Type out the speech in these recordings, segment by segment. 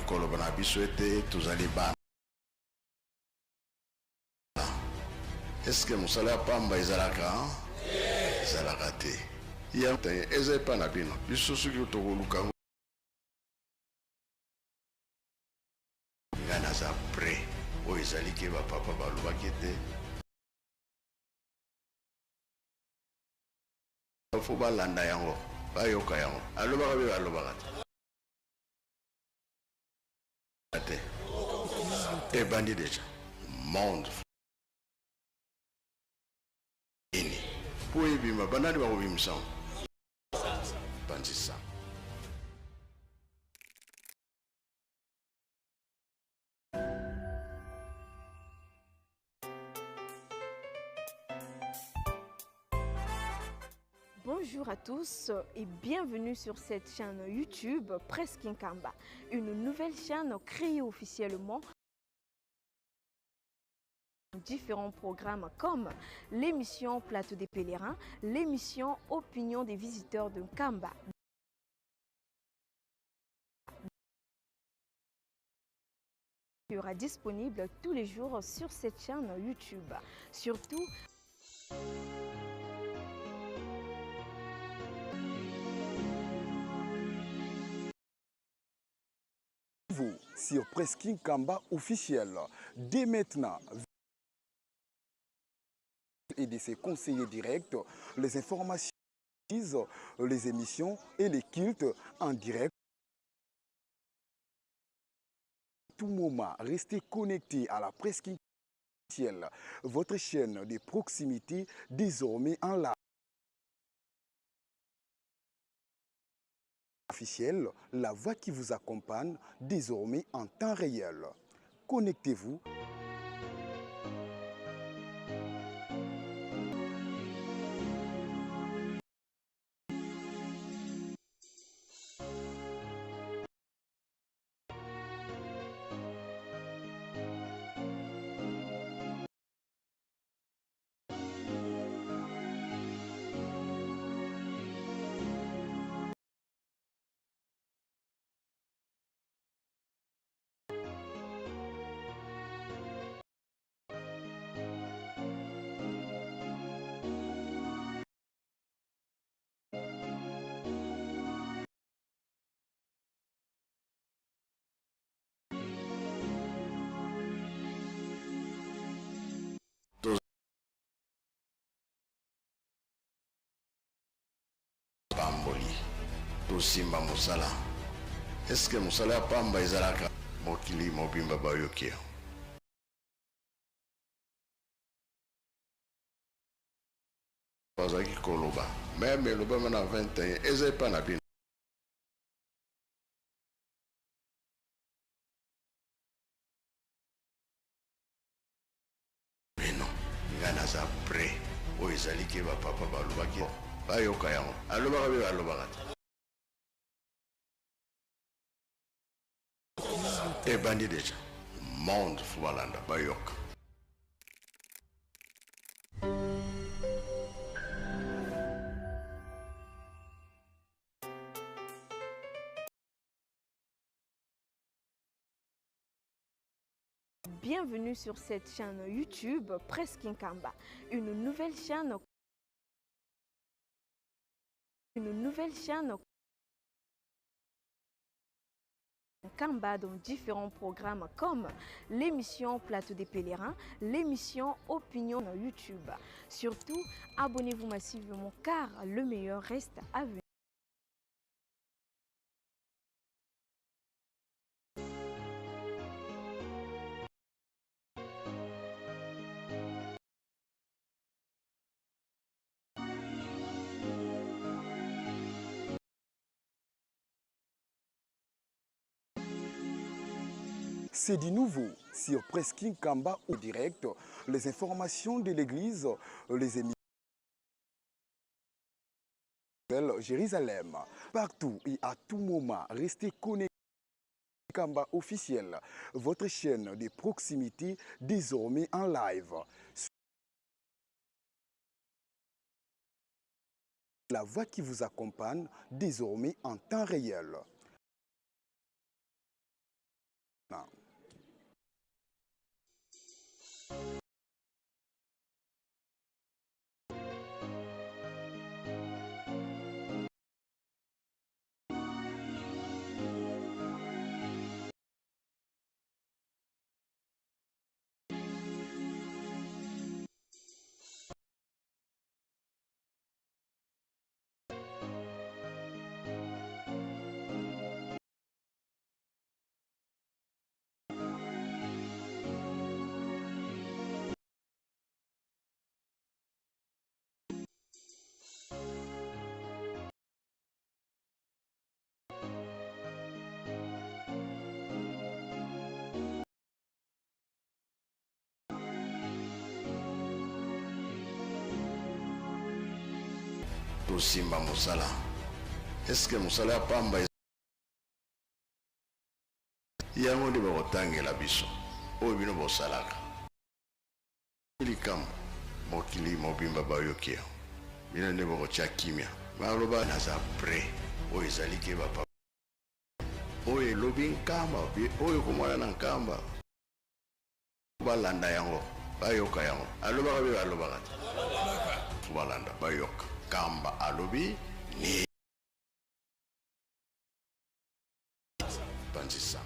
koloba na biso ete tozali bana. Eske mosala ya pamba ezalaka? Ezalaka te. Ya eza epa na bino. Biso soki tokoluka yango. Ngai naza prêt. Oyo ezali ke ba papa balobaki ete fo balanda yango, bayoka yango. Alobaka be alobaka te. Ebandi deja monde nini mpo ebima, banani bakobimisa yango? Panzisa. Bonjour à tous et bienvenue sur cette chaîne YouTube Presse Nkamba, une nouvelle chaîne créée officiellement différents programmes comme l'émission Plateau des pèlerins, l'émission Opinion des visiteurs de Nkamba. Sera disponible tous les jours sur cette chaîne YouTube. Surtout, vous sur Presse Nkamba officiel. Dès maintenant, et de ses conseillers directs, les informations, les émissions et les cultes en direct. Tout moment, restez connectés à la Presse officielle, votre chaîne de proximité désormais en live. Officielle, la voix qui vous accompagne désormais en temps réel. Connectez-vous. Pamboli tosimba mosala. Eske mosala ya pamba ezalaka? Mokili mobimba bayoki yango. Bazalaki koloba meme elobama na 21 eza epa na bino. Bino ngai naza prêt. Oyo ezali ke ba papa balobaki bayoka yango. Alobaka be alobaka te. Ebandi deja monde fo balanda bayoka. Bienvenue sur cette chaîne YouTube Presse Nkamba, une nouvelle chaîne, une nouvelle chaîne Nkamba dans différents programmes comme l'émission Plateau des pèlerins, l'émission Opinion YouTube. Surtout, abonnez-vous massivement car le meilleur reste à venir. C'est du nouveau sur Presse Nkamba au direct, les informations de l'église, les émissions Jérusalem. Partout et à tout moment, restez connectés. Nkamba officiel, votre chaîne de proximité désormais en live. La voix qui vous accompagne désormais en temps réel. Tosimba mosala. Est-ce que mosala ya pamba yango nde bakotangela biso oyo bino bosalaka likambo mokili mobimba bayoki yango bino nde bokotya kimia baloba naza prêt oyo ezali ke bapa oyo elobi nkamba oyo komona na nkamba balanda yango bayoka yango alobaka mpe balobaka te balanda bayoka kamba alobi ni panzisa.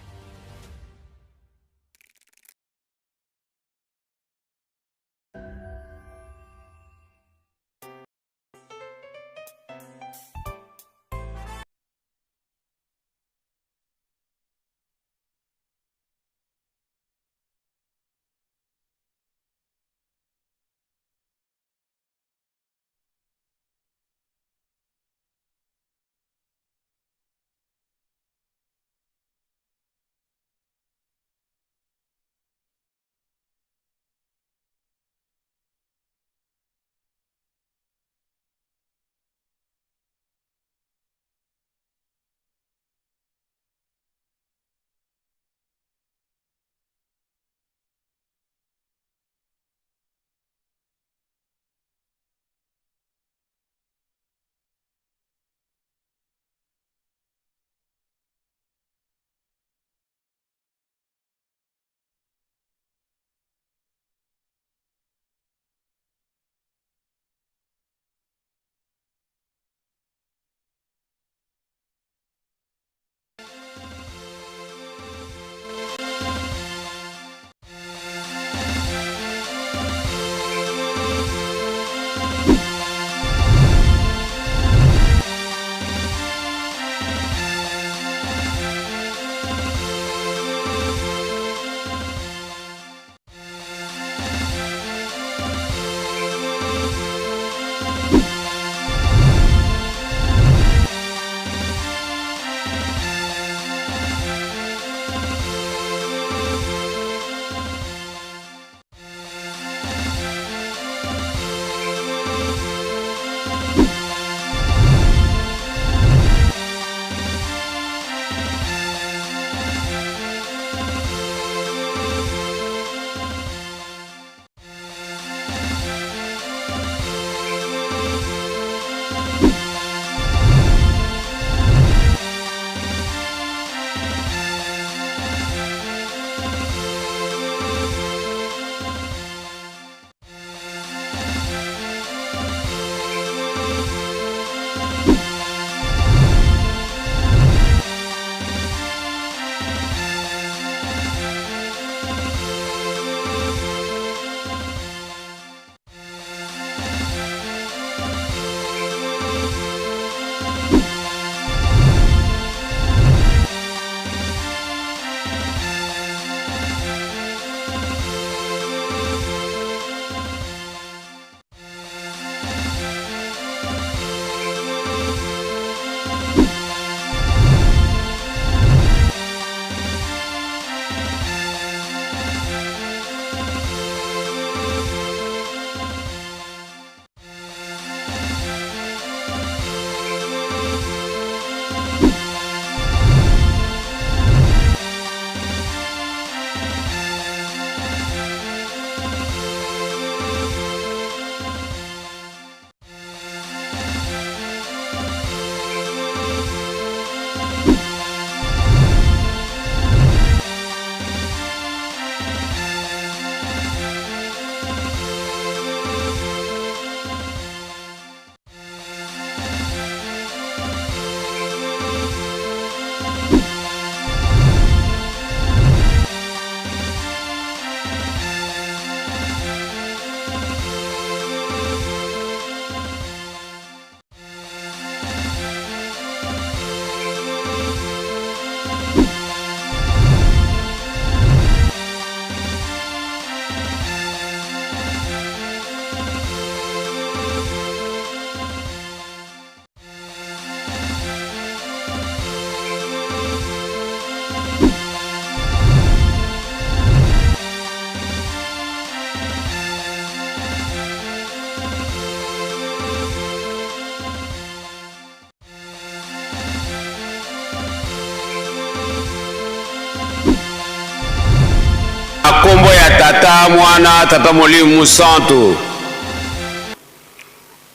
Tata, Mwana, Tata Molimo Santu.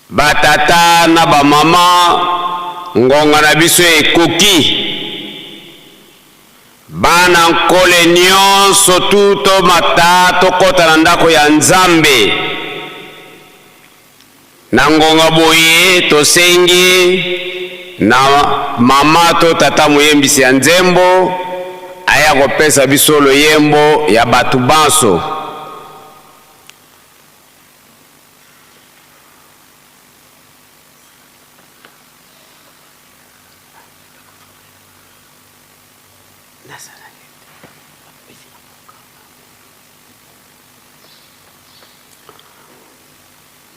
Batata na bamama, ngonga na biso ekoki. Bana nkole nyonso tu tomata tokɔta na ndako ya Nzambe. Na ngonga boye tosengi na mama to tata moyembisi ya nzembo aya kopesa biso loyembo ya bato banso.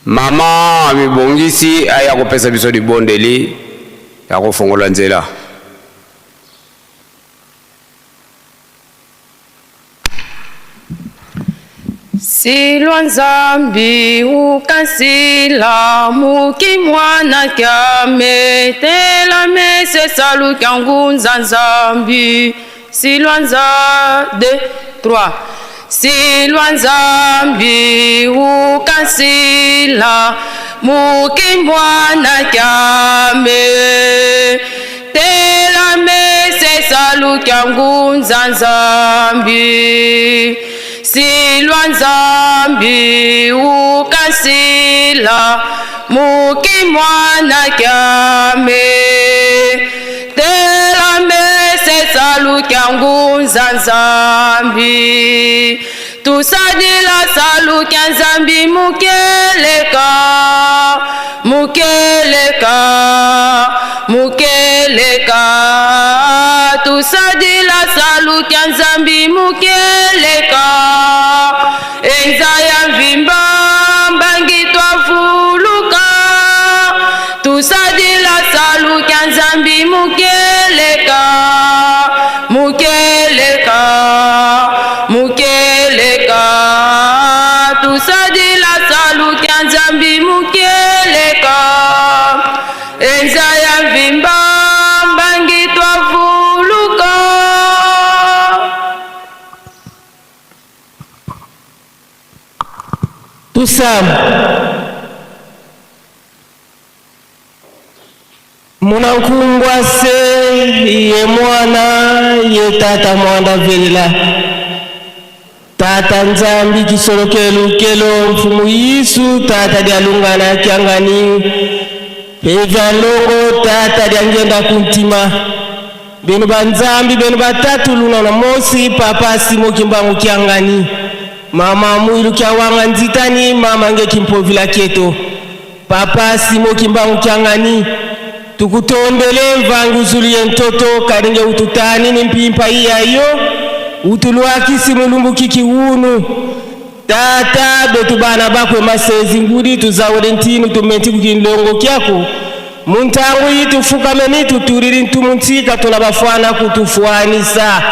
Mama amibongisi aya kopesa biso libondeli ya kofongola nzela. Silwa Nzambi ukansila muki mwana kyame tela mese salu kyangunza Nzambi Silwa Nza 2 3 Silwa Nzambi ukansila muki mwana kyame tela mese salu kyangunza Nzambi Silwa Nzambi ukansila muki mwana kyame tela mese salu kyangunza Nzambi tusadila salu kya Nzambi mukeleka mukeleka mukeleka tusadila salu kya Nzambi mukeleka enza ya mvimba mbangi twafuluka tusadila salu kya Nzambi mukeleka mukeleka mukeleka tusadila salu kya Nzambi mukeleka enza ya mvimba mbangi twafuluka. Tusamba munankungwa se ye mwana ye tata mwanda velela tata Nzambi kisolokelu kelo mfumu Yesu tata dialungana kiangani pevya longo tata diangenda kuntima benu banzambi benu batatu luna na mosi papa Simo Kimbangu kiangani mama mwilu kiawanga nzitani mama nge kimpovila keto papa Simo Kimbangu kiangani tukutondele mvangu zulie ntoto karinge ututani ni mpimpa iyayo utulwakisi mulumbu kikiwunu tata betu bana bakwe masezi ngudi tuzawele ntinu tumenti kukinlongo kyako muntangu yitu fukameni tutulili ntumuntsika tuna bafwana kutufuanisa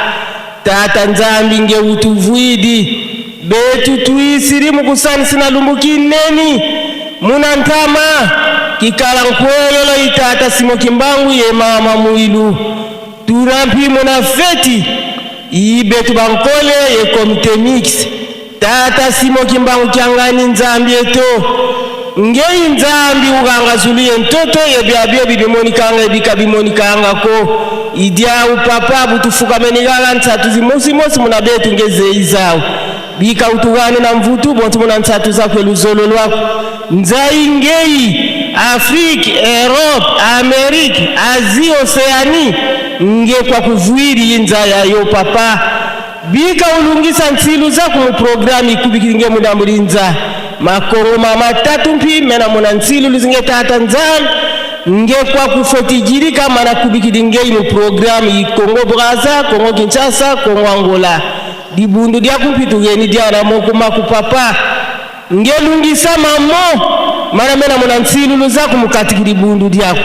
tata Nzambi nge utuvwidi betu tuisiri mukusanisi na lumbu kineni muna ntama kikala nkwelelo itata Simo Kimbangu ye mama mwilu turampi muna feti ibetu bankole ye komite mix tata Simo Kimbangu kiangani Nzambi eto ngei Nzambi uganga zulu ye ntoto ye byabye bibimonikanga ebika bimonikanga ko idia upapa butufukamenigaga ntsatu zimosimosi muna betu ngezeizawo bika utugane na mvutu bontu muna ntsatu zakwe luzolo lwako nzai ngei Afrique, Europe, Amérique, Asie, Océanie nge kwa kuvuili inza ya yo papa bika ulungisa ntsilu za ku programu ikubikiringe muda mulinza makongo mama tatu mpi mena muna ntsilu luzinge tata nzambi nge kwa kufotijirika mana kubikiringe mu programu i Congo Brazza, Congo Kinshasa, Congo Angola dibundu dia kumpitugeni dia na moko makupapa nge lungisa mamo mana mena muna ntsilu luza kumukatikiri bundu diako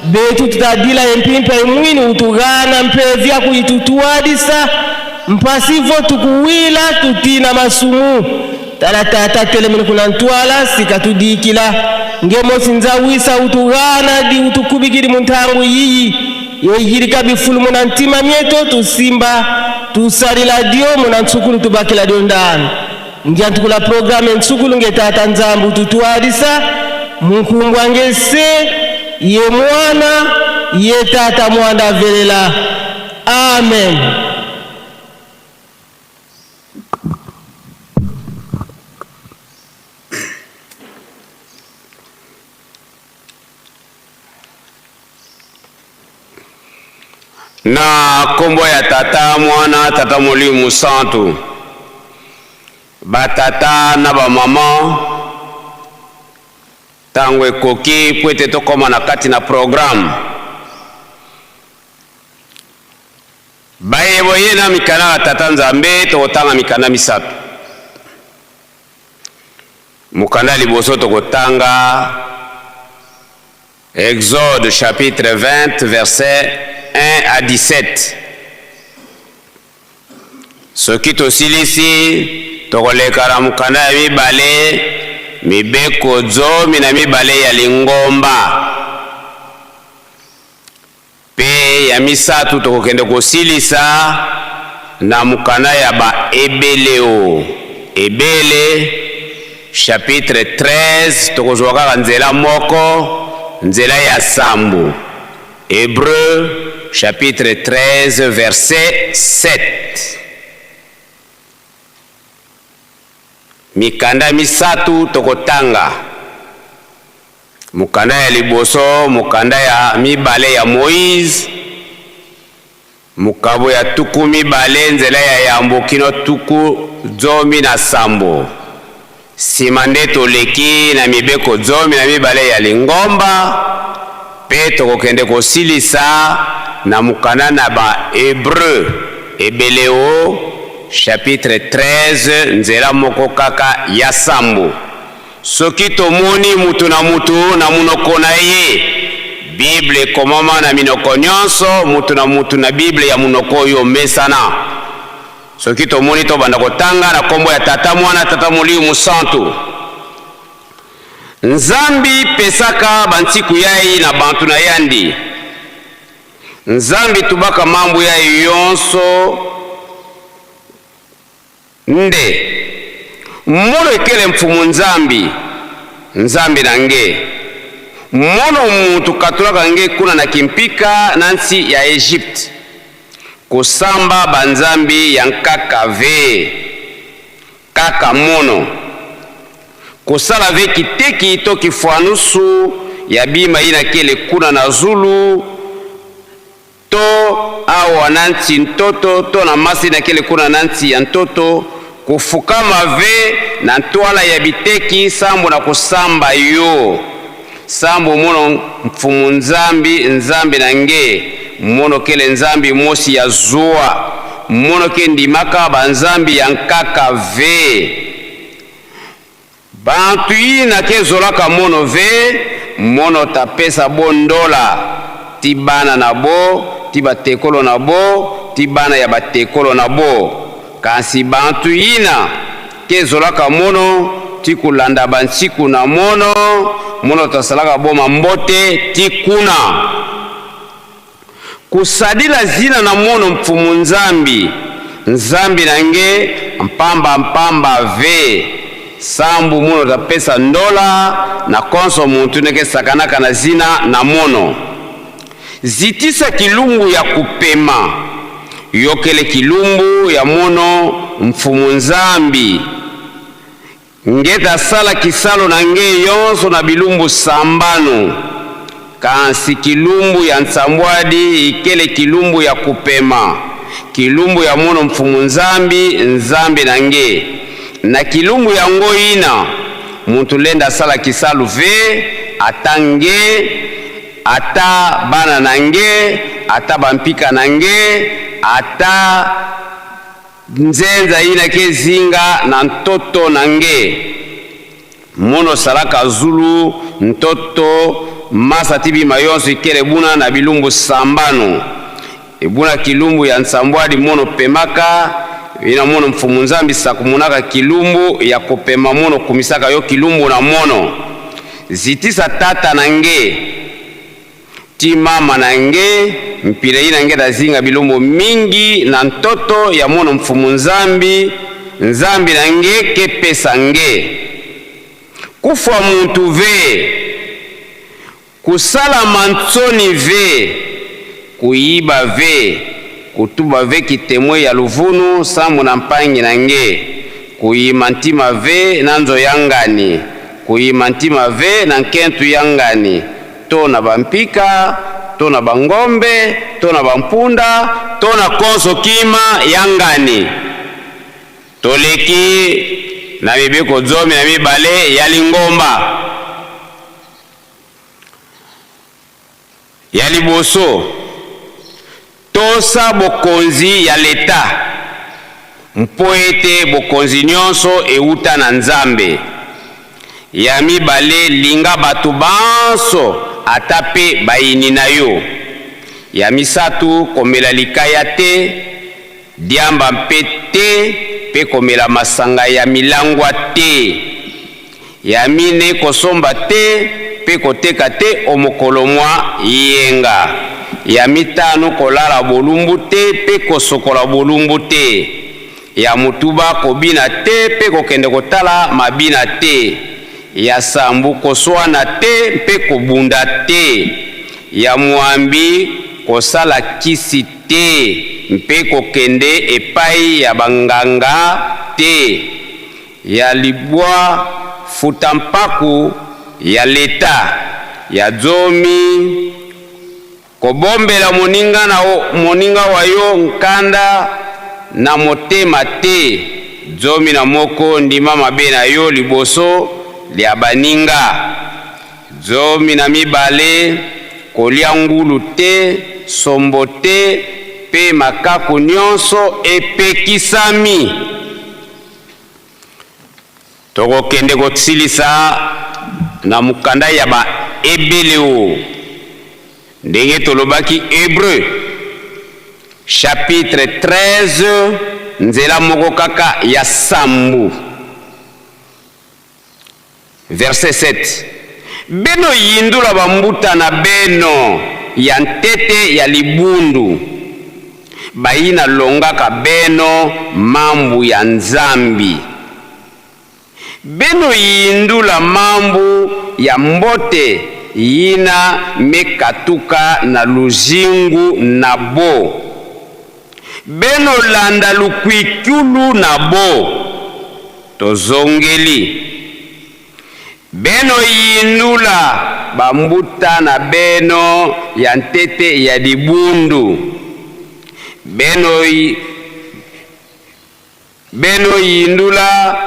betu tutadila empimpa imwini utugana mpevya kuitutuadisa mpasivo tukuwila tutina masumu tala tata telemene kuna ntwala sikatudikila ngemosi nzawisa utugana di utukubikiri muntangu yiyi yeyirika bifulu muna ntima mieto tusimba tusalila dio muna ntsukulu tubakila dio ndani. Ndiantukula programe nsukulu nge Tata Nzambi ututuadisa munkumbwa nge se ye Mwana ye Tata Mwanda avelela. Amen. Na nkombo ya Tata, Mwana, Tata Molimo Mosantu, batata na bamama, ntango ekoki mpo ete tokóma na kati na programme. Baye boye na mikanda na Tata Nzambe, tokotanga mikanda misato. Mokanda ya liboso tokotanga Exode chapitre 20 verset 1 à 17. Soki tosilisi, tokoleka na mokanda ya mibale, mibeko 12 ya lingomba. Pe ya misato tokokende kosilisa na mokanda ya Baebeleo, Ebele chapitre 13, tokozwa kaka nzela moko, nzela ya sambo, Hebreu chapitre 13 verset 7. Mikanda misato tokotanga. Mokanda ya liboso, mokanda ya mibale ya Moize, mokabo ya 20 nzela ya yambo kino 17. Sima nde toleki na mibeko 12 ya lingomba, pe tokokende kosilisa na mokanda na Ba-Hebreu, Ebeleo chapitre 13 nzela moko kaka ya sambo. Soki tomoni mutu na mutu na munoko na ye, Bible ekomama na minoko nionso, mutu na mutu na Bible ya munoko oyo omesana. Soki tomoni tobanda kotanga na kombo ya Tata, Muana, Tata Molimo Mosantu. Nzambi pesaka ba ntsiku yayi na bantu na yandi. Nzambi tubaka mambu yayi yonso. Nde, mono ekele Mfumu Nzambi, Nzambi na nge, mono mutu katulaka nge kuna na kimpika na nsi ya Egypte, kosamba ba nzambi ya nkaka ve, kaka mono, kosala ve kiteki to kifuanusu ya bima ina kele kuna na zulu, To awa na nsi ntoto to na masi na kele kuna na nsi ya ntoto, kofukama ve na ntwala ya biteki sambo na kosamba yo. Sambo mono Mfumu Nzambi, Nzambi na nge, mono kele Nzambi mosi ya zua, mono ke ndimaka ba nzambi ya nkaka ve. Bantu ina ke zolaka mono ve, mono ta pesa bo ndola, ti bana na bo, ti batekolo na bo, ti bana ya batekolo na bo. Kasi bantu ina ke zolaka mono ti kulanda ba nsiku na mono, mono ta salaka bo mambote ti kuna. Kusadila zina na mono Mfumu Nzambi, Nzambi na nge mpamba mpamba ve, sambu mono tapesa ndola na konso muntu neke sakanaka na zina na mono. Zitisa kilumbu ya kupema, yokele kilumbu ya mono Mfumu Nzambi. Nge tasala kisalo na nge yonso na bilumbu sambanu, kasi kilumbu ya nsambwadi ikele kilumbu ya kupema, kilumbu ya mono Mfumu Nzambi, Nzambi na nge. Na kilumbu yango ina, muntu lenda asala kisalu ve, ata nge, ata bana na nge, ata bampika na nge, ata Nzenza ina ke zinga na ntoto na nge. Mono salaka zulu ntoto masa ti bima yonso ikele buna na bilumbu sambanu. Ebuna kilumbu ya nsambwadi mono pemaka, ina mono Mfumu Nzambi sakumunaka kilumbu ya kopema mono kumisaka yo kilumbu na mono. Zitisa tata na nge. Ti mama na nge, mpilei na nge tazinga bilumbu mingi na ntoto ya mono Mfumu Nzambi, Nzambi na nge ke pesa nge. Kufwa muntu ve, kusala mantsoni ve, kuyiba ve, kutuba ve kitemwe ya luvunu sambu na mpangi na nge, kuyima ntima ve na nzo ya ngani, kuyima ntima ve na nkentu ya ngani, to na bampika, to na bangombe, to na bampunda, to na konso kima ya ngani. Toleki na mibeko 12 ya lingomba. Ya liboso, tosa bokonzi ya leta, mpo ete bokonzi nyonso euta na Nzambe. Ya mibale, linga bato banso, ata mpe bayini na yo. Ya misato, komela likaya te, diamba mpe te, mpe komela masanga ya milangwa te. Ya mine, kosomba te mpe koteka te o mokolo mwa yenga. Ya mitano, kolala bolumbu te mpe kosokola bolumbu te. Ya motuba, kobina te mpe kokende kotala mabina te. Ya sambo, koswana te mpe kobunda te. Ya mwambi, kosala kisi te mpe kokende epai ya banganga te. Ya libwa, futa mpaku ya leta. Ya zomi, kobombela moninga na moninga wa yo nkanda na motema te. 11, ndima mabe na yo liboso lya baninga. 12, kolia ngulu te, sombo te, mpe makaku nyonso epekisami. Tokokende kosilisa na mokanda ya Baebeleo, ndenge tolobaki Hébreu chapitre 13, nzela moko kaka ya sambu, verset 7. Beno yindula bambuta na beno ya ntete ya libundu, bayina longaka beno mambu ya Nzambi. Beno yindula mambu ya mbote yina mekatuka na luzingu na bo. Beno landa lukwikulu na bo. Tozongeli. Beno yindula bambuta na beno ya ntete ya libundu. Beno yindula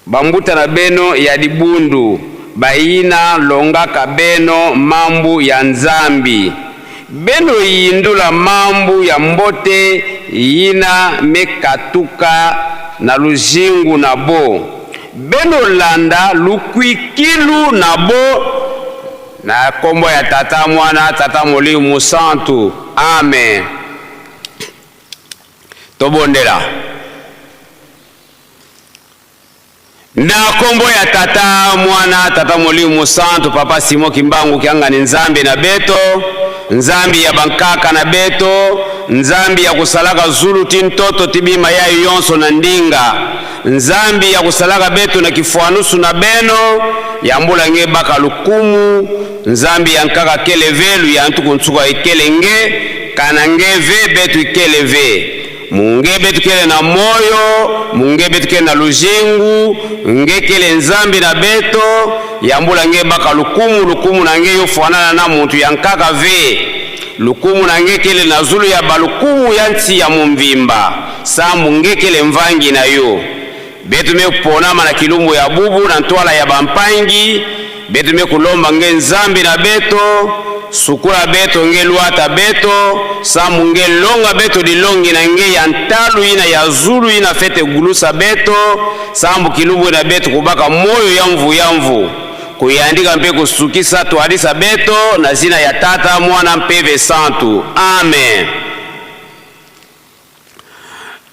bambuta na beno ya libundu, bayina longaka beno mambu ya Nzambi. Beno yindula mambu ya mbote yina mekatuka na luzingu na bo. Beno landa lukwikilu na bo. Na kombo ya Tata Mwana, Tata Molimo Mosantu. Amen. Tobondela. Na kombo ya Tata Mwana, Tata Molimo Mosantu, Papa Simon Kimbangu Kiangani, Nzambe na beto, Nzambe ya bankaka na beto, Nzambe ya kusalaka zulu ti ntoto ti bima ya yonso na ndinga, Nzambe ya kusalaka beto na kifwanusu na beno, ya mbula nge baka lukumu, Nzambe ya nkaka kelevelu ya ntuku ntsuka ekelenge, kana nge ve betu ikeleve. Munge betu kele na moyo, munge betu kele na luzingu, nge kele Nzambe na beto, ya mbula nge baka lukumu, lukumu na nge yofuanana na muntu ya nkaka ve. Lukumu na nge kele na zulu ya balukumu ya nsi ya mumvimba, sambu nge kele mvangi na yo. Betu me ponama na kilumbu ya bubu na ntwala ya bampangi, betu me kulomba nge Nzambe na beto, sukula beto nge luata beto, sambu nge longa beto dilongi na nge ya ntalu ina ya zulu ina fete gulusa beto, sambu kilumbu na beto kubaka moyo ya mvu ya mvu. Kuyandika mpe kusukisa tualisa beto na zina ya Tata Mwana mpeve Santu. Amen.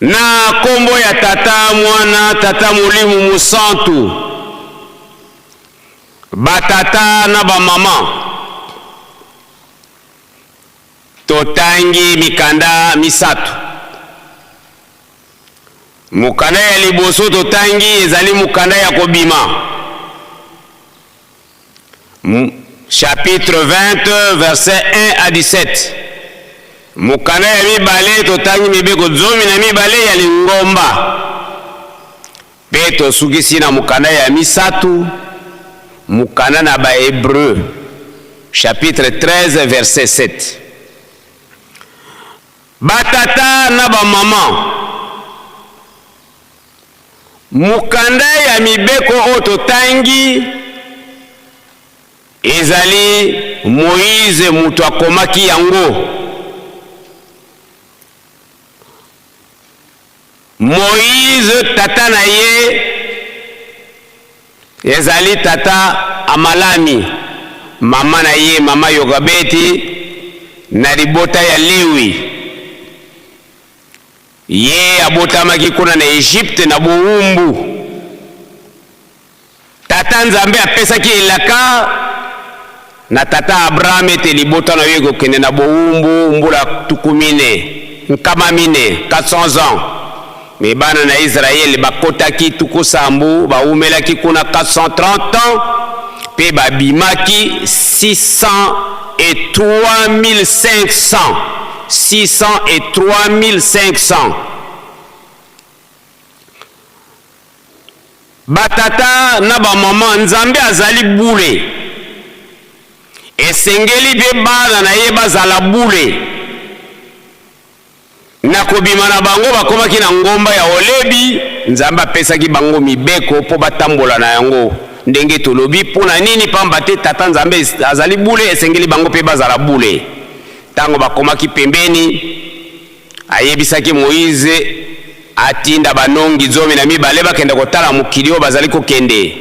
Na kombo ya Tata Mwana, Tata Molimo Mosantu, batata na bamama, totangi mikanda misato. Mokanda ya liboso totangi ezali mokanda ya Kobima, chapitre 20 verset 1 à 17. Mokanda ya mibale totangi mibeko 12 ya lingomba, mpe tosukisi na mokanda ya misato, mokanda na Bahebreu, chapitre 13 verset 7. Batata na bamama, mokanda ya mibeko oyo totangi ezali Moize moto akomaki yango. Moize tata na ye ezali tata Amalami, mama na ye mama Yokabeti na libota ya Lewi. Ye abotamaki kuna na Egypte na bowumbu. Tata Nzambe apesaki elaka na tata Abraham ete libota na yo ekokende na bowumbu mbula 40, 400, 400 ans. Me bana na Israele bakotaki 70, bawumelaki kuna 430 ans, mpe babimaki 603 500, 603 500. Batata na bamama, Nzambe azali bule, esengeli mpe bana na ye bazala bule. Na kobima na bango bakomaki na ngomba ya Olebi, Nzambe apesaki bango mibeko mpo batambola na yango. Ndenge tolobi, mpo na nini? Pamba te Tata Nzambe azali bule, esengeli bango mpe bazala bule. Ntango bakomaki pembeni, ayebisaki Moize atinda banongi 12 bakende kotala mokili oyo bazali kokende.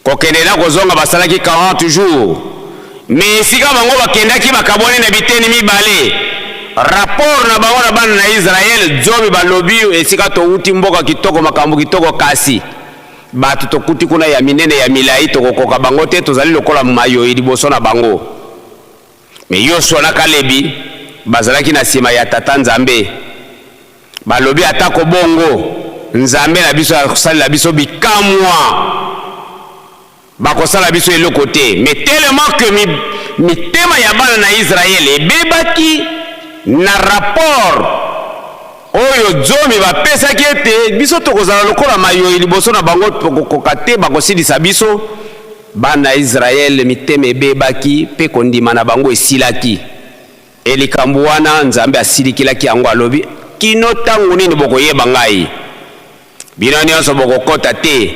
Kokende na kozonga basalaki 40 jours. Me esika bango bakendaki bakabwani na biteni mibale. Rapport na bango na bana na Israele 10 balobi esika towuti mboka kitoko, makambo kitoko, kasi bato tokuti kuna ya minene ya milai, tokokoka bango te, tozali lokola mayoi liboso na bango. Me Yosua na Kalebi bazalaki na nsima ya Tata Nzambe, balobi atako bongo Nzambe na biso akosalela biso bikamwa, bakosala biso eloko te. Mais tellement que mitema ya bana na Israele ebebaki na rapport oyo 10 bapesaki ete biso tokozala lokola mayoi liboso na bango, tokokoka te, bakosilisa biso. Bana ya Israele mitema ebebaki mpe kondima na bango esilaki. E likambo wana Nzambe asilikilaki yango, alobi kino ntango nini bokoyeba ngai? Bino nyonso bokokota te,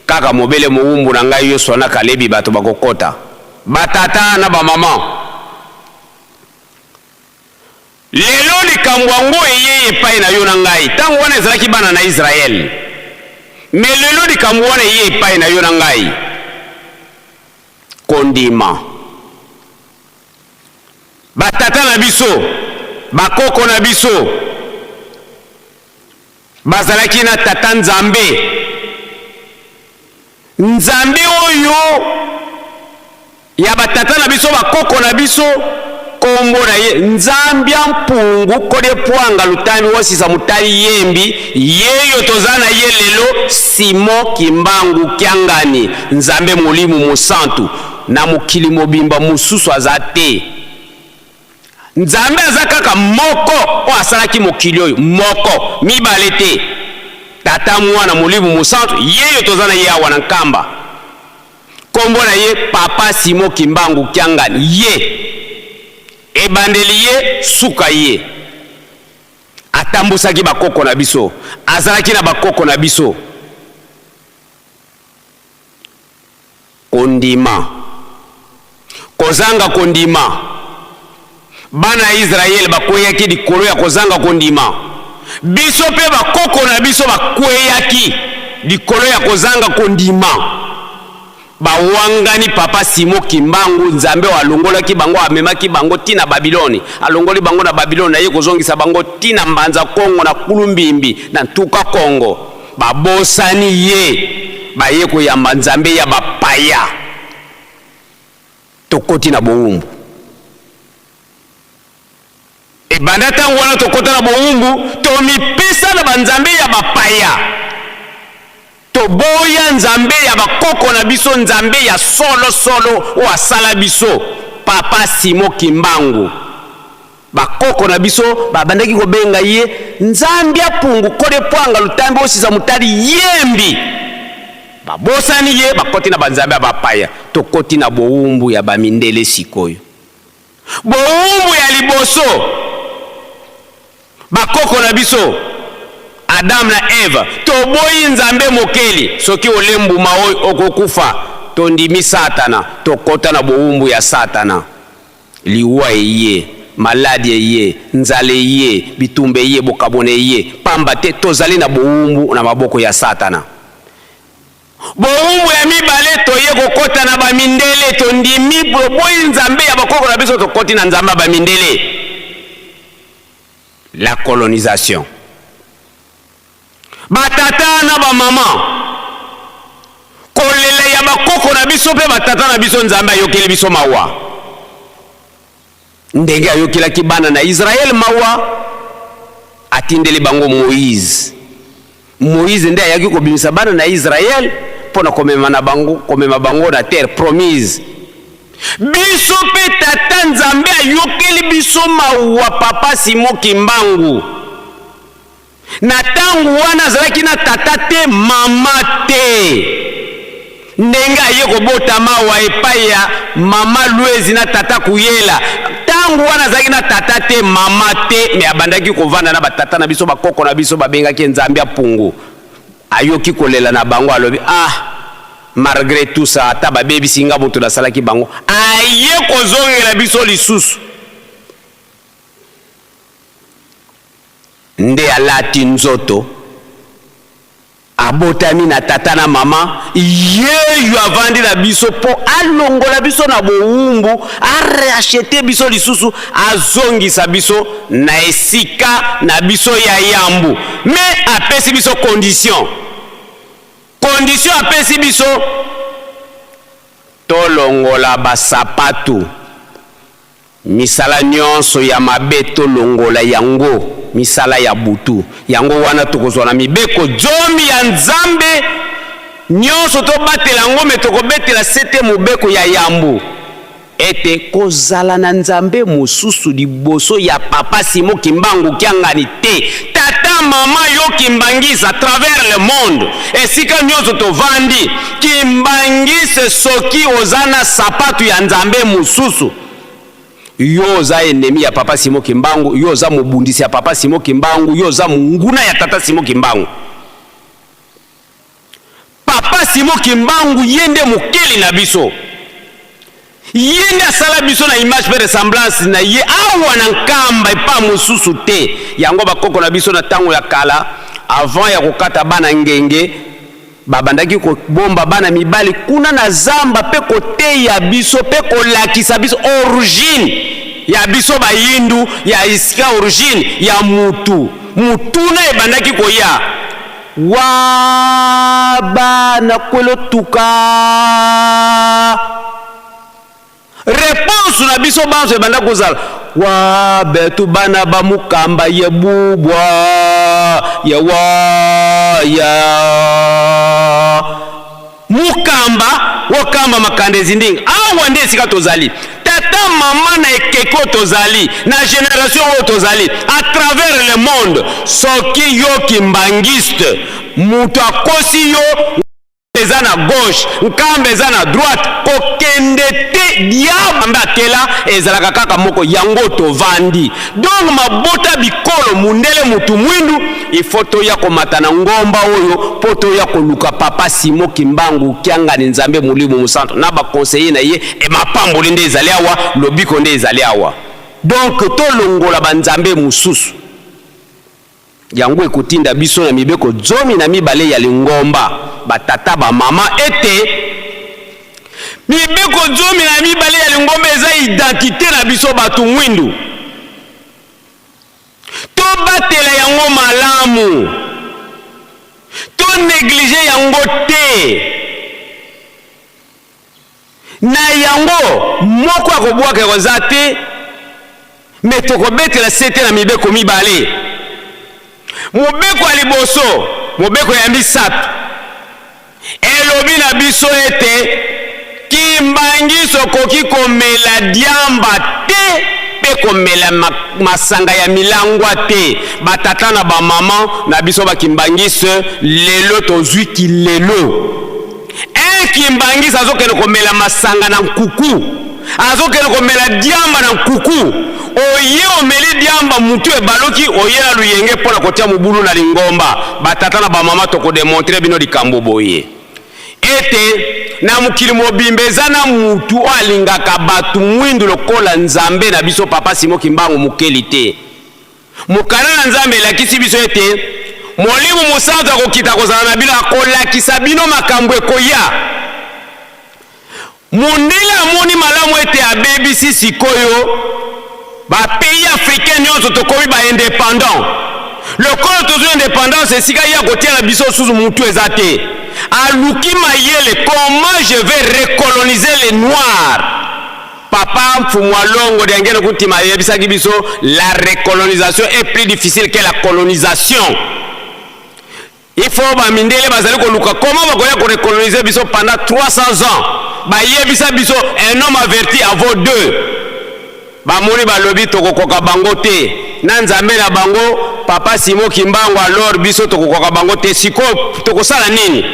kaka mobele mowumbu na ngai Yosua na Kalebi bato bakokota. Batata na bamama, lelo likambo yango eyei epai na yo na ngai. Ntango wana ezalaki bana na Israele, me lelo likambo wana eyei epai na yo na ngai. Kondima. Batata na biso, bakoko na biso bazalaki na Tata Nzambe, Nzambe oyo ya batata na biso, bakoko na biso, kombo na ye Nzambe Mpungu Kode Pwanga Lutami Wasisa Mutali Yembi. Yeyo toza na ye lelo, Simon Kimbangu Kiangani, Nzambe Molimo Mosantu. Na mokili mobimba mosusu aza te. Nzambe aza kaka moko oyo asalaki mokili oyo, moko, mibale te, Tata, Mwana, Molimo Mosantu. Yeyo toza na ye awa na Nkamba, kombo na ye Papa Simon Kimbangu Kiangani. Ye ebandeli, ye suka. Ye atambusaki bakoko na biso, azalaki na bakoko na biso. Kondima, kozanga kondima. Bana ya Israele bakweyaki likolo ya kozanga kondima. Biso mpe bakoko na biso bakweyaki likolo ya kozanga kondima. Bawangani Papa Simon Kimbangu, Nzambe oyo alongolaki bango, amemaki bango ti na Babiloni, alongoli bango na Babiloni, aye kozongisa bango ti na Mbanza Kongo, na Kulumbimbi, na Ntuka Kongo. Babosani ye, baye koyamba Nzambe ya bapaya. Tokoti na bowumbu. Ebanda ntango wana tokota na bowumbu, tomipesa na banzambe ya bapaya, toboya Nzambe ya bakoko na biso, Nzambe ya solo solo oyo asala biso, Papa Simon Kimbangu. Bakoko na biso babandaki kobenga ye Nzambi apungu kode pwanga lutambi osisa mutali yembi. Babosani ye, bakoti na banzambe ya bapaya. Tokoti na bowumbu ya bamindele sikoyo. Bowumbu ya liboso, bakoko na biso Adam na Eve, toboyi Nzambe mokeli, soki ole mbuma oyo okokufa. Tondimi Satana, tokota na bowumbu ya Satana. Liwa eye, maladi eye, nzala eye, bitumba eye, bokabwana eye, pamba te tozali na bowumbu na maboko ya Satana. Bowumbu ya mibale, toye kokota na ba mindele, tondimi toboyi Nzambe ya bakoko na biso, tokoti na Nzambe ya ba mindele, la colonisation. Ba tata na ba mama, kolela ya bakoko na biso mpe ba tata na biso, Nzambe ayokeli biso mawa ndenge ayokelaki bana na Israël mawa, atindeli bango Moïse. Moïse nde ayaki kobimisa bana na Israël mpo na komema na bango, komema bango na terre promise. Biso mpe Tata Nzambe ayokeli biso mawa, Papa Simon Kimbangu. Na tango wana azalaki na tata te, mama te. Ndenge aye kobotama awa epai ya mama Luezi na tata Kuyela, tango wana azalaki na tata te, mama te, mais abandaki kovanda na ba tata na biso, ba koko na biso, babengaki ye Nzambe ya Pungu. Ayoki kolela na bango, alobi, ah, malgre tout ça, ata babebisi nga moto nasalaki bango, aye kozongela biso lisusu. Nde alati nzoto, abotami na tata na mama, yeyo avandi na biso mpo alongola biso na bowumbu, arachete biso lisusu, azongisa biso na esika na biso ya yambo. Mais apesi biso condition, condition apesi biso, tolongola basapatu. Misala nionso ya mabe tolongola yango, misala ya butu. Yango wana tokozwa na mibeko zomi ya Nzambe nionso tobatela yango, me tokobetela sete mobeko ya yambo ete kozala na Nzambe mosusu liboso ya Papa Simon Kimbangu Kiangani te. Tata, mama, yo Kimbanguiste à travers le monde, esika nionso tovandi, Kimbanguiste soki oza na sapatu ya Nzambe mosusu, yo oza ennemi ya Papa Simon Kimbangu, yo oza mobundisi ya Papa Simon Kimbangu, yo oza monguna ya Tata Simon Kimbangu. Papa Simon Kimbangu ye nde mokeli na biso, ye nde asala biso na image pe ressemblance na ye awa na Nkamba epa mosusu te. Yango bakoko na biso na tango ya kala, avant ya kokata bana ngenge, babandaki kobomba bana mibali kuna na zamba pe koteya biso pe kolakisa biso origine ya biso bayindu, ya esika origine ya mutu. Mutuna ebandaki koya wa bana kwelo tuka. Reponse na biso banso ebanda kozala wa betu bana ba mukamba ye bubwa ya wa ya mukamba wokamba makanda ezindinga. Awa nde esika tozali tata mama na ekeko tozali na generation oyo tozali à travers le monde. Soki yo kimbanguiste moto akosi yo eza na gauche, Nkamba eza na droite, kokende te. Diable akela ezalaka kaka moko, yango tovandi. Donc mabota bikolo mundele mutu mwindu, il faut toya komata na ngomba oyo po toya koluka Papa Simon Kimbangu Kiangani Nzambe Molimo Mosantu na ba conseillers na ye, et mapamboli nde ezali awa, lobiko nde ezali awa. Donc tolongola ba nzambe mosusu. Yango ekotinda biso na mibeko 12 ya lingomba, ba tata, ba mama, ete mibeko 12 ya lingomba eza identite na biso bato mwindu. Tobatela yango malamu, to negliger yango te. Na yango moko ya kobwaka ekoza te. Me tokobetela sete na mibeko mibale. Mobeko ya liboso, mobeko ya misato, elobi na biso ete Kimbanguiste okoki komela diamba te mpe komela masanga ya milangwa te. Ba tata na ba maman na biso ba Kimbanguiste lelo tozwi kilelo. Un Kimbanguiste azokende komela masanga na nkuku, azokende komela diamba na nkuku. Oye omeli diamba mutu ebaluki oye na luyenge mpo na kotia mobulu na lingomba. Ba tata na ba mama toko demontrer bino likambo boye ete na mokili mobimba eza na mutu oyo alingaka batu mwindu lokola Nzambe na biso Papa Simon Kimbangu Mukeli te. Mokanda na Nzambe elakisi biso ete Molimo Mosantu akokita kozala na bino, akolakisa bino makambo ekoya. Mondele amoni malamu ete abebisi sikoyo ba pays africains nionso tokomi ba independants. Lokola tozwi independance esika ye akotiela biso susu mutu eza te. Aluki mayele comment je vais recoloniser les noirs. Papa Mfumu Alongo Diangienda Kuntima ayebisaki biso la recolonisation est plus difficile que la colonisation. Il faut ba mindele bazali koluka comment bakoya ko recoloniser biso pendant 300 ans. Bayebisa biso un homme averti en vaut deux. Bamoni balobi tokokoka bango te na Nzambe na bango papa Simon Kimbangu alors biso tokokoka bango te sikoyo tokosala nini?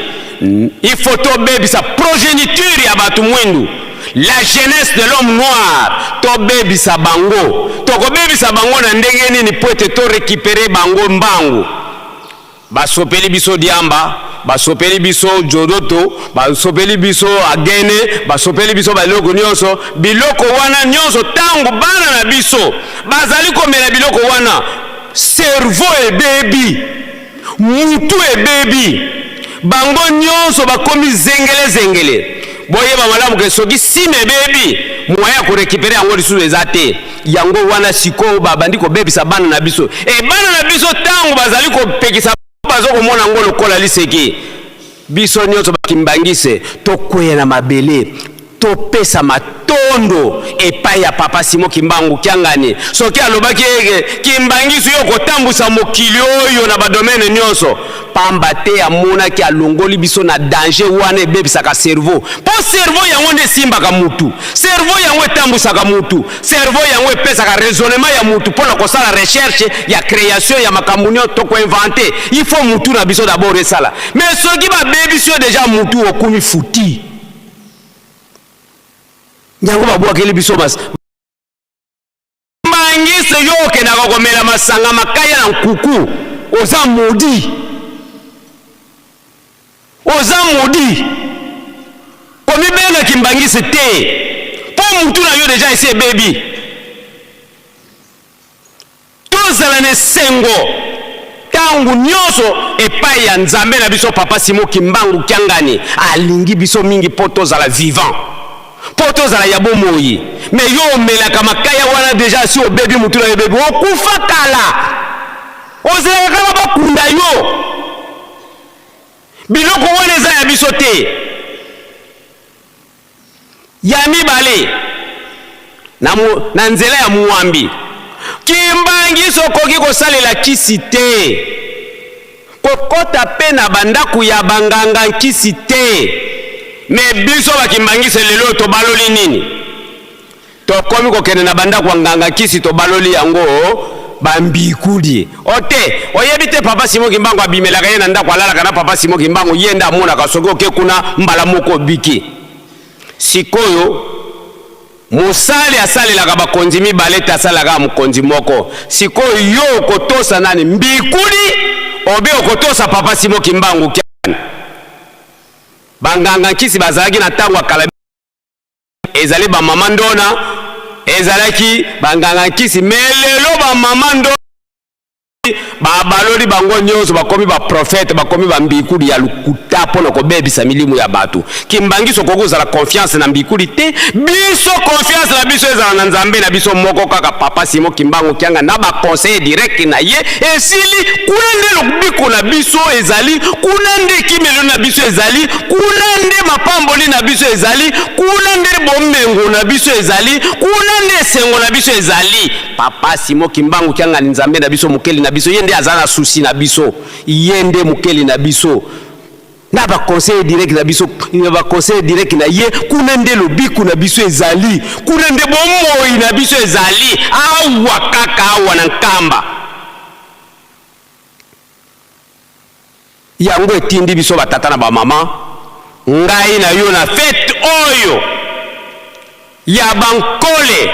Il faut tobebisa progeniture ya bato mwindu, la jeunesse de l'homme noir, tobebisa bango. Tokobebisa bango na ndenge nini mpo ete to recuperer bango mbangu? Basopeli biso diamba, basopeli biso jodoto, basopeli biso agene, basopeli biso biloko nyonso. Biloko wana nyonso, ntango bana na biso bazali komela biloko wana, cerveau ebebi, mutu ebebi, bango nyonso bakomi zengele zengele. Boyeba malamu ke soki sima ebebi, moyen ya korekipere yango lisusu eza te. Yango wana sikoyo babandi kobebisa bana na biso. E bana na biso ntango bazali kopekisa bazo komona yango lokola liseki. Biso nyonso bakimbangise tokweya na mabele topesa matondo epai ya papa Simon Kimbangu Kiangani. Soki alobaki eke Kimbangisu yo okotambusa mokili oyo na badomene nyonso, pamba te amonaki alongoli biso na danger wana ebebisaka cerveau, po cerveau yango nde esimbaka mutu. Cerveau yango etambusaka mutu, cerveau yango epesaka raisonnement ya mutu pona kosala recherche ya creation ya makambo nionso to ko inventer. Il faut mutu na biso d'abord esala. Mais soki babebisi yo dejà mutu okomi foutu. Yango babwakeli biso bas Mangise yo okendaka komela masanga makaya na nkuku oza maudit. Oza maudit. Komibenga kimbangiste te po mutu na yo dejà esi ebebi. Tozala na esengo tango nionso epayi ya Nzambe na biso Papa Simon Kimbangu Kiangani alingi biso mingi po tozala vivant po tozala ya bomoyi mais yo omelaka makaya wana dejà asi obebi mutu na yo ebebi okufa kala ozelaka kaka bakunda yo. Biloko wana eza ya biso te. Ya mibale, na, na nzela ya mwambi, Kimbanguiste okoki kosalela kisi te, kokota pe na bandako ya banganga nkisi te. Me biso ba Kimbanguiste lelo oyo tobaloli nini? Tokomi kokende na bandako ya nganga nkisi tobaloli yango ba mbikudi. O te, oyebi te papa Simon Kimbangu abimelaka ye na ndako alalaka na papa Simon Kimbangu ye nde amonaka soki oke kuna mbala moko obiki. Sikoyo mosali asalelaka bakonzi mibale te asalelaka kaka mokonzi moko. Sikoyo yo okotosa nani mbikudi obe okotosa papa Simon Kimbangu kiangani? Banganga nkisi bazalaki na tango ya kala. Ezali ba mama ndona, ezalaki ba nganga nkisi, mais lelo ba mama ndona Babaloli bango nyonso bakomi baprofete, bakomi bambikuli ya lokuta mpo na kobebisa milimu ya bato. Kimbanguiste okoki kozala confiance na mbikuli te. Biso confiance na biso ezala na Nzambe na biso moko kaka, Papa Simon Kimbangu Kianga na baconseil direct na ye. Esili kuna nde lobiko na biso ezali, kuna nde ekimelo na biso ezali, kuna nde mapamboli na biso ezali, kuna nde bomengo na biso ezali, kuna nde esengo na biso ezali. Papa Simon Kimbangu Kiangani, Nzambe na biso, mokeli na biso, ye nde aza na susi na biso, ye nde mokeli na biso na baconseil direct na biso, na baconseil direct na ye. Kuna nde lobiko na biso ezali, kuna nde bomoi na biso ezali, awa kaka awa na Nkamba. Yango etindi biso batata na bamama, ngai na yo, na fete oyo ya bankole,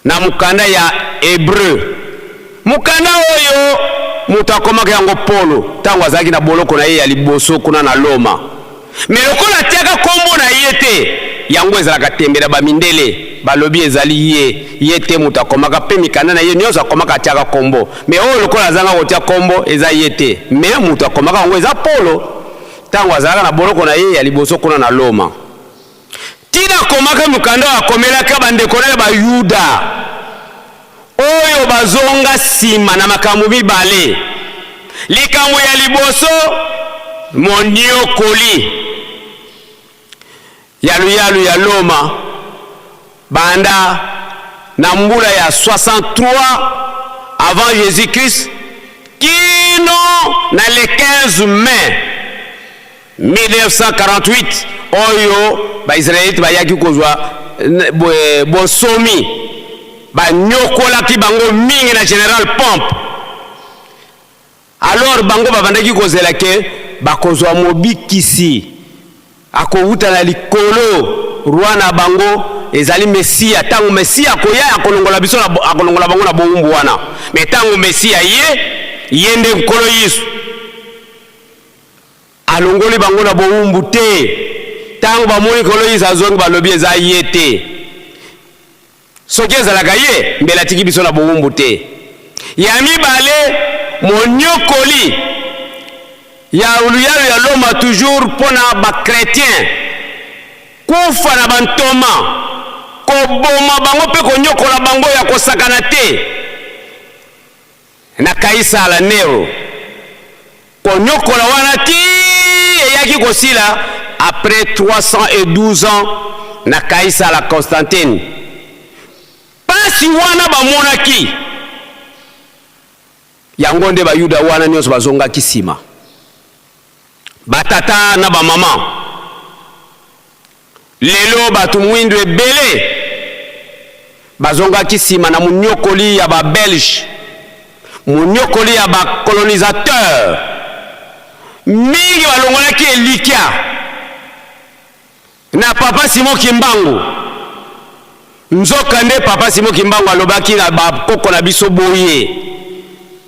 na mokanda ya Hébreu, mokanda oyo moto akomaka yango Polo ntango azalaki na boloko na ye ya liboso kuna na Loma. Me lokola atiaka nkombo na ye te, yango ezalaka tembe na bamindele, balobi ezali ye, ye te moto akomaka. Mpe mikanda na ye nyonso akomaka atiaka nkombo, me oyo lokola azanga kotia nkombo, eza ye te. Me moto akomaka yango eza Polo ntango azalaka na boloko na ye ya liboso kuna na Loma. Ntina akomaka mokanda oyo, akomelaka bandeko na ye Bayuda oyo bazonga nsima na makambo mibale. Likambo ya liboso, moniokoli yaluyalu ya Loma banda na mbula ya 63 avant Jésus Christ kino na le 15 mai 1948, oyo Baisraelite bayaki kozwa bonsomi, banyokolaki bango mingi na General Pompe. Alors bango babandaki kozela ke bakozwa mobikisi akowuta na likolo, roi na bango ezali Mesiya. Ntango Mesiya akoya, akolongola biso, akolongola bango na bowumbu wana. Me ntango Mesiya ye, ye nde Nkolo Yesu, alongoli bango na bowumbu te. Ntango bamoni Nkolo Yesu azongi, balobi eza ye te. Soki ezalaka ye, mbele atiki biso na bowumbu te. Ya mibale, moniokoli ya luyalu ya Loma, toujours mpo na bachrétien, kufa na bantoma, koboma bango mpe konyokola bango ya kosakana te na Kaisala Nero. Konyokola wana ti eyaki kosila après 312 ans na Kaisala Constantine. Pasi wana bamonaki yango nde Bayuda wana nyonso bazongaki nsima. Batata na bamama, lelo bato mwindu ebele bazongaki nsima na monyokoli ya Babelge, monyokoli ya bacolonisateur. Mingi balongolaki elikya na Papa Simon Kimbangu. Nzoka nde Papa Simon Kimbangu alobaki na bakoko na biso boye: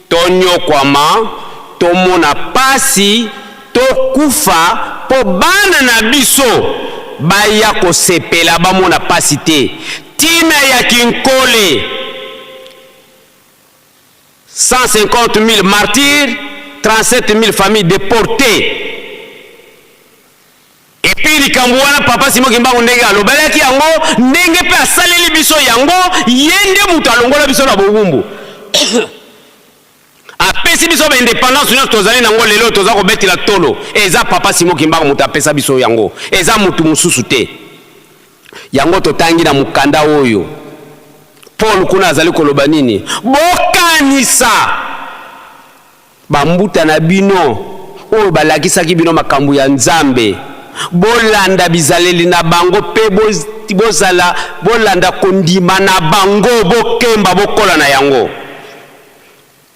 tonyokwama, tomona pasi, tokufa mpo bana na biso baya kosepela, bamona pasi te. Ntina ya kinkole, 150 000 martyrs, 37 000 familles déportées. Et puis likambo wana, Papa Simon Kimbangu ndenge alobelaki yango, ndenge mpe asaleli biso yango, ye nde moto alongola biso na bowumbu, apesi biso baindépendance nyonso tozali nango lelo, toza kobetela tolo. Eza Papa Simon Kimbangu moto apesa biso yango, eza motu mosusu te. Yango totangi na mokanda oyo, Paul kuna azali koloba nini? Bokanisa bambuta na bino oyo balakisaki bino makambo ya Nzambe, bolanda bizaleli na bango mpe bozala bolanda kondima na bango, bokemba, bokola na yango.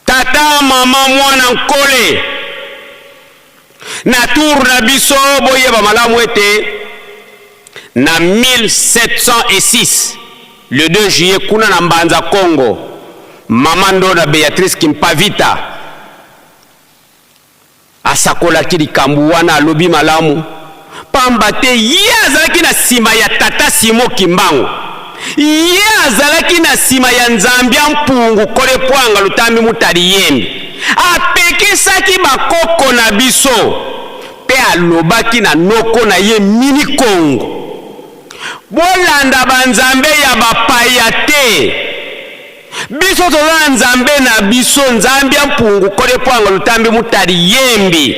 Tata, mama, mwana nkole, na tour na biso, boyeba malamu ete na 1706, le 2 juillet, kuna na Mbanza Congo, mama Ndona Beatrice Kimpavita asakolaki likambo wana. Alobi malamu, pamba te ye azalaki na nsima ya Tata Simo Kimbangu. Ye azalaki na nsima ya Nzambia Mpungu Kole Pwanga Lutambi Mutali Yembi. Apekisaki bakoko na biso mpe alobaki na noko na ye Mini Kongo, Bolanda banzambe ya bapaya te. Biso toza na Nzambe na biso, Nzambia Mpungu Kole Pwanga Lutambi Mutali Yembi.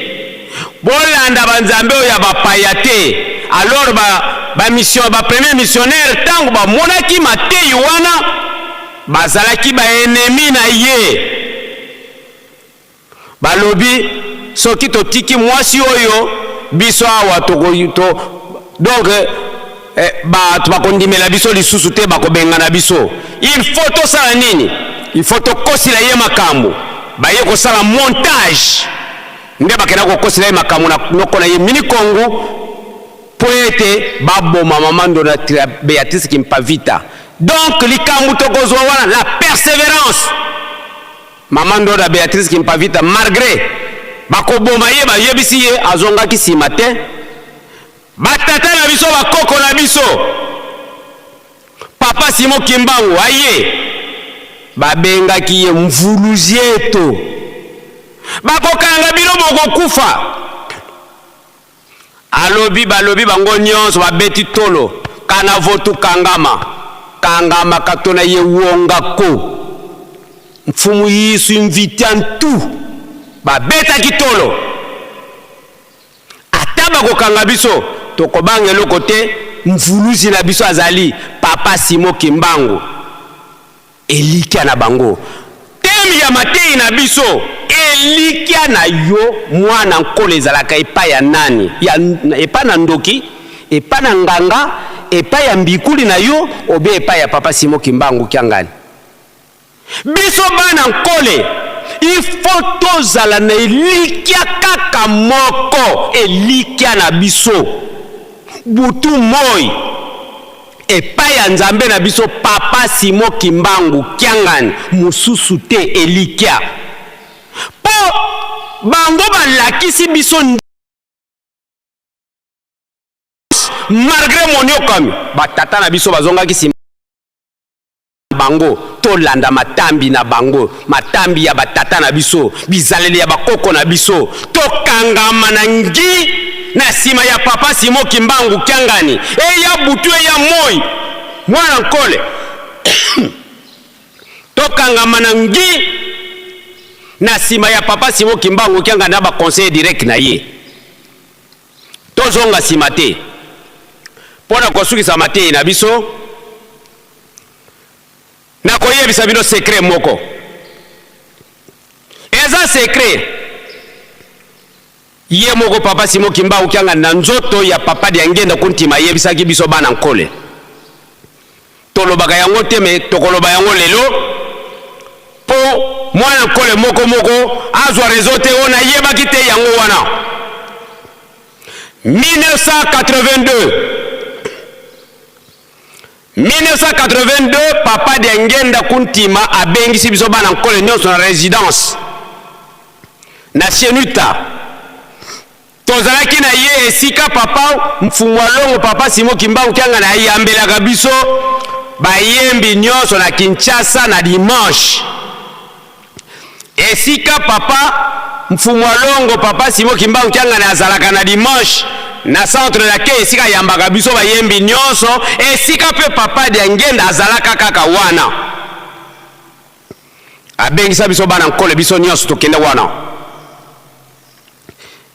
Bolanda ba nzambe oyo ya bapaya te. Alors ba ba mission ba premier missionnaire tango bamonaki mateyi wana bazalaki ba ennemi na ye. Balobi soki totiki mwasi oyo biso awa toko to donc eh, bato bakondimela biso lisusu te, bakobengana biso. Il faut tosala nini? Il faut tokosila ye makambo. Baye kosala montage nde bakenda kokosela ye makambo na noko na ye Mini Kongo mpo ete baboma mama Ndona Beatrice Kimpavita. Donc likambo tokozwa wana la perseverance. Mama Ndoda Beatrice Kimpavita malgre bakoboma ye bayebisi ye azongaki sima te. Batata na biso bakoko na biso Papa Simon Kimbangu aye babengaki ye mvuluzieto bakokanga bino bokokufa. Alobi balobi bango nionso babeti tolo kana votu kangama kangama katona ye wonga ko mfumu yisu mvitia ntu babetaki tolo ata bakokanga biso tokobanga eloko te mvuluzi na biso azali papa Simon Kimbangu. Elikya na bango. Thème ya mateyi na biso, Elikya na yo mwana Nkolo ezalaka epai ya nani? Ya, epai na ndoki? Epai na nganga? Epai ya mbikuli na yo? Obe epai ya Papa Simon Kimbangu Kiangani? Biso bana Nkole, il faut tozala na elikya kaka moko, elikya na biso butu moi Epai ya Nzambe na biso Papa Simon Kimbangu Kiangani mosusu te elikya po bango balakisi biso malgre moniokami ba tata na biso bazongaki sima bango tolanda matambi na bango matambi ya ba tata na biso bizaleli ya bakoko na biso tokangama na ngi na sima ya papa Simon Kimbangu Kiangani eya butu eya moi mwana nkole tokangama na ngi na sima ya papa Simon Kimbangu Kiangani na ba conseil direct na ye tozonga sima te mpo na kosukisa mateyi na biso. Nakoyebisa bino secret moko. Eza secret. Ye moko papa Simon Kimbangu Kiangani na nzoto ya papa Diangienda Kuntima ayebisaki biso bana Nkole. Tolobaka yango te mais tokoloba yango lelo po mwana Nkole moko moko azwa raison te oyo nayebaki te yango wana. 1982 1982 papa Diangienda Kuntima abengisi biso bana Nkole nionso na residence na Cienuta. Tozalaki na ye esika papa Mfumu Alongo, papa Simon Kimbangu Kiangani ayambelaka biso bayembi nionso na Kinshasa na dimanche. Esika papa Mfumu Alongo, papa Simon Kimbangu Kiangani azalaka na dimanche na centre d'accueil esika ayambaka biso bayembi nionso, esika pe papa Diangienda azalaka kaka wana. Abengisa biso bana Nkole biso nionso tokende wana.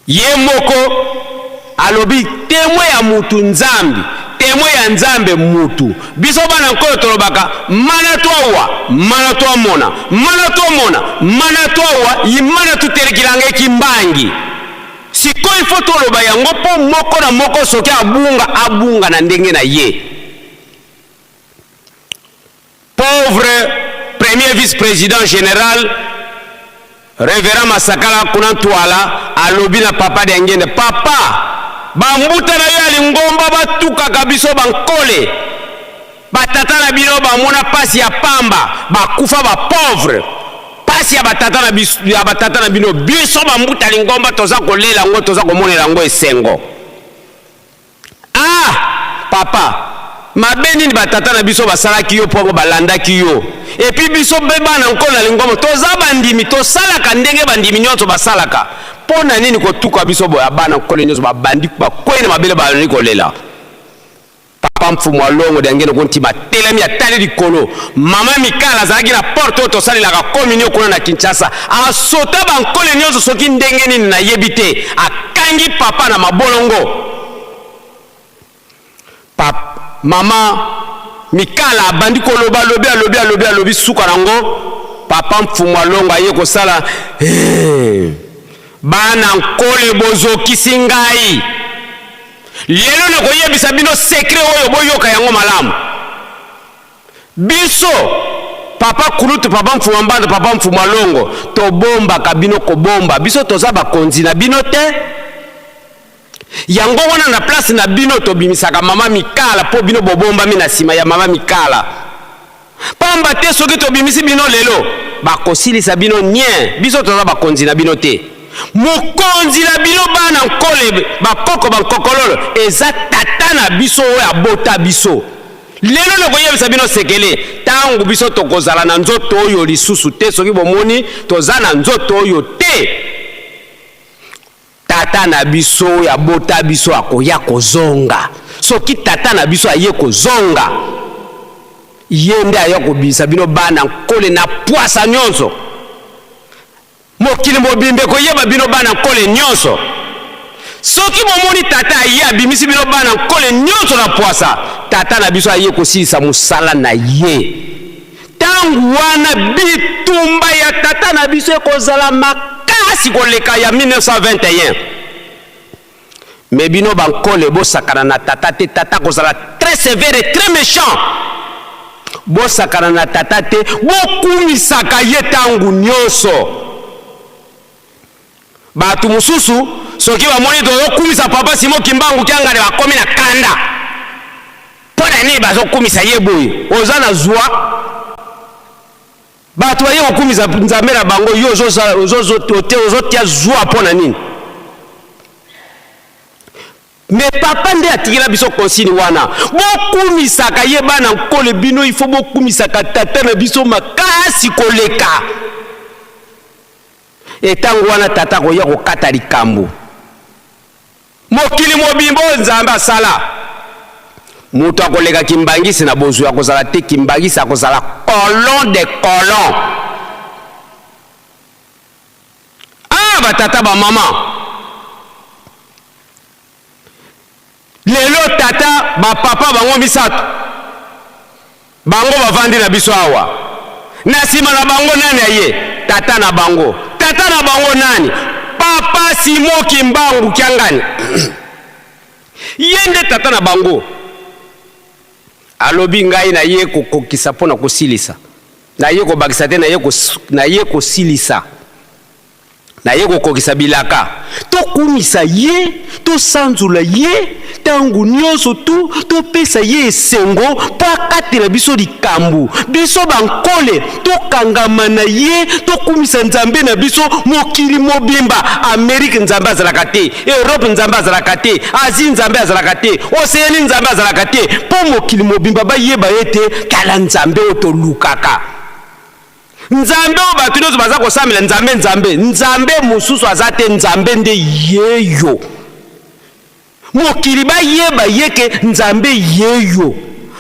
Ye moko alobi temoin ya mutu nzambi temoin ya nzambe mutu biso bana nkolo tolobaka mana twawa mana twamona mana twamona mana twawa imana tutelekilanga ekimbangi sikoyo ifo toloba yango mpo moko na moko soki abunga abunga na ndenge na ye. Pauvre premier vice-president general Reverend Masakala kuna Ntwala alobi na papa Diangienda, papa ba mbuta na yo ya lingomba batukaka biso ba nkole, ba tata na bino bamona pasi ya pamba, bakufa ba pauvre, pasi ya ba tata na biso, ya ba tata na bino, biso ba mbuta lingomba toza kolela yango, toza komonela yango esengo. Ah papa! Mabe nini batata na biso basalaki yo mpo balandaki yo? Epuis biso mpe bana Nkolo na lingomba toza bandimi, tosalaka ndenge bandimi nyonso basalaka. Mpo na nini kotuka biso boye? Bana Nkolo nyonso babandi bakwei na mabele, babandi kolela. Papa Mfumu Alongo Diangene Kuntima atelemi atali likolo. Mama Mikala azalaki na porte oyo tosalelaka communion kuna na Kinshasa. Asota bankole nyonso soki ndenge nini nayebi te. Akangi papa na mabolongo. Pap, mama Mikala abandi koloba alobi alobi alobi alobi suka nango papa Mfumu Alongo aye kosala eh, bana Nkole bozokisi ngai. Lelo nakoyebisa bino secret oyo boyoka yango malamu. Biso papa kulutu, papa Mfuma Mbanda, papa Mfuma Longo tobombaka bino kobomba. Biso toza bakonzi na bino te. Yango wana na place na bino tobimisaka mama Mikala mpo bino bobombami na nsima ya mama Mikala. Pamba te soki tobimisi bino lelo, bakosilisa bino nien. Biso toza bakonzi na bino te. Mokonzi na bino bana Nkole, bakoko bankokololo, eza tata na biso oyo abota biso. Lelo nakoyebisa bino sekele, tango biso tokozala na nzoto oyo lisusu te, soki bomoni toza na nzoto oyo te, Tata na biso oyo abota biso akoya kozonga. Soki tata na biso aye kozonga, ye nde aya kobimisa bino bana Nkole na pwasa nyonso. Mokili mobimba ekoyeba bino bana Nkole nyonso. Soki bomoni tata aye abimisi bino bana Nkole nyonso na pwasa, tata na biso aye kosilisa mosala na ye. Tango wana bitumba ya tata na biso ekozala makasi koleka ya 1921. Mais bino bankole bosakana na tata te, tata akozala très sévère et très méchant. Bosakana na tata te, bokumisaka ye tango nyonso. Bato mosusu soki bamoni tozokumisa papa Simon Kimbangu Kiangani bakomi na kanda. Mpo na nini bazokumisa ye boye? Oza na zwa. Bato baye kokumisa Nzambe na bango, yo ozotia zwa mpo na nini? Mais papa nde atikela biso consigne wana, bokumisaka ye bana Nkole, bino il faut bokumisaka tata na biso makasi koleka. Etango wana tata akoya kokata likambo. Mokili mobimba oyo Nzambe asala, moto akoleka Kimbangisi na bozwi akozala te. Kimbangisi akozala colon de colon. Ah, batata ba mama, lelo tata ba papa bango misato bango bavandi na biso awa, na nsima na bango nani aye? Tata na bango. Tata na bango nani? Papa Simon Kimbangu Kiangani. Ye nde tata na bango. Alobi ngai na ye kokokisa mpo na kosilisa, na ye kobakisa te, na ye kosilisa. Naye kokokisa bilaka. Tokumisa Ye, tosanzola Ye ntango nyonso tu, topesa Ye esengo mpo akatela biso likambo. Biso bankole, tokangama na Ye, tokumisa Nzambe na biso mokili mobimba. Amerike Nzambe azalaka te, Europe Nzambe azalaka te, Asie Nzambe azalaka te, Oceanie Nzambe azalaka te, mpo mokili mobimba bayeba ete tala Nzambe oyo tolukaka. Nzambe oyo bato nyonso baza kosambela, Nzambe, Nzambe, Nzambe mosusu aza te, Nzambe nde yeyo. Mokili bayeba ye ke Nzambe yeyo.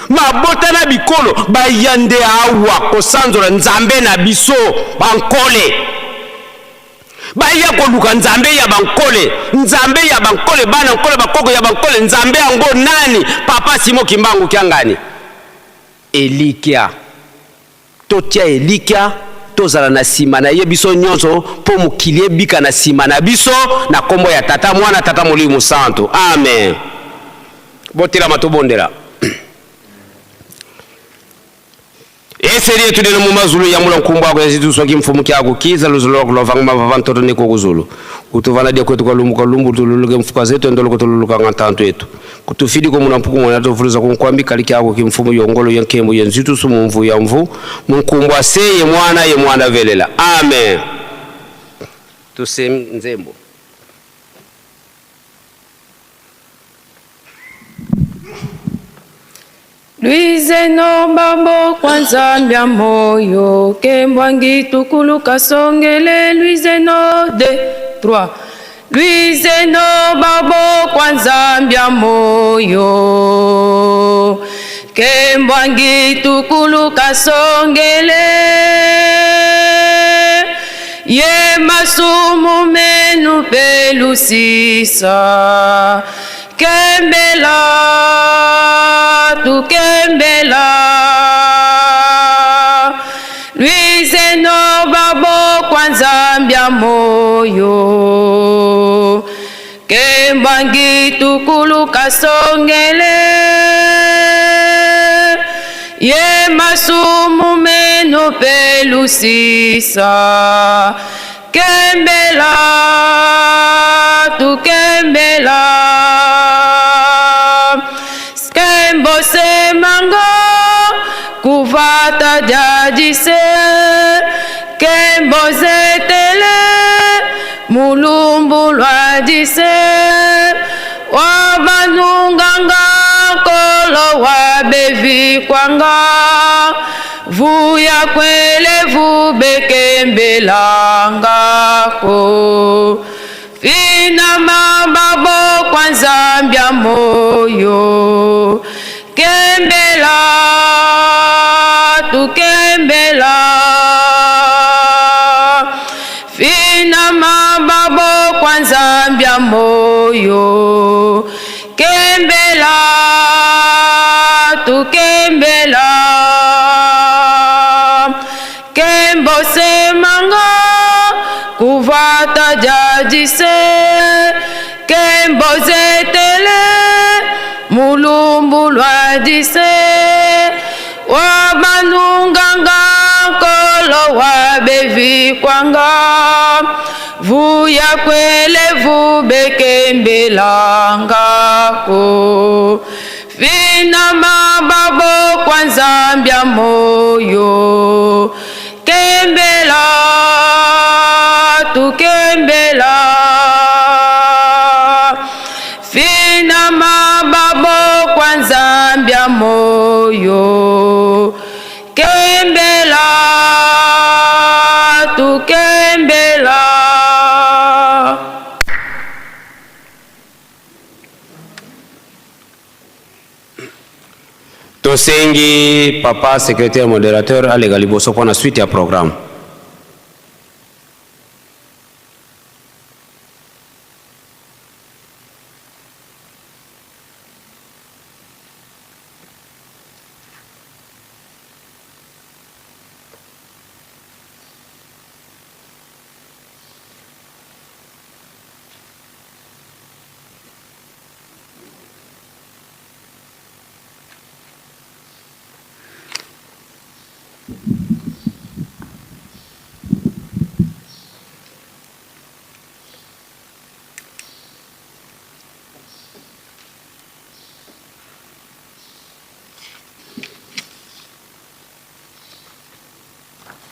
Mabota na bikolo baya nde awa kosanzola Nzambe na biso bankole. Baya koluka Nzambe ya bankole, Nzambe ya bankole, bana nkole, bakoko ya bankole, Nzambe yango nani? Papa Simon Kimbangu Kiangani. Elikya. Totia elikya, tozala na sima na ye biso nyonso, mpo mokili ebika na sima na biso, na kombo ya Tata, Mwana, Tata Molimo Mosantu. Amen. Botelama tobondela. Eseri yetu lelo mu mazulu ya mula nkumbu ako yazitu soki mfumu kyaku kiza luzulu lwako lwavanga mavava ntoto ne kokuzulu utuvana dia kwetu kalumbu kalumbu tululuke mfuka zetu endoloko tululukanga ntantu etu Kutufidi ko muna mpuku mwana tovuluza ku nkwambi kali kyako ki mfumu yongolo ye nkembo ye nzitusu mu mvu ya mvu mu nkumbu ase ye mwana ye mwana velela. Amen. Tuse nzembo. Luizeno babo kwa Nzambi ya moyo kembwangi tukulu kasongele Luizeno 2 3 Luizeno babo kwa Nzambi ya moyo kembwangi tukulu kasongele ye masumu menu pelusisa Kembela, tukembela. Luizeno babo kwa Nzambi ya moyo. Kembangi tukulu kasongele. Ye masumu meno pelusisa. Kembela, tukembela. Skembo semango, kuvata jadise. Kembo zetele, mulumbu lwadise. Wabanunganga kolo wabevikwanga. Vuya kwele vubekembelangako. Fina mababo kwa Nzambi ya moyo. Kembela, tukembela. Fina mababo kwa Nzambi ya moyo. Kembela, tukembela. Kembo semanga, kuvata jadise. Kembo zetele, mulumbu lwadise. Wabanunganga kolo wabevikwanga. Vuya kwele vubekembelangako. Fina mababo kwa Nzambi ya moyo. Kembela, tukembela. Fina mababo kwa Nzambi ya moyo. Kembela, tukembela. Tosengi papa secrétaire modérateur alega liboso mpona suite ya programme.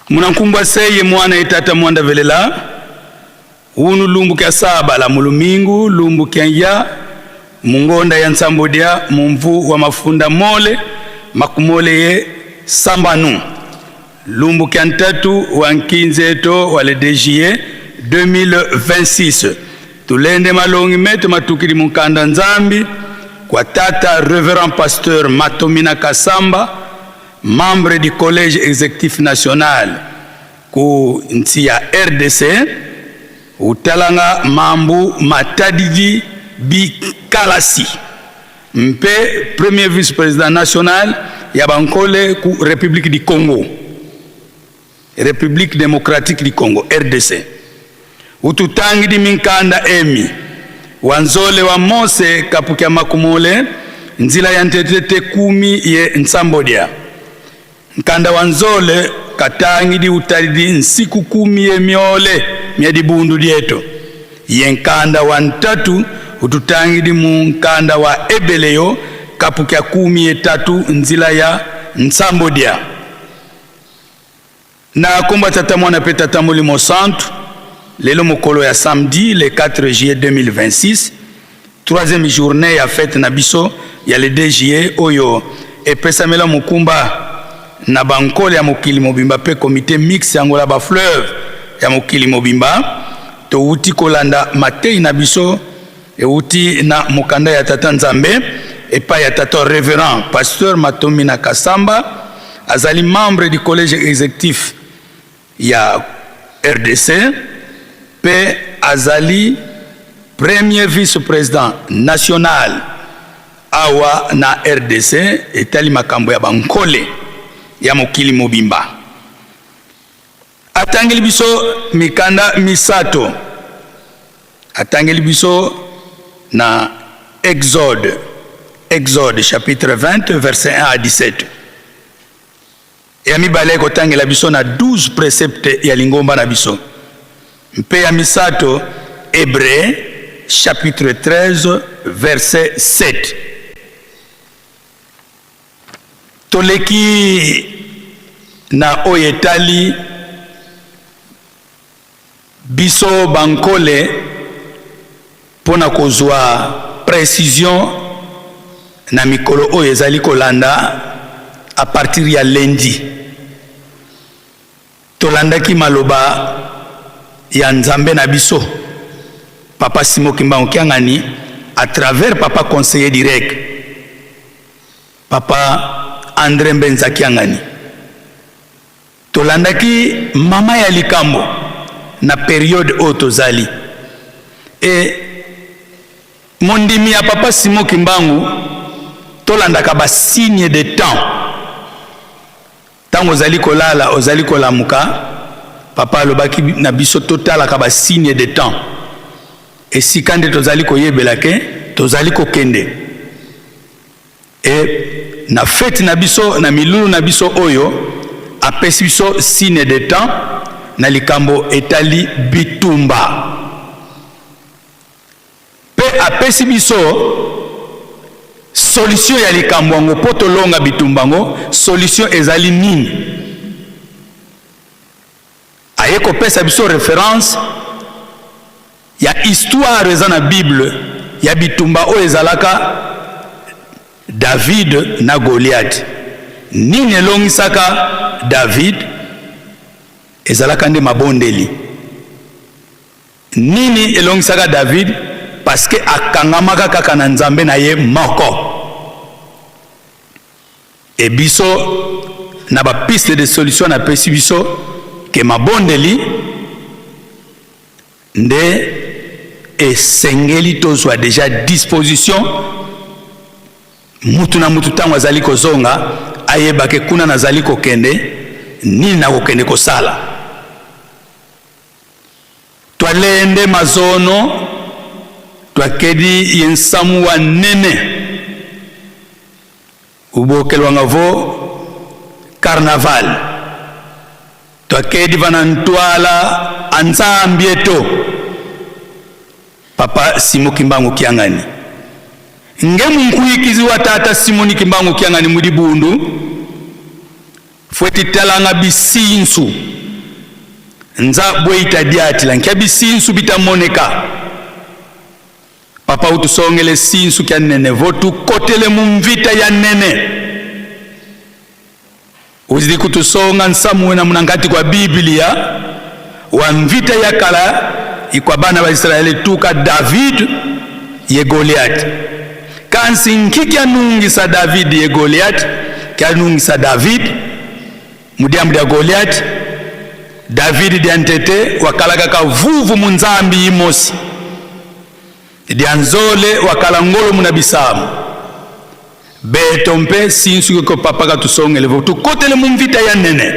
Munankumbwa seye mwana etata mwanda velela unu lumbu kya saba la mulumingu lumbu kya ya mungonda ya nsambodia mumvu wa mafunda mole makumole ye sambanu lumbu kya ntatu wa nkinzeto wa le DJE 2026 tulende malongi meto matukili munkanda nzambi kwa tata reverend pasteur Matomina Kasamba membre du collège exécutif national ku nti ya RDC utalanga mambu matadidi bikalasi mpe premier vice-président national ya bankole ku République du Congo, République démocratique du Congo RDC. Ututangidi minkanda emi wanzole wa Mose kapukya makumole nzila ya ntetete kumi ye nsambodia nkanda wanzole katangidi utalidi nsiku kumi ye miole myadibundu dieto ye nkanda wa ntatu ututangidi mu nkanda wa ebeleyo kapukya kumi ye tatu nzila ya nsambodia na komba tata mwana pe tata molimo santu lelo mokolo ya samedi le 4 juillet 2026 troisième journée ya fête na biso ya le 2 juillet oyo epesamela mokumba na bankole ya mokili mobimba mpe comité mixte ya Angola ba fleuve ya mokili mobimba. Towuti kolanda mateyi na biso ewuti na mokanda ya Tata Nzambe epai ya Tata Reverend Pasteur Matomina Kasamba, azali membre du collège exécutif ya RDC mpe azali premier vice-président national awa na RDC etali makambo ya bankole ya mokili mobimba. Atangeli biso mikanda misato. Atangeli biso na Exode, Exode chapitre 20 verset 1 à 17. Ya mibale ekotangela biso na 12 precepte ya lingomba na biso. Mpe ya misato Hebreu chapitre 13 verset 7. Toleki na oyo etali biso bankole mpo na kozwa precision na mikolo oyo ezali kolanda a partir ya lundi. Tolandaki maloba ya Nzambe na biso Papa Simon Kimbangu Kiangani à travers Papa conseiller direct Papa Andre Mbenza Kiangani. Tolandaki mama ya likambo na periode oyo tozali e mondimi ya Papa Simon Kimbangu, tolandaka ba signe de temps. Tango ozali kolala, ozali kolamuka, Papa alobaki na biso totalaka ba signe de temps. Esika nde tozali koyebela ke tozali kokende. E na fete na biso, na milulu na biso oyo, apesi biso signe de temps na likambo etali bitumba. Mpe apesi biso solution ya likambo yango mpo tolonga bitumba yango. Solution ezali nini? Aye kopesa biso reference ya histoire eza na Bible ya bitumba oyo ezalaka David na Goliath. Nini elongisaka David? Ezalaka nde mabondeli. Nini elongisaka David? Parce que akangamaka kaka na Nzambe na ye moko. Et biso na ba piste de solution napesi biso ke mabondeli nde esengeli tozwa deja disposition. Mutu na mutu ntango azali kozonga ayeba ke kuna nazali kokende nini, nakokende kosala. Twalende mazono twakedi ye nsamu wa nene ubokelwanga vo carnaval twakedi vana ntwala anzambi eto Papa Simo Kimbangu Kiangani nge munkuikizi wa tata Simoni Kimbangu Kiangani mudi bundu Fweti talanga bisinsu nza bweita diatila nkia bisinsu bitamoneka. Papa utusongele sinsu kya nene vo tukotele mu mvita ya nene. Uzidi kutusonga nsamu wena muna nkati kwa Biblia wa mvita ya kala ikwa bana ba Israeli tuka David ye Goliath. Kansi nki kyanungisa David ye Goliath, kyanungisa David mudiambu dia Goliath. David dia ntete wakalaka kavuvu mu nzambi imosi, dia nzole wakala ngolo muna bisamu beto mpe sinsu ko papa katusongele vo tukotele mu mvita ya nene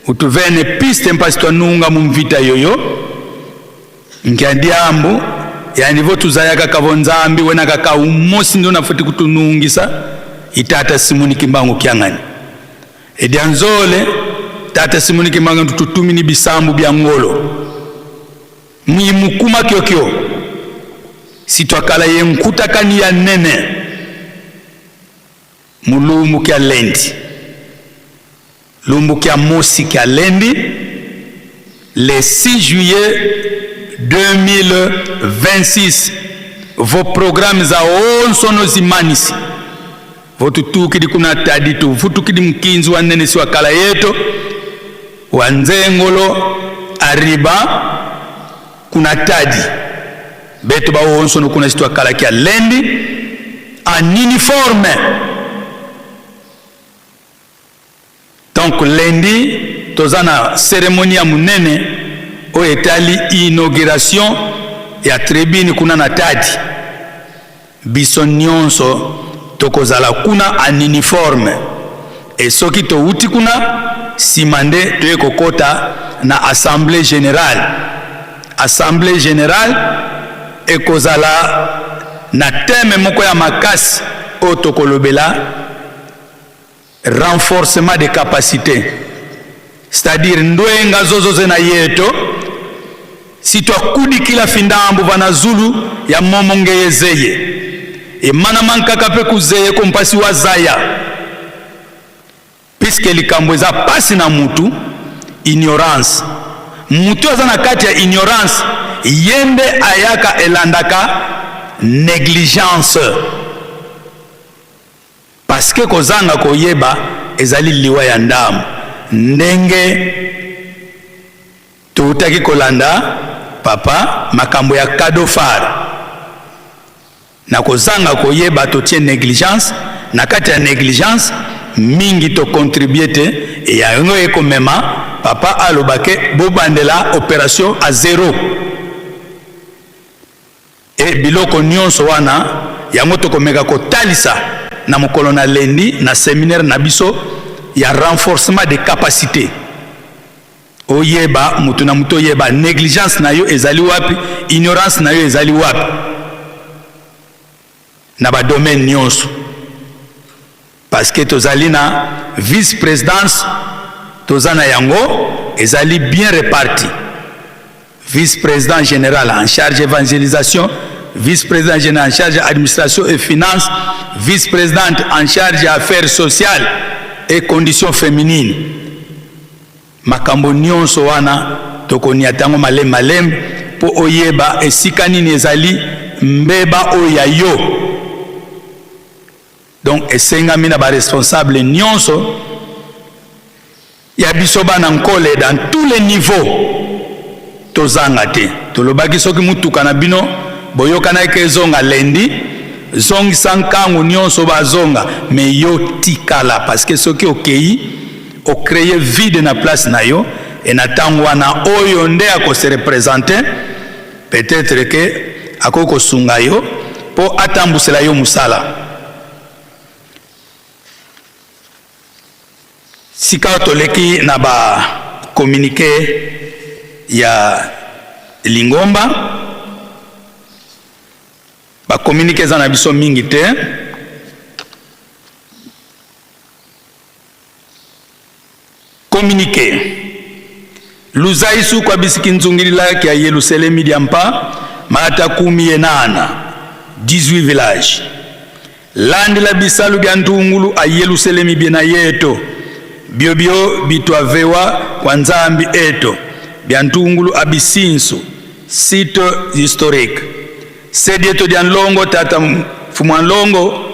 utuvene piste mpasi twanunga mu mvita yoyo Nkya diambu yani vo tuzaya kaka vo Nzambi wena kaka umosi ndo nafuti kutunungisa itata Simoni Kimbangu Kiangani edia nzole tata Simoni Kimbangu tutumini bisambu bya ngolo mwimukuma kyokyo sitwakala ye nkutakani ya nene mulumbu kya lendi lumbu kya mosi kya lendi le 6 juillet 2026 vos programmes za onso nozimanisi. Votutukidi kuna tadi tuvutukidi mukinzi wa nenesi wa kala yeto wa nzengolo ariba kuna tadi beto bawonsono kuna sitwa kala kia lendi en uniforme. Donc lundi toza na cérémonie ya munene oyo etali inauguration ya tribune kuna na Tadi. Biso nyonso tokozala kuna en uniforme, et soki towuti kuna sima nde toye kokota na assemblée générale. Assemblée générale ekozala na thème moko ya makasi oyo tokolobela renforcement de capacité, c'est-à-dire ndwenga zozoze na yeto si twakudikila findambu vana zulu ya momo ngeye zeye emana mankaka pe kuzeye kompasi wa zaya, puisque likambo eza pasi na mutu ignorance. Mutu aza na kati ya ignorance yende ayaka elandaka négligence, parce que kozanga koyeba ezali liwa ya ndamu. Ndenge toutaki kolanda papa makambo ya cadeau phare, na kozanga koyeba totie négligence na kati ya négligence mingi tocontribue te, e yango ekomema papa alobake bobandela opération à zéro. E biloko nyonso wana yango tokomeka kotalisa na mokolo na lundi na séminaire na biso ya renforcement de capacité. Oyeba mutu na mutu, oyeba négligence na yo ezali wapi, ignorance na yo ezali wapi na ba domaine nyonso, parce que tozali na vice-présidence, toza na yango ezali bien réparti. Vice-président général en charge évangélisation, vice-président général en charge administration et finance, vice-présidente en charge affaires sociales et conditions féminines. Makambo nyonso wana tokoniata yango malembe malembe mpo oyeba esika nini ezali mbeba oyo ya yo. Donc esengami na baresponsable nyonso ya biso bana nkole dans tous les niveaux tozanga te. Tolobaki soki mutuka na bino boyokanaki ezonga lundi, zongisa nkangu nyonso bazonga, mais yo tikala, parce que soki okei ocréer vide na place na yo, e na ntango wana oyo nde akose représenter, peut-être que akoki kosunga yo mpo atambusela yo mosala. Sika toleki na ba communiqué ya lingomba, ba communiqué eza na biso mingi te. Communiqué luzaisu kwa bisiki nzungilila kya Yerusalemi diampa mata kumi yenana 18 village landila bisalu bya ntungulu a Yerusalemi byena yeto byobyo bitwavewa kwa nzambi eto bya ntungulu a bisinsu site historique sedieto dia nlongo tata mfumu nlongo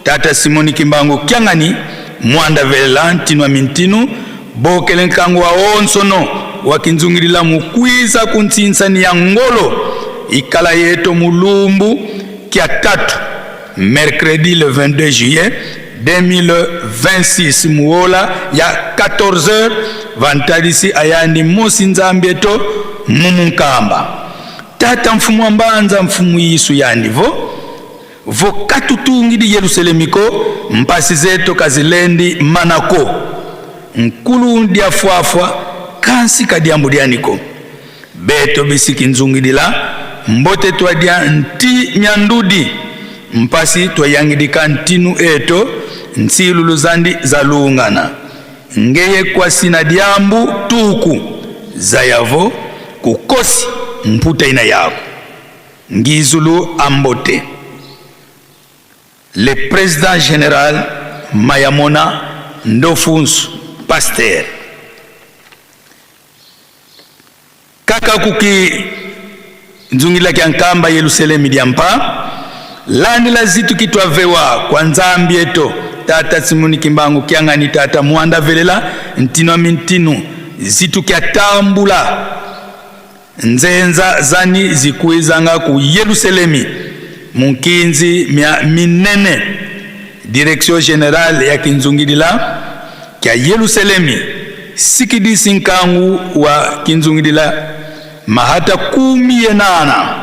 tata Simoni Kimbangu Kiangani mwanda velela ntinwa mintinu bokele nkangu wa onsono wakinzungilila mukwiza kuntsinsa ya ngolo ikala yeto mulumbu kia tatu mercredi le 22 juillet 2026 muola ya 14h vantalisi ayandi mosi nzambi eto mumunkamba tata mfumu wa mbanza mfumu yisu yandi vo vokatutungidi Yerusalemiko mpasi zeto kazilendi manako nkulu diafwafwa kansi kadiambu dianiko beto bisiki nzungidila mbote twadia nti nyandudi mpasi twayangidika ntinu eto nsilulu zandi zalungana ngeye kwasi na diambu tuku zayavo kukosi mputa ina yako ngizulu ambote. Le président général Mayamona Ndofunsu pasteur kaka kuki nzungilaki nkamba Yerusalemi diampa landi la zitu kitwavewa kwa nzambi eto Tata Simoni Kimbangu Kiangani Tata Mwanda Velela Ntino Mintinu Zitu Kia Tambula Nzenza zani zikuizanga ku Yeluselemi munkinzi mia minene Direction Generale ya Kinzungidila kia Yeluselemi sikidisi nkangu wa Kinzungidila mahata kumi yenana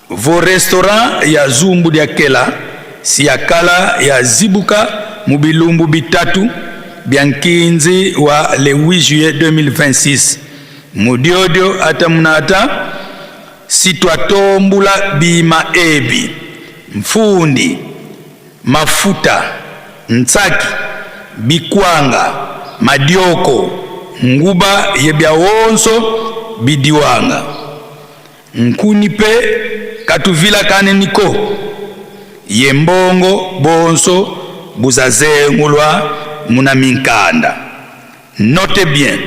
vo restaurant ya zumbu dia kela siakala ya zibuka mu bilumbu bitatu bia nkinzi wa le 8 juillet 2026 mudiodio ata munata sitwatombula bima ebi mfundi mafuta ntsaki bikwanga madioko nguba ye bia wonso bidiwanga nkuni pe katuvilakane niko ye mbongo bonso buzazengulwa muna minkanda. Note bien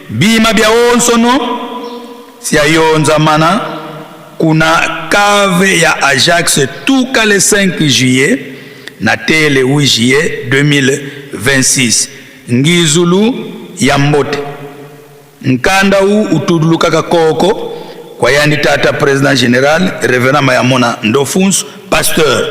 bima bia wonso no siayonzamana kuna cave ya Ajax tuka le 5 juillet na te le 8 juillet 2026 ngizulu ya mbote nkanda u utudulukaka koko kwa yandi tata président général révérend Mayamona Ndofunsu pasteur.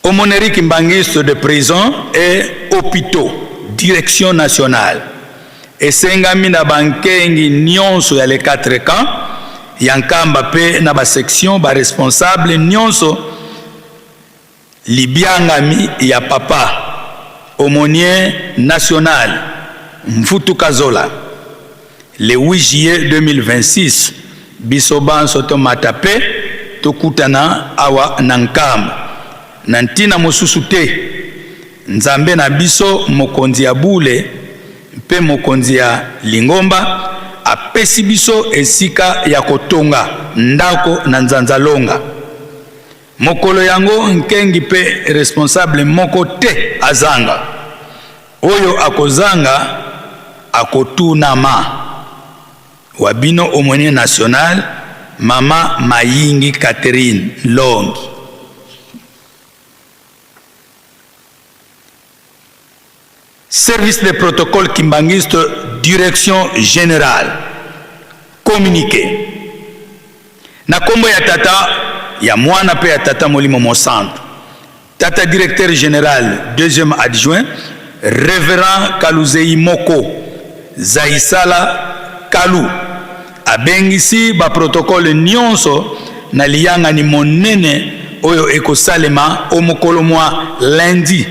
Aumônerie Kimbanguiste de prison et hôpitaux, direction nationale. Esengami na bankengi nyonso ya les 4 camps ya Nkamba pe na ba section ba responsable nyonso libiangami ya papa aumônier national Mfutu Kazola le 8 juillet 2026 biso banso tomata pe tokutana awa na Nkamba na ntina mosusu te Nzambe na biso mokonzi ya bule mpe mokonzi ya lingomba apesi biso esika ya kotonga ndako na Nzanzalonga. Mokolo yango nkengi mpe responsable moko te azanga. Oyo akozanga akotunama. Wa bino aumônier national mama Mayingi Catherine Longi. Service de protocole kimbanguiste direction générale communiqué na kombo ya tata ya mwana pe ya tata molimo mosantu tata directeur général deuxième adjoint révérend Kaluzei Moko Zaisala Kalu abengisi ba protocole nyonso na liyangani monene oyo ekosalema o mokolo mwa lundi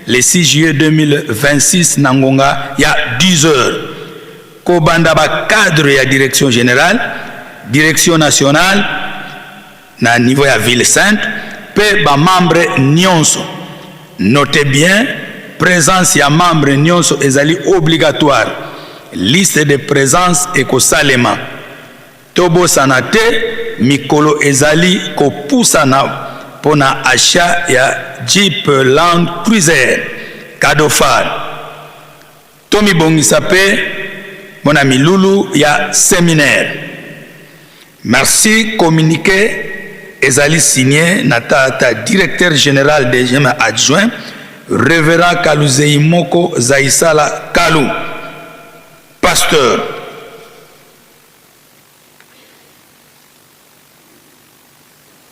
le 6 juillet 2026 na ngonga ya 10 heures kobanda ba cadre ya direction générale, direction nationale na niveau ya ville sainte pe ba membre nyonso. Notez bien, présence ya membre nyonso ezali obligatoire. Liste de présence ekosalema. Tobosana te mikolo ezali kopusana pona achat ya Jeep Land Cruiser cadeau phare. Tomibongisa pe pona milulu ya seminaire. Merci communique ezali signe na tata directeur general deuxième adjoint Reverend Kaluzei Moko Zaisala Kalu pasteur.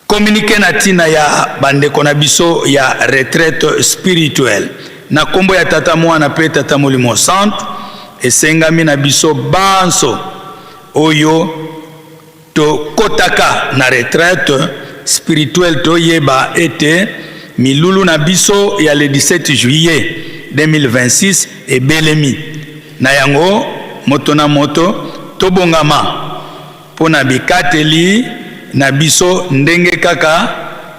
Communiqué na tina ya bandeko na biso ya retraite spirituelle na kombo ya Tata Mwana pe Tata Molimo Santu, esengami na biso banso oyo tokotaka na retraite spirituelle toyeba ete milulu na biso ya le 17 juillet 2026 ebelemi. Na yango, moto na moto tobongama mpo na bikateli na biso ndenge kaka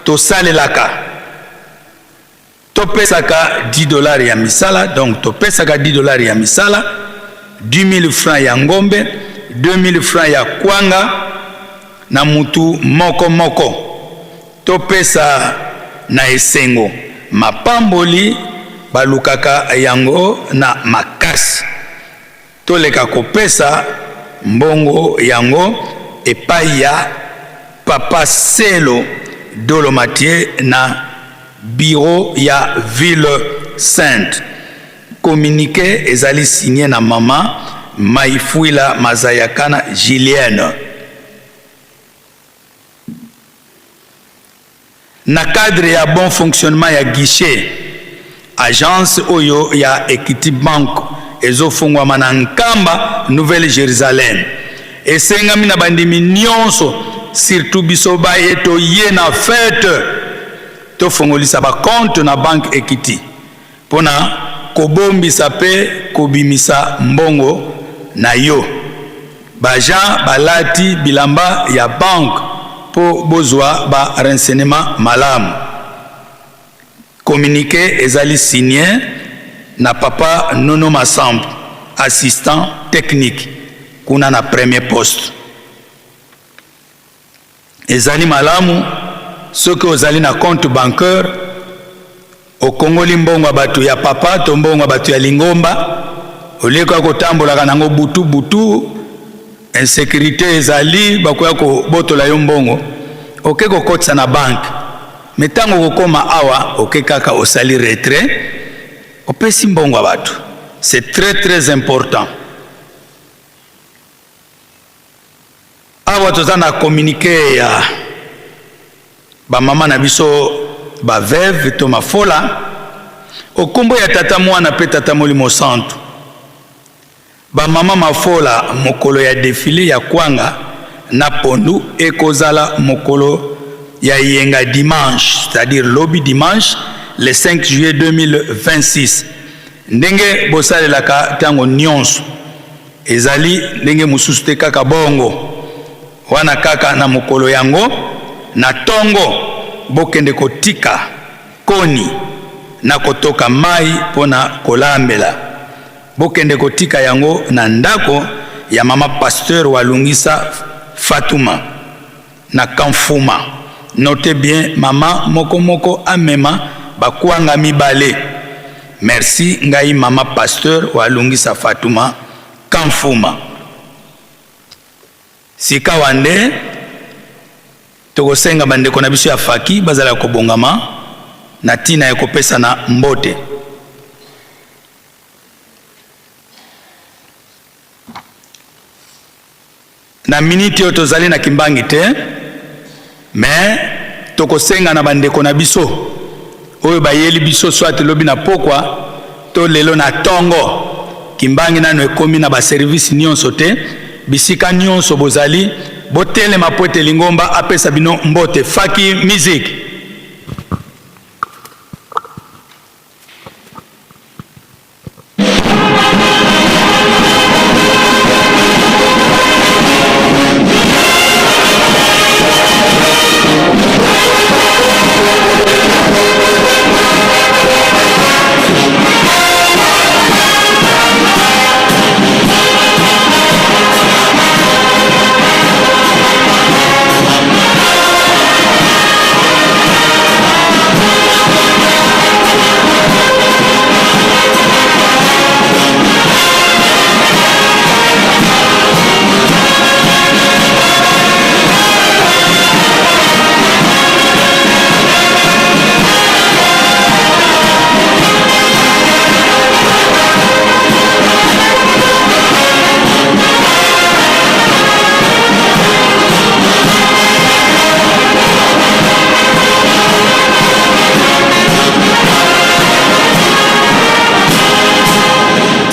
tosalelaka. Topesaka 10 dollars ya misala, donc topesaka 10 dollars ya misala, 10 000 francs ya ngombe, 2 000 francs ya kwanga na mutu moko moko. Topesa na esengo mapamboli balukaka yango na makasi. Toleka kopesa mbongo yango epai ya Papa Selo Dolo Mathieu na bureau ya Ville Sainte. Communiqué ezali signé na mama Maifuila Mazayakana Julienne. Na cadre ya bon fonctionnement ya guichet, agence oyo ya Equity Bank ezofungwama na Nkamba, Nouvelle Jerusalem. Esengami na bandimi nionso, surtout biso baye toye na fete, tofongolisa ba comptes na banque Equity pona kobombisa pe kobimisa mbongo na yo. Ba agents balati bilamba ya banque po bozua ba renseignements malamu. Communique ezali signe na papa Nono Masampu, assistant technique kuna na premier poste. Ezali malamu soki ozali na compte bancaire, okongoli mbongo ya bato ya papa to mbongo ya bato ya lingomba, olie koya kotambolaka nango butu butu, insecurite ezali, bakoya kobotola yo mbongo, oke kokotisa na banque. Mais tango okokoma awa, oke kaka osali retrait, opesi mbongo ya bato. C'est très très important. Awa toza na communique ya ba mama na biso ba veuve to mafola okombo ya tata mwana pe tata molimo santu. Ba mama mafola mokolo ya defile ya kwanga na pondu ekozala mokolo ya yenga dimanche, c'est-à-dire lobi dimanche le 5 juillet 2026 ndenge bosalelaka tango nionso. Ezali ndenge mosusu te kaka bongo. Wana kaka na mokolo yango na tongo, bokende kotika koni na kotoka mai mpo na kolambela. Bokende kotika yango na ndako ya mama Pasteur Walungisa Fatuma na Kamfuma. Notez bien mama moko moko amema ba kwanga mibale. Merci ngai mama Pasteur Walungisa Fatuma Kamfuma. Sikawa nde tokosenga bandeko na biso ya faki bazala kobongama na ntina ya kopesana mbote. Na minute oyo tozali na Kimbangi te, mais tokosenga na bandeko na biso oyo bayeli biso soit lobi na pokwa to lelo na tongo. Kimbangi nano ekomi na ba service nionso te, bisika nionso bozali botelema po ete lingomba apesa bino mbote. Faki music.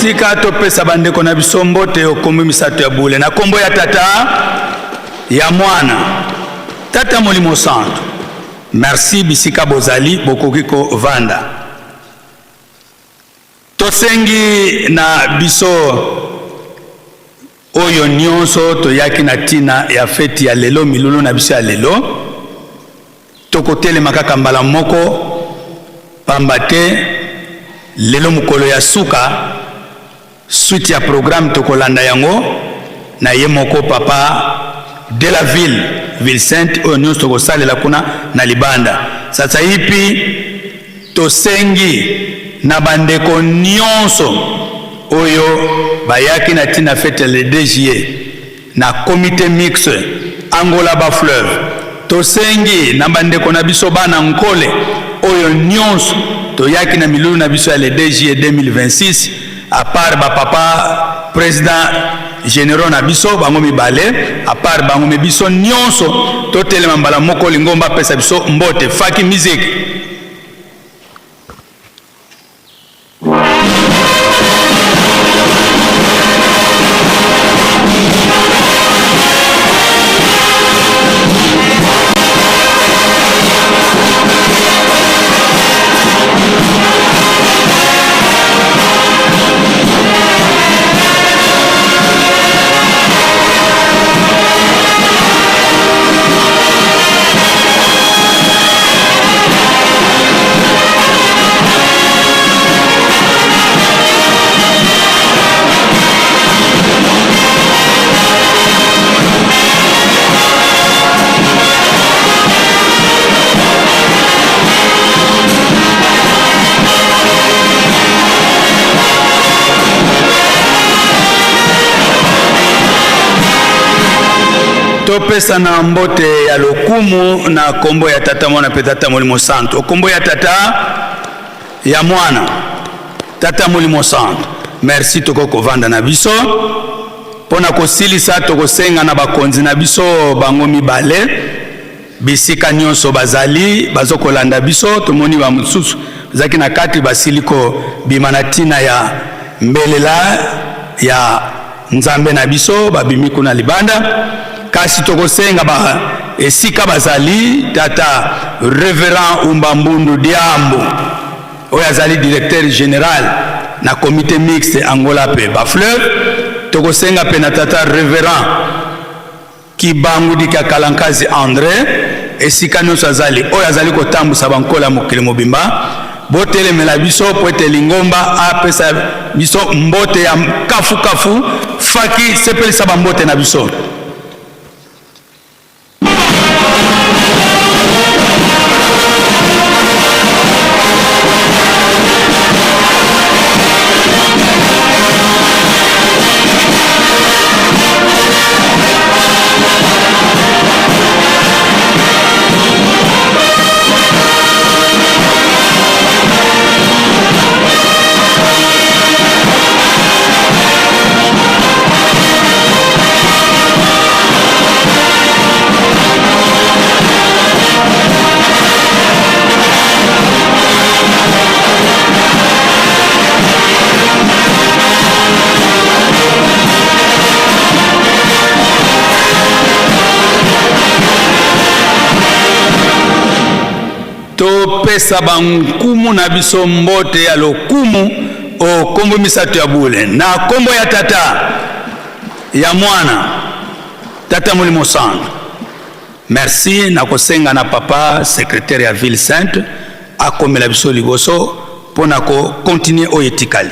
Tika topesa bandeko na biso mbote okombi misato ya bule na kombo ya Tata, ya Mwana, Tata Molimo Santu. Merci bisika bozali bokoki kovanda. Tosengi na biso oyo nionso toyaki na tina ya feti ya lelo, milulu na biso ya lelo, tokotelema kaka mbala moko, pamba te lelo mokolo ya suka, suite ya programme tokolanda yango na ye moko papa de la ville, ville sainte, oyo nionso tokosalela kuna na libanda. Sasaipi tosengi na bandeko nionso oyo bayaki na tina fete ya le 2 juillet na comite mixte Angola Bas Fleuve, Tosengi na bandeko na biso bana Nkole oyo nionso toyaki na milulu na biso ya le 2 juillet 2026, à part ba papa president generaux na biso bango mibale, à part bango me biso nionso totelema mbala moko lingomba apesa biso mbote. Faki music. Topesana mbote ya lokumu na kombo ya Tata, Mwana mpe Tata Molimo Santu. Kombo ya Tata, ya Mwana, Tata Molimo Santu. Merci, tokoki kovanda na biso. Mpo na kosilisa, tokosenga na bakonzi na biso bango mibale, bisika nyonso bazali bazokolanda biso. Tomoni ba mosusu bazalaki na kati basili kobima na ntina ya mbelela ya Nzambe na biso, babimi kuna libanda, kasi tokosenga ba esika bazali tata Reverend Umba Mbundu Diambo oyo azali directeur general na comité mixte Angola pe ba fleuve. Tokosenga pe na tata Reverend Kibangu Dika Kalankazi Andre esika nyonso azali, oyo azali kotambusa bankola ya mokili mobimba, botelemela biso mpo ete lingomba apesa biso mbote ya kafukafu. Faki sepelisa bambote na biso. Topesa bankumu na biso mbote ya lokumu o kombo misato ya bule, na kombo ya Tata, ya Mwana, Tata Molimo Santu. Merci. Nakosenga na papa secretaire ya ville sainte akomela biso liboso mpo na ko continuer oyo etikali.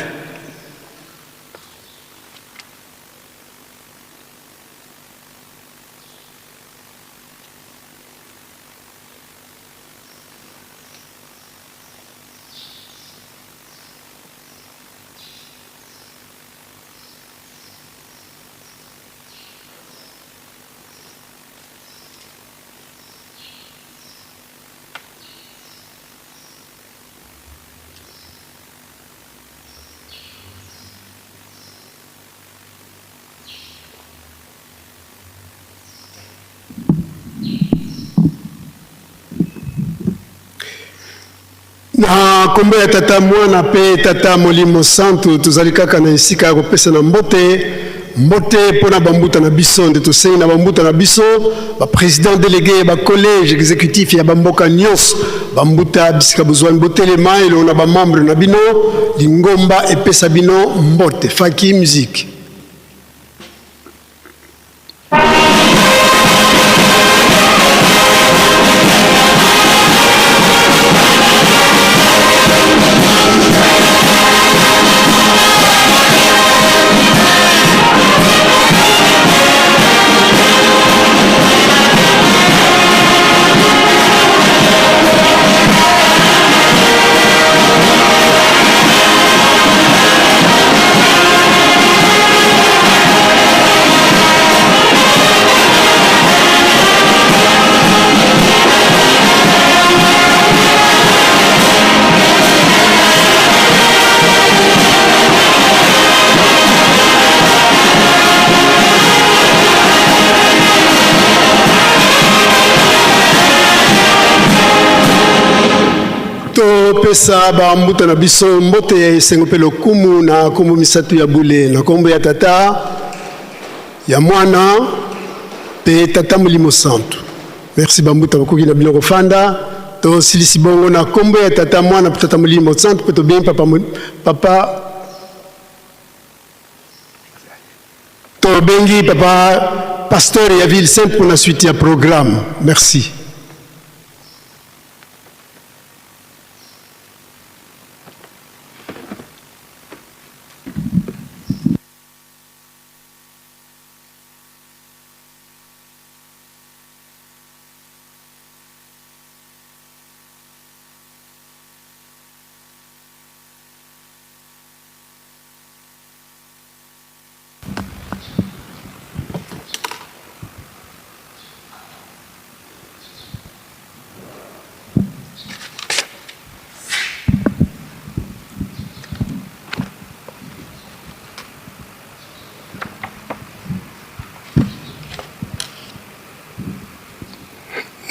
Na nkombo ya Tata, Mwana mpe Tata Molimo Santu, tozali kaka na esika ya kopesana mbote. Mbote mpo na bambuta na biso, nde tosengi na bambuta na biso, ba president delege ya ba collège executif ya bamboka nyonso, bambuta bisika bozwami, botelema elongo na ba membre na bino, lingomba epesa bino mbote. Faki musique. Topesa bambuta na biso mbote ya esengo mpe lokumu na nkombo misato ya bule, na nkombo ya Tata, ya Mwana mpe Tata Molimo Santu. Merci bambuta, bokoki na bino kofanda. Tosilisi bongo na nkombo ya Tata, Mwana mpe Tata Molimo Santu, mpe tobengi papa, papa tobengi papa pasteur ya ville sainte pour la suite ya programme. Merci.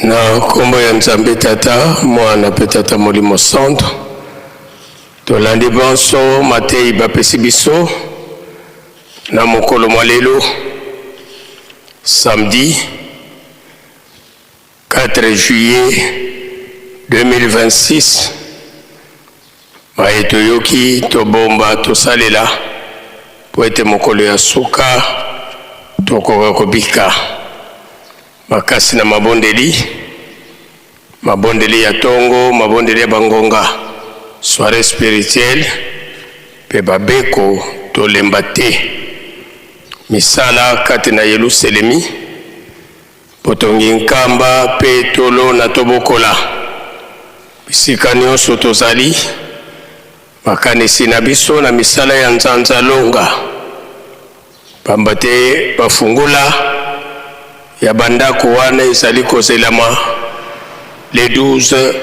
Na nkombo ya Nzambe Tata, Mwana mpe Tata Molimo Santo, tolandi banso mateyi bapesi biso na mokolo mwa lelo samedi 4 juillet 2026. Maye toyoki, tobomba, tosalela mpo ete mokolo ya suka tokoka kobika makasi na mabondeli, mabondeli ya tongo, mabondeli ya bangonga, soiree spirituelle mpe babeko, tolemba te misala kati na Yeluselemi, botongi nkamba mpe tolona tobokola bisika nyonso tozali, makanisi na biso na misala ya nzanza longa, pamba te bafungola ya bandako wana ezali kozelama le 12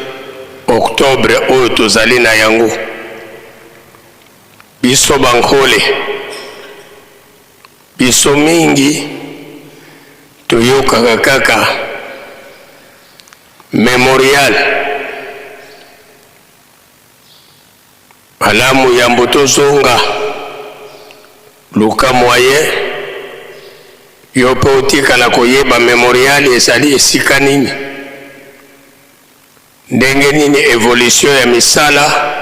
octobre oyo tozali na yango. Biso bankole, biso mingi toyokaka kaka memorial malamu yambo tozonga luka moyen yo mpe otikala koyeba memorial ezali esika nini, ndenge nini evolution ya misala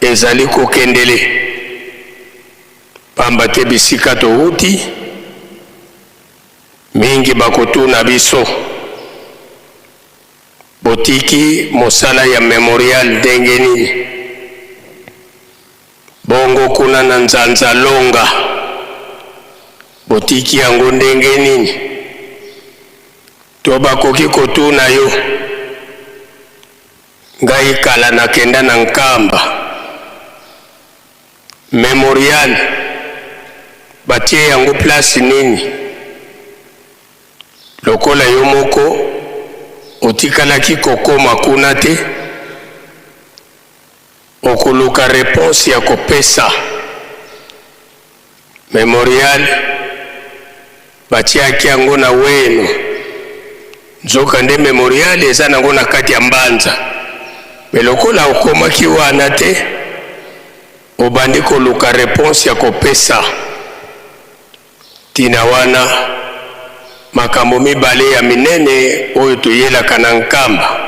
ezali kokendele, pamba te bisika towuti mingi bakotuna biso botiki mosala ya memorial ndenge nini, bongo kuna na Nzanza Longa botiki yango ndenge nini, to bakoki kotuna yo ngai kala nakenda na Nkamba memorial batie yango place nini, lokola yo moko otikalaki kokoma kuna te, okoluka reponse ya kopesa. Memorial batiaki yango na Weno, nzoka nde memorial eza nango na kati ya Mbanza, me lokola okomaki wana te, obandi koluka reponse ya kopesa. Ntina wana makambo mibale ya minene oyo toyelaka na Nkamba,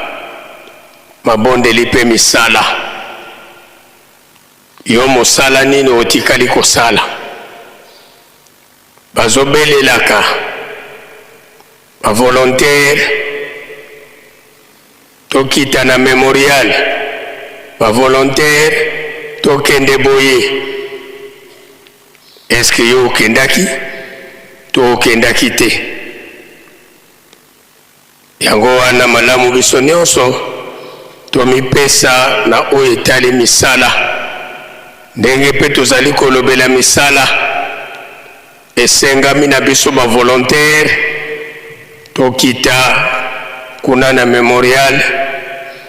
mabondeli mpe misala. Yo mosala nini otikali kosala? Bazobelelaka ba volontaire tokita na memorial, ba volontaire tokende boye. Eske yo okendaki to okendaki te? Yango wana malamu biso nyonso tomipesa na oyo etali misala. Ndenge mpe tozali kolobela misala, esengami na biso ba volontaire tokita kuna na memorial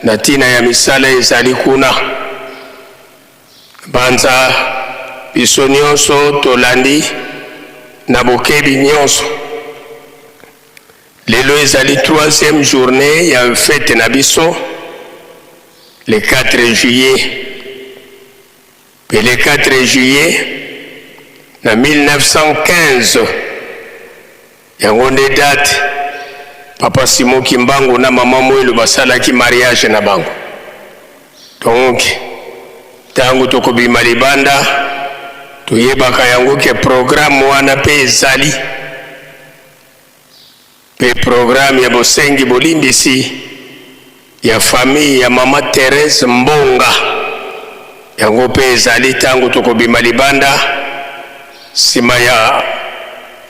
na ntina ya misala ezali kuna. Banza biso nyonso tolandi na bokebi nyonso. Lelo ezali troisième journée ya fete na biso. Le 4 juillet mpe le 4 juillet na 1915, yango nde date Papa Simon Kimbangu na Mama Mwelu basalaki mariage na bango. Donc ntango tokobima libanda, toyebaka yango ke programme wana mpe ezali mpe programme ya bosengi bolimbisi ya famille ya Mama Therese Mbonga, yango mpe ezali ntango tokobima libanda nsima ya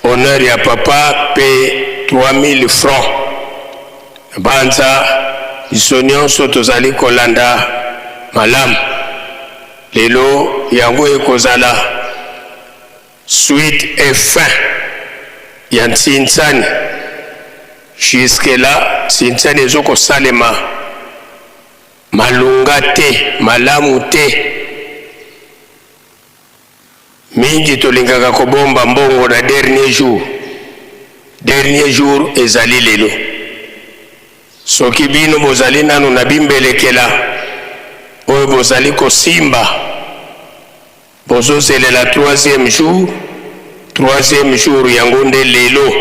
honneur ya papa mpe 3000 francs. Banza biso nyonso tozali kolanda malamu lelo, yango ekozala suite et fin ya ntsinsani. Jusque là ntsinsani ezokosalema malunga te, malamu te. Mingi tolingaka kobomba mbongo na dernier jour. Dernier jour ezali lelo. Soki bino bozali nanu na bimbelekela oyo bozali kosimba, bozozelela troisième jour. Troisième jour yango nde lelo.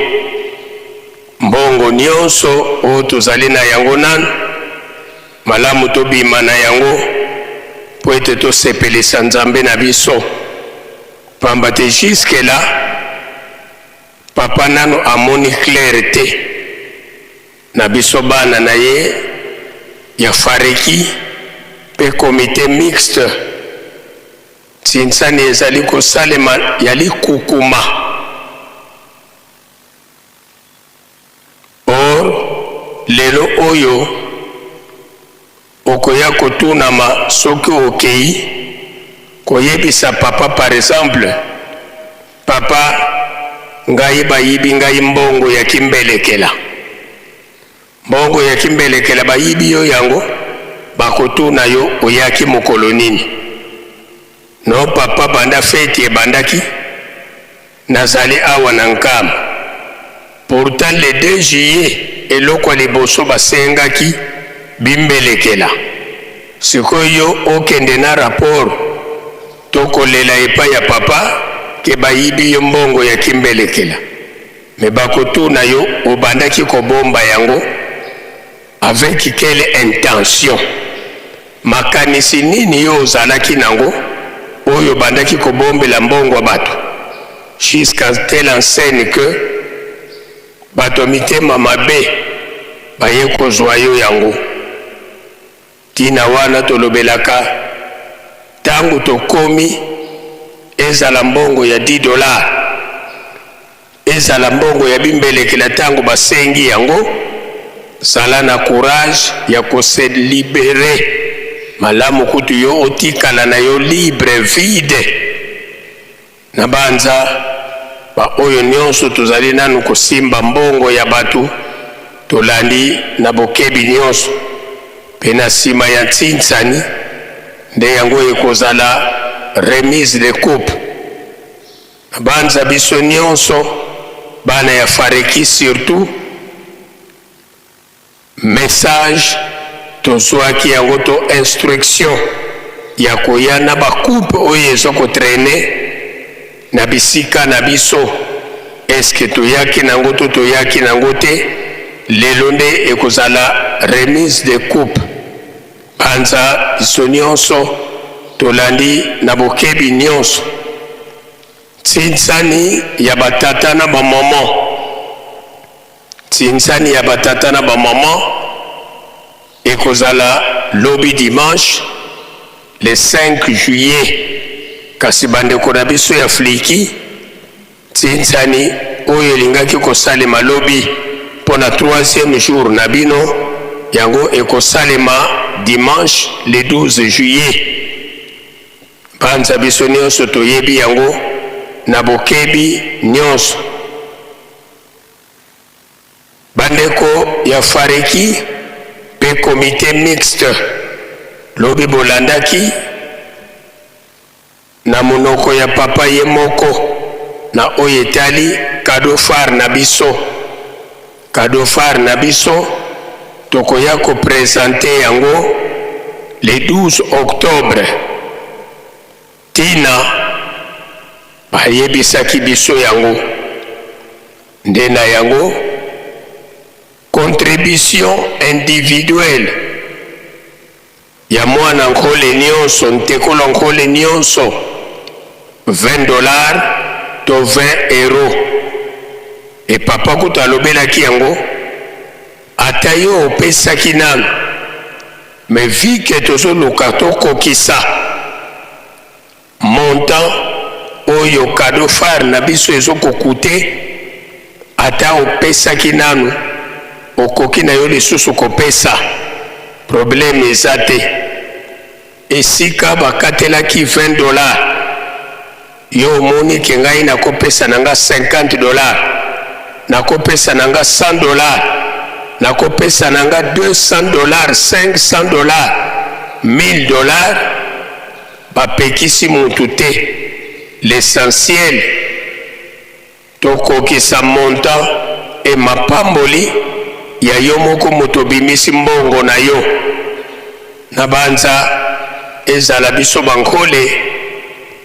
Mbongo nyonso oyo tozali na yango nanu, malamu tobima na yango mpo ete tosepelisa Nzambe na biso, pamba te jusque là papa nanu amoni clair te na biso bana na ye ya Fareki mpe comité mixte. Ntsinsani ezali kosalema ya likukuma. Or lelo oyo okoya kotunama soki okei koyebisa papa, par exemple: "Papa, ngai bayibi ngai mbongo ya kimbelekela, mbongo ya kimbelekela bayibi yo yango." Bakotuna yo: "Oyaki mokolo nini?" "No papa, banda feti ebandaki nazali awa na Nkamba." Pourtant le 2 juillet eloko ya liboso basengaki bimbelekela. Sikoyo yo okende na rapport to kolela epai ya papa ke bayibi yo mbongo ya kimbelekela, me bakotuna yo: "Obandaki kobomba yango avec quelle intention? Makanisi nini yo ozalaki nango oyo obandaki kobombela mbongo ya bato jusqu'à telle enseigne que bato ya mitema mabe baye kozwa yo yango?" Ntina wana tolobelaka, ntango tokomi, ezala mbongo ya 10 dollar, ezala mbongo ya bimbelekela, ntango basengi yango, zala na courage ya kose libérer. Malamu kutu yo otikala na yo libre, vide. Na banza baoyo nyonso tozali nanu kosimba mbongo ya bato, tolandi na bokebi nyonso. Mpe na nsima ya ntsinsani nde yango ekozala remise de coupe. Na banza biso nyonso bana ya Fareki, surtout message tozwaki yango to instruction ya koya na bacoupe oyo eza kotraîner na bisika na biso, eske toyaki nango to toyaki nango te? Lelo nde ekozala remise de coupe. Banza biso nyonso tolandi na bokebi nyonso ntsinsani ya batata na bamama. Ntsinsani ya batata na bamama ekozala lobi dimanche le 5 juillet. Kasi bandeko na biso ya Fliki, ntsinsani oyo elingaki kosalema lobi mpo na troisième jour na bino, yango ekosalema dimanche le 12 juillet. Banza biso nyonso toyebi yango na bokebi nyonso. Bandeko ya Fareki mpe comité mixte, lobi bolandaki na monoko ya papa ye moko na oyo etali cadeau phare na biso. Cadeau phare na biso, tokoya koprésenter yango. Le 12 octobre tina bayebisaki biso yango nde na yango contribution individuelle ya mwana nkole nionso, ntekolo nkole nionso 20 dollars to 20 euros et papa kutu alobelaki yango ata yo opesaki nanu mais vu que tozoluka tokokisa Montant oyo cadeau phare na biso ezo ko couter, ata opesaki nanu, okoki na yo lisusu kopesa, problème eza te. Esika bakatelaki 20 dollars, yo omoni ke ngai nakopesa na nga 50 dollars, nakopesa na nga 100 dollars, nakopesa na nga 200 dollars, 500 dollars, 1000 dollars, Bapekisi mutu te, l'essentiel tokokisa montant et mapamboli ya yo moko moto obimisi mbongo na yo. Nabanza ezala biso ba Nkole,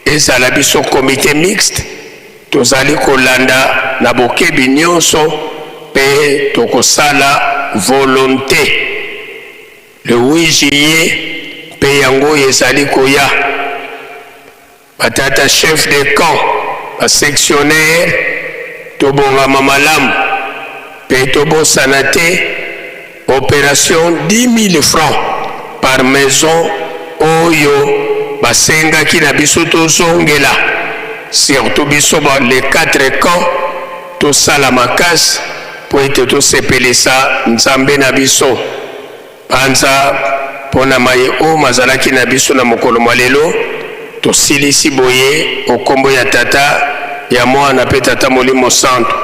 ezala biso comite mixte, tozali kolanda na bokebi nionso mpe tokosala volonte. Le 8 juillet mpe yango oyo ezali koya, ba tata chefs de camp, ba sectionnaires, tobongama malamu mpe tobosana te operation 10.000 francs par maison oyo basengaki na biso tozongela, surtout biso ba les quatre camps tosala makasi mpo ete tosepelisa Nzambe na biso. Panza mpo na maye oyo mazalaki na biso na mokolo mwa lelo, tosilisi boye o nkombo ya Tata, ya Mwana mpe Tata Molimo Santu,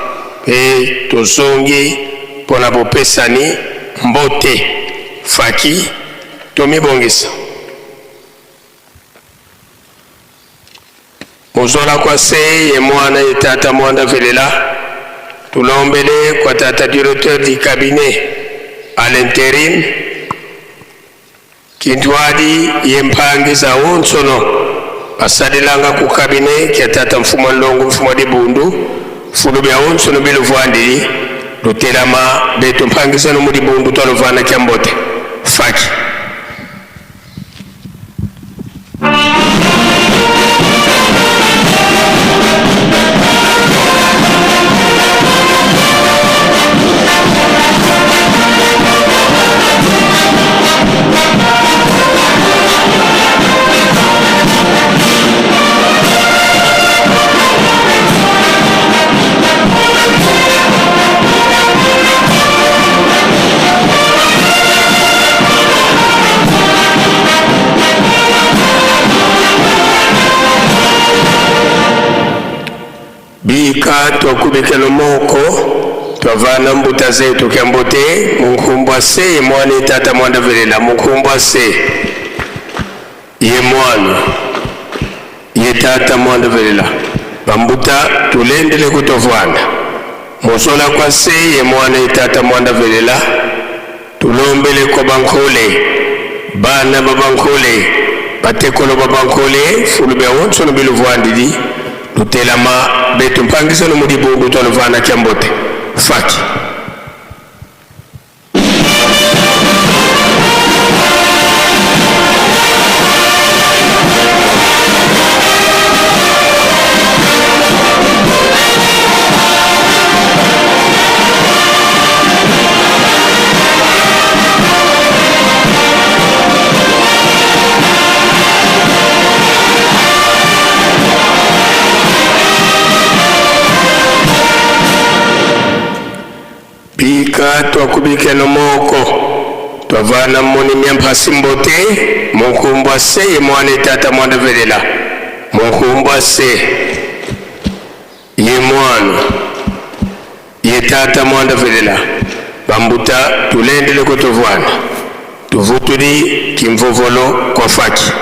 mpe tozongi mpo na bopesani mbote. Faki, tomibongisa. Muzola kwa se ye mwana ye tata mwanda velela tulombele kwa tata directeur du cabinet à l'interim kintuadi ye mpangi za onsono basalelanga ku cabinet kia tata mfumwa nlongo mfumwa dibundu fulu bia onsono biluvuandili lutelama betu mpangizano mu dibundu twaluvana kia mbote faki. Bika twakubikelo moko twavana mbuta zetu kya mbote munkumbwa se ye mwana ye tata mwanda velela munkumbwa se ye mwana ye tata mwanda velela bambuta tulendele kutovwanda muzola kwa se ye mwana ye tata mwanda velela Tulombele kwa bankole, bana ba bankole, batekolo ba bankole, fulu bia wonso no biluvuandidi, lutelama betu mpangisa no mudibundu tua luvana kia mbote. Faki. Bika twakubikeno moko twavana moni myamphasi mbote munkumbwa se ye mwana tata mwana velela munkumbwa se Ye mwana, ye tata mwanda velela bambuta tulendele kutovwana tuvutuli kimvovolo kwa faki.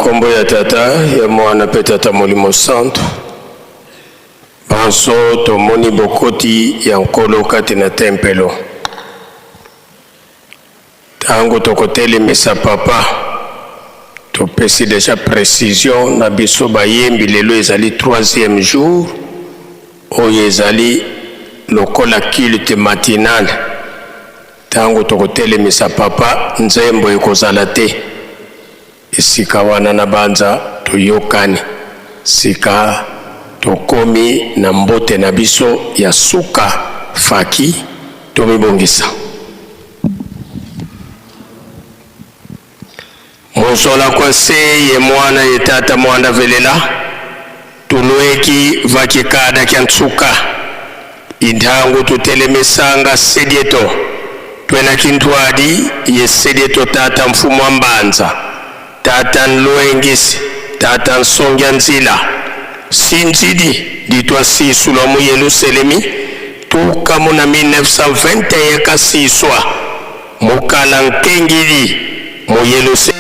Nkombo ya Tata, ya Mwana mpe Tata Molimo Santu, banso tomoni bokoti ya Nkolo kati na tempelo. Ntango tokotelemisa Papa, topesi deja precision na biso bayembi, lelo ezali troisième jour, oyo ezali lokola culte matinal. Ntango tokotelemisa Papa, nzembo ekozala te. Esika wana na banza toyokani. Sika tokomi na mbote na biso ya suka faki tomibongisa. Muzola kwa se ye mwana ye tata mwanda velela tulueki vakikada kya ntsuka intangu tutelemisanga sedieto twena kintwadi ye sedieto tata mfumu wa mbanza tata nluengisi tata nsongia nzila sinzidi ditwa sisu lwa mu Yeluselemi tuka mu na 1921 kasiswa mukala nkengili mu Yeluselemi.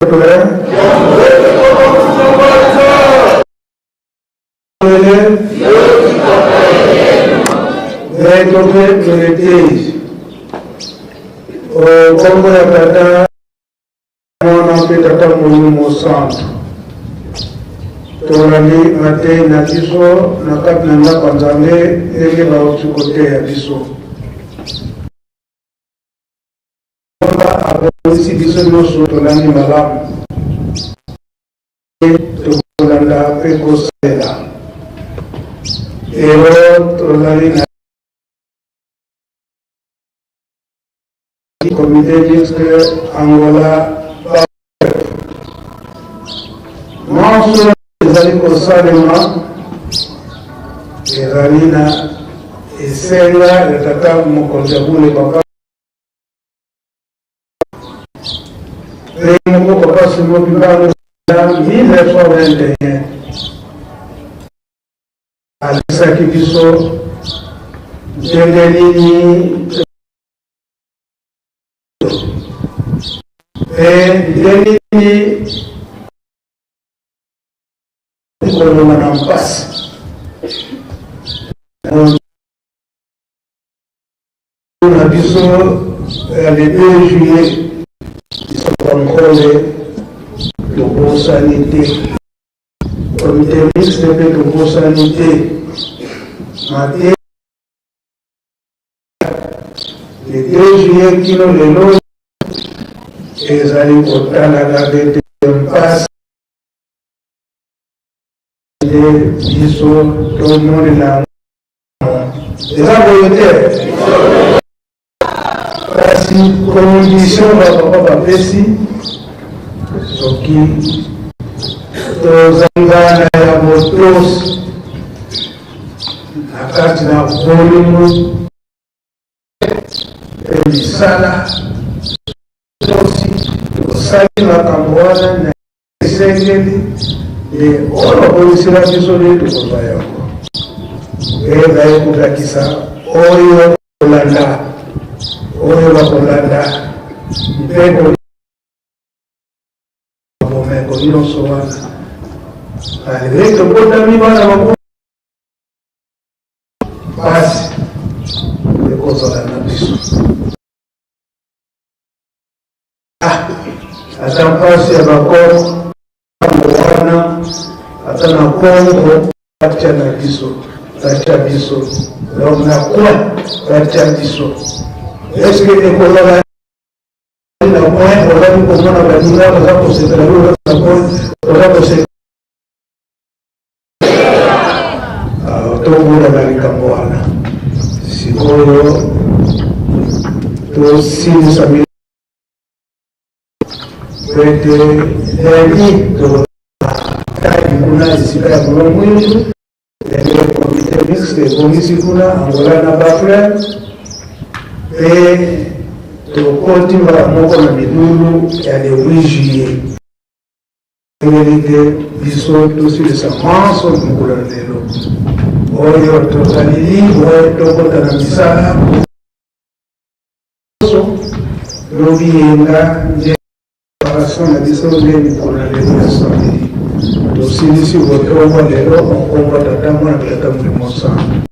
Nkombo ya Tata, Mwana mpe Tata Molimo Mosantu. Tolandi mateyi na biso na kati na ndako ya Nzambe ndenge bauti koteya biso. Abongisi biso nyonso tolandi malamu tokolanda mpe kosalela. Lelo tozali na comité mixte Angola manso ezali kosalema ezali na esenga ya tata mokonzi ya bule papa Mpe moko papa Simon Kimbangu na 1921 alakisaki biso ndenge nini mpe ndenge nini kolonga na mpasi. Na biso ya le 2 juillet, biso bankole tobosani te, comité mixte mpe tobosani te mate le 2 juillet kino lelo ezali kotala kaka ete mpasi nde biso tomonela. Eza boye te? Kasi condition ba papa bapesi, soki tozali bana ya botosi na kati na bolingo mpe misala, tosi tosali makambo wana na Esengeli nde oyo babonisela biso nde tokozwa yango. Ezali kolakisa oyo kolanda, oyo bakolanda mpe bomeko nyonso wana. Malgre tobotami bana bako mpasi ekozala na biso. Ah, ata mpasi ya bakoko wana, ata na Kongo batya na biso, batya biso donc na coin batya biso. Est-ce ekozala na coin? Ozali komona baninga baza kosepela, yo oza na coin oza kosepela. Tobunda na likambo wana sikoyo, tosilisa po ete lundi tokotaki kuna esika ya Molo Mwindu, ndenge comité mixte ebongisi kuna Angola na Bafrere, mpe tokoti mbala moko na milulu ya le 8 juillet. Esengeli te biso tosilisa manso mokolo ya lelo oyo tozali libre, tokota na misala lobi yenga nde preparation na biso nde mikolo na lelo ya samedi tosilisi botongo lelo nkombo Tata, Mwana mpe Tata Molimo Santu.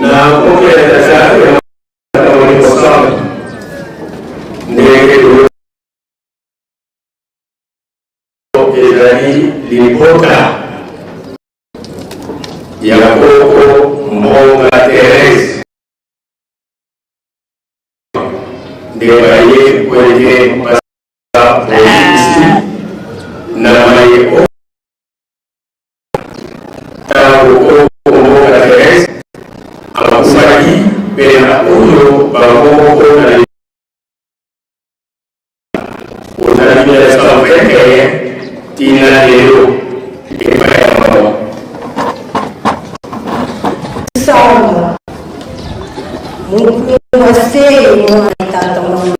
Na nkombo ya Tata ya Mwana Molimo Santu, ndenge ezali libota ya koko Mbonga Therese nde baye po ete basala bolimbisi na maye oyo ntango koko Mbonga Therese akufaki mpe na oyo bango moko na Ozali 1921 tina lelo epai ya mawa. Samba Mukumwa se mwana tata mwana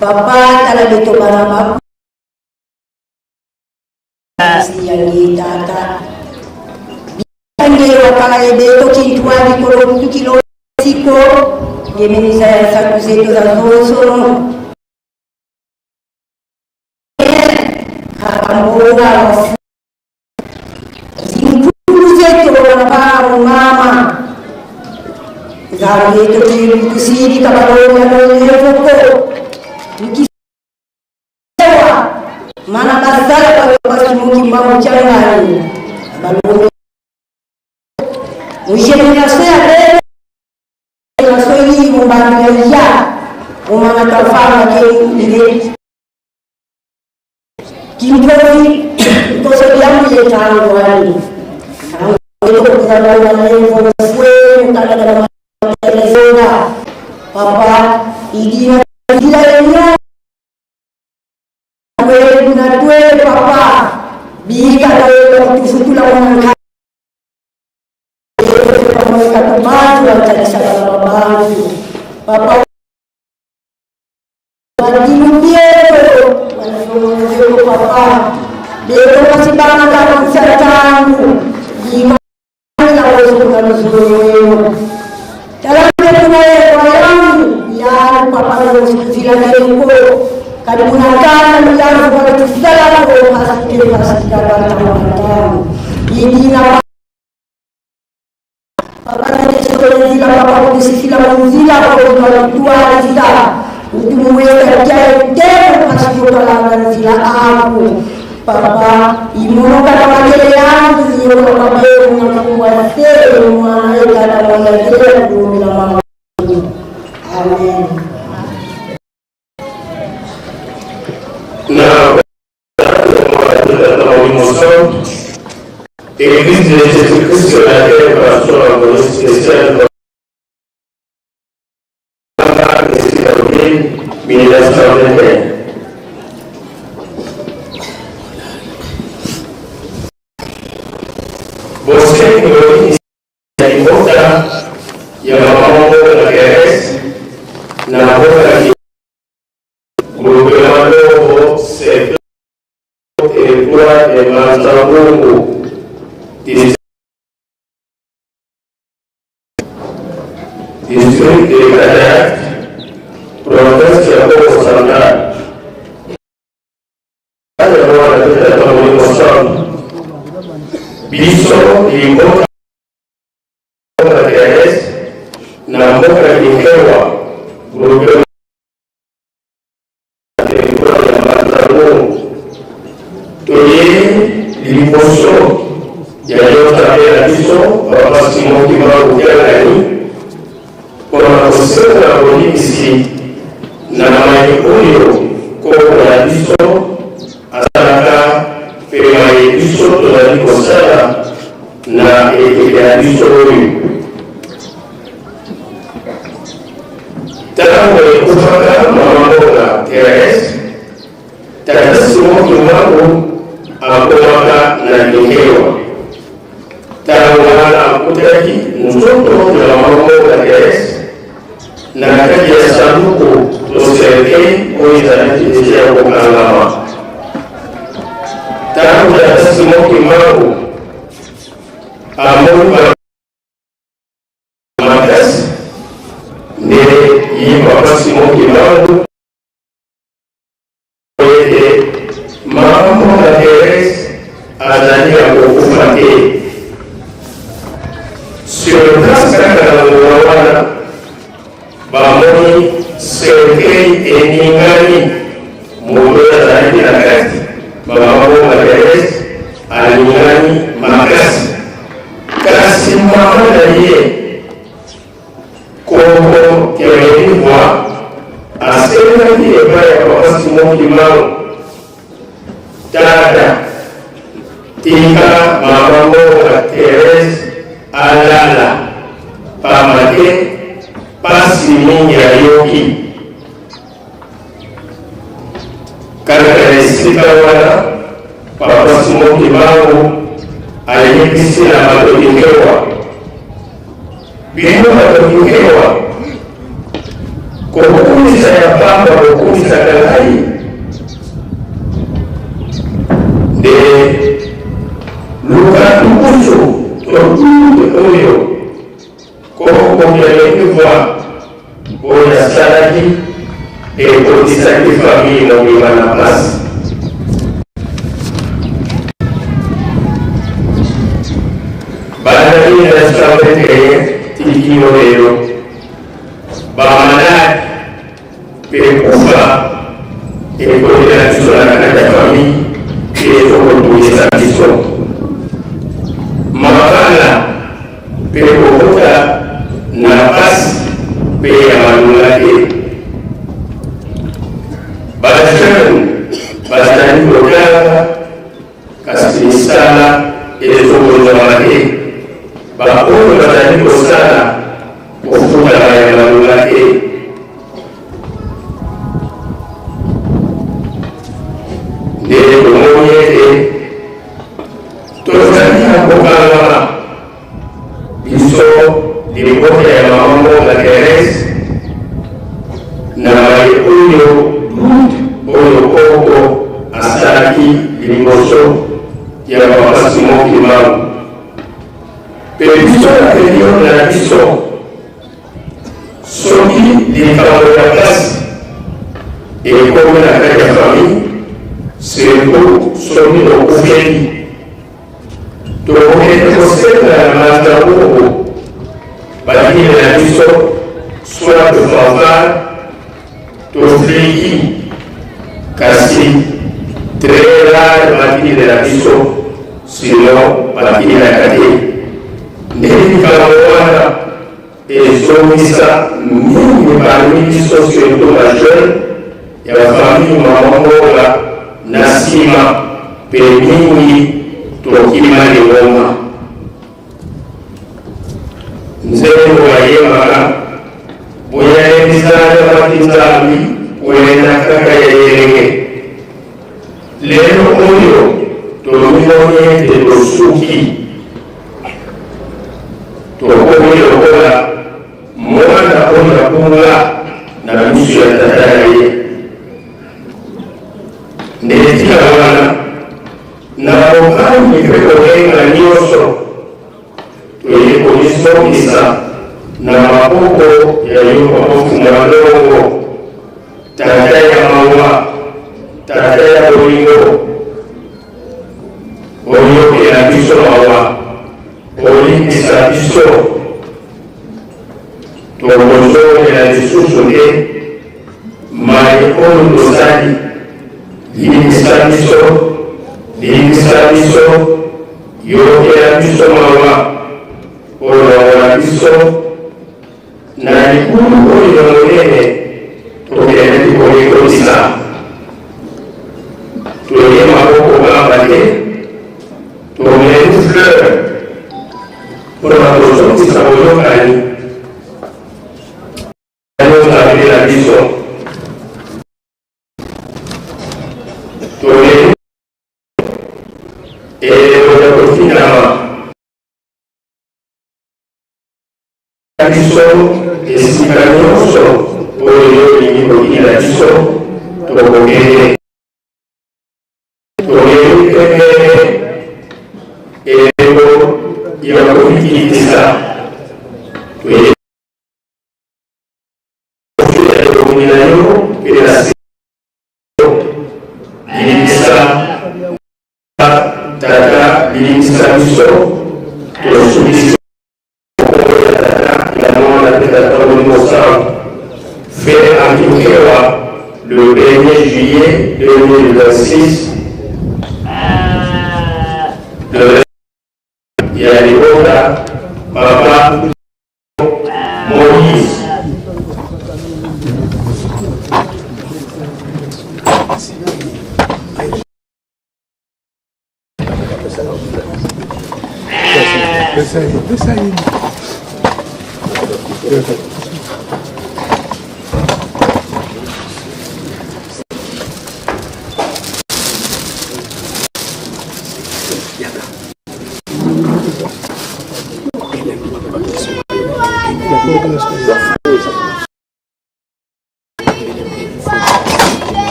Papa tala beto bana ba yange tata biange wakala ebeto kintwa bikolo kutukilo siko ngemenisa ya satu zeto za zozo kabambonga wafu zinkulu zeto wana mama zangeto kikusidi kabalonga nolefoko mana basala basimuki mbangu changani balonge mugénération ya bene génération iyi mubanu ya ya umana tafanga ke nge kintozi ntoso byamuye tangwani. Papa, idina idina yenyo na twe papa bika na kutufutula mwana Papa papa lero masibanga kamusatangu Papa, imunoka makele yangu Amen. Na Église de Jésus-Christ de la terre par son envoyé spécial 1921. Bosengo ya libota ya mama moko na Grèce na mboka groupement Lovo secteur territoire de Mbanza-Ngungu district de Kadiak province ya Kongo Central. Biso libota Grèce na mboka Kinkewa groupement territoire ya Mbanza-Ngungu toye liboso ya yo Nzambe na biso Papa Simon Kimbangu Kiangani mpona kosenga bolimbisi na maye oyo koko na biso asalaka mpe maye biso tozali kosala na ekeke na biso oyo. Ntango ekufaka mama mboka Therese, tata Simon Kimbangu akomaka na Kinkewa. Ntango wana akutaki nzoto ya mama mboka Therese na kati ya sanduku to cercueil oyo ezalaki deja ya kokangama. Ntango tata Simon Kimbangu amoni makasi nde ye papa Simon Kimbangu ete mama mboka Therese azali ya kokufa te. Sur place kaka na ngonga wana bamoni cercueil eningani, moto oyo azalaki na kati mama mboka Therese alingani makasi, kasi mama na ye koko Kiamelivwa asengaki epai ya papa Simon Kimbangu, tata tika mama mboka Therese alala, pamba te pasi mingi ayoki. Kaka na esika wana papa Simon Kimbangu ayebisi na bato Kinkewa, bino bato Kinkewa, kokumisa ya pamba bokumisaka ngai nde luka tukusu to tute oyo Kokomialekivwa oyo asalaki ekotisaki famille mobimba na mpasi. Banda 1921 tii kino lelo, bamaladi mpe kufa ekotela biso na kati ya famille mpe ezokotungisa biso. Mabala mpe kokota na mpasi mpe ya malonga te. Bajeune bazali kotanga kasi misala ezokozwama te. Baoyo bazali kosala kofutaka ya malonga te. Nde tomoni ete tozali na kokangama biso libota ya mama Mbonga Therese na baye oyo doute oyo koko asalaki liboso ya papa Simon Kimbangu mpe biso na periode na biso soki likambo ya mpasi ekomi na kati ya famille surtout soki tokufeli Tokokende kosenga na Manzangungu batindela biso soit fanfare to fliki, kasi très rare batindela biso, sinon batindelaka te. Nde likambo wana ezongisa mingi parmi biso surtout ba jeunes ya ba famille mama Mboka na sima pe mingi tokima lingomba. Nzembo bayembaka boyayebisaka bati Nzambi koyenda kaka ya yelenge. Lelo oyo tomimoni ete tosuki Tokomi lokola mwana oyo abunga na miso ya tata na ye. Nde ntina wana, na bobangi mpe kokenga nyonso, toye komisongisa na maboko ya yo Papa Mfumu Longo, Tata ya mawa, Tata ya bolingo. Oyokela biso mawa, olimbisa biso, tokozongela lisusu te maye oyo tosali. Limbisa biso, limbisa biso, yokela biso mawa, olongola biso na libulu oyo ya monene tokendaki komikotisa. Toye maboko pamba te, tomemi fleur mpo na kozongisa boyokani na na biso. Tomemi elembo ya kotinama biso esika nyonso oyo yo olingi kotinda biso, tokokende. Toyebi pembele elembo ya komikitisa, toyebi elongi na yo mpe na limbisa Tata, limbisa biso tosukisi Fait à Kinkewa le 1er juillet 2026, le ya libota papa Moïse.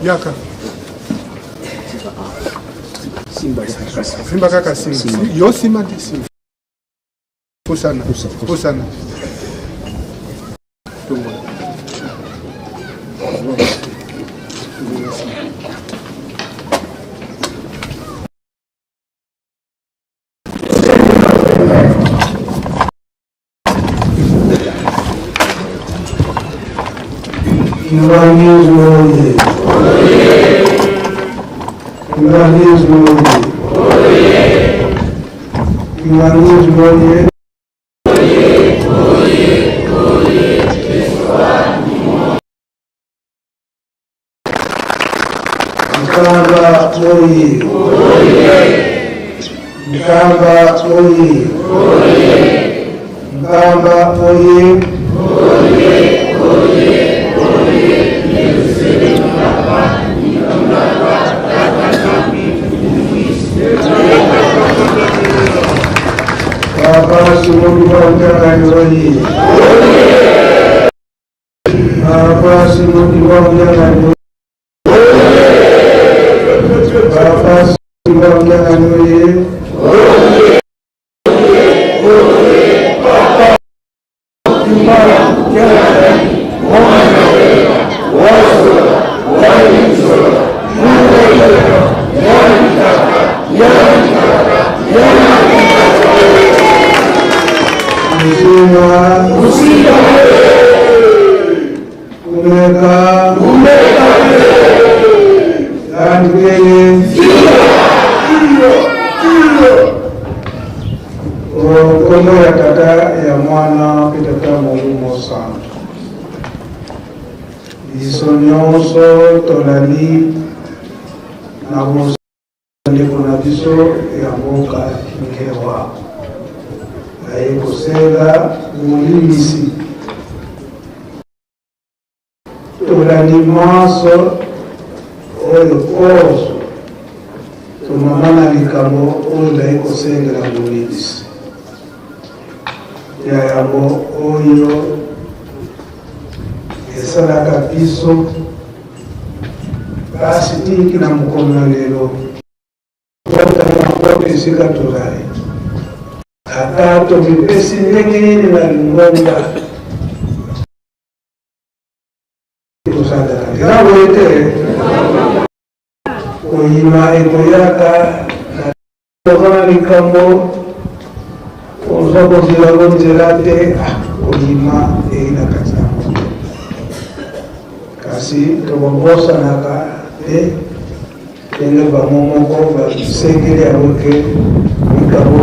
Yaka. Simba kaka simba. Yo simba te simba. Pusana. Pusana. Tombola. Kimbanguisme oye! Kimbanguisme oye! Kimbanguisme oye! Nkamba oye! Nkamba oye! Nkamba oye! Papa Simon Kimbangu oye! Papa Simon Kimbangu oye! Papa Simon Kimbangu oye! Uzima. Umeka. Yandikele. Nkombo ya Tata, ya Mwana mpe Tata Molimo Santu. Biso nyonso tolali na ndeko na biso ya mboka Nkewa aye kosenga bolimbisi. Tolandi manso oyo poso tomama na likambo oyo naye kosengela bolimbisi ya yango oyo esalaka biso pasi tiki na mokolo na lelo. Totala mpo esika tozali, ata tomipesi ndenge nini na lingomba tosalaka, eza boye te. Koyima ekoyaka na toza na likambo oza kozela ngo nzela te, koyima eyi na kati na moto, kasi tokobosanaka te ndenge bango moko basengeli yango ke likambo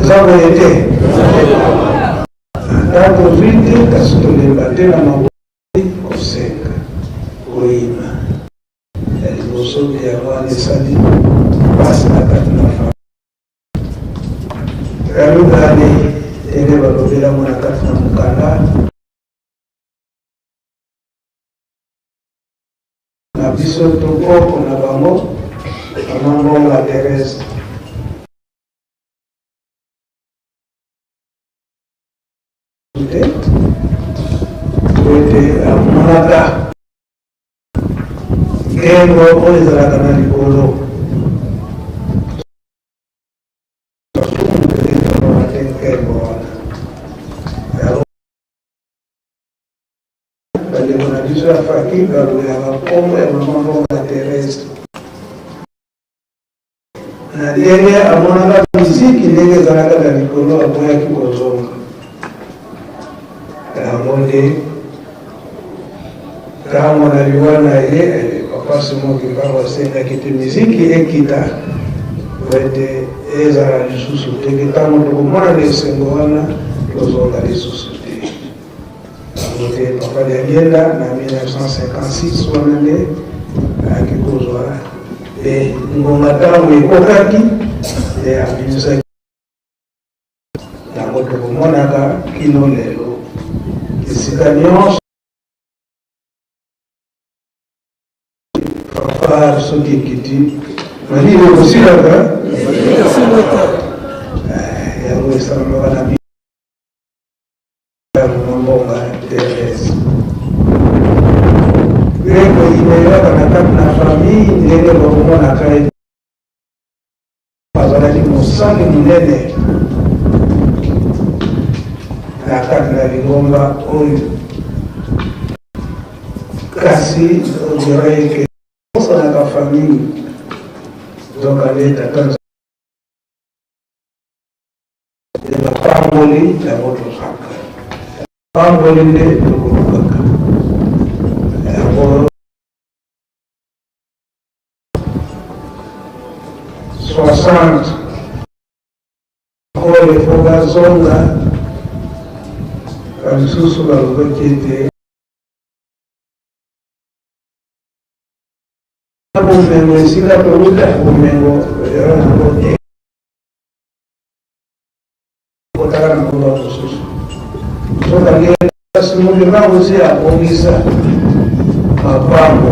eza boye te. Ata tozwi te, kasi tolemba te na maboko kosenga. Koyima ya liboso nde yango wana esali mpasi na kati na fa ya mibale, ndenge balobelango na kati na mokanda na biso to koko na bango, Mama Ngonga Therese. Te po ete amonaka nkembo oyo ezalaka na likolo. Te nkembo wana yango bandeko na biso ya faki balobelaka nkombo ya Mama Ngonga Therese na ndenge amonaka miziki ndenge ezalaka na likolo, aboyaki kozonga. Yango nde ntango na liwa na ye, Papa Simon Kimbangu asengaki te miziki ekita po ete ezala lisusu te, ke ntango tokomona na esengo wana tozonga lisusu te. Yango te Papa Diangienda na 1956 wana nde ayaki kozwa mpe ngonga ntango ekokaki nde abimisaki yango tokomonaka kino lelo esika nyonso. Fanfare soki ekiti, malili ekosilaka, yango esalamaka na Mama Mbonga Therese. Mpe koyina eyaka na kati na famille ndenge bakomonaka ye. Mosali monene na kati na lingomba oyo, kasi on dirait que osalaka famille, donc ale tata nde mapamboli yango tozwaka, mapamboli nde tokolukaka yango. 60 oyo efo bazonga, bamisusu balobaki ete bomengo esika towuta, bomengo yango te, kotala na ngomba mosusu. Nzokande Simon Kimbangu si abongisa mapango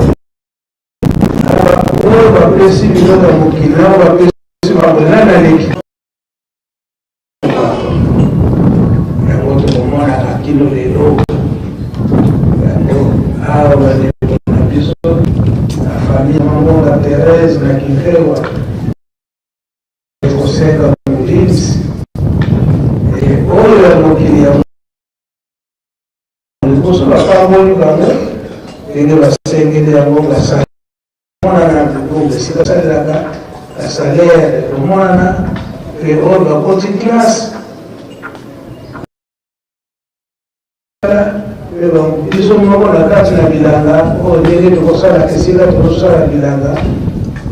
oyo bapesi biloko ya mokili, na oyo bapesi bango, nani aleki yango? Tokomonaka kino lelo yango awa, bandeko na biso na famille Mangonga Therese na Kinkewa, kosenga molisi oyo ya mokili ya liboso, bapamboli bango ndenge basengeli yango, bamonana biloko esika basalelaka, basalaire ekomonana, mpe oyo bakoti classe mpe biso moko na kati na bilanga oyo, ndenge tokosalaka esika tokosala bilanga,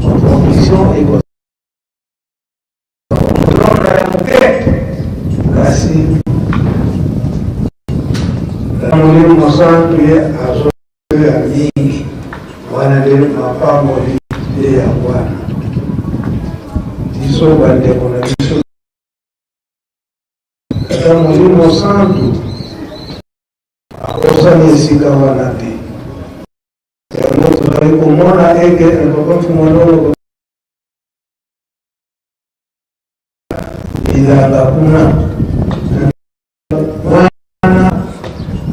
production eko kolonga ya moke, kasi Molimo Mosantu ye azoya mingi wana, nde mapamboli nde yango wana. Biso bandeko na biso, ata Molimo Santu akosani esika wana te. Yango tozali komona eke na papa Mfumu Alongo bilanga kuna, wana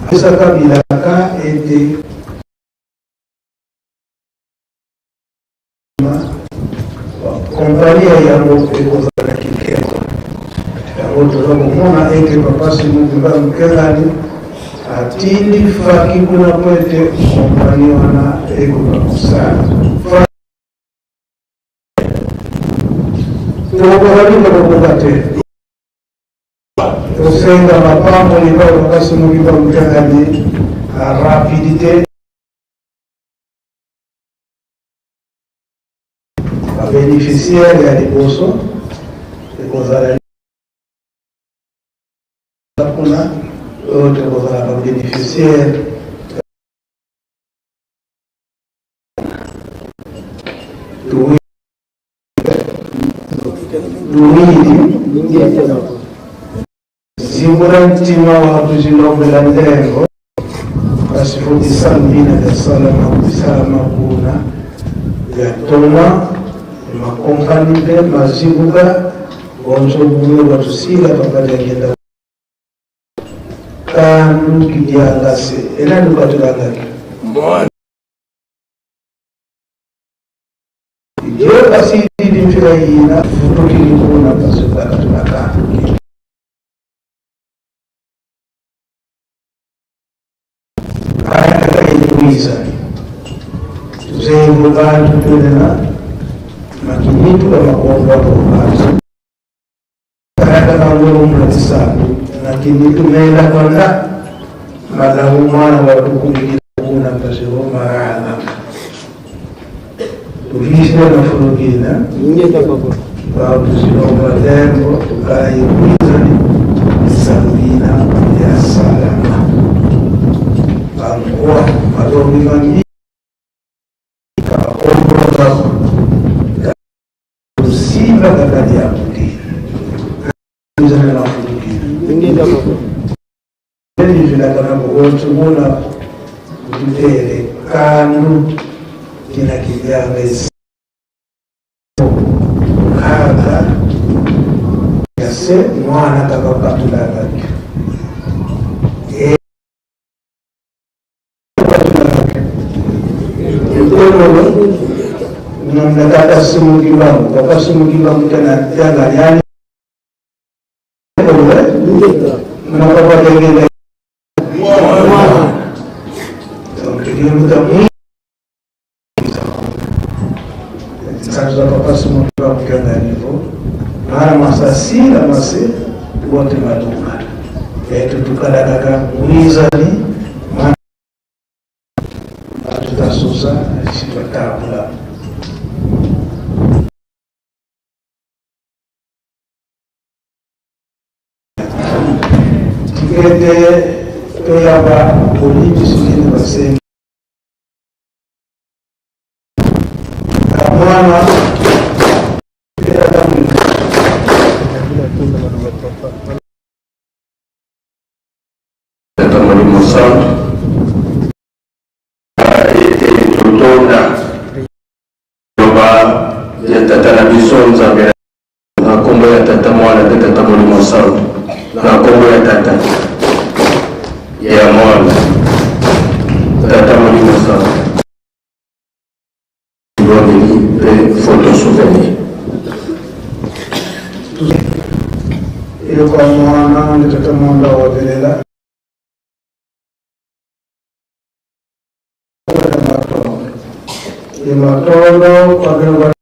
apesaka bilaka ete kompani ya yango ekozala kitoko. Yango toza komona ete papa Simon Kimbangu Kiangani atindi faki kuna po ete kompani wana ekoka kosala. Tokokoka nini? Tokokoka te. Tosenga mapamboli epai papa Simon Kimbangu Kiangani na rapidité, babénéficiaire ya liboso ekozala kuna oyo tokozala babénéficiaire. Zingula ntima wa kuzilombela ndengo, kasi futisambina ya salama kusalama kuna ya toma makompani mpe mazibuka bonso bume batusila papa diangenda kandu kidiangase enani katulangaki yo kasi didimfila yina futukili kuna pasukakatulaka. Ayakakaikuiza tuzengo bantu twelena makinitu bamakombo akobantu ayakakangolo mulatisatu nakinitu mela kwanda malangu mwana watukulikila kuna pasiko marala tuvisile nafulukina bautusilomba lembo tukaikuizani sambina ya salama bankwa balombi bambi bakombola kusimba kakali ya kutizana nafulukina elivilaka na bokotsumuna kututere kanu kina kijanga kaga yase mwana kakakatulangaki namnakata simuki. Kimbangu, Papa Simon Kimbangu Kiangani yani na Papa Diangienda donc diambuta nsanzu za Papa Simon Kimbangu Kiangani vo mara masasila mase wote maduka yaitutukala kaka mwizani mana tutasosa sitwatabula tikete toyaba bolimbisi nini basengi mwana Tata Molimo Santu ete totonda loba ya Tata na biso Nzambe na nkombo ya Tata, Mwana mpe Tata Molimo Santu, na nkombo ya Tata, ya Mwana, Tata Molimo Santu. Libondeli mpe photo souvenir. Eloko ya mwana nde tata mwanda wavelela e matondo kwabelwa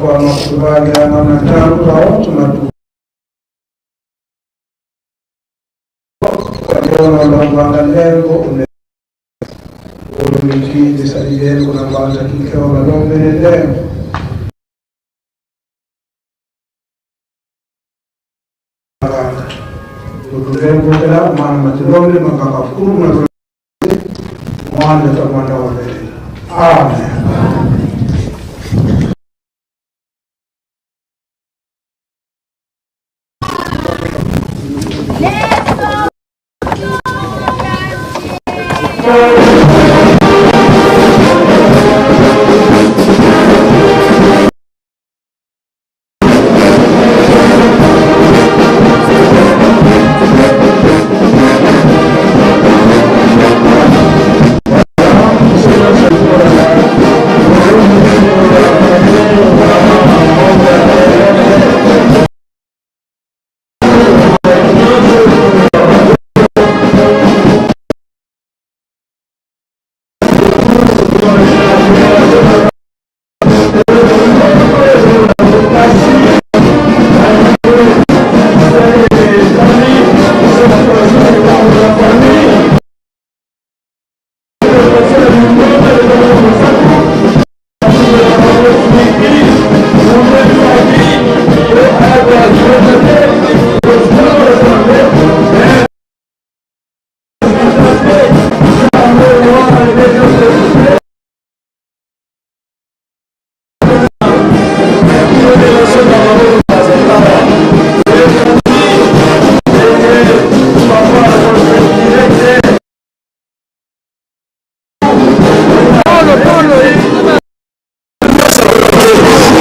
kwa makubali ama matangu ao tumatu kwaliona lwanga lengo une olumikindi salilengo na lwanja kikewa balombele lengo tutulengukela mwana matilombe makakafukuru mwana tamwana wavelela amen.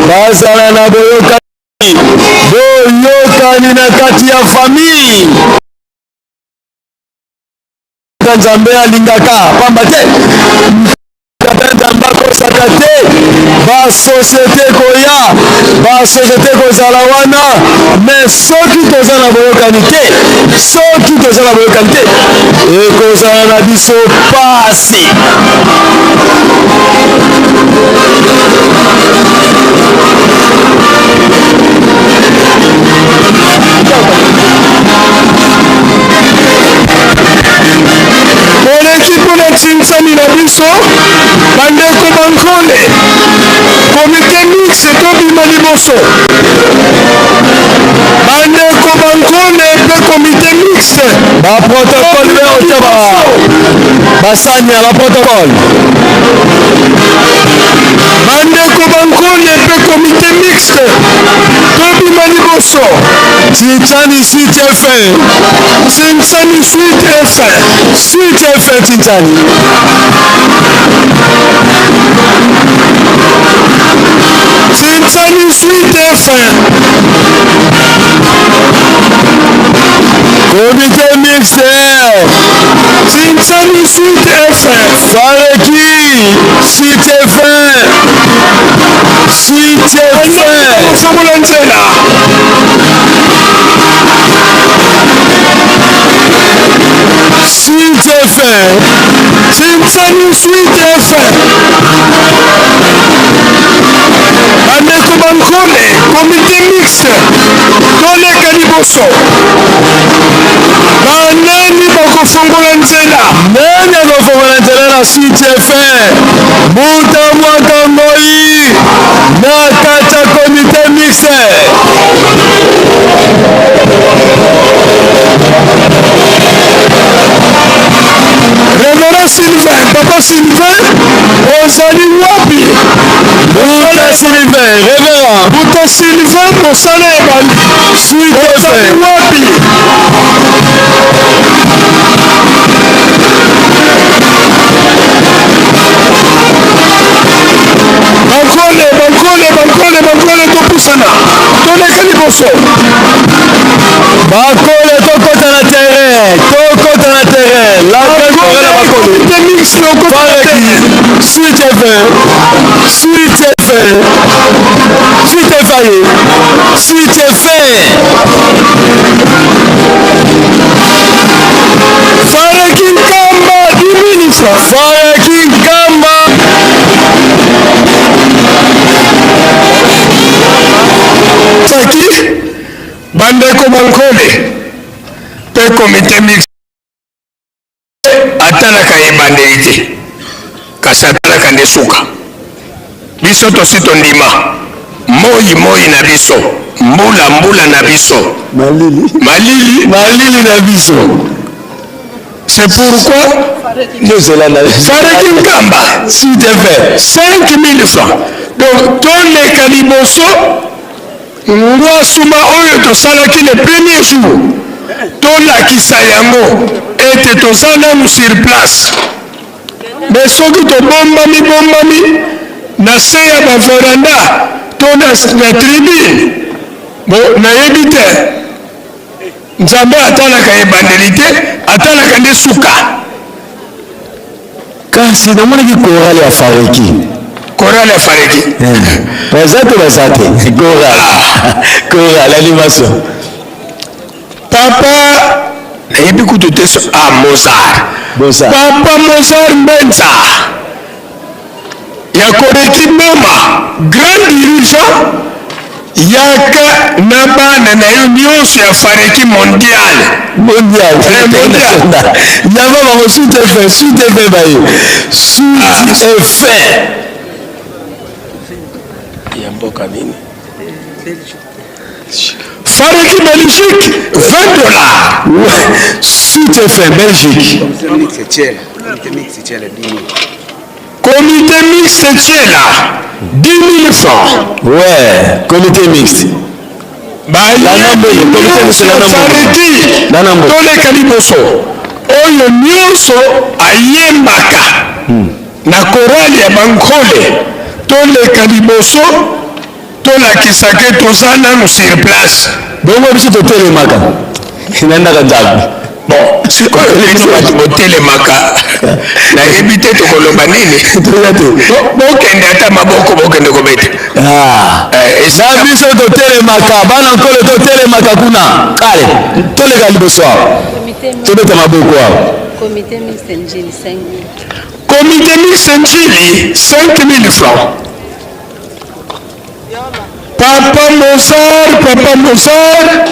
Bazala na boyokani, boyokani na kati ya famille. Nzambe alingaka pamba te, tata Nzambe akosaka te. Basosiete koya, basosiete kozala wana, me soki toza na boyokani te, soki toza na boyokani te, ekozala na biso pasi. Oleki mpo na ntinsani na biso bandeko bankole, komite mixte tobima liboso. Bandeko bankole mpe komite mixte, baprotocole mpe otya basani ya baprotocole. Bandeko bankole mpe komite mixte tobima liboso. Tintani Suite FM. Tintani Suite FM. Suite FM Tintani. Tintani Suite FM. Comité mixte. Tintani Suite FM. Fareki Suite FM. Suite Kofongola nzela. Suite fin. Sinsani suite fin. Bandeko bankole, comité mixte, toleka liboso. Banani bakofongola nzela? Nani akofongola nzela na suite fin? Mbuta Mwaka Ngoi na kati ya comité mixte. Reverend Sylvain, Papa Sylvain, ozali wapi? Mbuta Sylvain, Reverend. Mbuta Sylvain, mosala ebandi. Ozali wapi? Bankole, bankole, bankole, bankole, topusana. Toleka liboso. Bakole tokota na terrain, tokota na terrain. La bakole na bakole. Fareki, suite fin, suite fin, suite faye, suite fin. Fareki Nkamba, 10 000 francs. Fareki Nkamba. Saki, bandeko bankole mpe komite mixte atalaka ebandeli te, kasi atalaka nde suka. Biso tosi tondima moi moi na biso, mbula mbula na biso, malili malili malili na biso. C'est pourquoi Fareki Nkamba suite fait 5000 francs. Donc toleka liboso ngwasuma oyo tosalaki le premier jour, tolakisa yango ete toza nanu sur place. Mais soki tobombami bombami na se ya ba veranda to na tribune, bo nayebi te. Nzambe atalaka ebandeli te, atalaka nde suka. Kasi namonaki chorale ya Fareki. Chorale ya Fareki. Baza te, baza te. Chorale. Chorale animation. Papa nayebi kutu te so ah Mozart. Mozart. Papa Mozart Mbenza ya Koreki Boma, grand dirigeant, yaka na bana na yo nyonso ya Fareki mondial. Mondial. Mondial. Yamba bango suite fin, suite fin baye. Suite fin. Ya mboka nini? Fareki Belgique 20 dollars. Suite fin Belgique. Comité mixte Tchela 10 000 francs. Ouais, comité mixte. Fareki toleka liboso oyo nyonso ayembaka na chorale ya bankole, toleka liboso tolakisa ke toza nanu sur place. Bongo biso totelemaka na ndaka Nzambe. Bon, sikoyo bino bato botelemaka, nayebi te tokoloba nini. Bokende ata maboko, bokende kobeta. Na biso totelemaka, bana nkolo totelemaka kuna. Ale, toleka liboso awa, tobeta maboko awa. Comité mixte Njili 5 000. Comité mixte Njili 5 000 francs. Papa Mozart, Papa Mozart,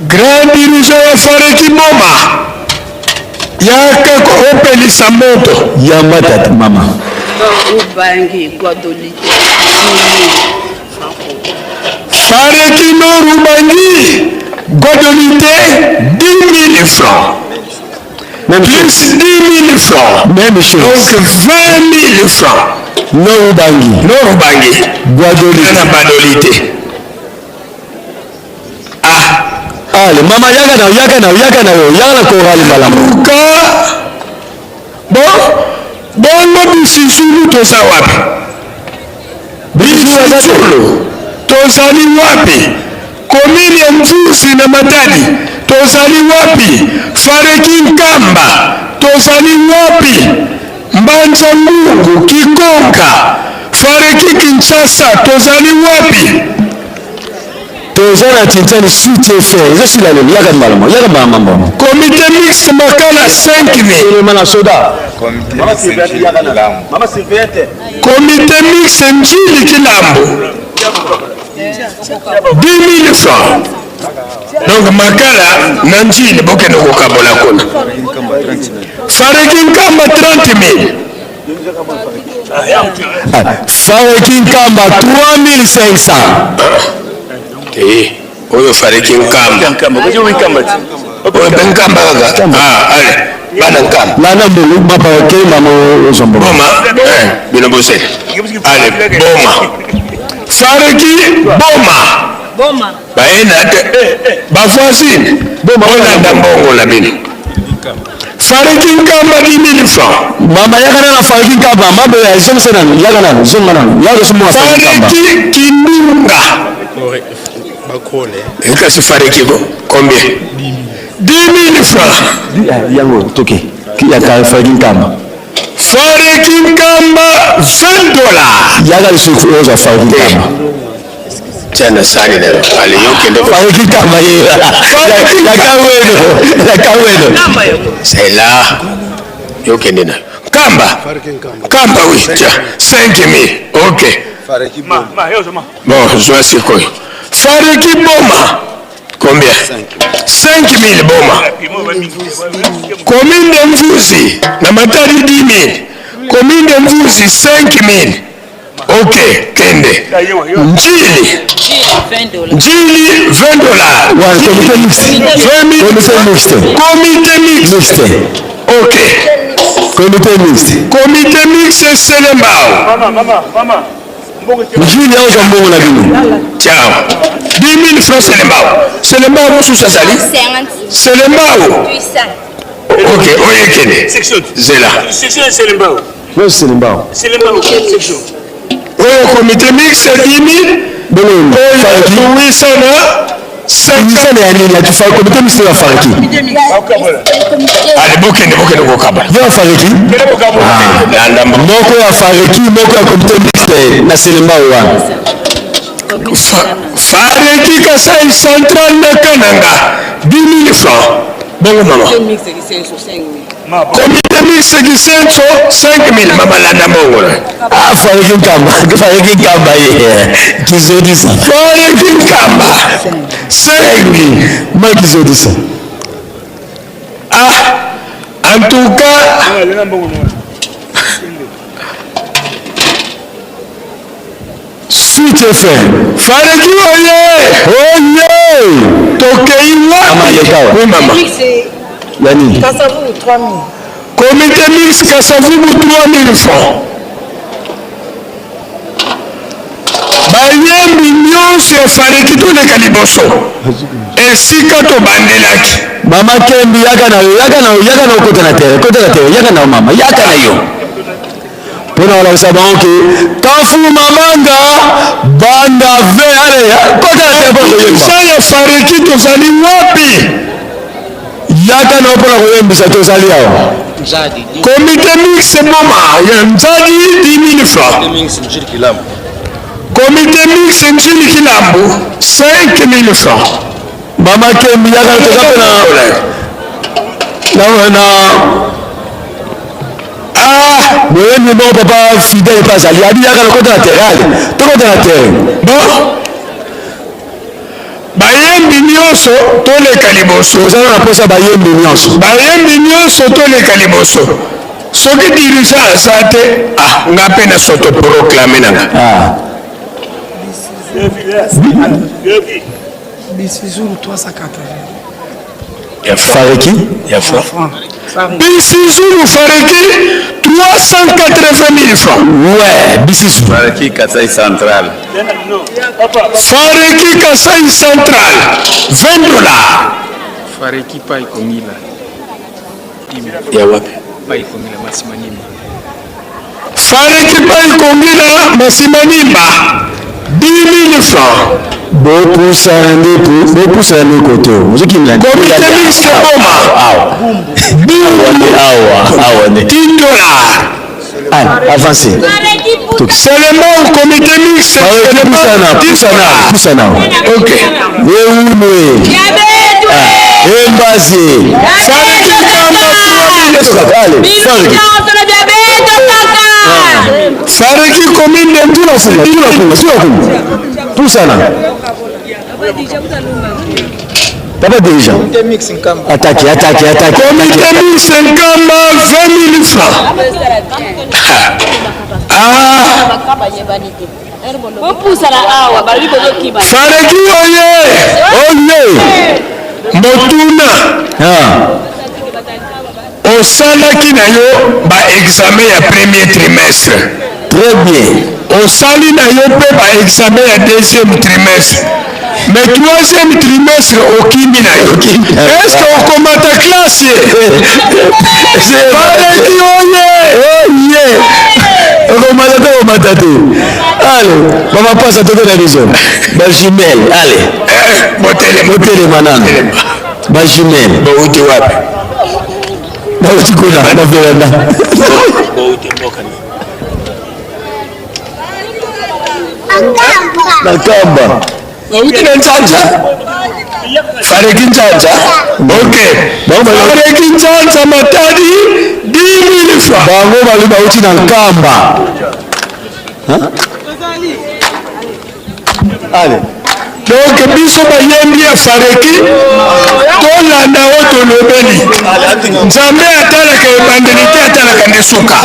grand dirigeant ya Fareki Boma, yaka koopelisa moto. Yamba tata mama. Ubangi Guadolite. Fareki Nord Ubangi Guadolite 10 000 francs. Même plus chose. 10 000 francs. Même chose. Donc 20 000 francs. Nord Ubangi. Nord Ubangi. Guadolite. Na Badolite. Ah. Allez, mama yaka na yaka na yaka na yo, yaka na chorale malamu. Ka bon, bongo bisisulu toza wapi? Bisisulu tozali wapi? Komini ya Mvuzi na Matadi tozali wapi? Fareki Nkamba tozali wapi? Mbanza Ngungu Kikonka Fareki Kinshasa tozali wapi? Toza na Tintani suite efe ezosila lelo yaka mbala moko yaka mbala mambo. Comité mixte Makala 5000. Telema na soda. Comité mixte Njili Kilambo 10 000 francs. Donc Makala na Njili bokende kokabola kuna. Fareki Nkamba 30 000. Fareki Nkamba 3500. Eh, oyo Fareki Nkamba. Oyo pe Nkamba kaka. Ah, allez. Bana Nkamba. Lana mbongo mapa okemba mo ozombo. Boma, eh, bino bose. Allez, Boma. Fareki Boma. Boma. Baye na te ba voisine bolanda mbongo na bino. Fariki Nkamba 10 000 francs. Mama yaka nana Fariki Nkamba mambo ya zongisa nanu yaka nanu zonga nanu yaka somo Fariki Nkamba. Fariki Kindunga. Ekasi Fariki ko combien? 10 000 francs. Yango toke yaka Fariki Nkamba. Fariki Nkamba 20 dollars. Yaka lisusu oza Fariki Nkamba. Tia na sani na yo. Ale yo kende. Fariki Nkamba ye. Yaka weno yaka weno. C'est là. Yo kende na. Nkamba. Nkamba oui, tia 5000. OK. Bon, zwa sikoyo. Fariki Boma. Combien? 5000 Boma. Commune de Mvuzi na Matadi 10 000. Commune de Mvuzi 5000. Ok, kende. Njili. Njili 20 dollars. Ouais, comité mixte. 20 000. Comité mixte. Comité mixte. Mixte. Ok. Comité mixte. Comité mixte Selembao. Njili aozwa mbongo na bino. Ciao. 10 000 francs Selembao. Selembao mosusu azali? Selembao. Ok, oyo ekende. Zela. Wewe Selembao. Oyo comité mixte 10 000. Bongo Oyo Fariki. 800 na 50. Misala ya nini ati comité mixte ya Fariki. Ale bokende bokende kokaba. Yo ya Fariki? Landa mbongo. Moko ya Fariki, moko ya comité mixte na Selembao wana. Fareki Kasai Central na Kananga 10 000 francs. Bongo mama. Comité mixte Kisenso 5 000. Mama landa mbongo na. Ah, Fariki Nkamba, Fariki Nkamba ye. Kizodisa. Fareki Nkamba 5 000. Ma kizodisa. Ah, en tout cas, Suite FM. Fareki oye, Oye! tokei Mama wapi? lekawa. Oui mama. Ya nini? Kasavubu 3000. Comité mixte Kasavubu 3000 francs. Bayembi nyonso ya Fareki toleka liboso esika tobandelaki. Mama Kembi yaka na yo, yaka na yo, yaka na yo kota na terre, kota na terre, yaka na yo mama, yaka na yo. Mpona kolakisa bango ke kafu mamanga banda ve ale kota na terre mpona koyemba. Sa ya Fareki tozali wapi? Yaka na yo mpona koyembisa tozali awa. Comité mixte Boma ya Nzadi 10 000 francs. Comité mixte Njili Kilambo 5 000 francs. Mama Kembi yaka toza mpe na Ah, boyembi moko papa Fidèle mpe azali abi yaka na kota na terre ale tokota na terre. Bon, bayembi nyonso toleka liboso. Toza na mposa bayembi nyonso. Bayembi nyonso toleka liboso. Soki dirigeant aza te, ah, nga mpe na soto proclame na nga. Ah. Bisizulu 380. Ya franc. Fariki? Ya franc. Bisizulu Fareki 380 000 francs. Ouais, bisisu. Fariki Kasai Central. Fareki Kasai Central 20 dollars. Fariki Pai Kongila. Ya wapi? Pai Kongila Masimanimba. Fareki Pai Kongila Masimanimba 10 000 francs. Bopusana nde bopusana nde kote oyo ozokimela Comité mixte Boma awa awa awa nde 10 dollars. Allez, avancez. Seulement au comité mixte. Pusana, pusana, pusana. Ok. Eumwe. Embaze. Allez, Fareki. Fareki commune de Tuna funga, tuna funga, tuna funga. Pusana. Papa dirigeant. Attaquez, attaquez, attaquez. Comité mixte Nkamba 20 000 francs. Ah, bopusana awa balobi bozokima Fareki oye. Oye. Motuna. Osalaki na yo baexamen ya premier trimestre. Très bien. Osali na yo mpe baexamen ya deuxième trimestre. Mais troisième trimestre okimi na yo. Est-ce que okomata classe ye? Fareki oye. Oye. Okomata te, okomata te. Allez, mama pasa toke na biso. Ba jumelle, allez. Botelema. Botelema nanu. Ba jumelle. Bouti wapi? Bauti kuna na veranda. Na Nkamba. Bauti na Nzanza. Fareki Nzanza. Ok. Fareki Nzanza Matadi 10 000 francs. Bango bali bauti na Nkamba. Hein? Allez. Donc biso bayembi ya Fareki tolanda oyo tolobeli. Nzambe atalaka ebandeli te, atalaka nde suka.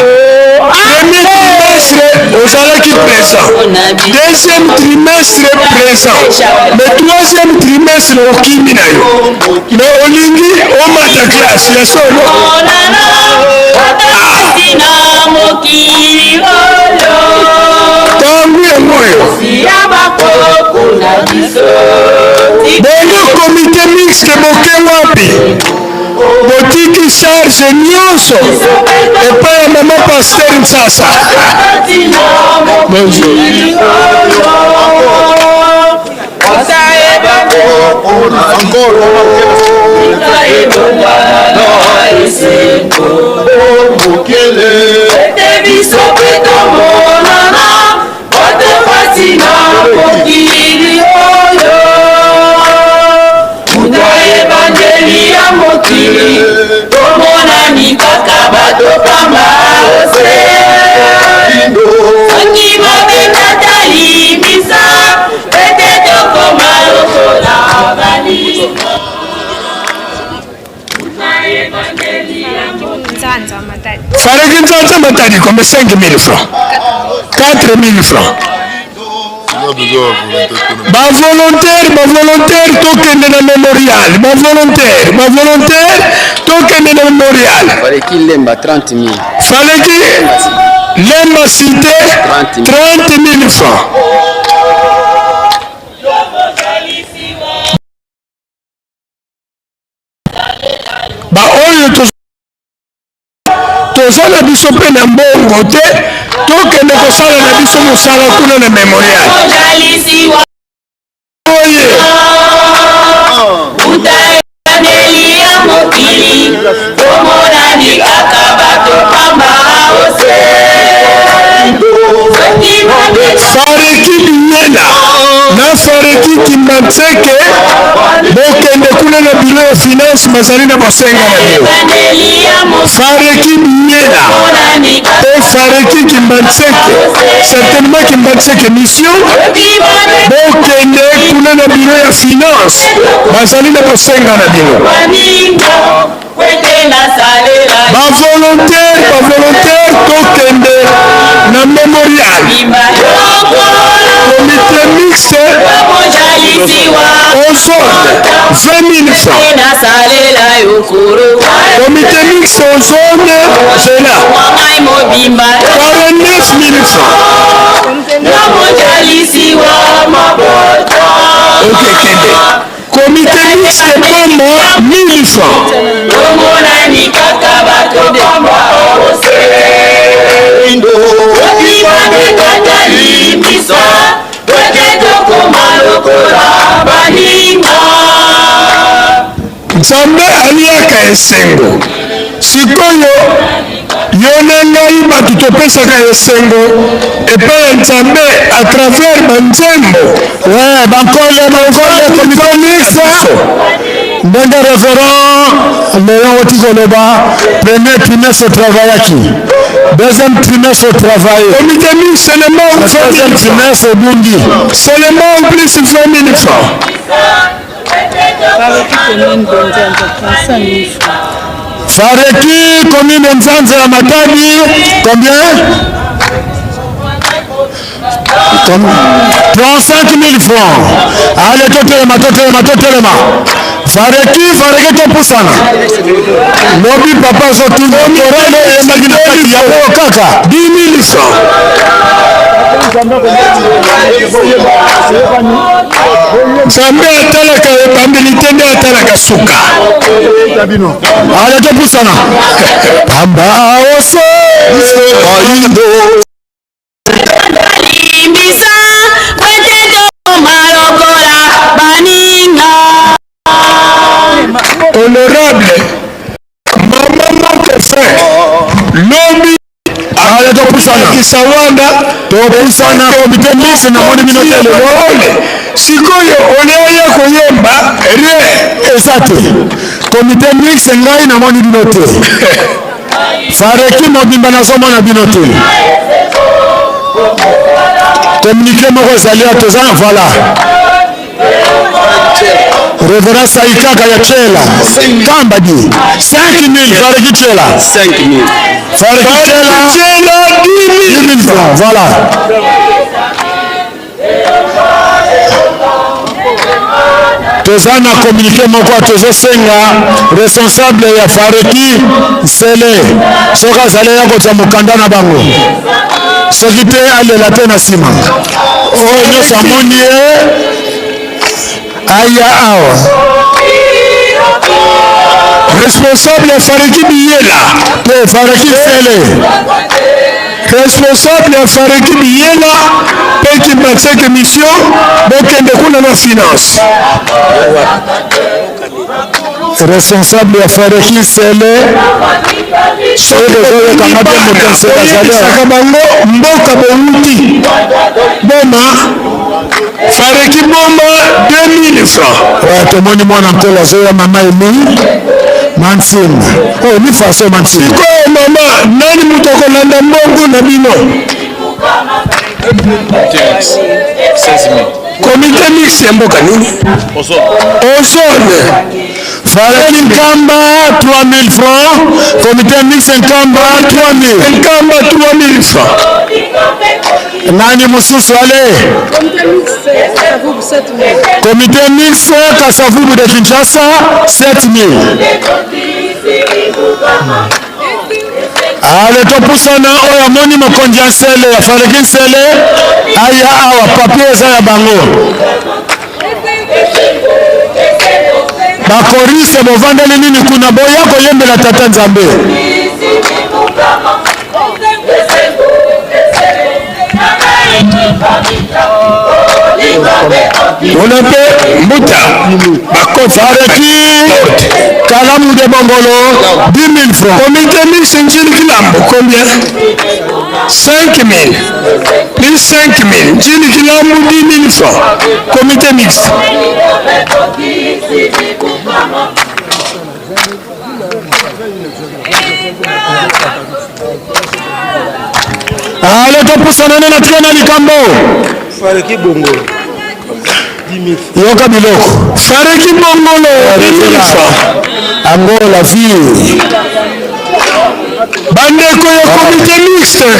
Premier trimestre ozalaki présent, deuxième trimestre présent, mais troisième trimestre okimi na yo, mais olingi omata classe ya solo. Ntango yango oyo bongo comité mixte boke wapi? Botiki charge nyonso epai ya mama pasteur Nsasa. Bonjour. Biso mpe tomonana bato pasi na mokili oyo muta ebandeli ya mokili tomonani kaka bato pamba ose soki mabe talimbisa ete tokoma lokola baninga. Fareki Nzanza Matadi combien? 5 000 francs, 4 000 francs. Bavolontaire, bavolontaire, tokende na mémorial. Bavolontaire, bavolontaire, tokende na mémorial. Fareki Lemba 30 000. Fareki Lemba cité 30 000 francs. Baoyo toza na biso mpe na mbongo te, tokende kosala na biso mosala kuna na mémorial. Oye. Ebandeli ya mokili tomonani kaka bato pamba ose soki mabe. Fareki Biyela na Fareki Kimbanseke, bokende kuna na bureau ya finance, bazali na bosenga na bino. Fareki Biyela mpe Fareki Kimbanseke, certainement Kimbanseke mission, bokende kuna na bureau ya finance, bazali na bosenga na bino. Baninga kwete nasalela. Bavolontaire, bavolontaire, tokende na mémorial. Comité mixte aux zones 20 000 francs. Nasalela yokoro. Comité mixte aux zones zela ngai mobimba 49 000 francs. Namojalisi wa mabota. Ok, kende comité mixte Boma 1000 francs. Tomonani kaka bato pamba ose soki mabe talimbisa toke tokoma lokola baninga. Nzambe aliaka esengo. Sikoyo Yo na ngai bato topesaka esengo epai ya Nzambe à travers banzembo. Ouais, bankole bankole comité mixte ndenge révérend Léon oti koloba premier trimestre travaillaki deuxième trimestre travaille comité mixte seulement troisième trimestre ebungi seulement plus 20 000 francs. Fareki commune Nzanza ya Matadi combien? 35 000 francs. Allez, totelema, totelema, totelema. Fareki, fareki topusana. Lobi papa azotuna korale eyembaki na kati ya oyo kaka 10 000 francs. Nzambe atalaka ebandeli te nde atalaka suka. Ale topusana. Pamba ose bayindo. Limbisa kwete tokoma lokola baninga. Honorable mama moko fin lobi Ale topusana. Kisa wana Topusana komite mixte namoni bino te lelo. Sikoyo oleya koyemba rien. Eza te. Komite mixte ngai namoni bino te. Fareki mobimba nazomona bino te. Communiqué moko ezali ya toza voilà. Reverend Saikaka ya Chela Kamba di 5000 Fareki Chela 5000 Fareki Chela Chela 10 000 francs voilà. Toza na communiqué moko tozosenga responsable ya Fareki Nsele soki azali ya kozwa mokanda na bango, soki te alela te na nsima. Oyo nyonso amoni ye aya awa. Responsable ya Fareki Biyela te Fareki Nsele responsable ya Fareki Biyela mpe Kimbanseke mission bokende kuna na finance. Responsable ya Fareki Nsele soki bozoyokanga te moto Nsele azali oyebisaka bango mboka bowuti boma Fareki boma 2000 francs. Ouais, tomoni mwana nkolo azoya mama Emi Mansine. Oh, ni faso Mansine. Sikoyo mama, nani moto akolanda mbongo na bino? Comité mixte ya mboka nini? Ozone. Fareki Nkamba 3000 francs. Comité mixte Nkamba 3000. Nkamba 3000 francs. Nani mosusu ale? Comité mixte Kasavubu de Kinshasa 7000. Ale topusana oyo amoni mokonzi ya Nsele ya Fareki Nsele aya awa papier eza ya bango. Bakorise bovandeli nini kuna boya koyembela tata Nzambe. Wana mpe mbuta Fareki Kalamu de Bongolo 10 000 francs. Comité mixte Njili Kilambo combien? 5 000 plus 5 000 Njili Kilambo 10 000 francs. Comité mixte. Ale topusana nde na tika na likambo. Fareki Bongolo Yoka biloko. Fareki Bongolo 10 000 francs. Angola vie. Bandeko ya comité mixte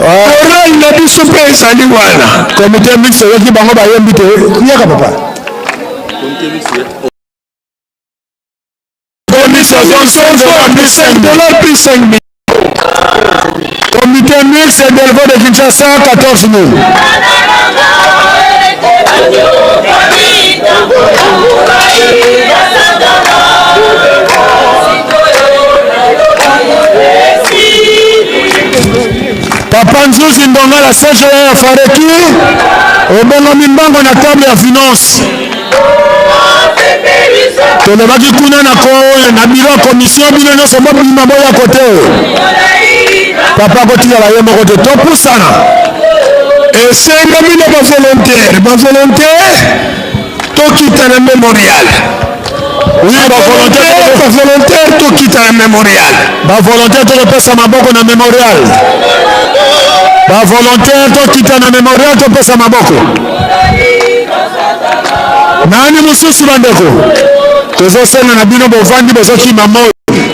chorale na biso mpe ezali wana. Comité mixte oyoki bango bayembi te. Yaka papa. Plus 5 dollars plus 5 000. Comité mixte Delvaux de Kinshasa 14 000. Papa Nzuzi Ndongala CGA ya Fareki obongami mbango na table ya finance. Tolobaki kuna na ko na bureau ya commission bino nyonso bobima boya kote oyo. Papa kotikala ye moko te, topusana. Esengami na bavolontaire, bavolontaire tokita na memorial. Oui, bavolontaire, bavolontaire tokita na memorial. Bavolontaire tokopesa maboko na memorial. Bavolontaire tokita na memorial, topesa maboko. Nani mosusu bandeko? Tozosenga na bino, bovandi bozokima moi,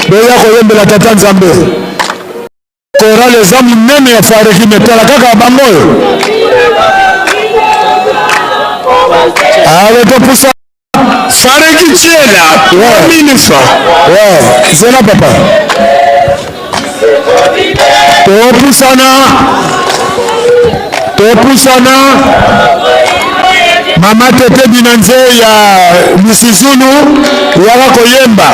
boya koyembela tata Nzambe. Chorale eza monene ya Fareki, me tala kaka bango oyo. Ale topusa. Fareki Tshiela, 3000 francs. Ouais, zela papa. Topusana. Topusana. Mama Tete Binanze ya Misizulu yaka koyemba.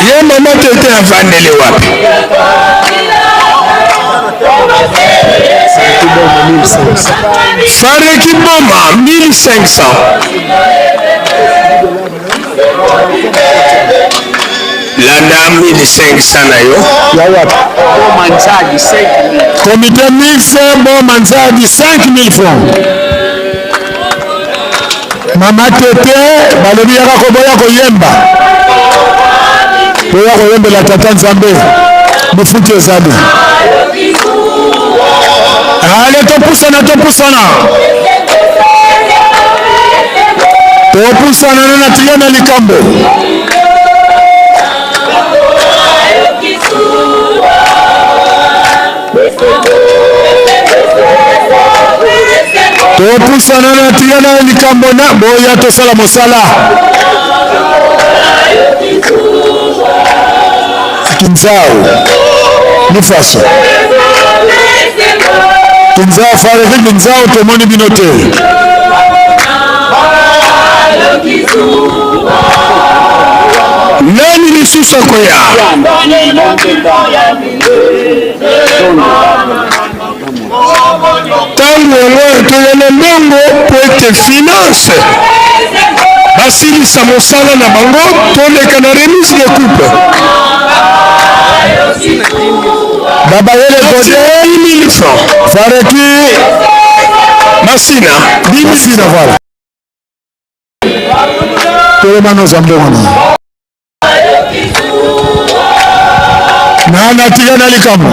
Ye mama Tete avandeli wapi? Fareki Boma 1500. Landa 1500 na yo. Ya wapi? Comité mixte Boma Nzadi 5000 francs. Mama Tete balobi yaka koboya koyemba. Boya koyembela tata Nzambe. Lifuti ezali. Ale topusana, topusana. Topusana na natia na likambo. Topusana na tia na likambo na boya tosala mosala. Kinzao Nifaso Kinzao Fareki Kinzao tomoni bino te. Nani lisusu akoya? Ntango yango oyo toya na mbongo mpo ete finance basilisa mosala na bango, toleka na remise de coupe. Babayele Gode 10 000 francs. Fareki Masina 10 000. Masina, voilà. Telema nozwa mbongo na na natika na likambo.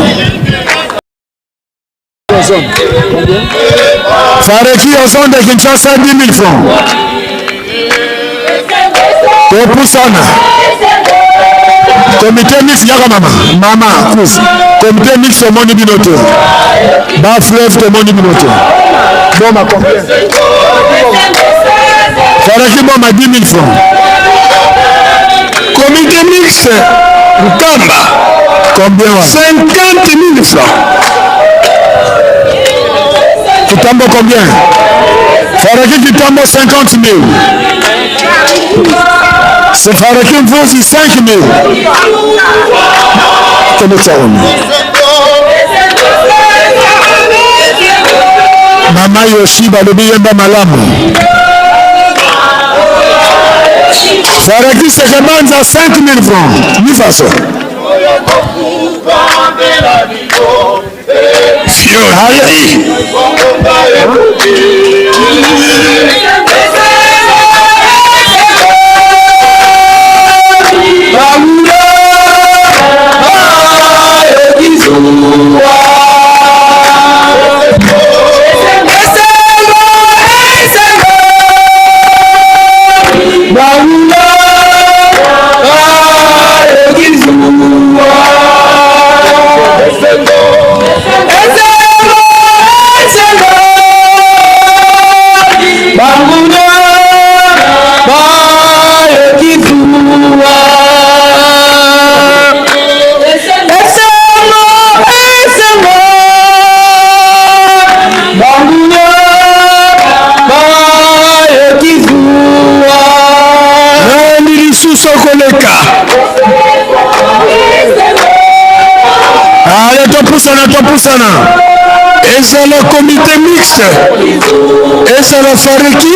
Fareki Ozone de Kinshasa 10 000 francs. Topusana. Comité mix yaka mama. Mama kus. Comité mix tomoni bino te. Ba fleuve tomoni bino te. Boma combien? Fareki Boma 10 000 francs. Comité mixte Nkamba. Combien wana? 50 000 francs. Kitambo combien? Faraki Kitambo 50 000. C'est Faraki Mvuzi 5 000. Comment ça on? Mama Yoshi balobi yemba malamu. Faraki Sekebanza 5 000 francs. Nifaso. Fiori. Ale topusana, topusana. Ezala comité mixte, ezala fareki,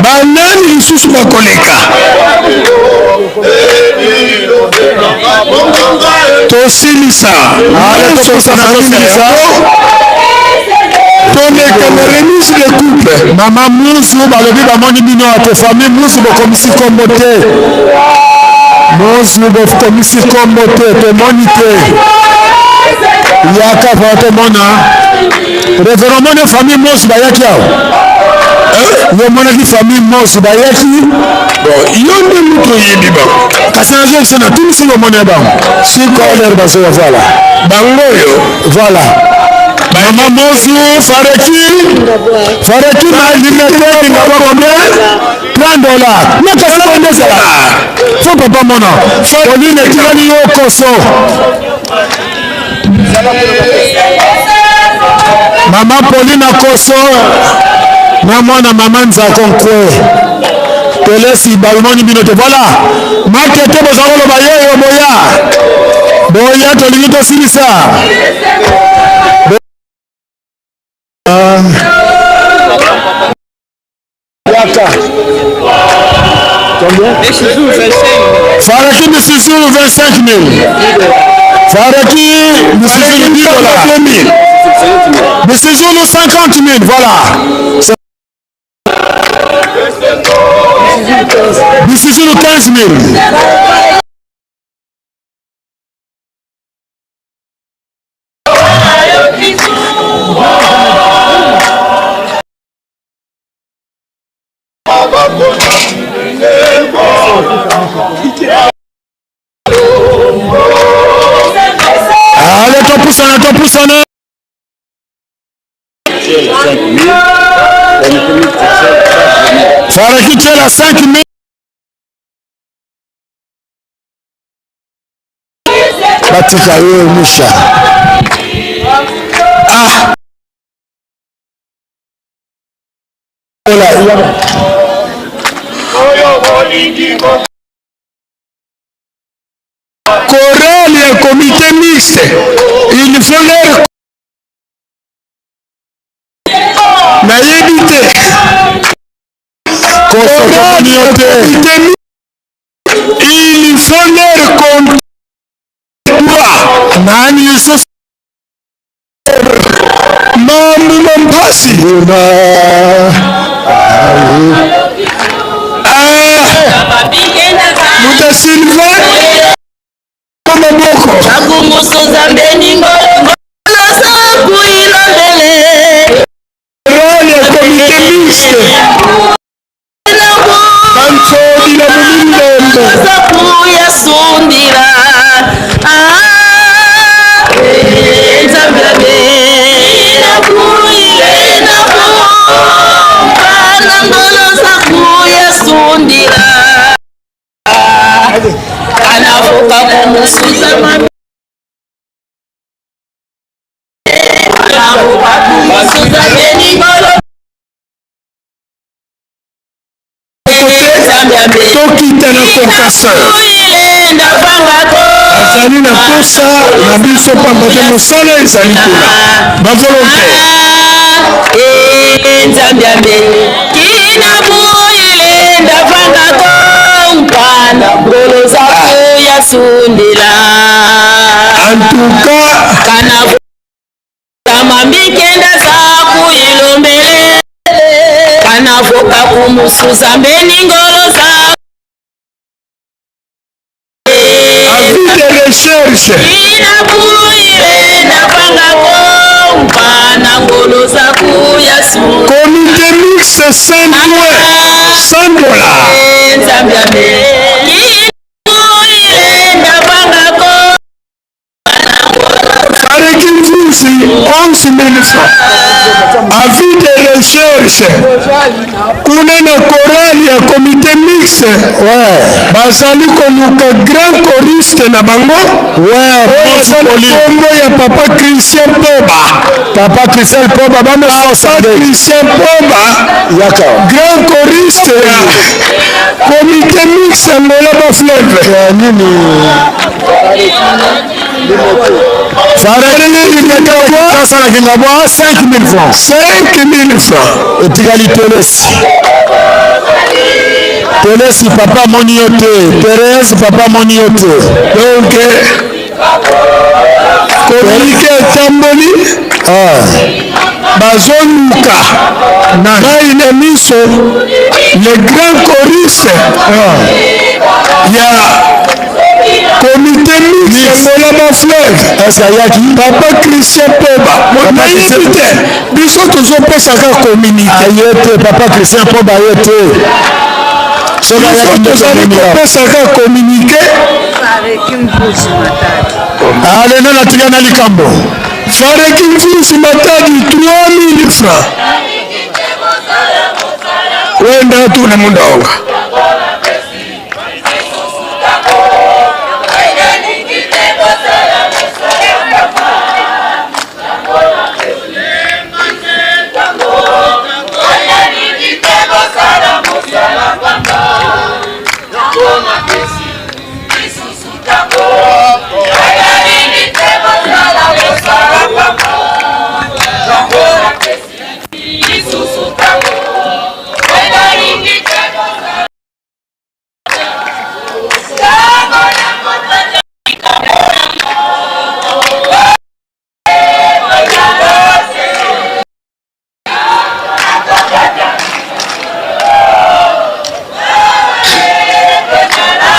banani lisusu bakoleka? Tosilisa toleka na remise de coupe. Mama Muzu balobi bamoni bino ate famille Muzu bokomisi kombo te. Muzu bokomisi kombo te tomoni te. Yaka va tomona. Reverend omoni famille Muzu bayaki awa. Yo omonaki famille Muzu bayaki. Bon, yo nde moto oyebi bango. Kasi nazoyebisa na tuni soki omoni ya bango. Sikoyo bazoya voilà. Bango oyo. Voilà. Mama Mozu, Fareki, Fareki limete lingaba combien? 30 dollars. Mais kasi combien ezala? Faut papa mona. Pauline etikali yo koso. Mama Pauline akoso na mwana mama Nzako Nkwe. Telesi balmoni bino te. Voilà. Makete boza koloba yeyo boya. Boya tolingi tosilisa. Yaka. Combien? Faraki Misuzulu 25 000. Faraki Misuzulu 10 dollars. Misuzulu 50 000, voilà. Misuzulu 15 000. Allez, topusana, topusana. Faraki Tchela 5 000. Batika yo Musha. Ah. Chorale ya comité mixte, il faut leur nayebi te. Chorale ya comité mixte, il faut leur compter. Nani lisusu? Mambo mampasi. Ah, Muta Sylvain maboko. Role ya comité mixte. Bantsodila mulindembe. Tokita na concasseur azali na posa na biso pamba te mosala ezali kuna bavolontaire. En tout cas, avis de recherche comité mixte 5 points 100 dollars. Fareki Nzuzi 11 000 francs. Avis de recherche kuna na chorale ya comité mixte bazali koluka grand choriste na bango oyo azali kombo ya papa Christian Poba. Papa Christian Poba, Papa Christian Poba, Yaka. Grand choriste ya comité mixte Angola ba fleuve. Nini? Faraki na Kingabwa 5000 francs. 5000 francs. Etikali telesi. Telesi papa amoni yo te. Therese papa amoni yo te. Donc communiqué etamboli ah. Bazoluka mai na miso le grand choriste ah. Ya comité mixte Angola ba fleuve. Est-ce ayaki? Papa Christian Poba nayebi te, biso tozopesaka communiqué. Aye te, papa Christian Poba aye te. Soki ayaki nde tozali kopesaka communiqué. Ale nani atika na likambo? Fareki Mvuzi Matadi 3000 francs. Wenda tuna mundonga.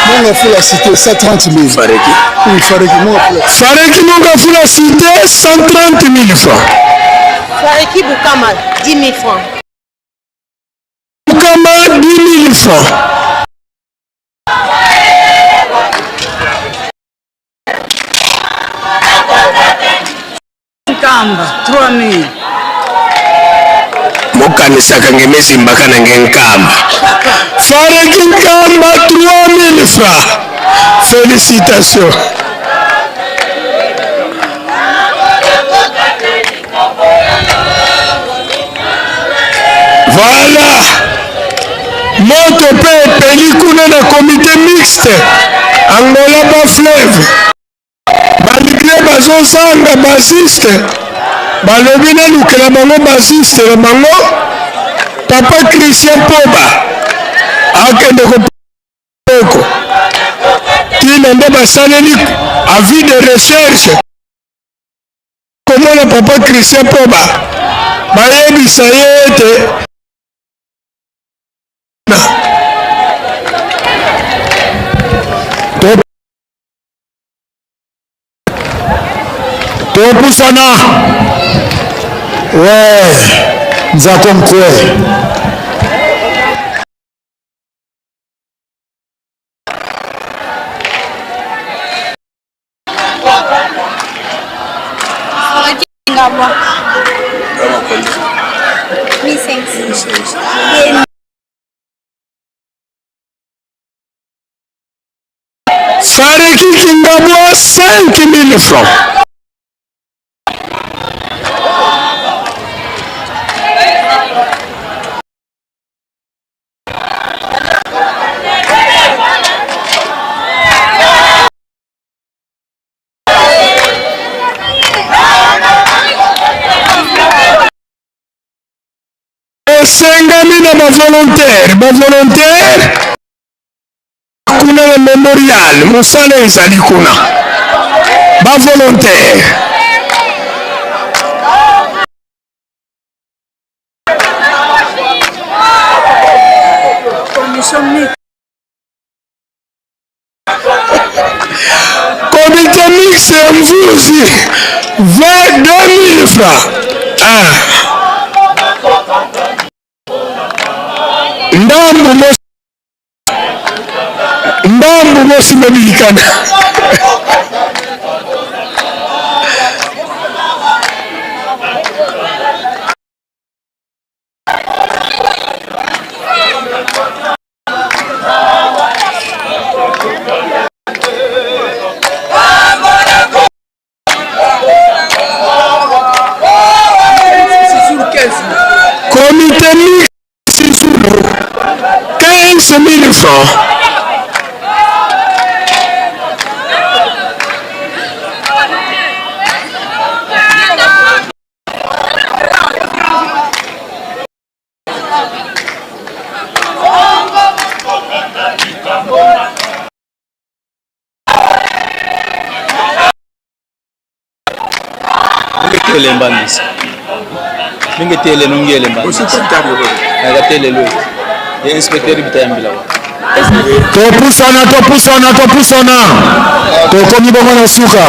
Monga Fula cité 130 000. Fareki. Oui, Fareki Monga Fula. Fareki Monga Fula cité 130 000 francs. Fareki Bukama 10 000 francs. Bukama 10 000 francs. Nkamba 3000. Mokanisaka nge mezimbaka na nge nkamba. Fareki Nkamba 3000 francs. Félicitations. Voilà. Moto mpe epeli kuna na comité mixte Angola ba fleuve. Malgré bazozanga basiste, balobi nalukela bango basiste na bango papa Christian Poba akende kopoko tina nde basaleli avis de recherche komona papa Christian Poba bayebisa ye ete Topusana we nzako mkwe. Ngabwa. 1500. Fareki Kingabwa 5000 francs. Esengami na bavolontaire, bavolontaire kuna na memorial, mosala ezali kuna, bavolontaire. Comité mixte ya Mvuzi 22 000 francs. Ah. Ndambu mosi ndambu mosi mobilikana. Comité mixte Zulu 15 000 francs. Tele mbandisa. Mingi tele nongele mbandisa. Nakatele lwe. Ye inspecteur bitayambila wa. Topusana, topusana, topusana, tokomi bongo na suka.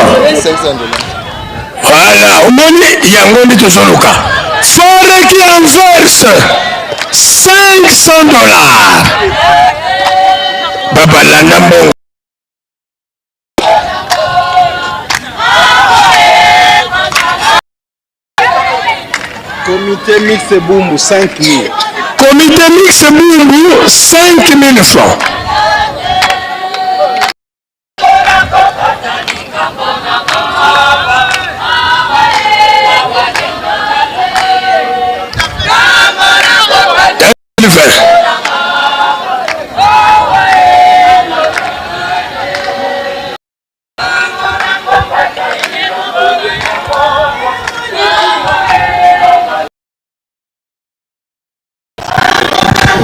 Voilà, omoni yango nde tozoluka. Fareki Anvers 500 dollars. Babalanda mbongo. Comité mixte Bumbu 5000. Comité mixte Bumbu 5000 francs.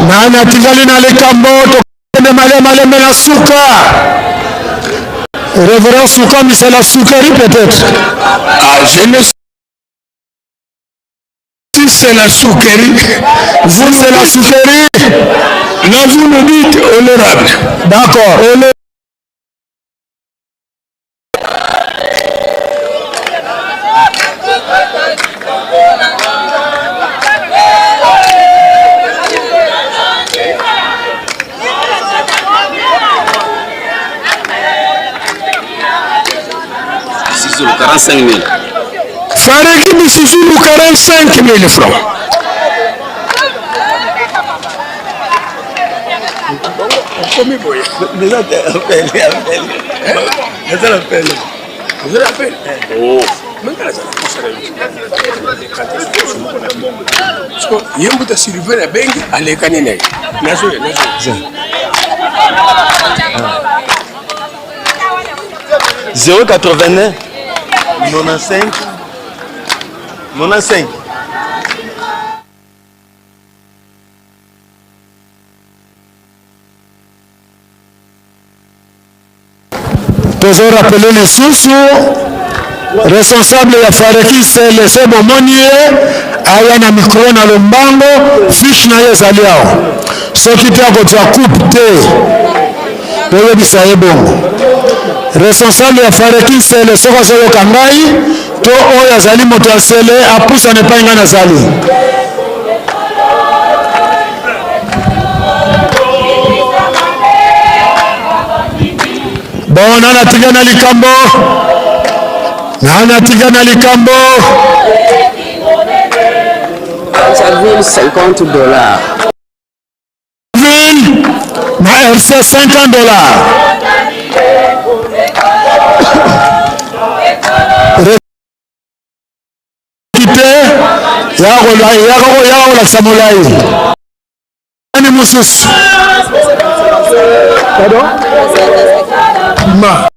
Nani atikali na likambo? Tokende male malembe na suka. Révérend Soukami, c'est la sucrerie peut-être. Ah, je ne si c'est la sucrerie. Vous, c'est la sucrerie. Là, vous nous dites honorable. D'accord. Honorable. Misizulu 45 000. Fareki Misizulu 45 000 francs. Okomi boye. Ye mbuta Sylvain abengi alekani na ye nazoya nazoya 089 95 95. Tozo rappeler lisusu responsable ya Fareki Sele, se bomoni ye aya na micro na lombango, fiche na ye ezali awa. Soki te akozwa coupe te, toyebisa ye bongo. Responsable ya Fareki Sele, soki azoyoka ngai to oyo azali moto ya Sele, apusana epai ngai nazali. Bon, nana tika na likambo, nana tika na likambo. Brazzaville 50 dollars. Ville na RC 50 dollars. Rekite yaka kolakisa molai. Nani mosusu? Pardon? Ma.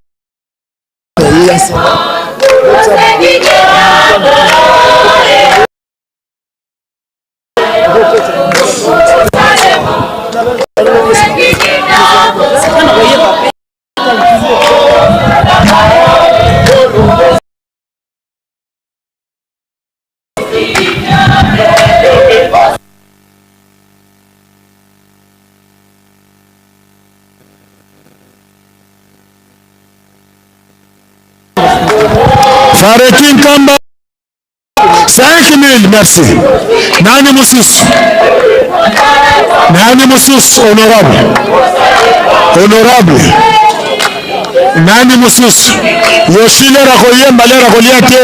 Fareki Nkamba 5000, merci. Nani mosusu? Nani mosusu? Honorable, honorable. Nani mosusu? Yoshi lera koyemba, lera kolia te.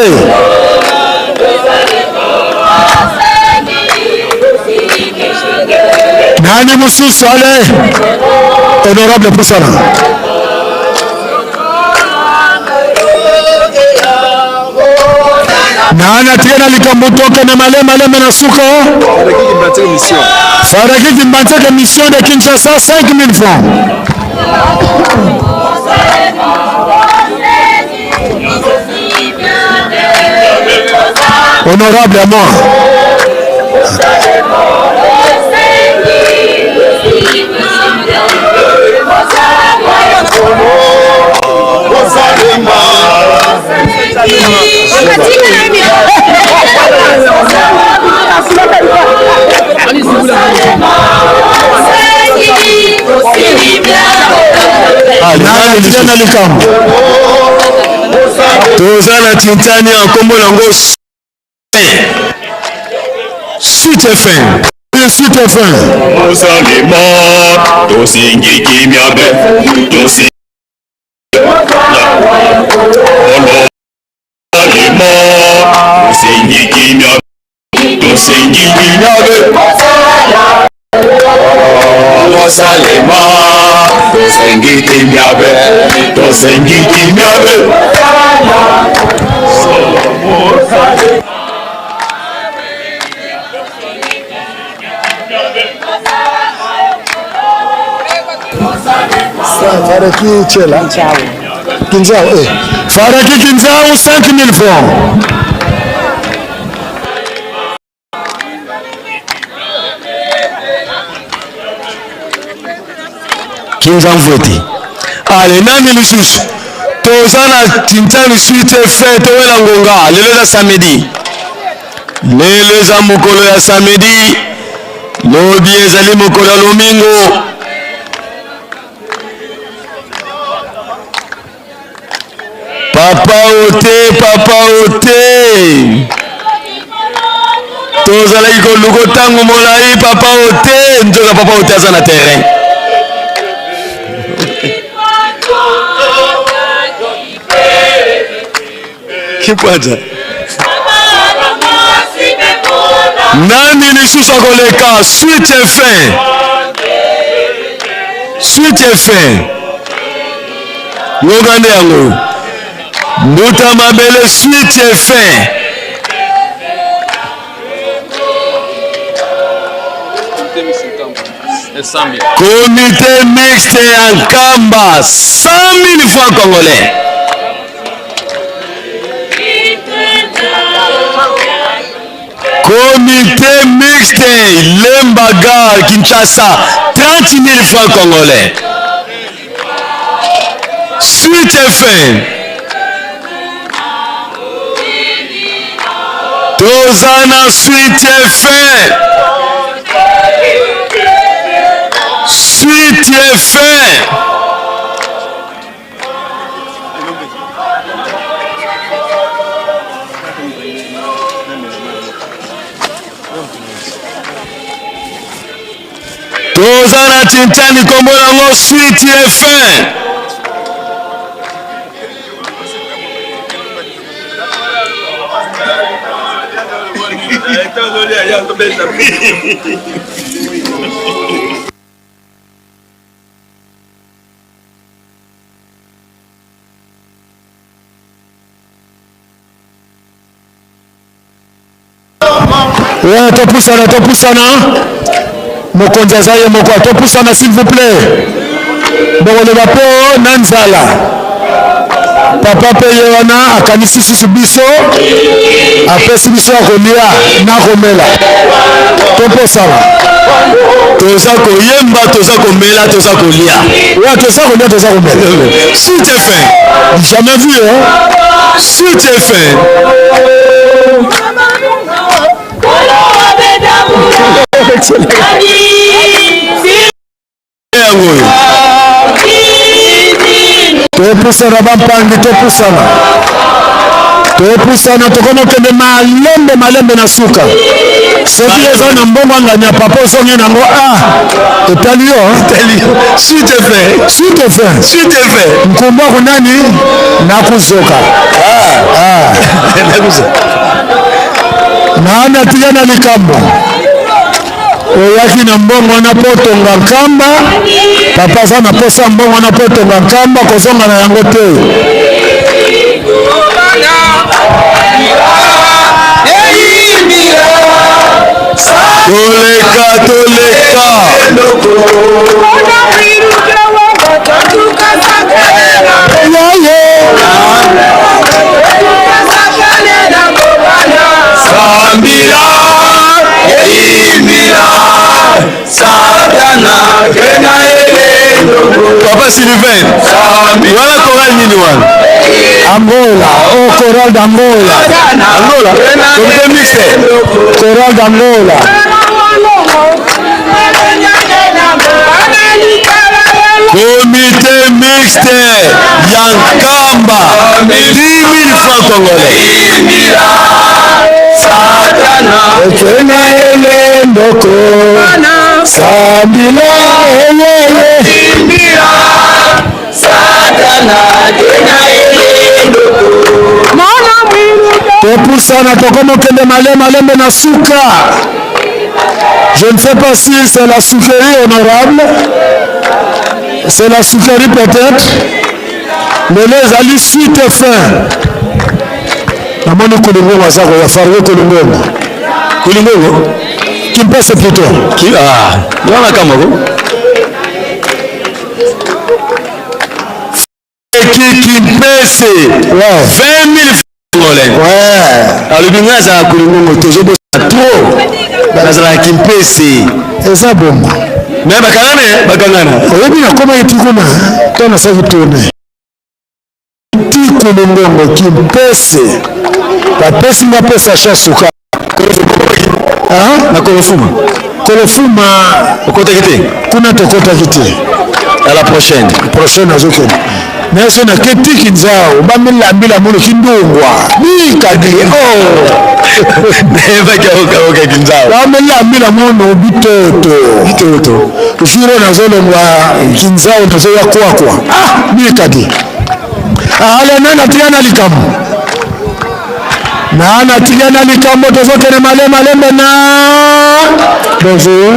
Nani mosusu? Ale honorable pusana. Nani atika na likambo? Tokende malema malema na suka. Faraki Kimbanseke mission de Kinshasa 5000 francs. Honorable à moi. Nani na likambo? Toza na tintani ya nkombo nango Suite FM. Suite FM. Mosalema tosengi kimia be tosengi Mosalema tosengi kimia tosengi kimia be Mosalema tosengi kimia be tosengi kimia be Faraki Chela. Kinzao, eh. Faraki Kinzao, 5000 francs. Kinza Mvwete. Ale nani lisusu? Toza na Tintani suite fin towela ngonga lelo eza samedi. Lelo eza mokolo ya samedi. Lobi ezali mokolo ya lomingo. Papa ote, papa ote. Tozalaki koluka ntango molai papa ote, nzoka papa ote aza na terrain. Kipwaja. Nani lisusu akoleka suite fin. Suite fin. Yoka nde yango. Mbuta mabele suite fin. Comité mixte ya Nkamba 100 000 francs congolais. Comité mixte Lemba Gare Kinshasa 30 000 francs congolais. Suite FM. Toza na suite fin. Suite fin. Toza na tintani kombo nango suite fin. Ouais, topusana topusana mokonzi aza ye moko topusana s'il vous plaît bokoloba mpo na nzala papa mpe ye wana akanisi susu biso apesi biso ya kolia na komela toposana toza koyemba toza komela toza kolia ouais toza kolia toza komela suite fin jamais vu hein suite fin yango oyo topusana bampangi topusana topusana tokomokende malembe malembe na suka soki oza na mbongo angani ya papa ozongi nango a ah, etali yo suite fin suite fin suite fin nkumba kunani nakuzoka ah. ah. nani atika na likambo oyaki na mbongo wana mpo otonga nkamba papa aza na mposa mbongo wana mpo otonga nkamba kozonga na yango te toleka toleka Sambila Eimbila Satana Kena Papa Sylvain wana chorale nini wana Angola oh chorale d'Angola Angola comité mixte chorale d'Angola Comité mixte ya Nkamba 10 000 francs congolais. Etena elendoko sambila eyeye Topusana tokomokende male malembe na suka. Je ne sais pas si c'est la sucrerie honorable, c'est la sucrerie peut-être. Lelo ezali suite fin. Namoni Kulingongo aza koya, Farwe Kulingongo. Kulingongo? Kimpese plutôt. Ki, ah, wana kamako. Kimpese. Ouais. 20 000 congolais. Ouais. Alobi ngai azala Kulingongo tozobosana trop. Nazala Kimpese. Eza bongo. Mais bakangana eh, bakangana. Oyebi nakomaki ti kuna to nasalaki tourne ti Kulingongo Kimpese bapesi nga mpe sachet suka na Kolofuma. Kolofuma okotaki te? Kuna tokotaki te. À la prochaine. Prochaine nazokende. Naso na ketiki nzao bamilambila mono kindungwa bikadi oh. Nayebaki nzao. Bamilambila mono bitoto. Bitoto. Jour nazolongwa kinzao nazoya kwakwa. Ah bikadi. Ale nana tika na likambo. Nana tika na likambo tozokende male malembe na bonjour.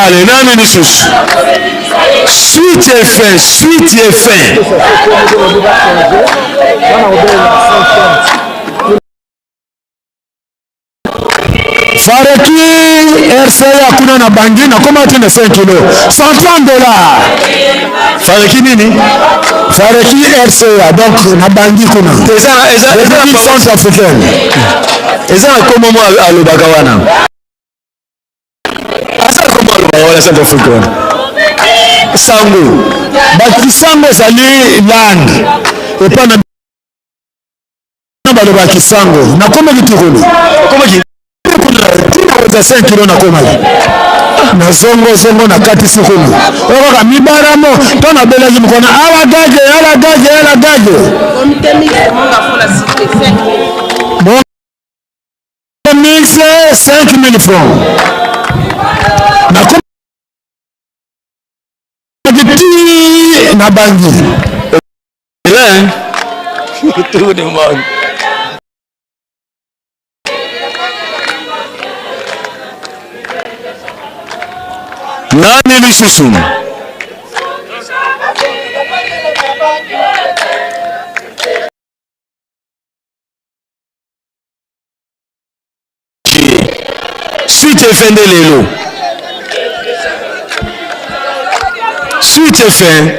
Ale nani lisusu? Suite et fin, suite et fin. Fareki RCA kuna na Bangui nakoma ti na 5 kilo 130 dollars. Fareki nini? Fareki RCA donc na Bangui kuna. Eza eza République centrafricaine. Eza na kombo mo alobaka wana. Aza kombo alobaka wana Centrafrique wana. Sango. Bakisango ezali langue. Epa na baloba kisango nakomaki tikolo Okomaki tina koza 5 kilo nakomaki na zongozongo nakatisi kuna oyo kaka mibaramo to nabelaki mokona ala gage ala gage ala gage mix 5000 francs nakomaki ti na Bangui. Tout le monde. Nani lisusu? Suite et fin nde lelo. Suite et fin.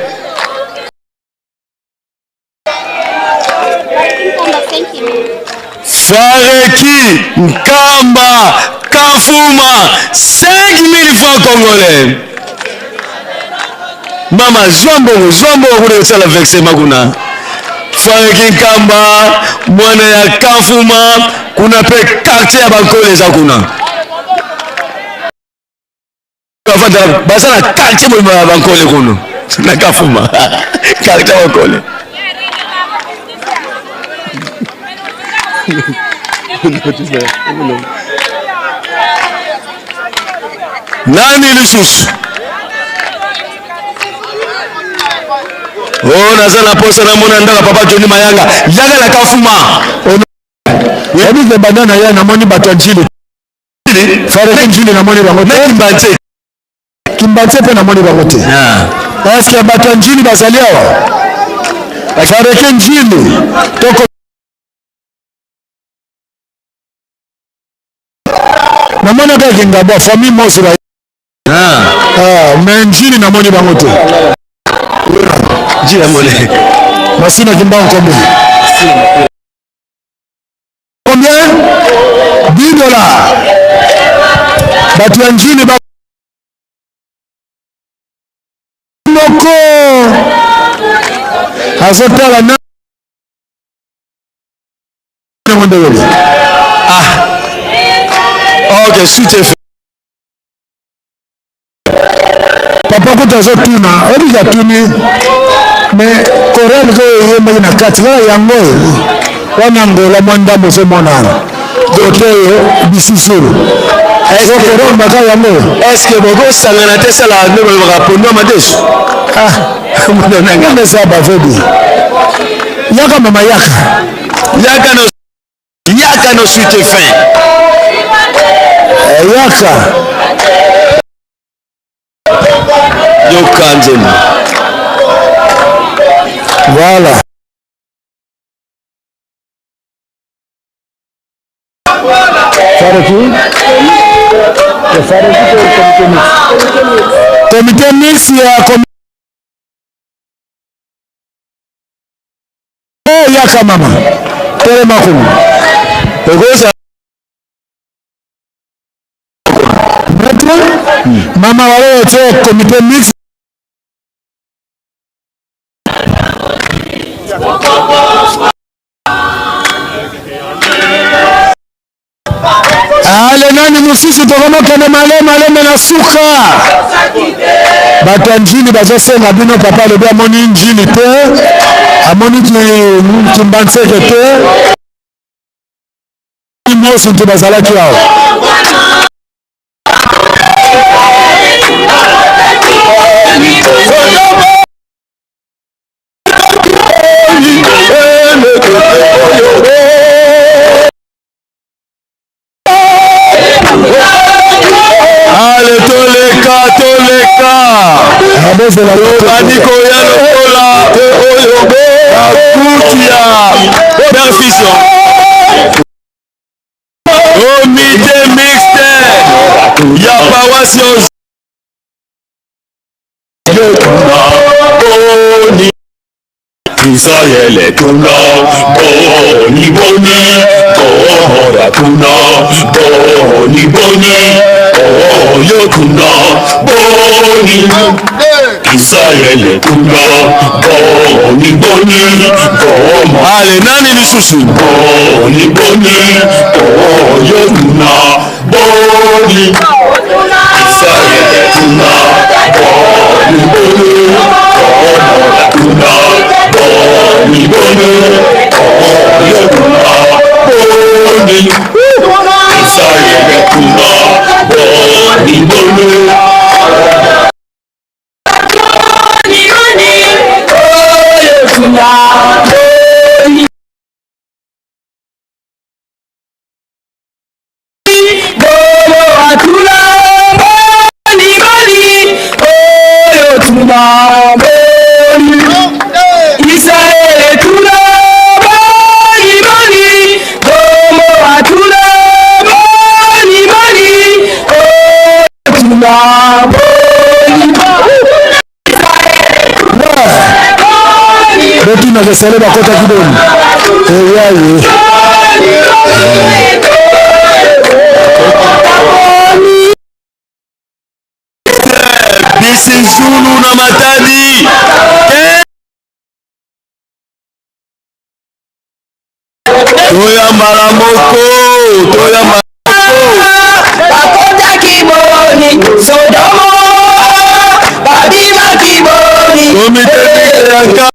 Fareki Nkamba Kafuma 5000 francs congolais. Mama zwa mbongo, zwa mbongo kuna kosala versement kuna. Fareki Nkamba mwana ya Kafuma kuna pe quartier ya Bankole eza kuna. Bafanda baza na quartier mobimba ya Bankole kuna na Kafuma quartier ya Bankole. Nani lisusu? Oh, naza na posa namona ndako ya papa Johnny Mayanga. Yaka na Kafuma. Oyebi ke banda na ye namoni bato ya Njili. Fareki Njili namoni bango te. Kimbanse. Kimbanse mpe namoni bango te. Est-ce que bato ya Njili bazali awa? Fareki Njili toko namoni kaka Kingabwa famille Mosi ba ah, mais Njili namoni bango te. Njili amoni. Masina Kimbangu combien? Combien? 10 dollars. Bato ya Njili ba moko azotala na Mbelele. Ah. Ok, suite est Papa kutu azotuna, oyebi atuni mais chorale oyo eyembaki na kati kaka yango oyo wana Angola mwa ndambo ezomonana kote oyo bisisulu chorale baka yango oyo. Est-ce que bokosangana te sala nde balobaka pondu ya madesu? Ah, wana eza bavedi. Yaka mama yaka. Yaka no yaka no suite fin. Eh, yaka. Yoka nzembo. Voilà. Faraki. Faraki comité mixte. Comité mixte ya Eh, yaka mama. Telema kuna. Okoza Maître, mama wale wote comité mixte. Ale nani mosusu tokomokende male maleme na suka. Bato ya njili bazosenga bino, papa alobi amoni njili te, amoni kimbanseke te, nyonso nti bazalaki awa. Ale toleka toleka tobandi koya lokola oyo bakuti ya perfusion komite mixte ya paroisse Israele tuna boni boni Gomora tuna boni boni Oyo tuna boni Israele tuna boni boni Gomora Ale nani lisusu boni boni Oyo tuna boni Israele tuna boni boni Gomora tuna boni boni Oyo tuna boni Israele tuna boni boni Oyo tuna boni Botuna kesele bakotaki boni eyaye Bisi Zulu na Matadi. Toya mbala moko, toya mbala Bakotaki boni Sodomo, babimaki boni Komite mixte ya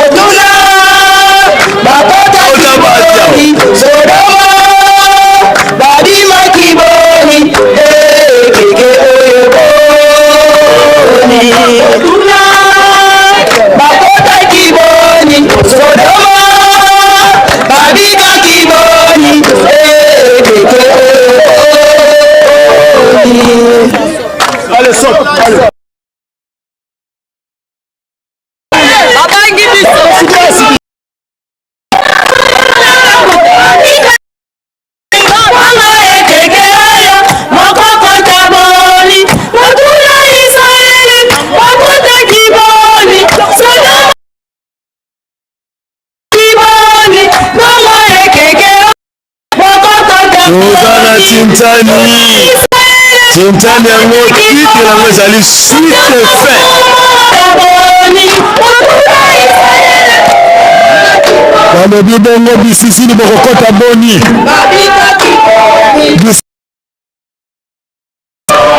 Otuna, bakotaki boni Sodomo, babimaki boni ekeke oyo boni Otuna, bakotaki boni Sodomo, babimaki boni ekeke oyo boni. Allez, sort, allez. Babangi biso. Toza na tintani tintani yango titre yango ezali suite fin. Balobi bongo bisisili bokokota boni?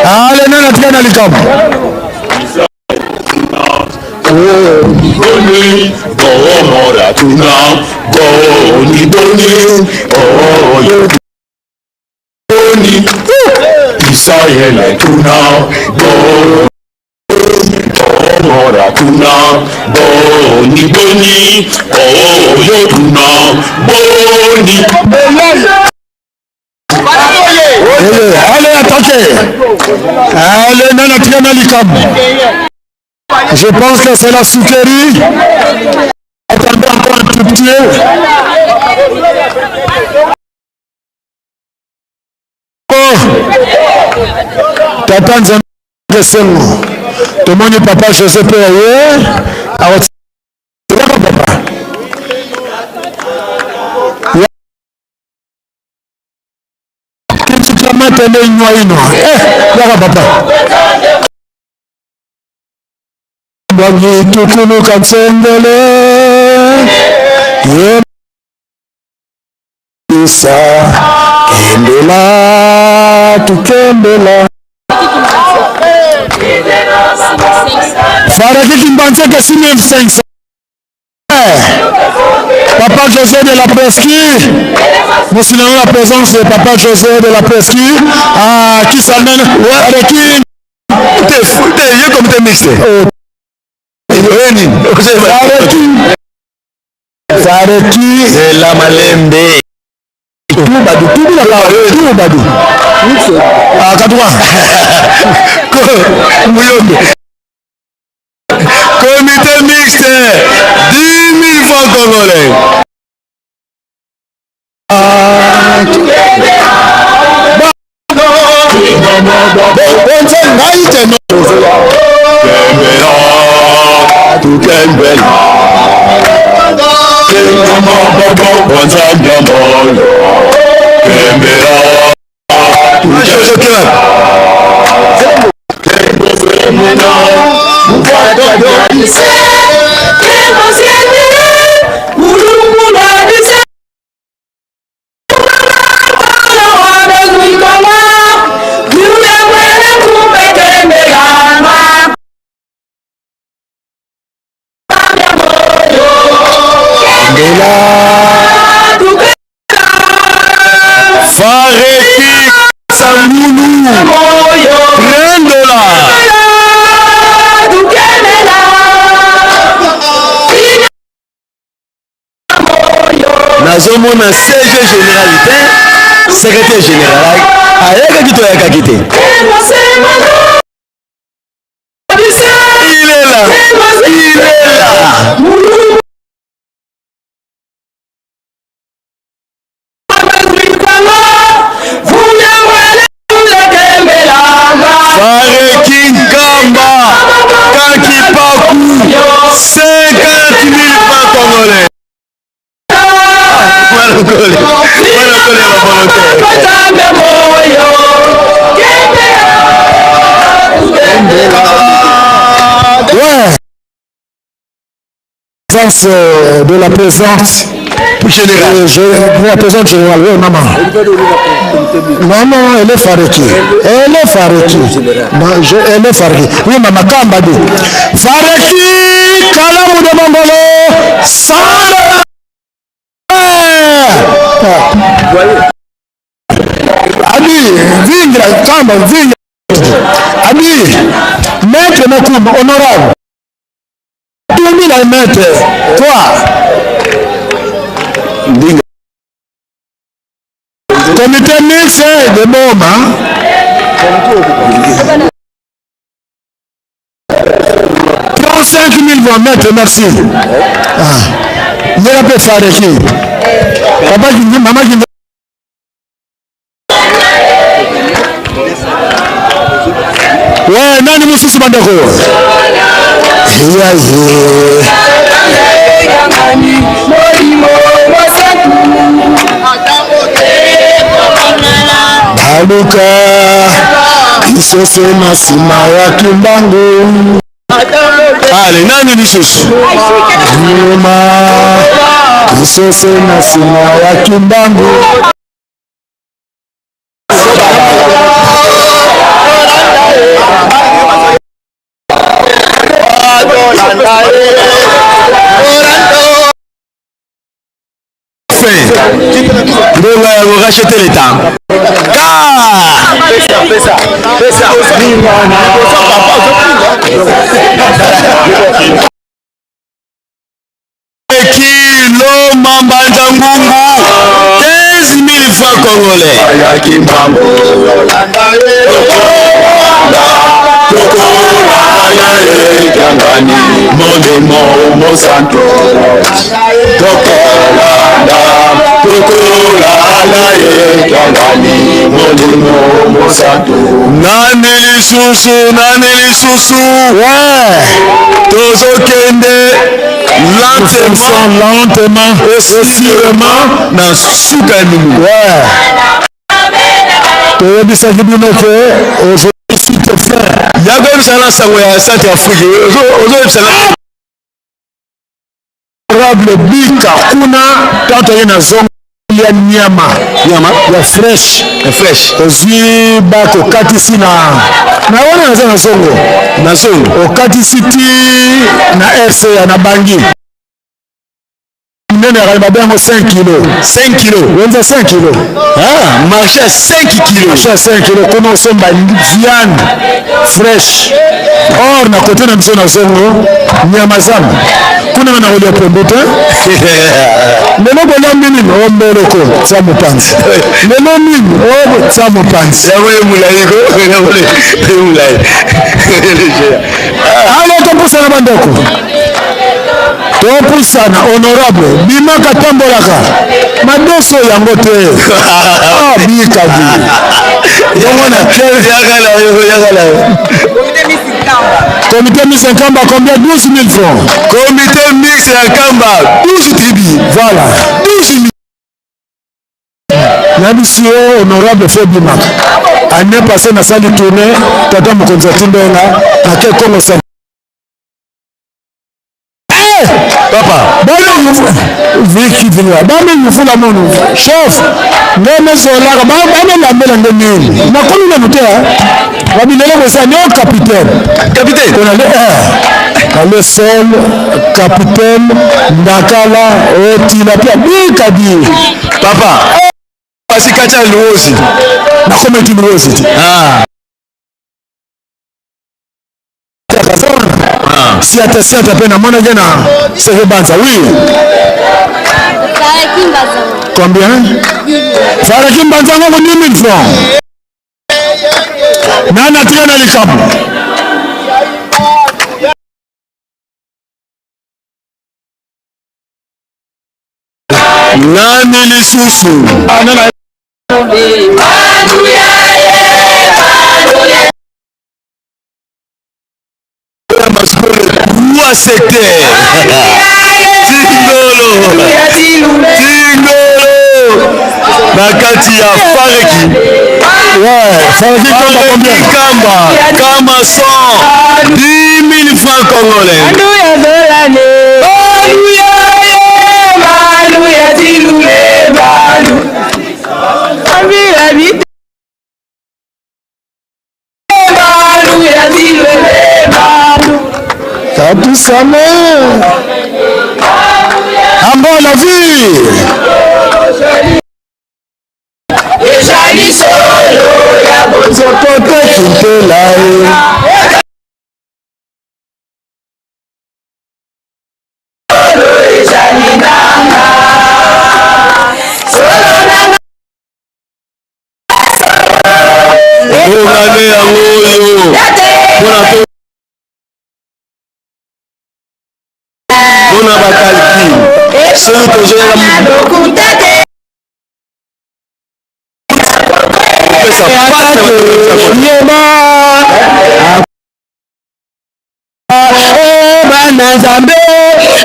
Ale nani atika na likambo? Boni, bomora tuna, boni boni, oh boni, Israel tuna, boni. Bomora tuna, boni boni, oh tuna, boni. Allez, attaquez. Allez, nani atika na likambo? Je pense que c'est la sucrerie. Attendez encore un tout petit. Oh. Tata Nzambe esengo. Tomoni papa José mpe ye akotiaka papa. Kitsikamata nde inywa ino. Eh, yaka papa. Bwangitukuluka nsengele ye isa kendela tukendela Faraki Kimbanseke 6500. Papa José de la Presqu'île, nous signalons la présence de Papa José de la Presqu'île, ah, qui s'amène avec qui Te, te, ye comité mixte. Oh. Oye nini? Fareki. Fareki. Zela malembe. Tubadu, tubila la, tubadu. Ah, katuka. Ko, Muyombe. Comité mixte, 10 000 francs congolais. Fareki Sangulu, 30 dollars. Nazomona CG général te, secrétaire général ayakaki to ayakaki te. Il est là, il est là. Fareki Nkamba, Kakipaku, 50 000 francs congolais. Mwana Nkole, mwana Nkole ya bavolontaire. Ouais. Présence de la présence générale. Je, de la présence générale, oui, maman. Non, non, elle est Fareki. Elle est Fareki. Non, je, elle est Fareki. Oui, maman, Kambadi. Fareki, Kalamu de Mongolo, 100 Abi, Vingra, Kamba, Vingra. Abi, maître Mokumba, honorable. 2000 maître. Toi. Ndinga. Comité mixte de Boma. 35 000 voix, maître, merci. Ah. Nyera pe Fareki. Papa Kingi, maman Kingi. Ouais, nani mosusu bandeko? Yeah, yeah. Baluka lisese na nsima ya Kimbangu. Ale nani lisusu? Nyuma lisose na nsima ya Kimbangu. Ngonga ya koracheter l'État. Kilo Mambanza Ngungu 15 000 francs congolais. Nani lisusu, nani lisusu? Tozokende lentement, lentement et sûrement na suka ya mingi. Toyebisaki bino ke ozosite fin. Yakoyebisa na sango ya Centre Afrique, ozoyebisa na Honorable Bika kuna tanto ye na zongo ya nyama nyama ya fresh ya fresh ozwi bako okatisi na na wana naza na zongo na zongo okatisi ti na RCA na Bangui nene ya babe yango 5 kilo 5 kilo wenza 5 kilo ah marché ya 5 kilo marché ya 5 kilo kuna osomba viande fresh or na kote na biso na zongo nyama zamba kuna na kolia pondu te lelo bolambi nini o mboloko tia mopanzi lelo nini o tia mopanzi yango ye molai ko ye molai. Ale topusana bandeko, topusana. Honorable bimaka, tambolaka madeso yango te. Ah, bikadi yango na yaka na yo. Comité mixte Nkamba, combien? 12 000 francs. Comité mixte ya Nkamba, 12 tribus. Voilà. 12 000. Nayebisi yo, honorable, fo bimaka. Année passée nasali tournée, tata mokonzi atindenga nake Kongo sa. Papa. Viki vinga bameyufula munu chef ngemezolaka bamelambela nde nini nakomi nanu te babilele kosa neo capitaine. Capitaine. Kona le le sol capitaine ndakala otilapia bikadi. Papa, pasi kati ya Luozi. Nakometi Luozi te. Ah. Siata siata mpe namonaki na seke banza, oui. Combien? Faraki Mbanza ngoko 10 000 francs. Nani atika na likambo? Nani lisusu? Trois secteurs. Tingolo, tingolo na kati ya Fareki. Ouais, Fareki Kamba, combien? Kamba kama 110 000 francs congolais. Katusame Angola vie. Nzoto kintela ye. Ngongane yango oyo mpona bacalcul soki tozoyaka kopesa. Yeba bana Nzambe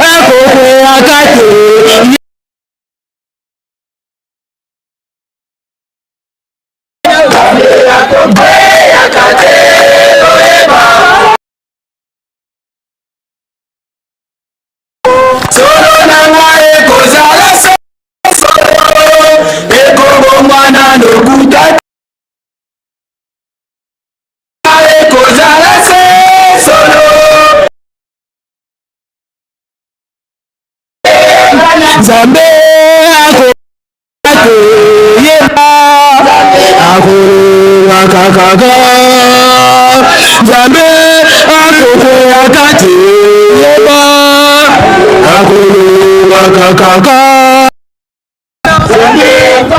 akokweyaka te. Nzambe akoyeba akolongaka kaka Nzambe akokweyaka te yeba akolongaka kaka Nzambe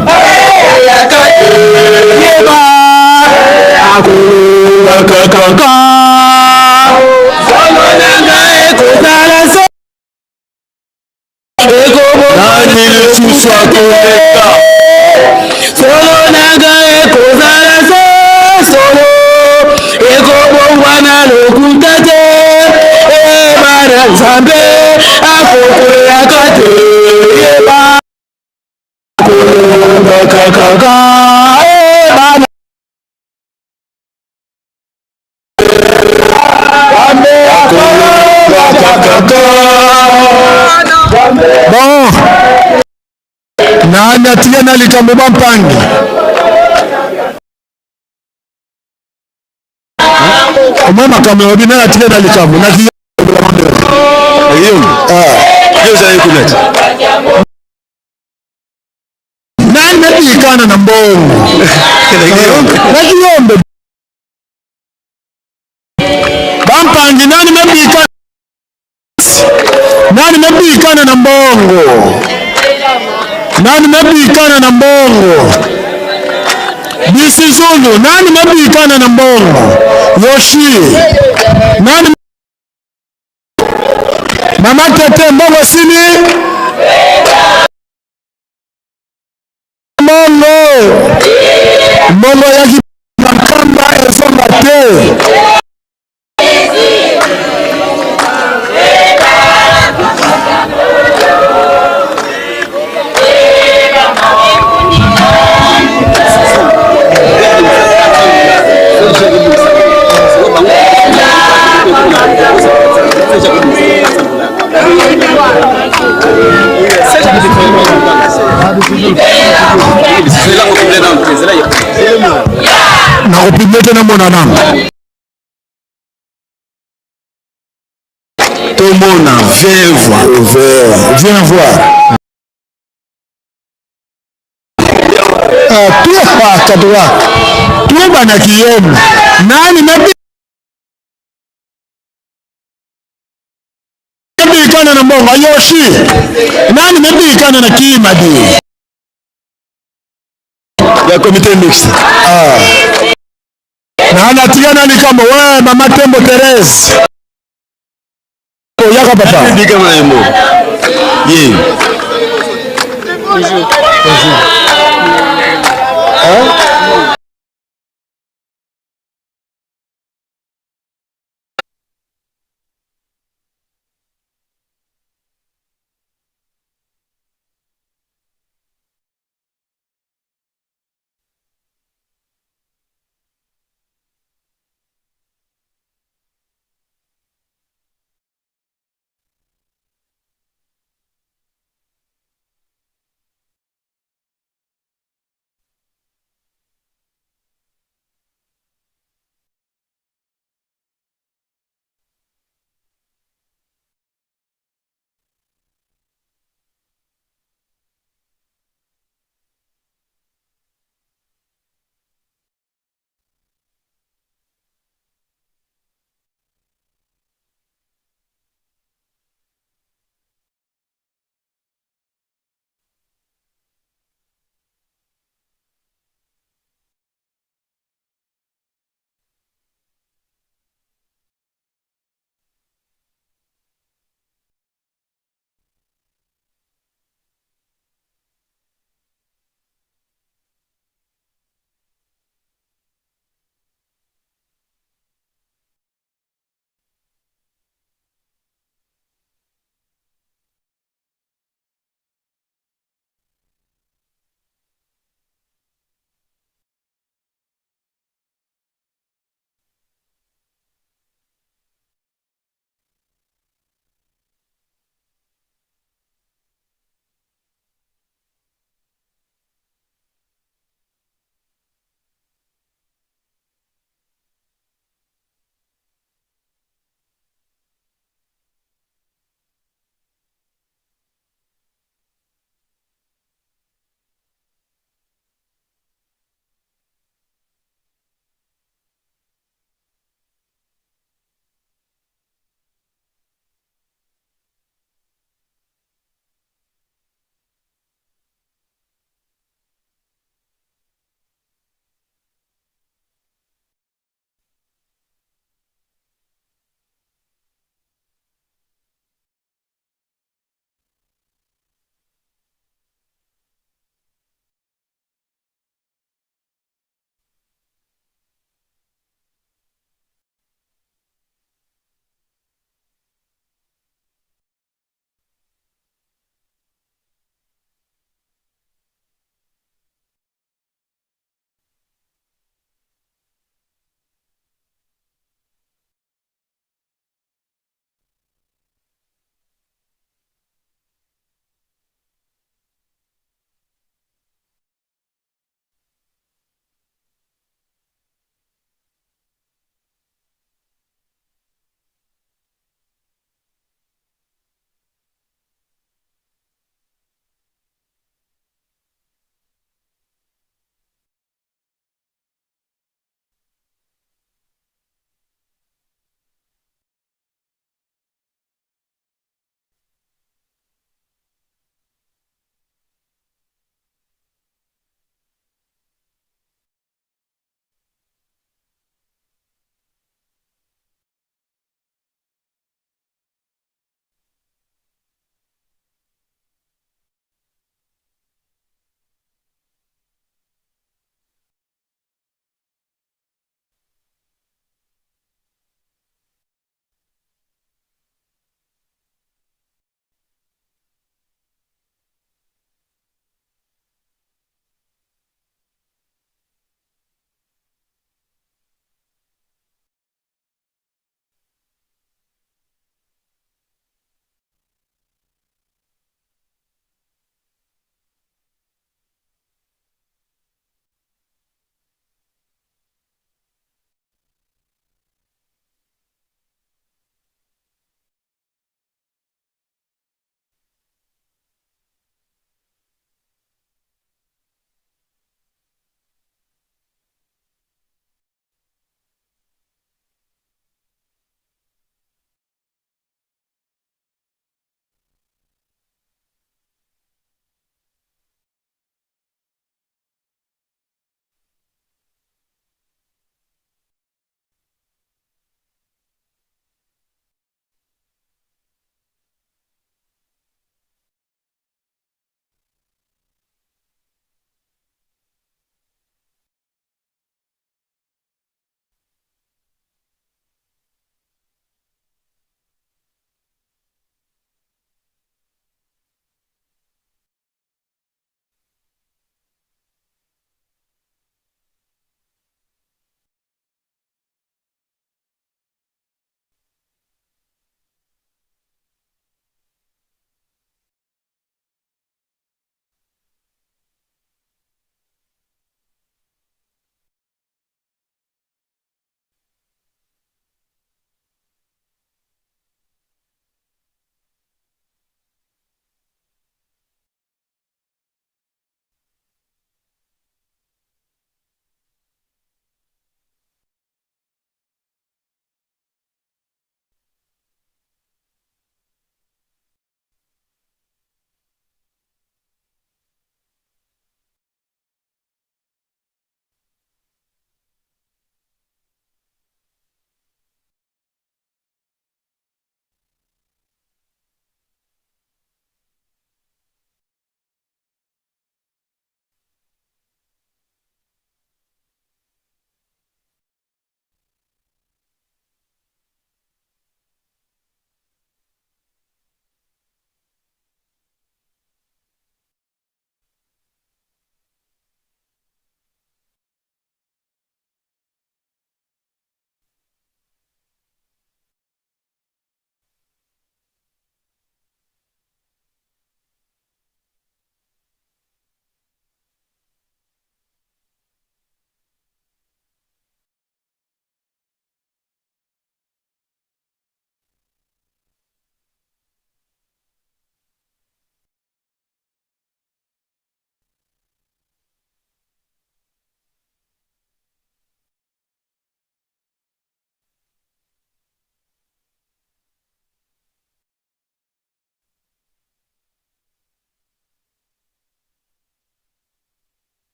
akokweyaka te yeba akolongaka kaka Solo na ngai ekozala so nani lisusu akoleka solo na ngai ekozala se solo ekobongwana lokuta te ebana nzambe akokweyaka te yeba akolongaka kaka ebana Bon, nani atiye na likambo bampangi omoi makambo elobi nani atiye na likambo nani nabikana na mbongo nakiyombe bampangi nani mebika nani mebikana na mbongo nani mebikana na mbongo bisizulu nani mebikana na mbongo yoshi nani mama tete mbongo sili mbongo mbongo yaki makamba ezonga te Nakopiblie te namona nanu tomona viens voir viens voir ah, kadoa tuba na kiyombe nani nabi mebikana na mbongo ayoshi nani mebikana na kimadi ya comité mixte ah. Nani atika na likambo we mama Tembo Therese oyaka papa bikama na yembo ye Bonjour. Bonjour. Hein?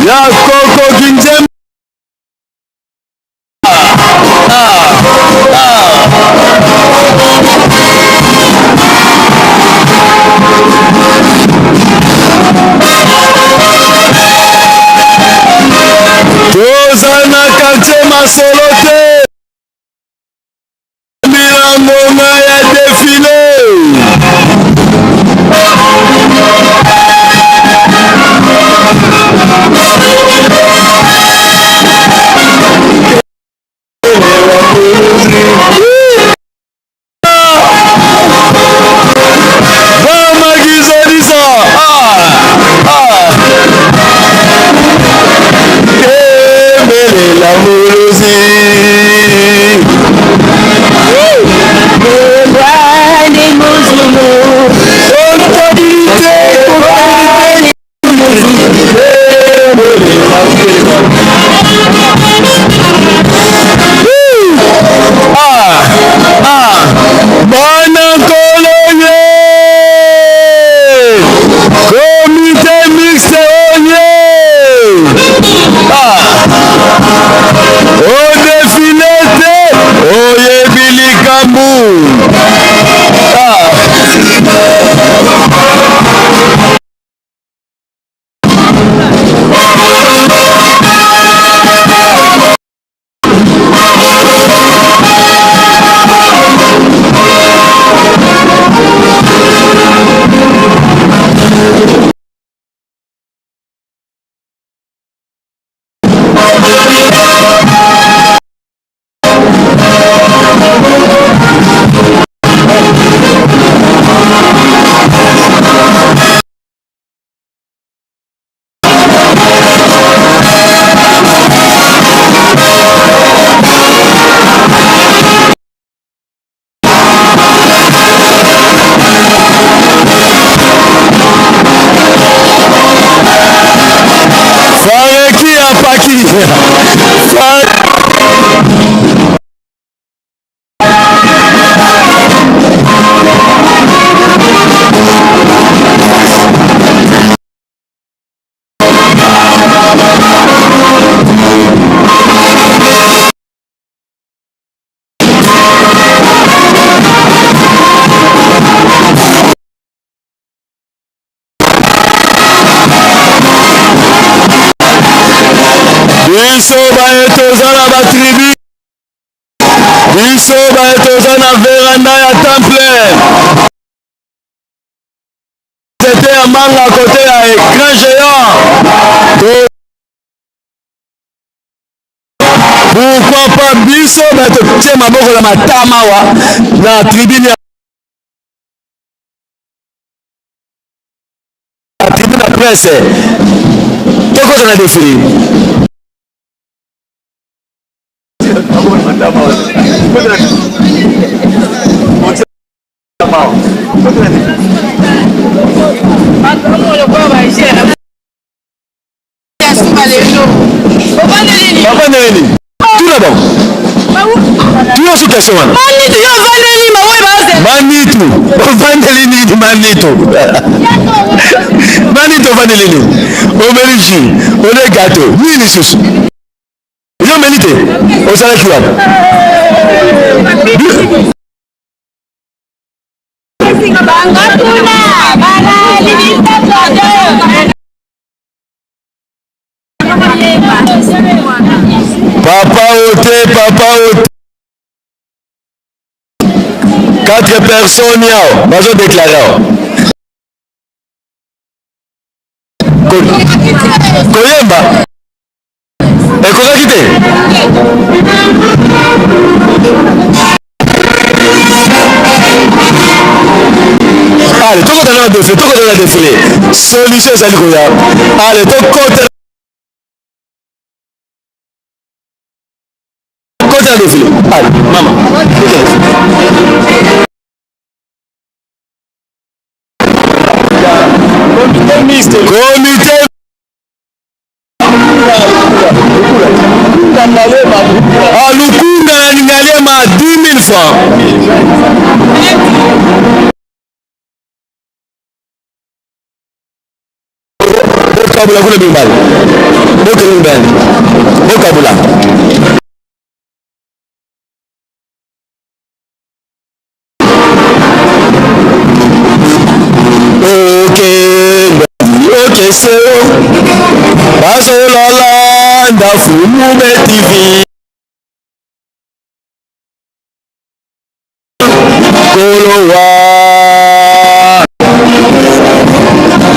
Ya koko kinzembe. Toza na quartier masolo te. Bila ngonga ya defile. Bana Nkolo ye! Comité mixte oye! Ah! Odefile te, oyebi likambo. Ah! Fareki apaki. Biso baye toza na ba tribu, biso baye toza na veranda ya temple, nzete ya manga kote ya écran géant. Pourquoi pas biso baye totie maboko na matama awa na tribune ya tribune ya presse, tokota na defile. Bavandeli nini? Tuna bango. Tuna su question wana. Manitu yo ovandeli mawe baze. Manitu ovandeli nini manitu? Manitu ovandeli nini? Omeli jus, ole gâteau, nini lisusu? Yo omeli te? Ozalaki wapi? Papa ote, papa ote. Quatre personnes yao bazo déclarer awa. Koyemba ekokaki te. Ale tokota na defile, tokota na defile, solution ezali koya. Ale tokota kota na defile. Ale mama, comité mixte, comité Ah, Lukunda na Ngaliema 10 000 francs. Bokabula kuna mibale. Bokende mibale. Bokabula. Okese bazolala Fulube TV. Kolowa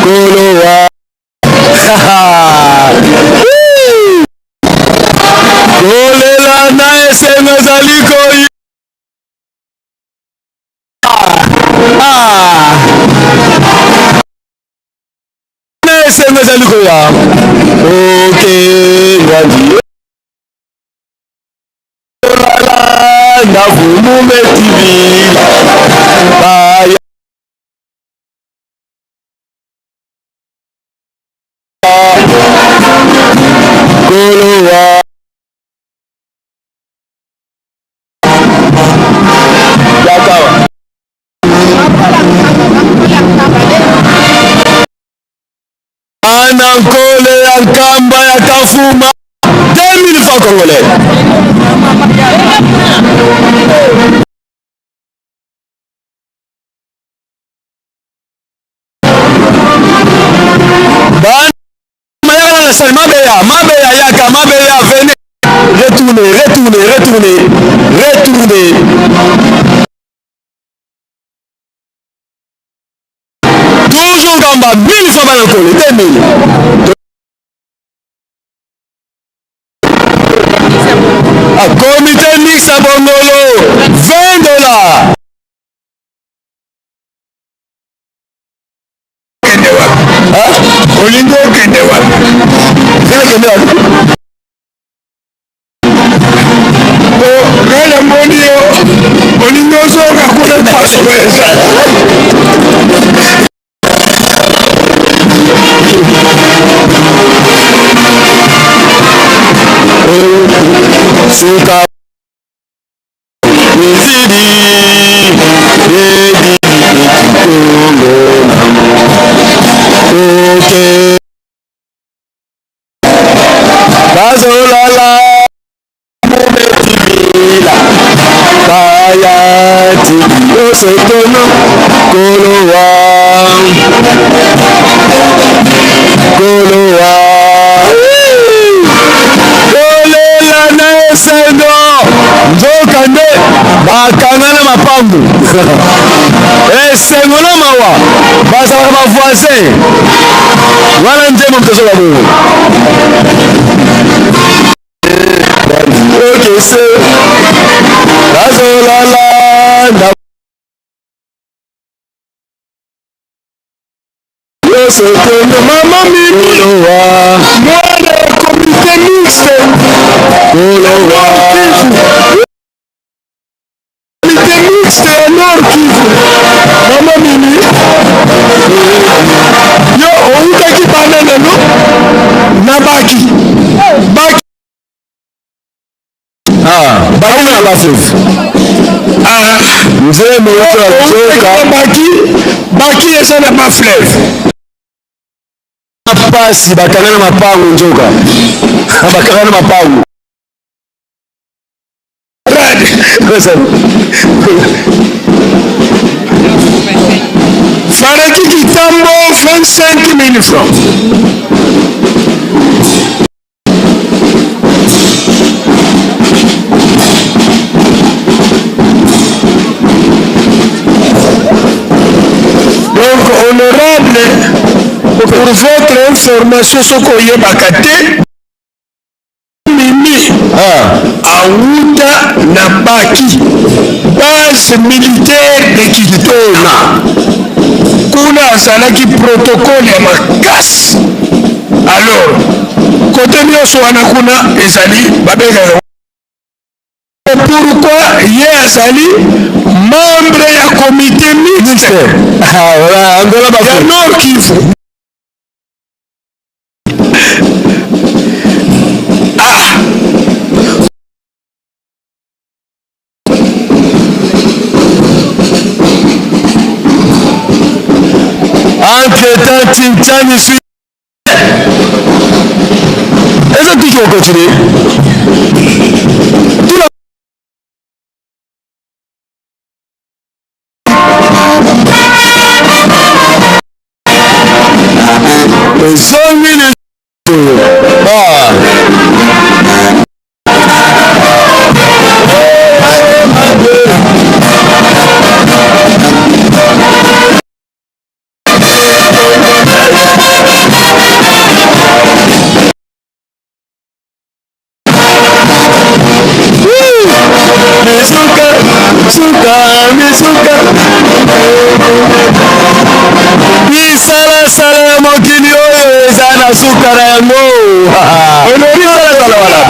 Kolowa kolela na esengo ezali koyi ah. Na esengo ezali koya oke ngandi na Vumume TV baya kolowa yakawa Bana Nkole ya Nkamba ya Kafuma 2000 francs congolais. Bana mayaka na sali mabeya mabeya yaka mabeya venez retournez retournez retournez retournez Toujours Gamba, 1000 fois bana kole, 2000. Ah, comité mix à Bongolo, 20 dollars. Olingi okende wapi? Okende wapi? Po ngai namoni yo olingi ozonga kuna pasolo ezala. Suka ezidi edi ekikongo oke bazolala mobetibila baya tibiosetono kolowa kolowa kolela na esengo nzoka nde bakanga na mapangu esengo na mawa bazalaka ba voisin wana nzembo moto azoba bongo okese bazolala na nyonso mama mimi mwana ya komite mixte kolowa Comité mixte ya Nord Kivu. Mama Mimi, yo outaki banda lelo na baki baki ah, baki na bafefu ah, mzee moto azoka baki baki eza na bafleuve pasi bakanga na mapango nzoka bakanga na mapango Faraki Kitambo 25 000 francs. Donc honorable, pour votre information soki oyebaka te Mimi awuta na Baki, base militaire de Kitona. Kuna azalaki protocole ya makasi. Alors kote nyonso wana kuna ezali babengaka pourquoi ye azali membre ya comité mixte ya Nord Kivu. Ah! Entre-temps, Tchintchani suit. Tokocontinue tuna. Ezongi lisusu. Ah. Misuka, suka, misuka. Bisalasala ya mokili oyo eza na suka na yango. Bisalasala wana.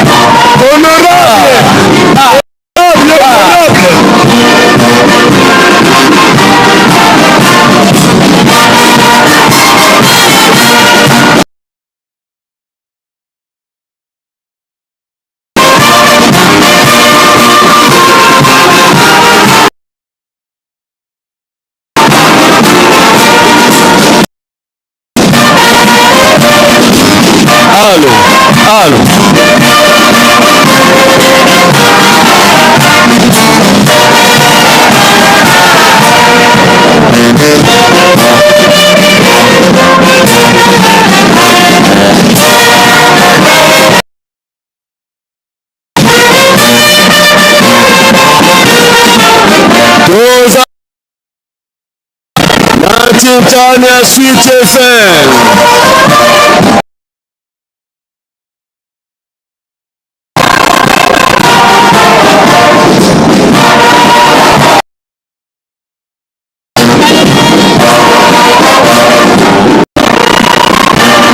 Honorable. Honorable. Alo, alo. Toza na Titania Suite FM.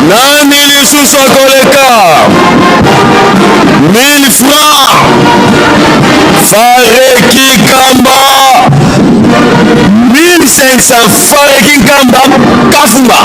Nani lisusu akoleka 1000 francs Fareki Kamba 1500 Fareki Kamba Kafumba.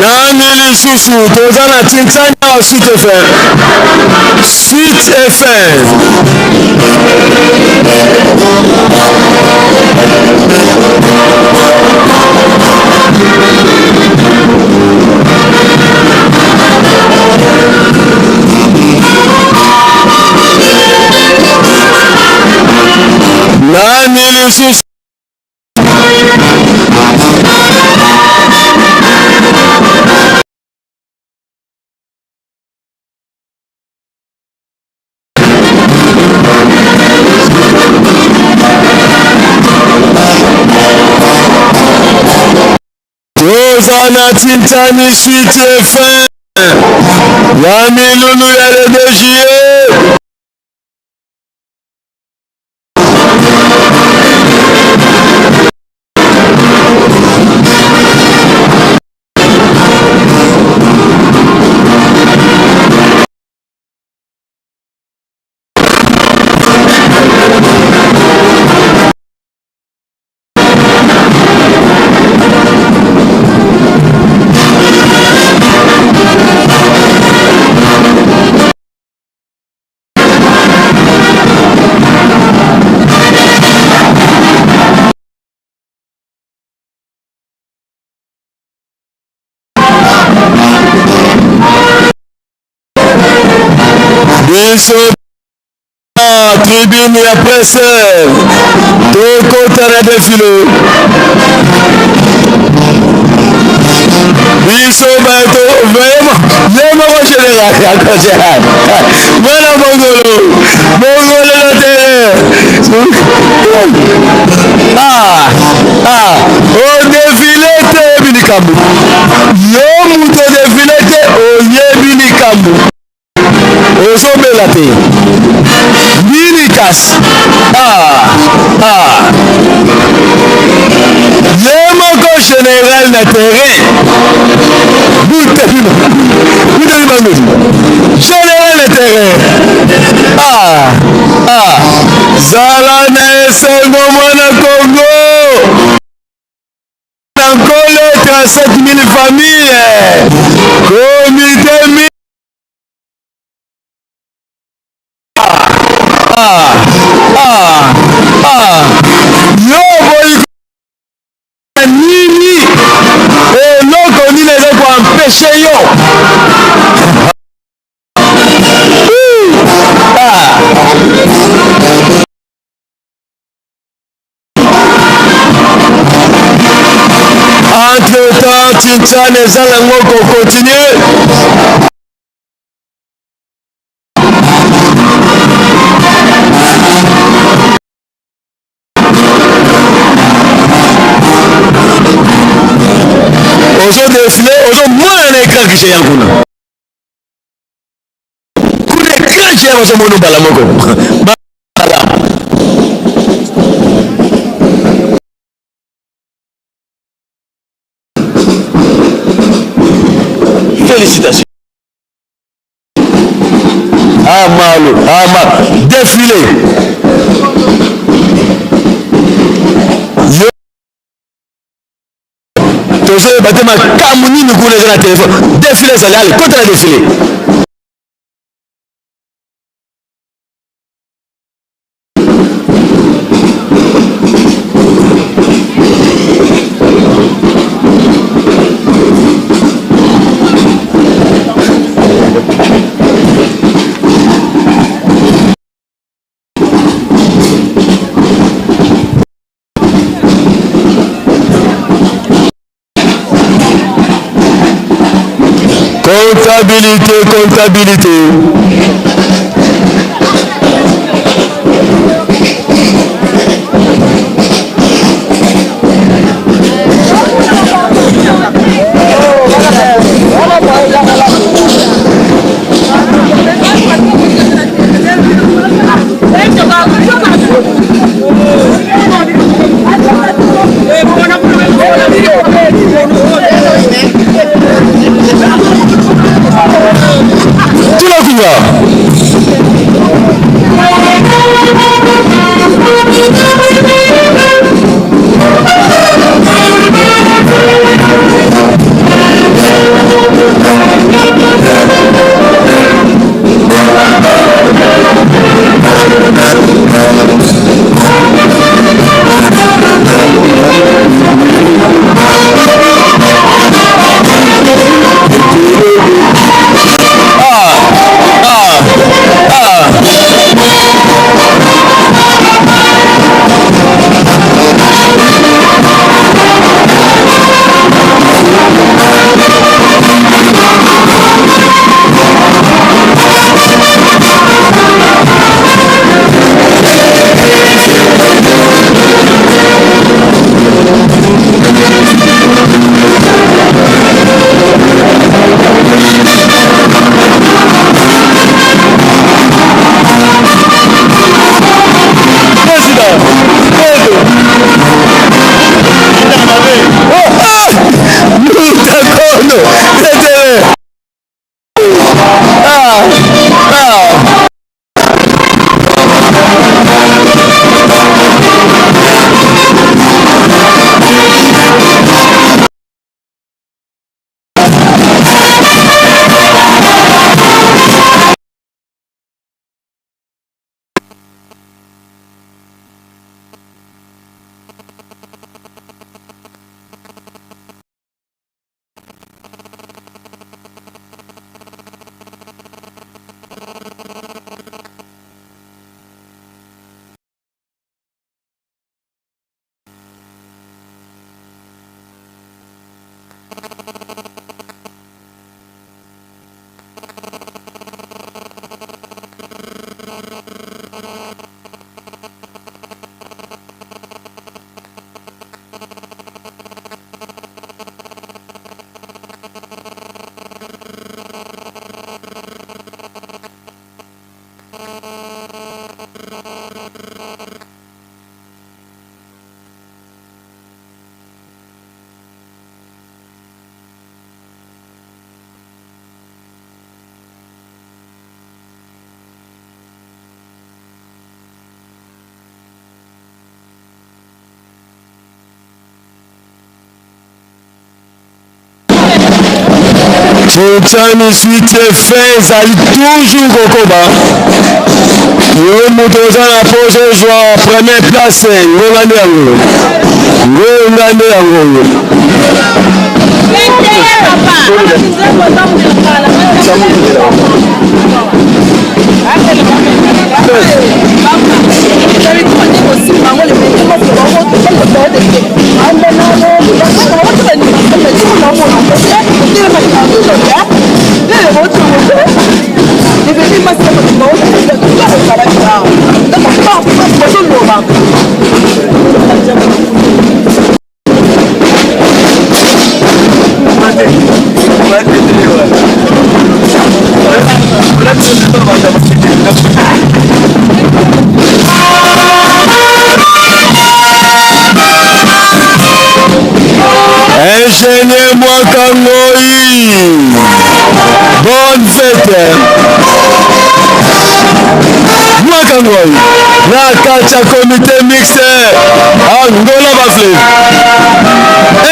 Nani lisusu toza na tintani awa Suite FM, Suite FM. Nani lisusu toza na tintani Suite FM ya milulu ya le 2 juillet. Biso tribune ya presse tokota na defile biso bato vraiment ye moko général yako général mwana mongolo mongolo na terrain. Ah, ah, odefile te oyebi likambo yo moto odefile te oyebi likambo. Ozobela te nini kasi? Ah, ah. Ye moko general na terrain buteli bangozi general na terrain. Ah, ah. Zala na esengo mwana Kongo. Na Nkole 37 000 familles komite. Ah, ah, ah. Yo boyi nini? Eloko nini eza koempeshe yo? Ah. Entre temps, Tchinchana eza nango kokontinue. Ozo defile, ozomona na écran géant kuna. Kuna écran géant ozomona mbala moko. Félicitations. Ah malo, ah ma, défilé. Yo tozoyeba te makambo nini kuna eza na telefone. Défilé ezali, ale kota na défilé. Comptabilité, comptabilité. Tulakunga. Nanu totyani suite fin ezali toujours kokoba. Yo moto oza na poso ozwa première place, ngonga nde yango, ngonga nde yango. Ingénieur Mwakangoi, bonne fête. Mwakangoi, na kati ya comité mixte Angola Bafleuve.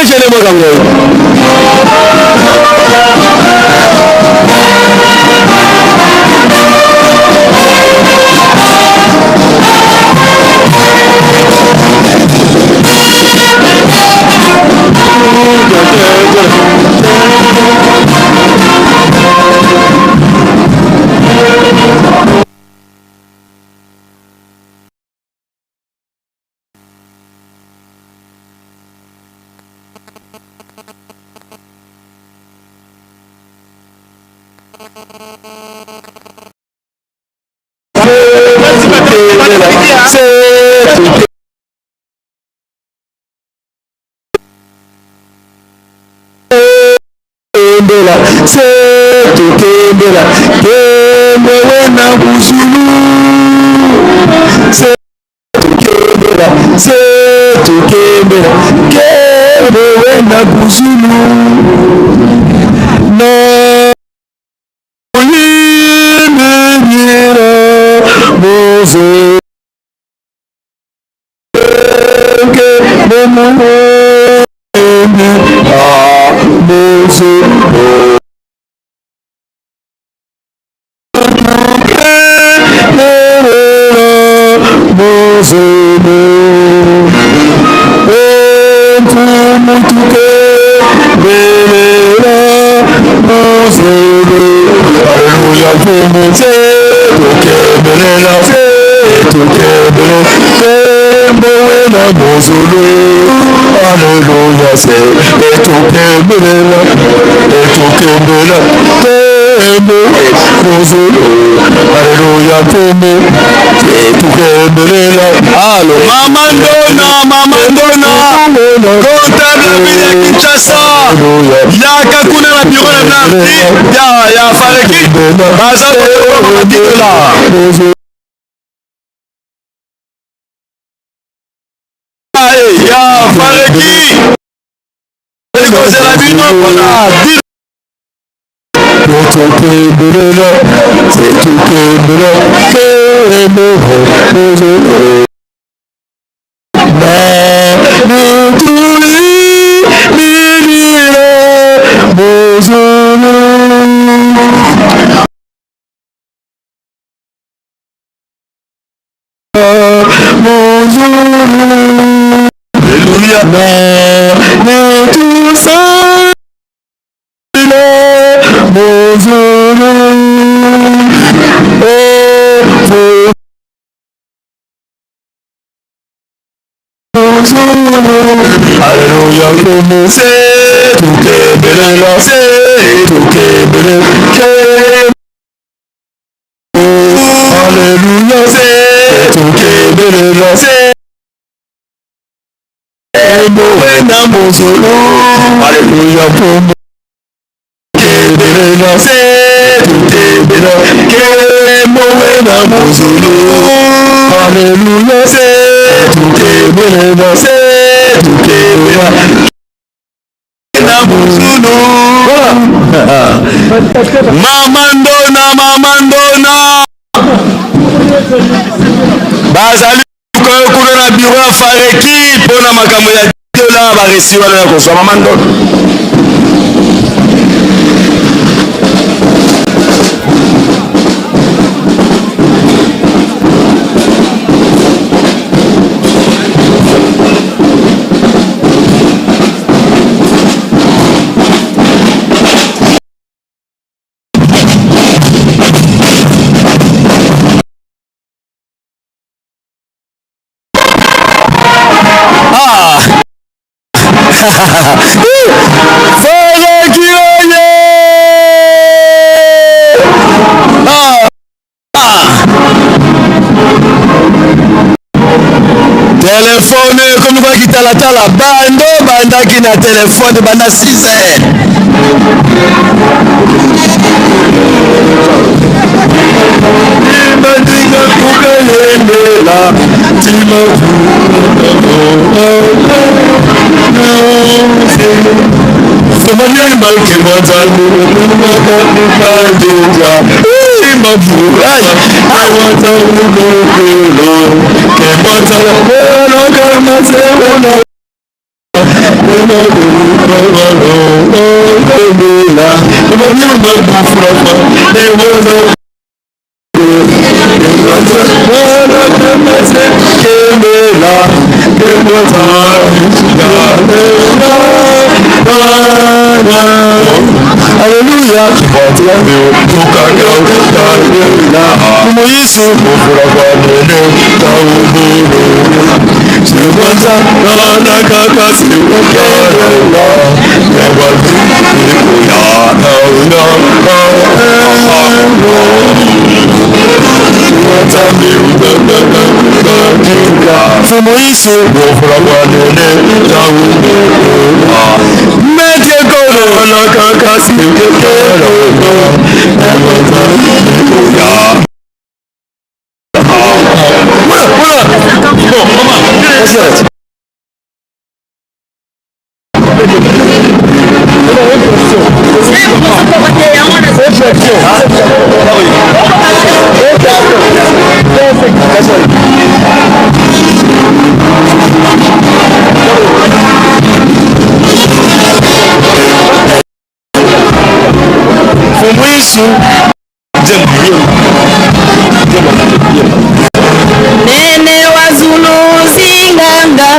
Ingénieur Mwakangoi. Tokembela se tokembela kembewe na buzulu se tokembela se tokembela kembewe na buzulu na oyiminira bozo Alléluia, c'est etokembela, etokembela, tembo, mozolo, Alléluia, tembo, etokembelela. Allo, Mama Ndona, Mama Ndona, comptable ville ya Kinshasa, yaka kuna na bureau na Nardi, ya ya Fareki, baza koyoka $10. Ya Fareki, ekozela bino mpona Etokembelela, etokembela, tembo, mozolo. Na mutuli minira mozolo. Mozolo. Alléluia. Na mutusa mozolo. Oh, Alléluia, comme c'est tout kembelela, c'est tout kembele, Alléluia, c'est tout kembelela, c'est Wena mozolo, Alléluia, comme kembelela, c'est tout kembele, kembo wena mozolo, Alléluia, c'est tout kembelela, c'est tout kembele. Na mozolo. Mama Ndona, Mama Ndona, bazali kuna na bureau ya Fareki mpona makambo ya dola baresi wana ya kozwa. Mama Ndona. Faraki oye! Ah! Telefone ekomi kwa kitalatala, bando bandaki na telefone banda 6 heures. Bandinga kukalembela tima Alléluia. Yesu Mfumo Yesu Maître Kolo. Mfumo Yesu Nene wa Zulu zinganga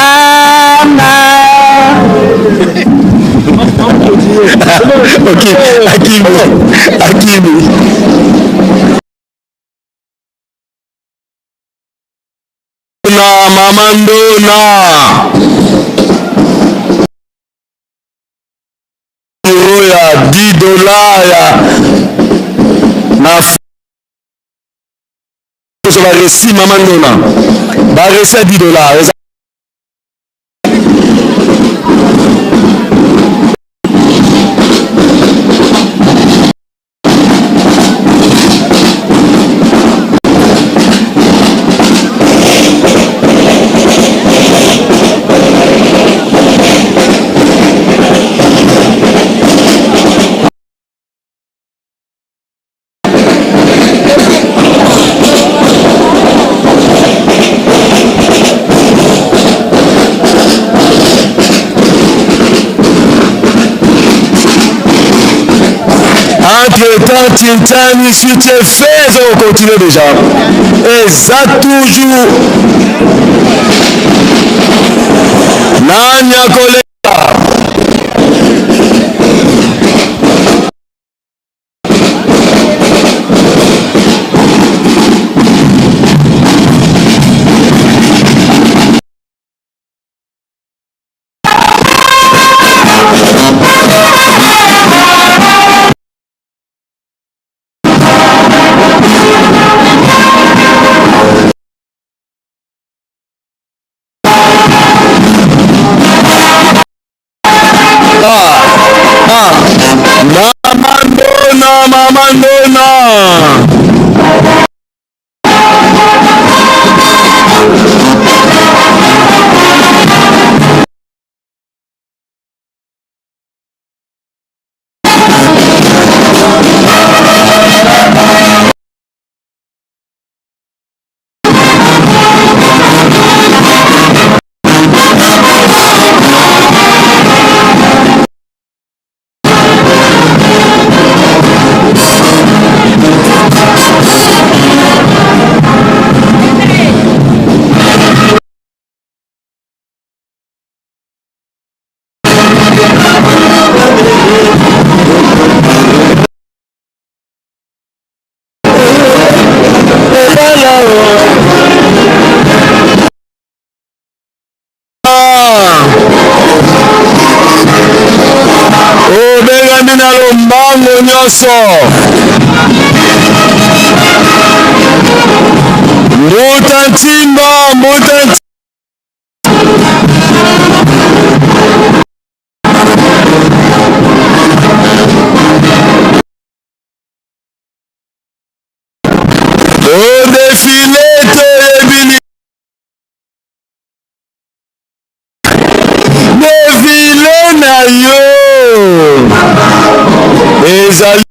Yalama. Ok, Akimi, Akimi. Na mama Ndona. Euro ya 10 dollars ya na ba resi mama Ndona. Ba resi ya 10 dollars. Entre-temps, Tintani, si tu es fait, on continue déjà. Et ça toujours. Nanya Koleka. Ntango nyonso. Mbuta Ntimba, Mbuta Odefile toyebi defile na yo ezali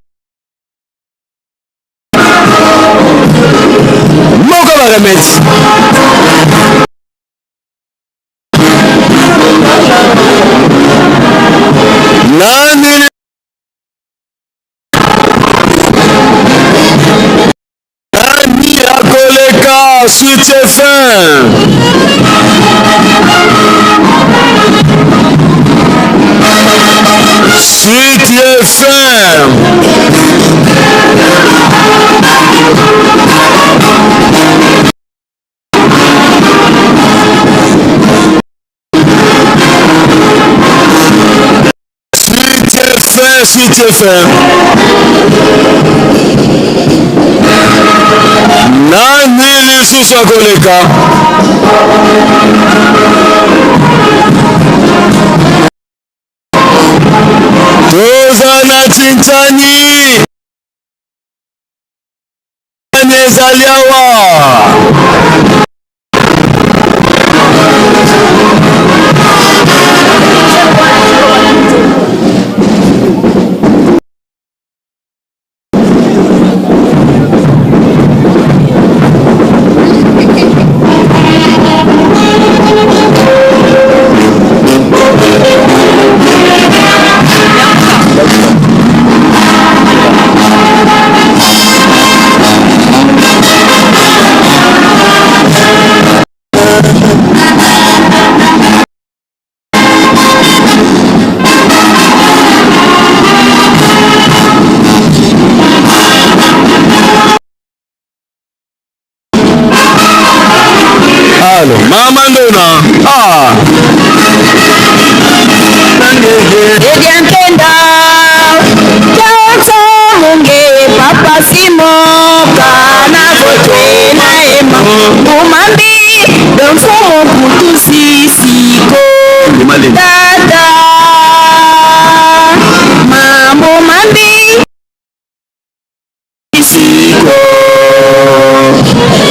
moko baremedi. Nani Nani akoleka suite fin? Suite fin. Suite fin, suite fin. Nani lisusu akoleka? Toza na Tintani. Ezali awa. Alo, mama ndona. Ah. Ediankenda, Johnson Munge, Papa Simon, Kana Botwe na Ema, Mumambi, Domfumu Kutu Sisiko, Tata, Mambo Mambi, Sisiko,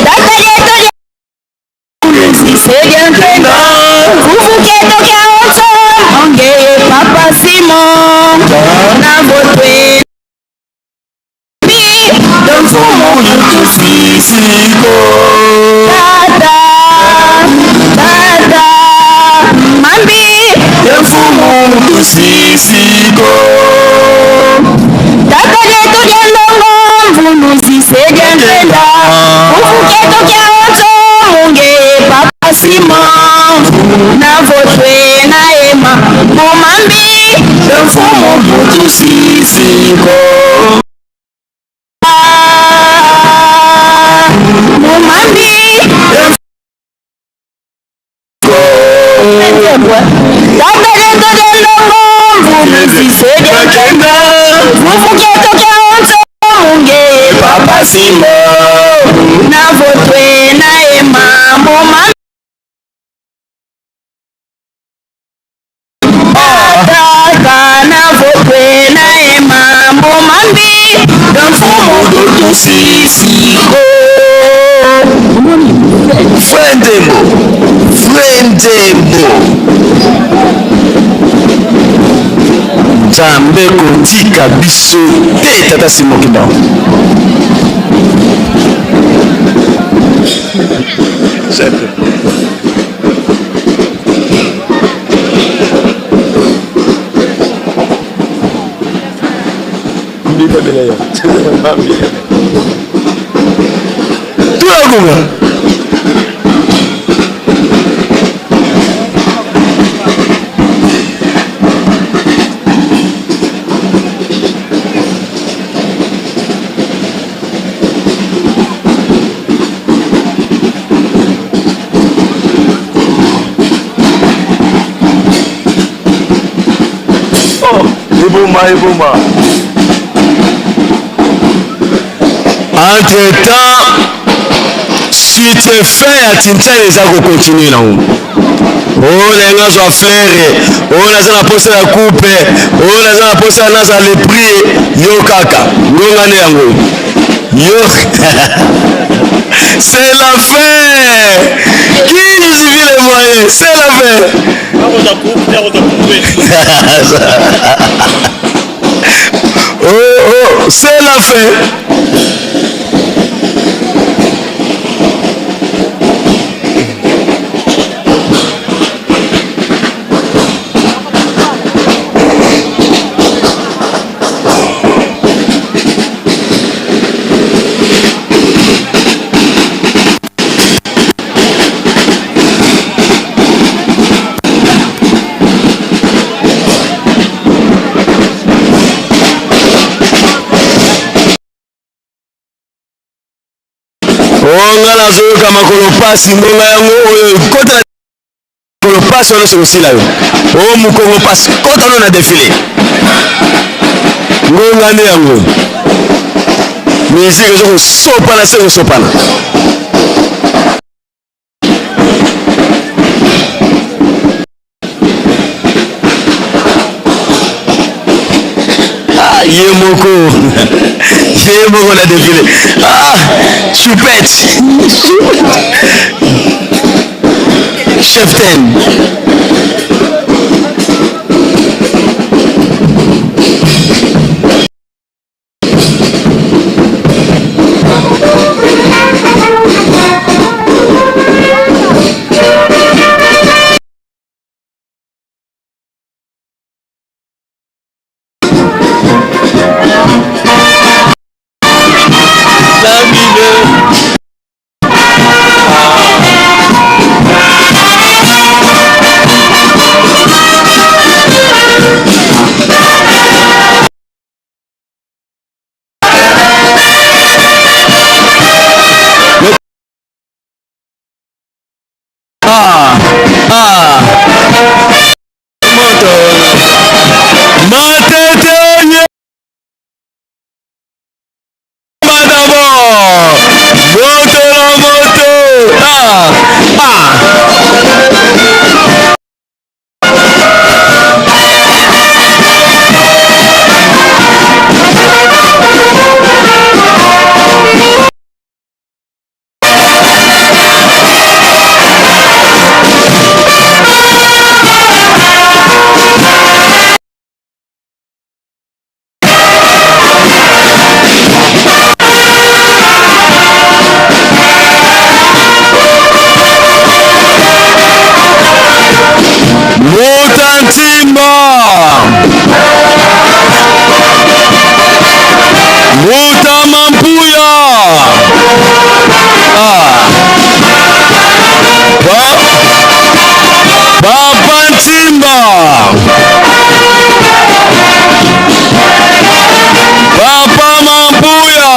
Tata Yeto Sediankenda, Fufuketo Kyaonso, Onge, Papa Simon, na Botwe, Domfumu Kutu Sisiko, Tata, Tata, Mambi, Domfumu Kutu Sisiko, Tata Yeto Dialongo, Mvuluzi Sediankenda, Fufuketo Kyaonso, Munge, Papa Simon, na Botwe na Ema, Mumambi, Domfumu Kutu Sisiko. Mumambi, Tata Yeto Dialongo, Mvuluzi Sediankenda, Fufuketo Kyaonso, Munge, Papa Simon, na Botwe na Ema, Mumambi, Tata na Botwe na Ema, Mumambi, Domfumu Kutu Sisiko. Frère Ndembo, Frère Ndembo, Nzambe kotika biso te, tata Simon Kimbangu. Tulakunga. Oh, eboma eboma. Entre temps, suite fin ya Tintin eza ko continuer nango. Oh na nga zwa fleur, oh naza na posa ya coupe, oh naza na posa naza le prix, yo kaka ngonga nde yango. Yo C'est la fin. Qui justifie les moyens? C'est la fin. Oh, oh, c'est la fin. O nga nazoyoka makolo pasi ngonga yango oyo ekota makolo pasi wana nyonso ekosila yo o mokongo pasi kota no na defile ngonga nde yango miziki ezo kosopana se kosopana. Ah, ye moko ye moko na defile ah, choupette chef ten. Ah, ah. Moto. Matete d'abord. Moto na moto. Ah, ah. Mutantimba Mutamampuya ah. Pa Papa Ntimba Papa Mampuya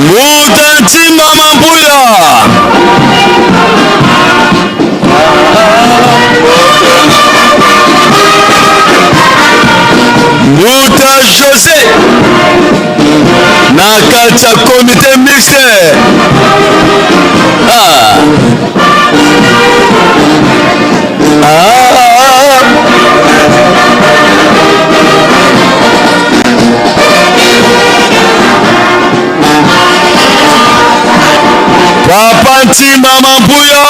Muta Ntimba Mampuya Muta José na kati ya comité mixte ah. Ah. Papa Ntimba Mampuya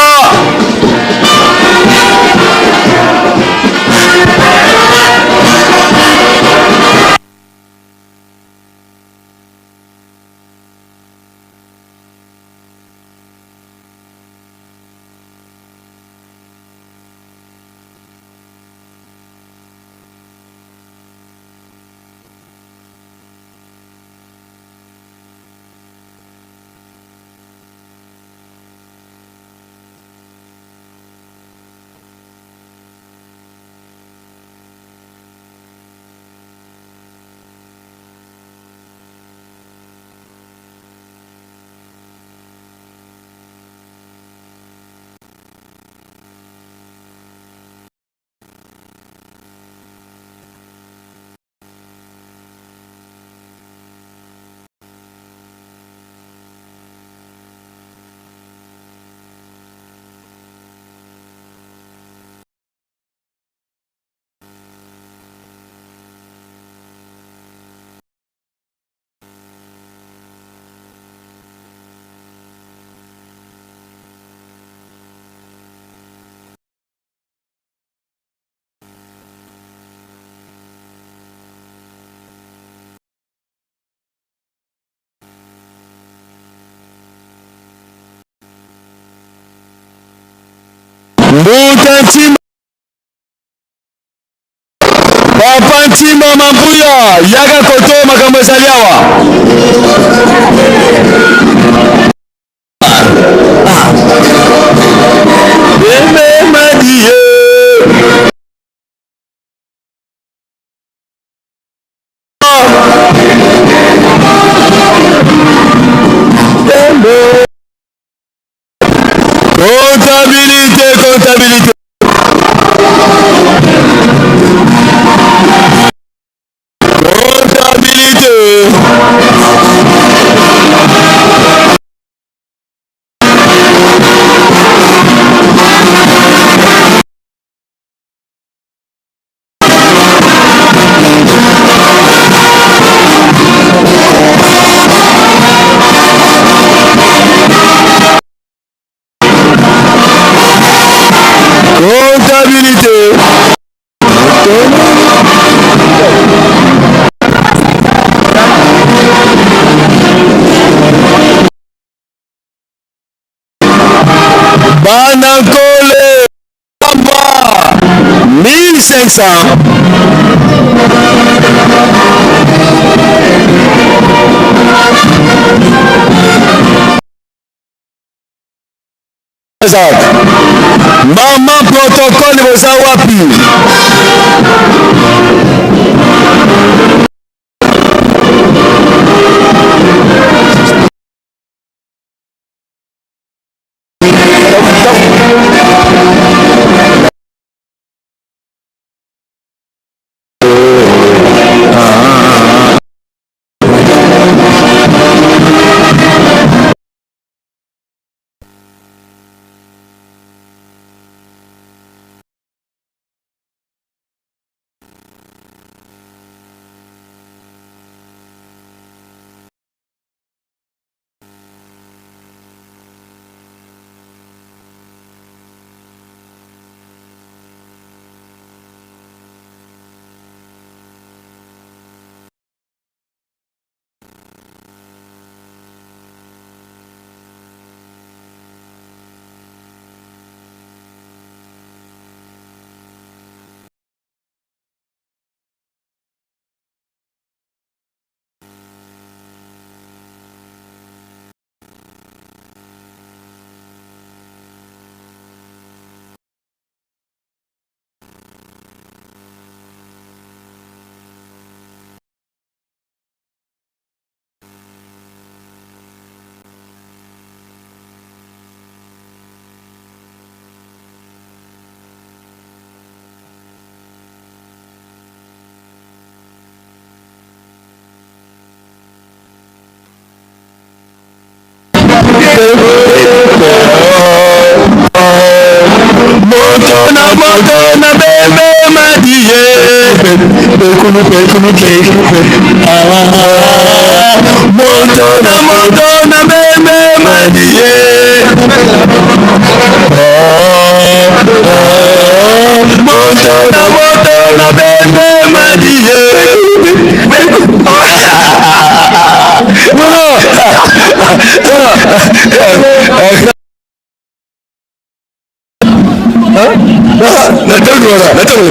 Mbuta Ntimba, Papa Ntimba Mampuya, yaka koto makambo ezali awa. Bebe Madie. Comptabilité, comptabilité. Comptabilité. Comptabilité. Bana Nkole 1500. Mama protocole boza wapi? Moto na moto na bebe madiye moto na moto na bebe madiye moto na moto na bebe madiye.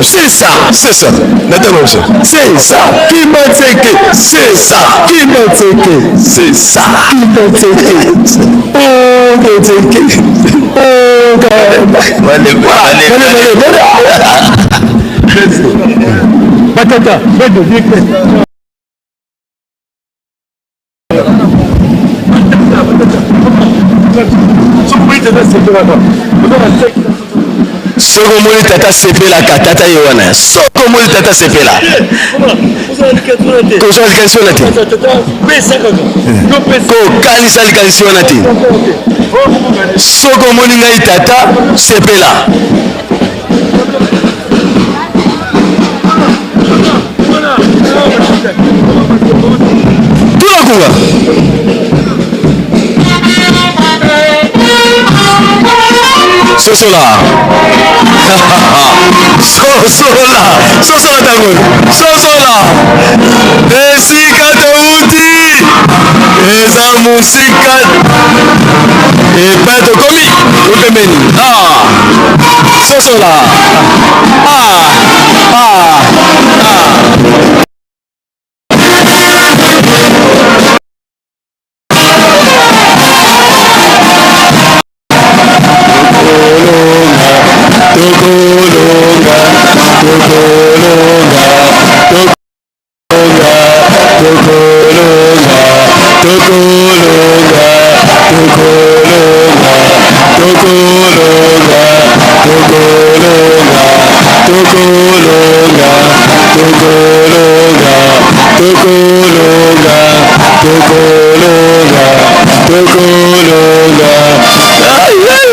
C'est ça, c'est ça. C'est ça. Kibatseke, c'est ça. Kibatseke, c'est ça. Kibatseke. Oh, Kibatseke. Oh, allez, allez, allez. Batata, soki omoni tata sepelaka tata ye wana soki omoni tata sepela kozwa likanisi wana te kokanisa likanisi wana te soki omoni ngai tata sepela. Tuna kunga. Sosola. Sosola. Sosola tango. Sosola. Esika touti. Eza musika. Epai tokomi pembeni. Ah! Sosola. Ah! Ah! Ah! Tokolonga, tokolonga, tokolonga, tokolonga, tokolonga, tokolonga, tokolonga, tokolonga, tokolonga, tokolonga, tokolonga, tokolonga, tokolonga. Ay, ay.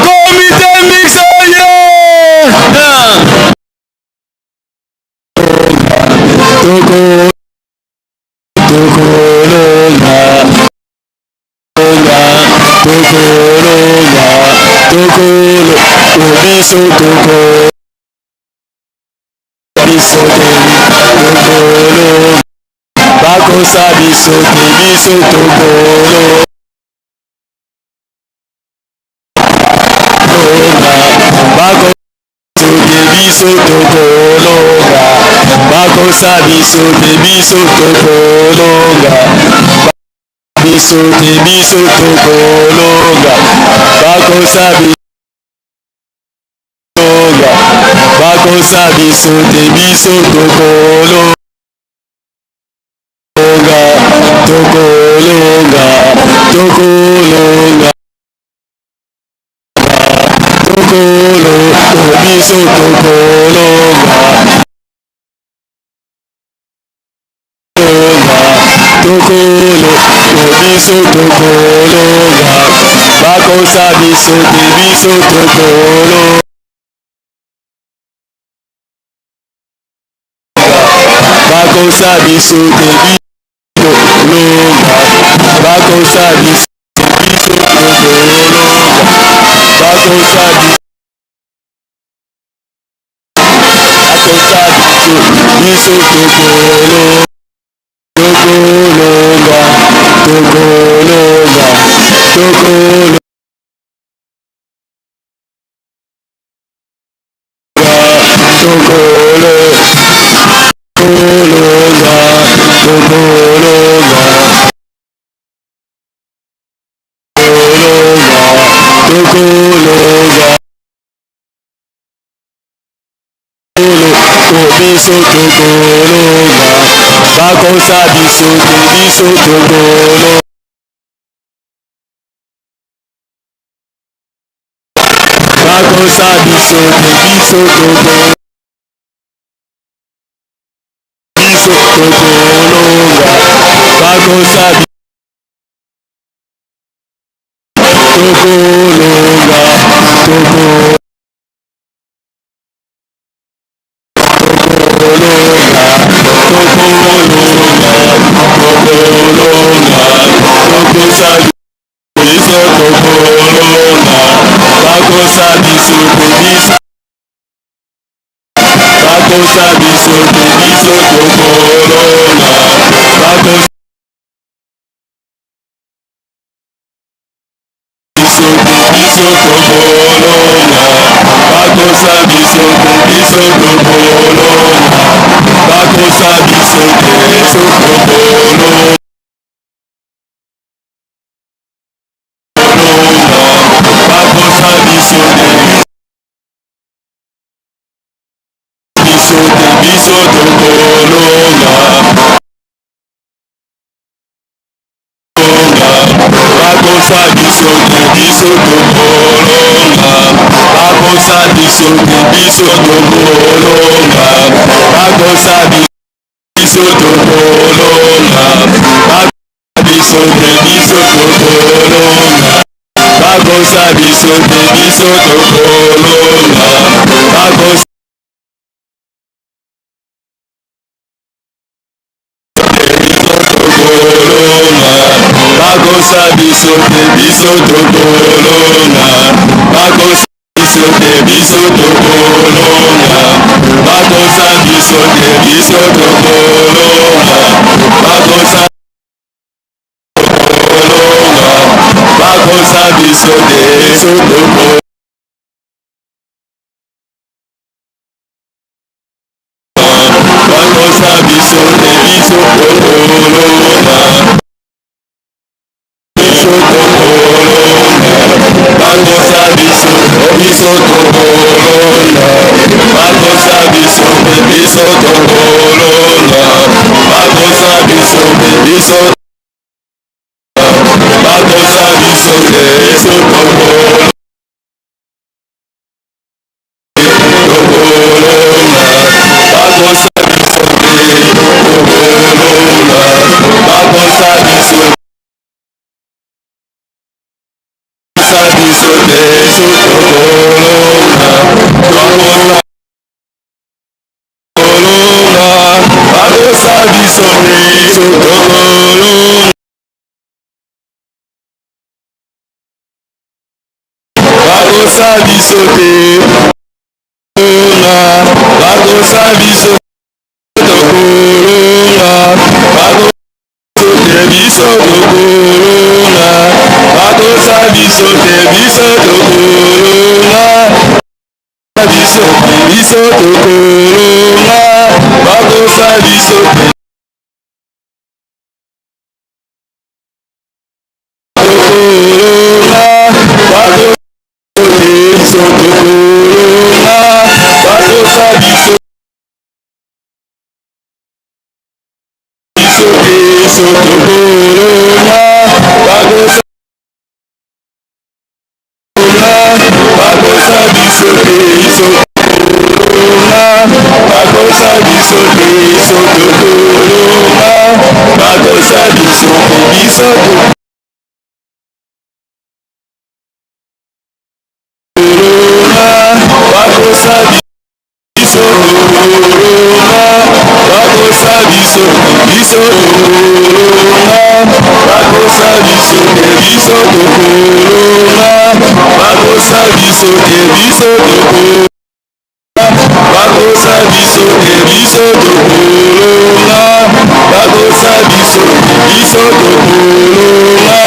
Comité mixte Tokolonga, tokolonga, tokolo, biso toko, biso te, tokolo, bakosa biso te, biso tokolo. Bakosa biso tokolonga, bakosa biso te, biso tokolonga, biso te, biso tokolonga, bakosa biso, bakosa biso te, biso tokolonga, tokolonga, tokolonga. Tokolo, biso tokolonga. Tokolo, biso tokolonga. Bakosa biso te, biso tokolo. Bakosa biso te, biso tokolonga. Bakosa biso biso tokolonga. Bakosa biso bakosa biso biso tokolonga. Tokolonga, tokolonga, tokolonga. Tokolo, tokolonga, tokolonga. Tokolonga, tokolonga. Biso tokolonga, bakosa biso te, biso tokolonga. Bakosa biso te, biso toko, biso tokolonga. Bakosa tokolonga, toko tokolonga, tokolonga, tokolonga, tokosa biso tokolonga, bakosa biso te, biso bakosa biso te, biso tokolonga, bakosa biso te, biso tokolonga, bakosa biso te, biso tokolonga, bakosa biso te, biso tokolonga. Bakosa biso te, biso te, biso tokolonga. Bakosa biso te, biso tokolonga. Bakosa biso te, biso tokolonga. Bakosa biso tokolonga. Biso te, biso tokolonga. Bakosa biso te, biso tokolonga. Bakosa tokolonga. Bakosa biso te, biso tokolonga. Bakosa biso te, biso tokolonga. Bakosa biso te, biso tokolonga. Bakosa tokolonga. Bakosa biso te, biso tokolonga. Bakosa biso te, biso tokolonga. Biso tokolonga. Bakosa biso, biso tokolonga. Bakosa biso te, biso tokolonga. Bakosa biso te, biso bakosa biso te, biso tokolonga. Bakosa biso te, bakosa biso tokolonga, bakosa te biso tokolonga, bakosa biso te biso tokolonga, biso biso tokolonga, bakosa biso te. Tokolonga, bakosa biso tokolonga, bakosa biso biso biso tokolonga, bakosa bakosa biso te biso tokolonga, bakosa biso te biso tokolonga, bakosa biso te biso tokolonga, bakosa biso tokolonga, bakosa biso biso tokolonga, bakosa biso te biso tokolonga, bakosa biso te biso tokolonga, bakosa biso te biso tokolonga, bakosa biso te biso tokolonga,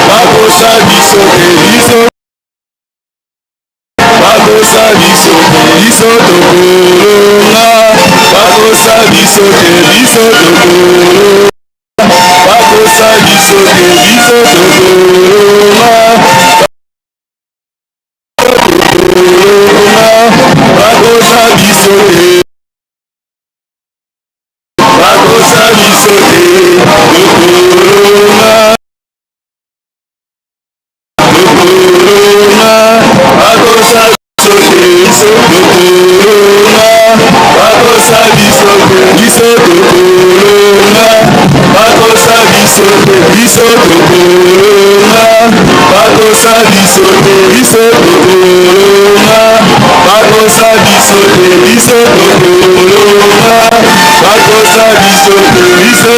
bakosa biso te biso bakosa biso te biso tokolonga, bakosa biso te biso tokolonga, bakosa biso te biso tokolonga, tokolonga, bakosa biso te, bakosa biso te tokolonga, tokolonga, bakosa biso te biso tokolonga, bakosa biso te biso tokolonga, bakosa biso te biso tokolonga, bakosa biso te biso tokolonga, bakosa biso te biso tokolonga, bakosa biso te biso tokolonga, bakosa biso te biso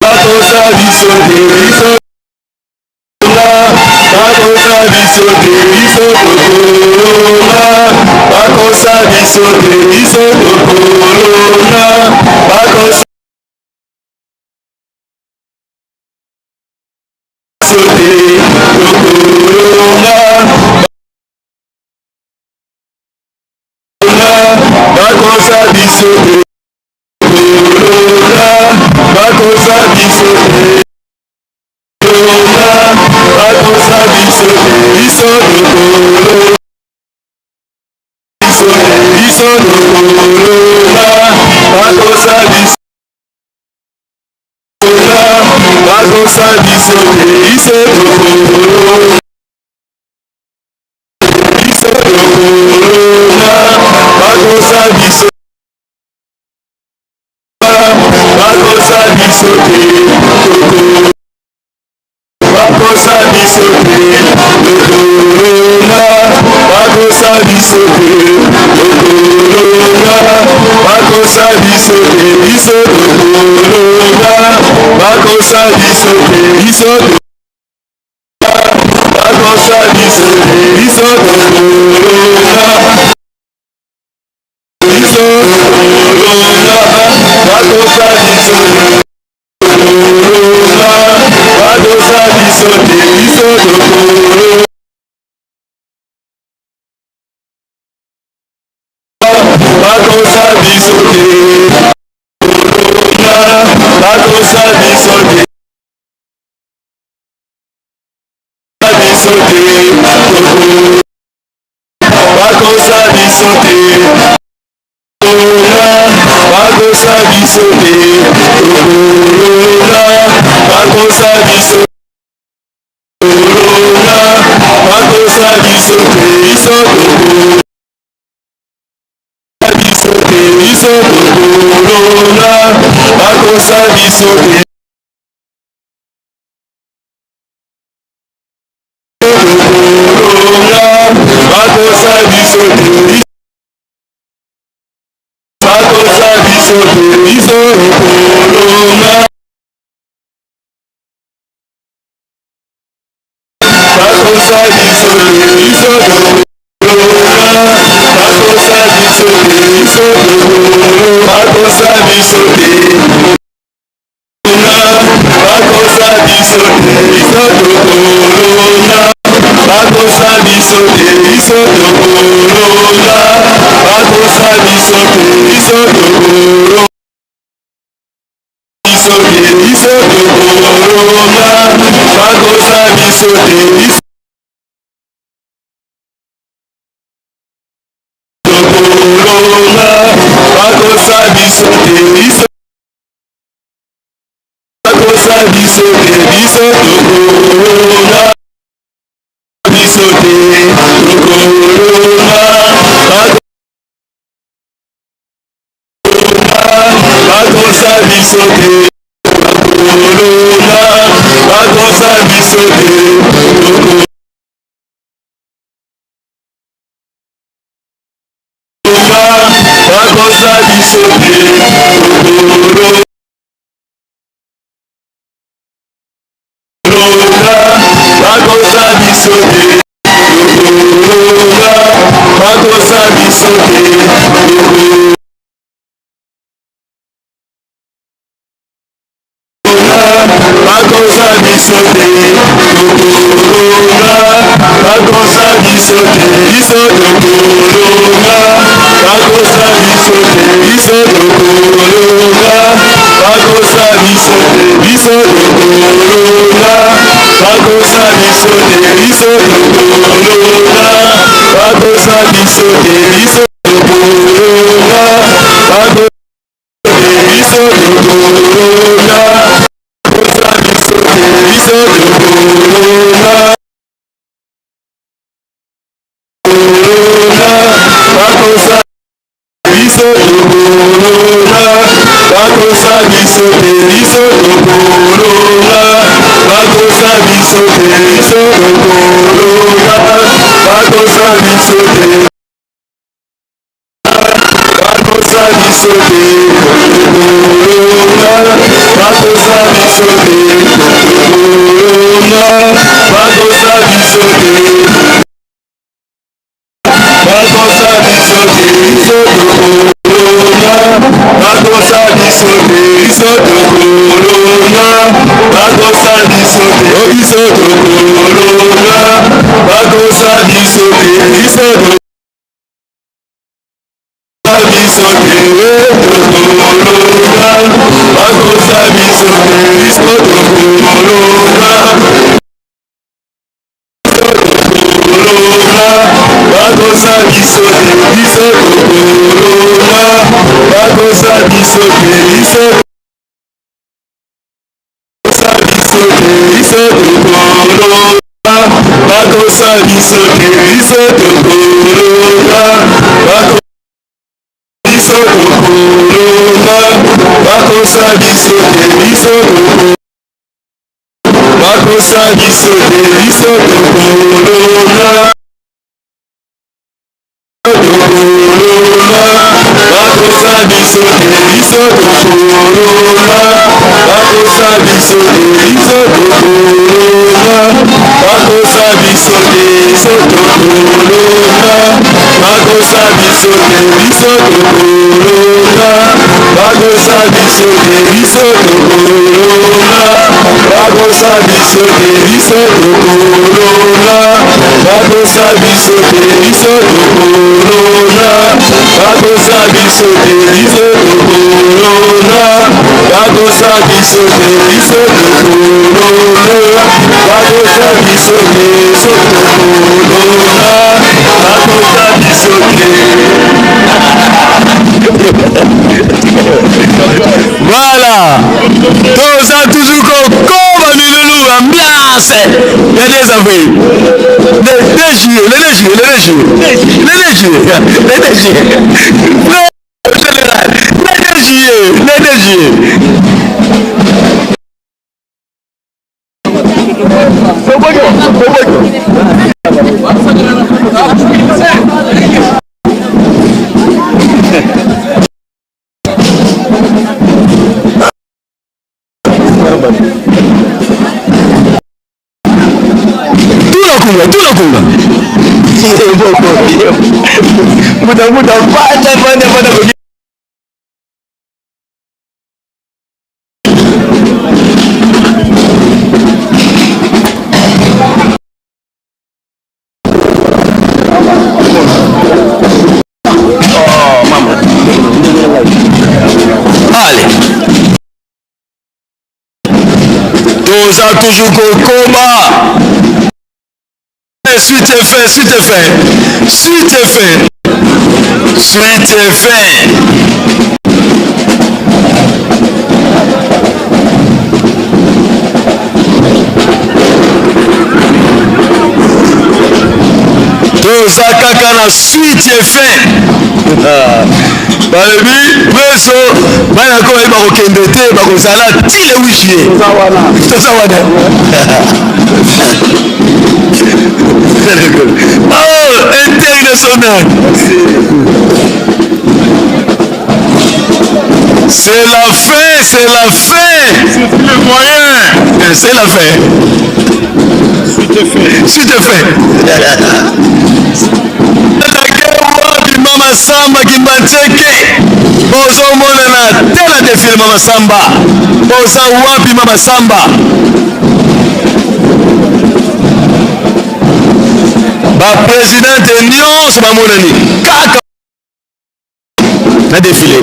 bakosa biso te biso tokolonga, bakosa biso te biso tokolonga, bakosa biso te tokolonga, bakosa biso te tokolonga, bakosa biso te tokolonga, bakosa biso te biso tokolonga, biso tokolonga, bakosa biso bakosa biso te biso tokolonga, biso tokolonga, bakosa biso bakosa biso te tokolonga, bakosa biso te tokolonga, bakosa biso te tokolonga, bakosa biso te biso tokolonga, bakosa. Bakosa biso te, biso bakosa biso te, biso tokolonga. Biso tokolonga, bakosa biso te, tokolonga. Bakosa biso te, biso tokolonga. Bakosa biso te, bakosa biso te, biso te, bakosa biso te, bakosa biso te, tokolonga, bakosa biso tokolonga, bakosa biso te, biso tokolonga. Biso te, biso tokolonga, bakosa biso te. Tokolonga, bakosa biso te. Bakosa biso te, biso tokolonga. Bakosa biso te, biso tokolonga. Bakosa biso te, biso tokolonga. Bakosa biso te. Bakosa biso te, biso tokolonga. Bakosa biso te, biso tokolonga. Bakosa biso te, biso tokolonga. Biso te, biso tokolonga. Bakosa biso te, biso tokolonga. Bakosa biso te, biso bakosa biso te, biso tokolonga. Biso te, tokolonga. Bakosa biso te, tokolonga. Bakosa biso te, tokolonga. Bakosa biso te, tokolonga. Bakosa biso te, tokolonga. Bakosa biso te, bakosa biso te, tokolonga. Bakosa biso te, biso tokolonga. Bakosa biso te, biso tokolonga. Bakosa biso te, biso tokolonga. Bakosa biso te, biso tokolonga. Bakosa biso te, biso tokolonga. Bakosa biso tokolonga. Bakosa biso te, biso tokolonga. Bakosa biso tokolonga. Bakosa biso te, biso tokolonga. Bakosa biso te, biso tokolonga. Bakosa biso te, bakosa biso te, tokolonga. Bakosa biso te, tokolonga. Bakosa biso te, bakosa biso te, biso tokolonga. Bakosa biso te, biso tokolonga. Bakosa biso te, o biso tokolonga. Bakosa biso te, biso biso te, tokolonga. Bakosa biso te, biso tokolonga. Tokolonga, bakosa biso te, biso tokolonga. Bakosa biso te, biso biso te, biso tokolonga. Bakosa biso te, biso tokolonga. Biso tokolonga, bakosa biso te, biso tokolonga. Bakosa biso te, biso tokolonga. Tokolonga, bakosa biso te, biso tokolonga. Bakosa biso te biso tokolonga bakosa biso te biso tokolonga bakosa biso te biso tokolonga bakosa biso te biso tokolonga bakosa biso te biso tokolonga bakosa biso te biso tokolonga bakosa biso te biso tokolonga bakosa biso te biso tokolonga bakosa biso te biso tokolonga bakosa biso te. Voilà, toza toujours kokoma milulu ambiance ya 2 avril, le 2 juillet, le 2 juillet, le 2 juillet, le 2 juillet, le 2 juillet, général, le 2 juillet, le 2 juillet. Tuna kunga, tuna kunga. Muda muda panda panda panda. Oh, mama. Allez. Toza toujours kokoma. Suite et fin, suite et fin. Suite et fin. Suite et fin. Toza kaka na suite et fin. Balobi preso bana ko bayebi bakokende te, bakozala ti le 8 juillet. Toza wana. Oh, international. C'est la fin, c'est la fin. C'est le moyen. C'est la fin. Suite et fin. Suite et fin. Wapi mama Samba Kimbanseke, bozomonana te na defile. Mama Samba, boza wapi mama Samba? Bapresidente nyonso bamonani kaka na defile.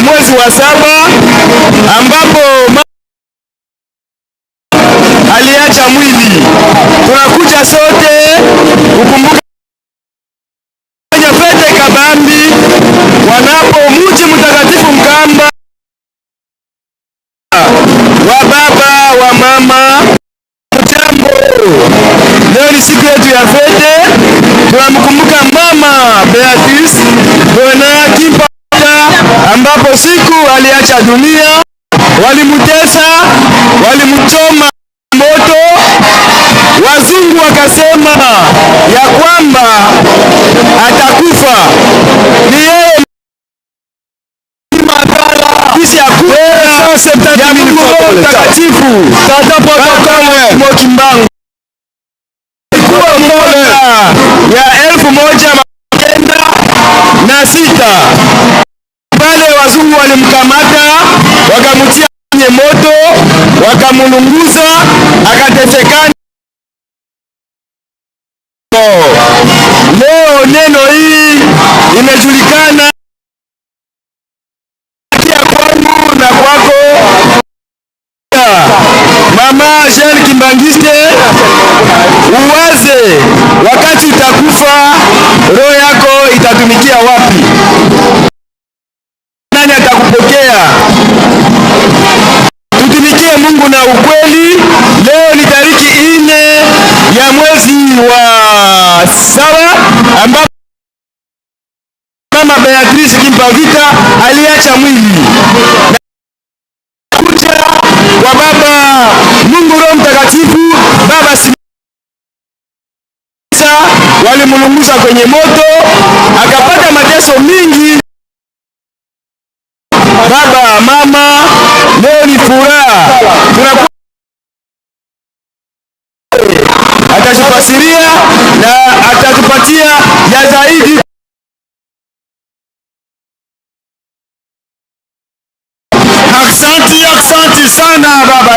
mwezi wa saba ambapo aliacha mwili. Tunakuja sote kukumbuka fete kabambi wanapo mji mtakatifu Nkamba wa baba wa mama. Jambo, leo ni siku yetu ya fete, tunamkumbuka mama Beatrice Bona Kimpa ambapo siku aliacha dunia, walimutesa, walimchoma moto. Wazungu wakasema ya kwamba atakufa, ni yeye kisha ya Mungu Mtakatifu Kimbangu kuwa mwaka ya 1906 pale wazungu walimkamata wakamtia kwenye moto wakamulunguza akatesekana. Leo neno hii imejulikana kwangu na kwako. Mama Jeanne Kimbangiste, uwaze wakati utakufa, roho yako itatumikia wapi? Nani atakupokea? Tutumikie Mungu na ukweli. Leo ni tariki 4 ya mwezi wa saba ambapo mama Beatrice Kimpavita aliacha mwili na kuja kwa Baba Mungu Roho Mtakatifu. Baba Simisa walimulunguza kwenye moto akapata mateso mingi. Baba mama, leo ni furaha, tunakuwa atatufasiria na atatupatia ya zaidi. Aksanti, aksanti sana baba.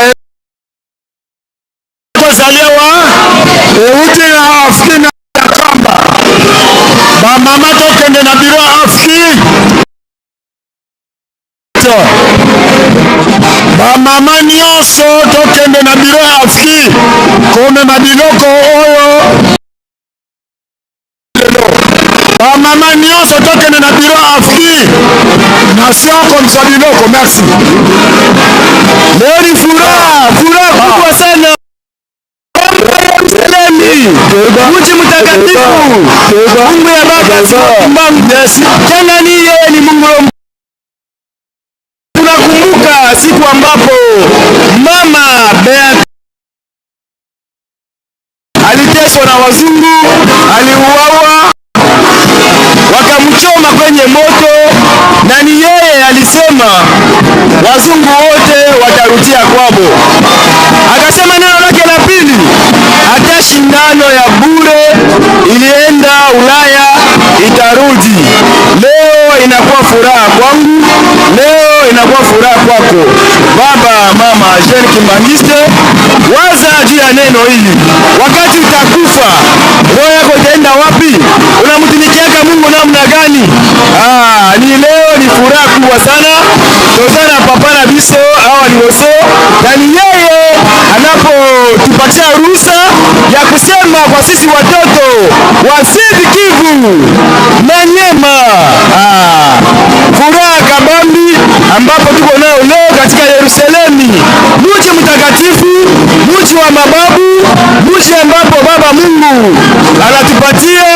Tozaliwa euti na AFSI na Kamba. Bamama tokende na biro ya AFSI. Bamama nyonso tokende na biro ya AFSI komema biloko oyo lelo. Bamama nyonso tokende na biro ya AFSI nation komisa biloko. Merci. Leo ni furaha, furaha kubwa sana. Yerusalemu, mji mtakatifu, Mungu ya baba Kimbangu. Tena ni yeye ni Mungu. Tunakumbuka siku ambapo mama Beatrice aliteswa na wazungu, aliuawa, wakamchoma kwenye moto, na ni yeye alisema wazungu wote watarudia kwabo. Akasema neno lake la pili, hata shindano ya bure ilienda Ulaya itarudi. Leo inakuwa furaha kwangu, leo inakuwa furaha kwako. Baba mama Jeanne Kimbangiste, waza juu ya neno hili. Wakati utakufa, roho yako itaenda wapi? Unamtumikiaka Mungu namna gani? Ni leo ni furaha kubwa sana. Tozana papa na biso awa liboso, na ni yeye anapotupatia ruhusa ya kusema kwa sisi watoto wa Sud Kivu Manyema. Furaha kabambi ambapo tuko nayo leo katika Yerusalemu, mji mtakatifu, mji wa mababu, mji ambapo Baba Mungu anatupatia,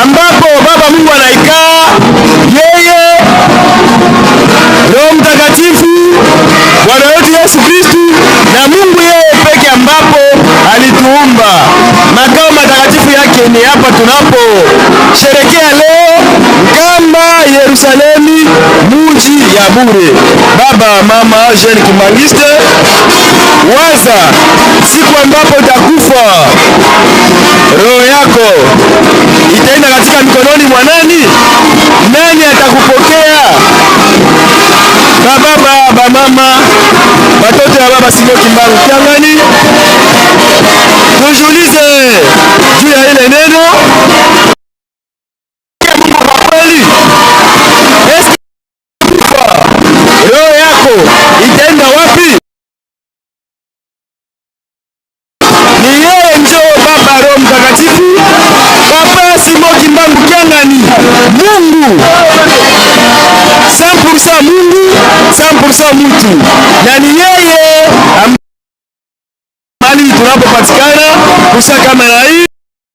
ambapo Baba Mungu anaikaa yeye, Roho Mtakatifu, Bwana wetu Yesu Kristu na Mungu yeye peke ambapo alituumba. Makao matakatifu yake ni hapa tunapo sherekea leo kama Yerusalemu, mji ya bure. Baba mama Jeanne Kimbangiste, waza siku ambapo utakufa, roho yako itaenda katika mikononi mwa nani? Nani atakupokea? Baba, baba, mama, watoto ya baba Simon Kimbangu Kiangani, tujiulize juu ya ile neno. Mungu kwa kweli, eske yako itaenda wapi? Ni yeye njo Baba Roho Mtakatifu, Papa Simon Kimbangu Kiangani, Mungu 100% Mungu 100% mutu, na ni yeye mali tunapopatikana kusa kama na hii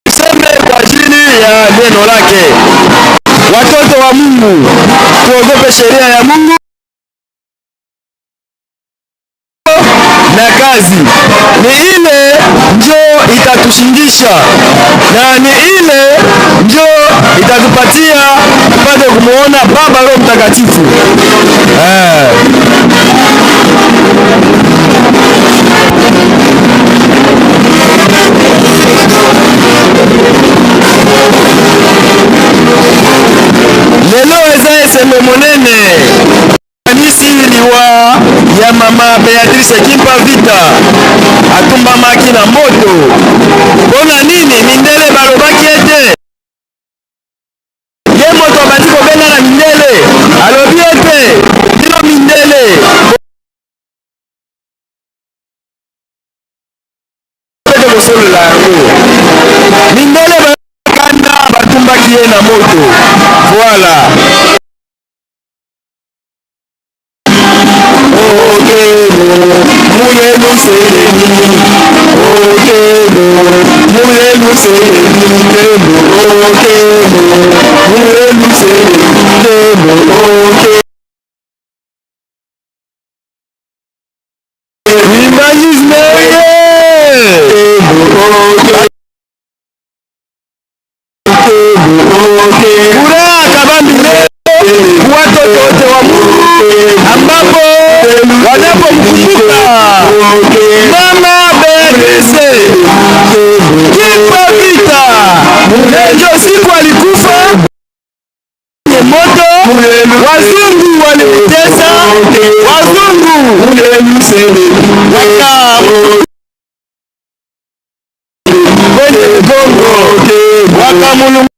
tuseme kwa ajili ya neno lake. Watoto wa Mungu, tuogope sheria ya Mungu na kazi ni ile njo itatushindisha na ni ile njo itatupatia tupate kumuona Baba Roho Mtakatifu eh. Lelo eza esengo monene kanisi liwa ya mama Beatrice Kimpa Vita atumbamaki na moto. Mpona nini mindele balobaki ete ye moto abandi kobenga na mindele, alobi ete bino mindele ete kosolola yango mindele bakanda batumbaki ye na moto. Voilà. Furaha kabambi leo watoto wote wa Mungu ambapo wanapomkumbuka Mama Beatrice Kimpa Vita, ndio siku alikufa moto, wazungu walimtesa, wazungu waka kwenye mgongo wakamulungali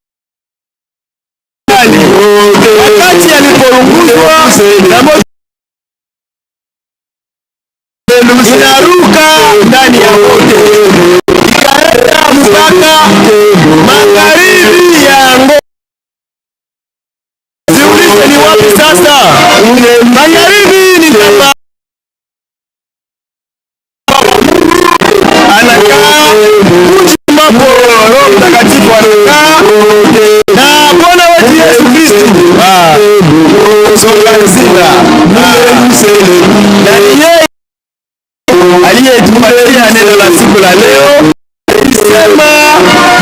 wakati aliporunguzwa na moto inaruka ndani ya moto ikaenda mpaka magharibi ya Angola. Ziulize ni wapi sasa? Magharibi ni kama anakaa mji ambapo Roho Mtakatifu anakaa na Bwana wetu Yesu Kristo. Songa na ni yeye aliyetupatia neno la siku la leo, alisema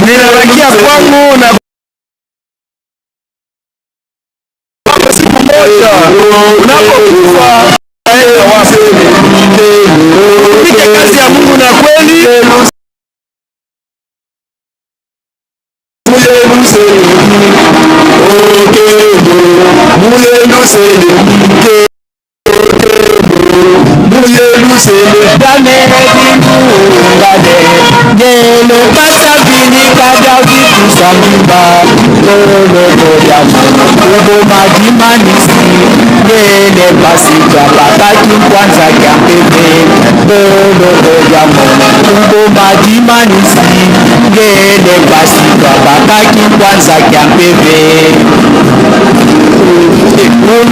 ninabakia kwangu na siku moja unapokufa utaenda wapi? Pike kazi ya Mungu na kweli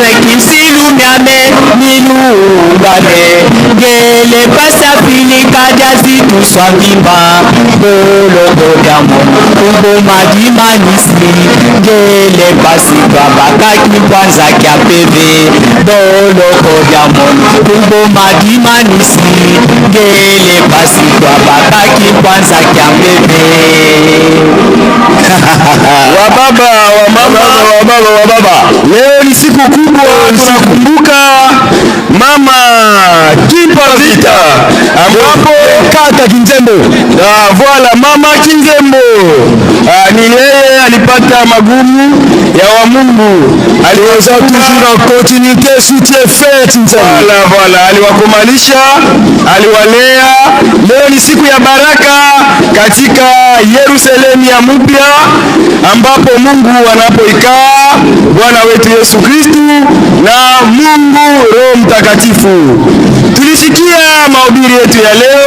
Umekisilumyame milungane ngele pasafilika jazituswangimba boloko ubomadimanisi ngele pasitwa bakaki kwanza kya peve boloko bya mono ubomadimanisi ngele pasitwa bakaki kwanza kya peve. Wababa wa mama wa baba wa baba, leo ni siku kubwa, tunakumbuka mama Kimpa Vita ambapo kata Kinzembo. Ah, voilà mama Kinzembo Ah, ni yeye alipata magumu ya wa Mungu. Aliweza toujours en continuité soutien fait Voilà, voilà, aliwakumalisha, aliwalea. Leo ni siku ya baraka katika Yerusalemu ya mpya ambapo Mungu anapoikaa Bwana wetu Yesu Kristu na Mungu Roho Mtakatifu. Tulisikia mahubiri yetu ya leo,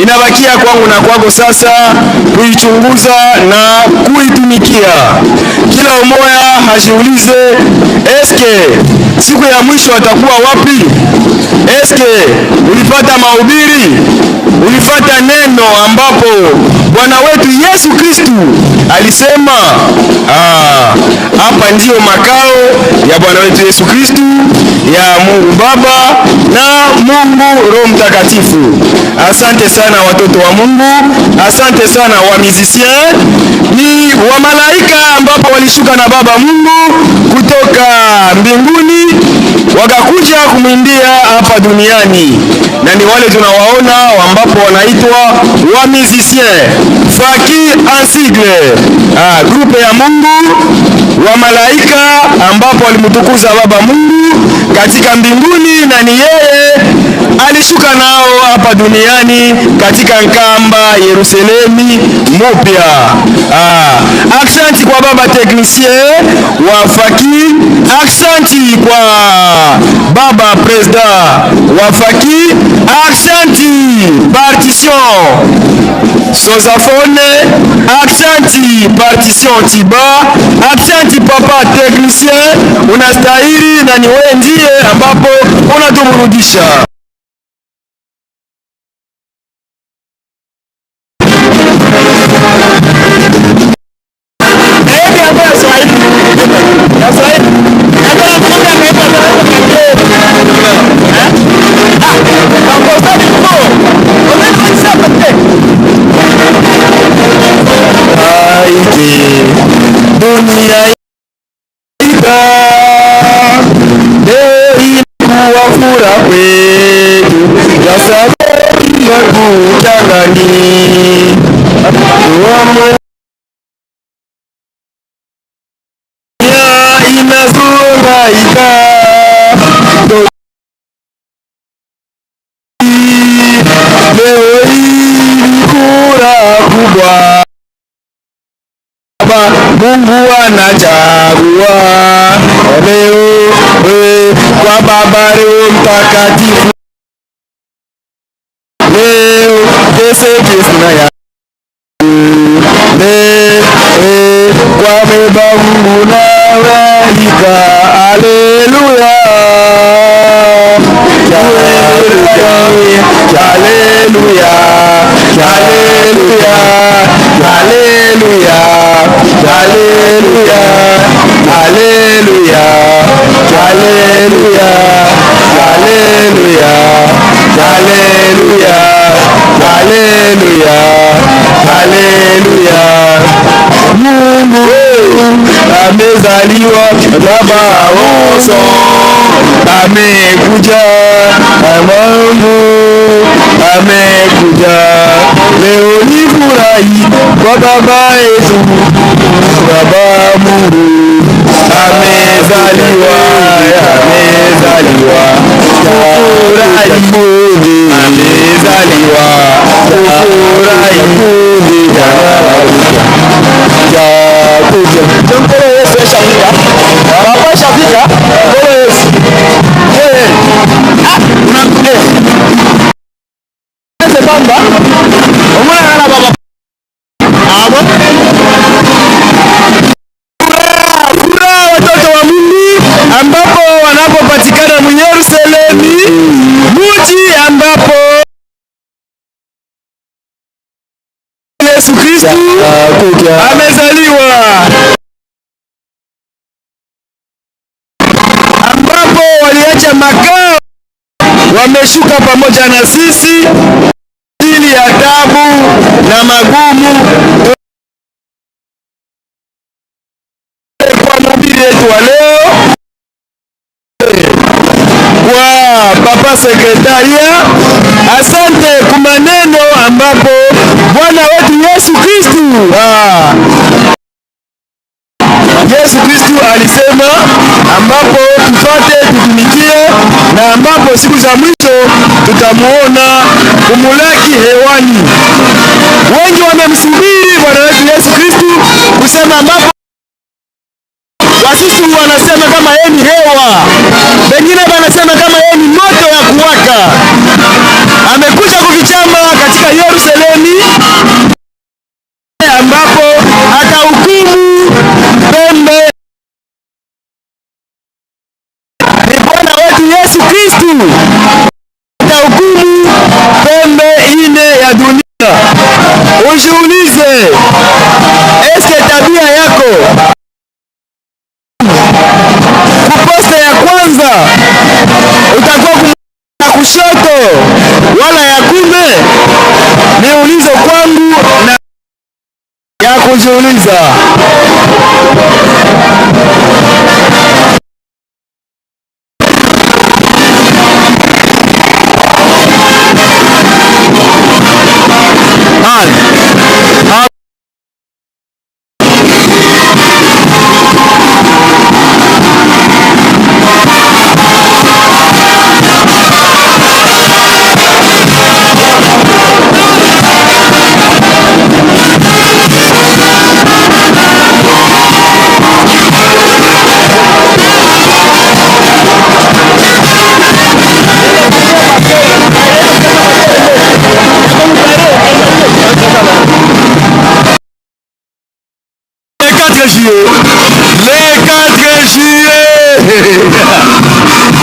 inabakia kwangu na kwako sasa kuichunguza na kuitumikia. Kila umoya hajiulize, eske siku ya mwisho atakuwa wapi? Eske ulipata mahubiri, ulipata neno ambapo Bwana wetu Yesu Kristu alisema ah, hapa ndiyo makao ya Bwana wetu Yesu Kristu, ya Mungu Baba na Mungu Roho Mtakatifu. Asante sana watoto wa Mungu, asante sana wa musicien, ni wa malaika ambapo walishuka na Baba Mungu kutoka mbinguni wakakuja kumwimbia hapa duniani, na ni wale tunawaona ambapo wanaitwa wa musicien faki en sigle, ah, grupe ya Mungu wa malaika ambapo walimtukuza Baba Mungu katika mbinguni, na ni yeye alishuka nao hapa duniani katika Nkamba Yerusalemi mupya. Ah, aksanti kwa baba technicien wa Faki, aksanti kwa baba president wa Faki, aksanti partition Sozafone, aksanti partition Tiba, aksanti papa technicien, unastahili na ni wewe ndiye ambapo unatuburudisha. Aike dunia ika leo ilikuwa furaha kwetu ya sababu ya kuchangani inazungaika leo hii furaha kubwa Baba Mungu anachagua leo eh, kwa Baba Roho Mtakatifu leo Yesu Kristo ya le eh, kwa Baba Mungu na malaika haleluya haleluya haleluya haleluya haleluya haleluya haleluya haleluya haleluya haleluya haleluya Mungu amezaliwa Baba woso amekuja Mungu amekuja leo ni furahi kwa baba yetu Baba Mungu amezaliwa amezaliwa furahi amezaliwa furahi Nkolo Yesu eshafika. Papa eshafika. Nkolo Yesu. Eh. Ah, una eh. Ese bamba. Omwana kana baba. Abo. Furaha watoto wa Mungu ambapo wanapopatikana mu Yerusalemu, mji ambapo Yesu Kristu amezaliwa, ambapo waliacha makao wameshuka pamoja na sisi ajili ya tabu na magumu kwa mhubiri yetu wa leo kwa papa sekretaria, asante kwa maneno ambapo Bwana wetu Yesu Kristu alisema ambapo tufate tutumikie na ambapo siku za mwisho tutamuona kumulaki hewani. Wengi wamemsubiri Bwana wetu Yesu Kristu kusema ambapo Wasusu wanasema kama yeye ni hewa, wengine wanasema kama yeye ni moto ya kuwaka. Amekuja kuvichama katika Yerusalemu ambapo atahukumu pembe. Ni Bwana wetu Yesu Kristu atahukumu pembe ine ya dunia. Ujiulize, eske tabia yako kuposte ya kwanza utakuwa ya kushoto wala ya kume? Ni ulizo kwangu na ya kujiuliza. Le 4 juillet, le 4 juillet,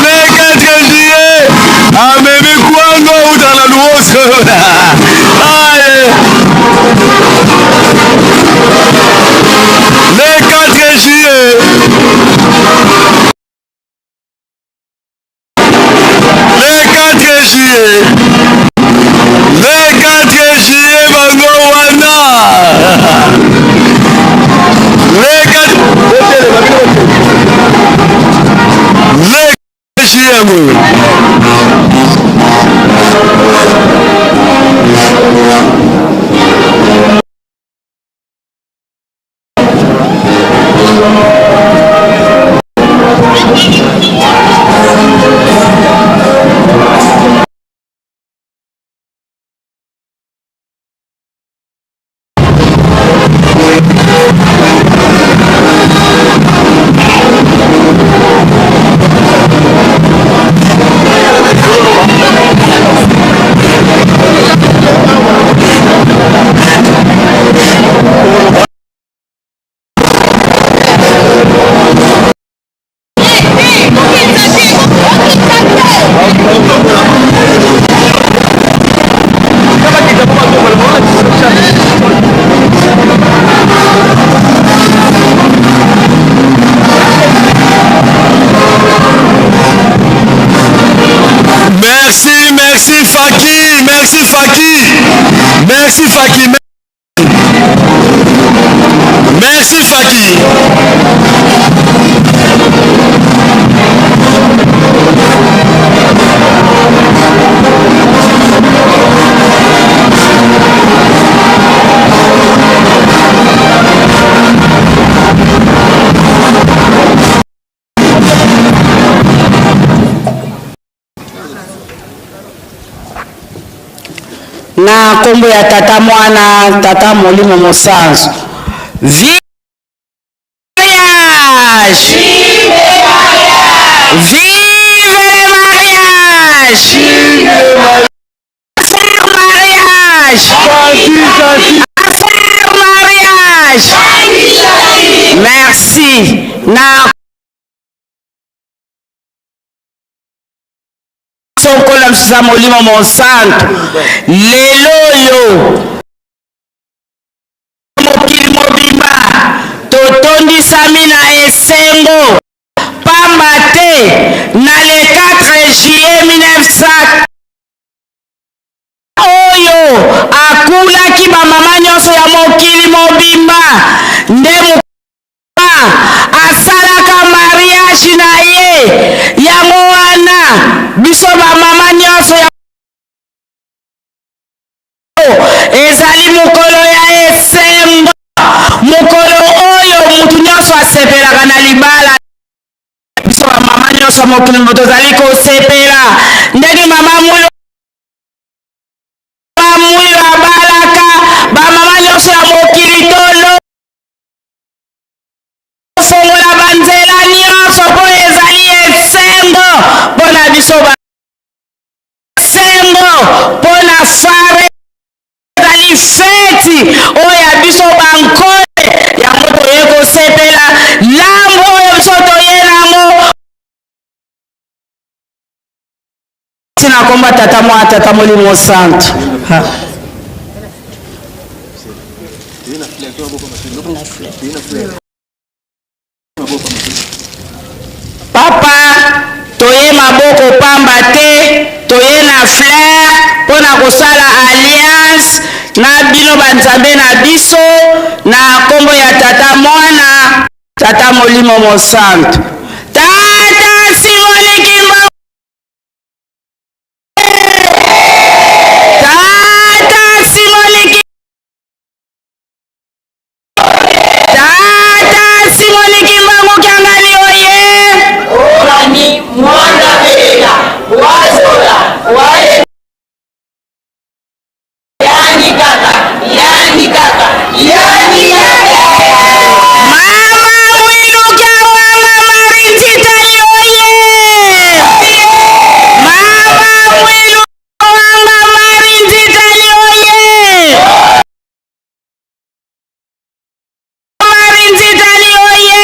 le 4 juillet, amemi kwango uta na luoso. Aye. Le 4 juillet. Le 4 juillet. Le 4 juillet, bango wana. Le 4 Le 4 juillet yango. Merci, merci Faki, merci Faki, merci Faki, merci Faki. Na nkombo ya Tata, Mwana, Tata Molimo Mosantu. Vive mariage! Vive le mariage! Affaire mariage! Affaire mariage! Merci. Na sokola mosusu Molimo Mosantu, lelo oyo mokili mobimba totondisami na esengo, pamba te na le 4 juillet 1900 oyo akulaki bamama nyonso ya mokili mobimba nde asalaka mariage na ye. Yango wana biso bamama nyonso ya ezali mokolo ya esengo, mokolo oyo mutu nyonso asepelaka na libala. mokili mobimba tozali kosepela ndenge mama Mwilu Mwilu abalaka bamama nyonso ya mokili tolo fongola banzela nyonso mpo ezali esengo mpo na biso ba esengo mpo na fare ezali feti oyo ya biso bankole yango toye kosepela lambo oyo biso toye nango na komba tata mwana tata molimo santu. Papa, toye maboko pamba te, toye na fleur mpo na kosala alliance na bino ba nzambe na biso na kombo ya Tata Mwana, Tata Molimo Mosantu. Tata Simoni Kimbangu. Tata Simoni Kimbangu. Tata Simoni Kimbangu Kiangani oye! Orani mwana belela wazola waye yani kaka yani kaka yani kaka. Mama Mwilu Kiawanga Marie oye! Mama Mwilu Kiawanga Marie Nzitali oye! Marie Nzitali oye!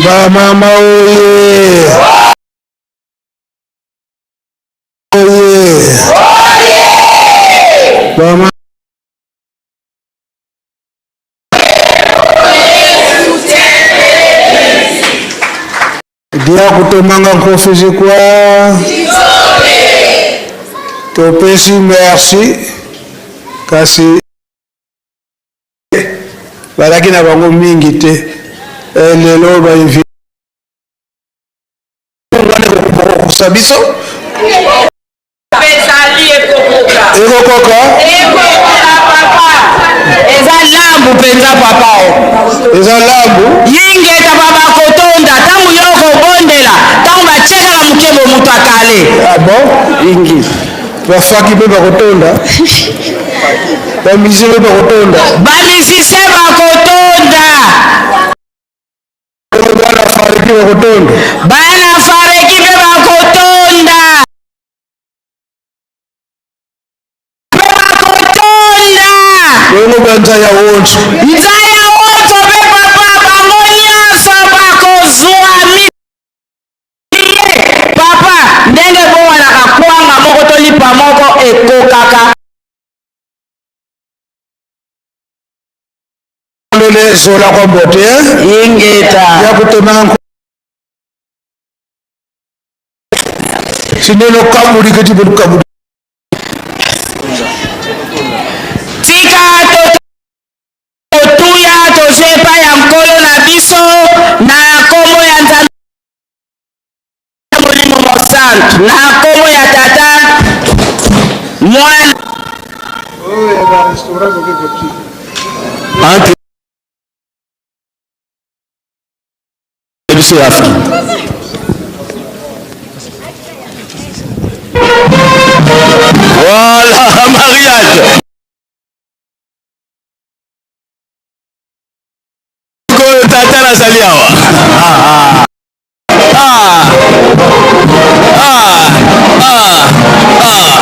Bamama oye! Oye! Bama dia kutomanga nkofi zikwa topesi merci kasi balaki na bango mingi te eh, lelo bainvi wana ekokosa biso Ezali ekokoka. Ekokoka? Ekokoka papa. Eza lambu penza papa o. Eza lambu? Yingeta papa kotonda tango yo okobondela tango batie kaka moke bo moto akale. Ah bon? Ingi. Bafaki mpe bakotonda. Ba musiciens mpe bakotonda. Ba musiciens bakotonda. Bana fareki bakotonda. Bana fareki mpe bakotonda. Mpe bakotonda. Bongo ba nzaya wonso. Nzaya wonso mpe papa bango nyonso bakozwa mi papa ndenge bowanaka kwanga moko to lipa moko ekokaka. Lele zola kwa mbote eh? Ingeta. Ya kutemanga sineno kabuli keti bulu kabuli. Tika totuya tozwi epai ya Nkolo na biso na nkombo ya Nzambe Molimo Mosantu, na nkombo ya Tata, Mwana. Entre biso ya Afrique. Voilà, mariage. Tata nazali awa. Ah, ah. Ah. Ah. Ah. Ah.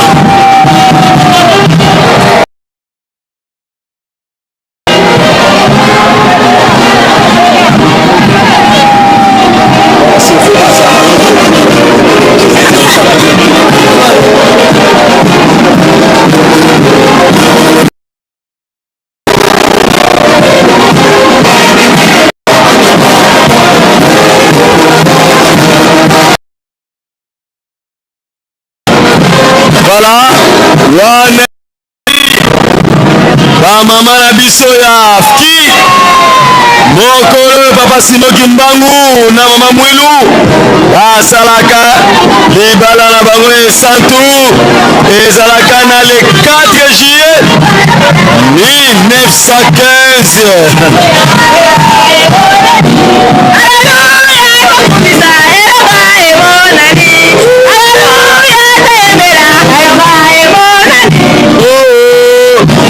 Voilà, one. Bamama na biso ya fki mokolo oyo papa Simo Kimbangu na mama Mwilu basalaka libala na bango esantu ezalaka na le 4 juillet 1915.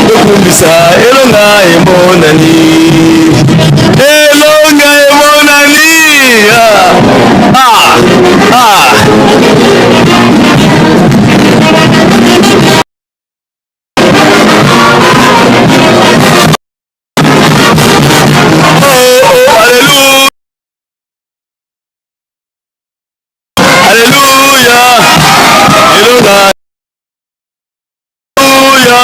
Tokumbisa elonga emonani, elonga emonani. Ah, ah, ah. Oh, oh, alléluia. Alléluia. Elonga. Alléluia.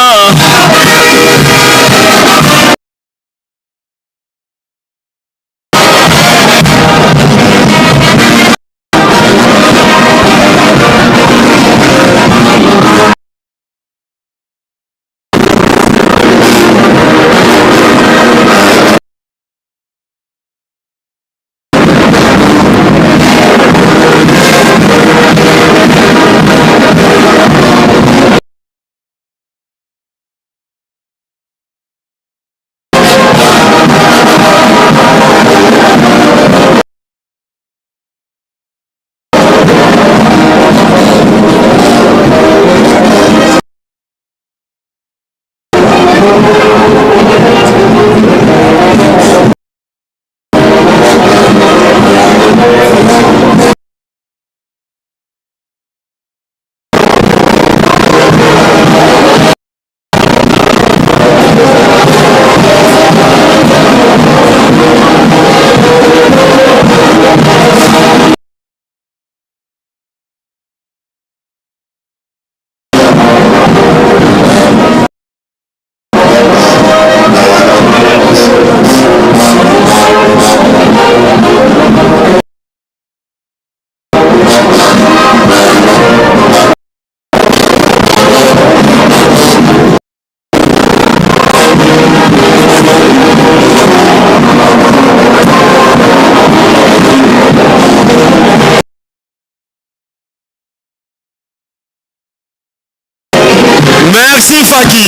Merci Faki.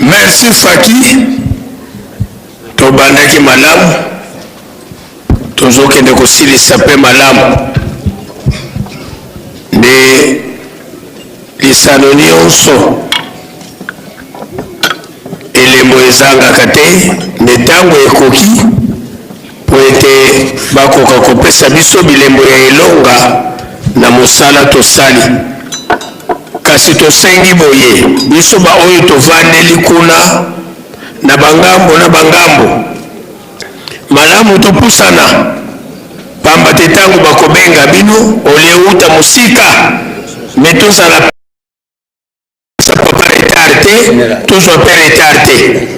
Merci Faki, tobandaki malamu, tozokende kosilisa mpe malamu. Nde lisano nyonso elembo ezangaka te, nde ntango ekoki mpo ete bakoka kopesa biso bilembo ya elonga na mosala tosali. Kasi tosengi boye, biso baoyo tovandeli kuna na bangambo na bangambo, malamu topusana, pamba te ntango bakobenga bino, olie uta mosika, me tozala papa retard te, tozwa mpe retard te.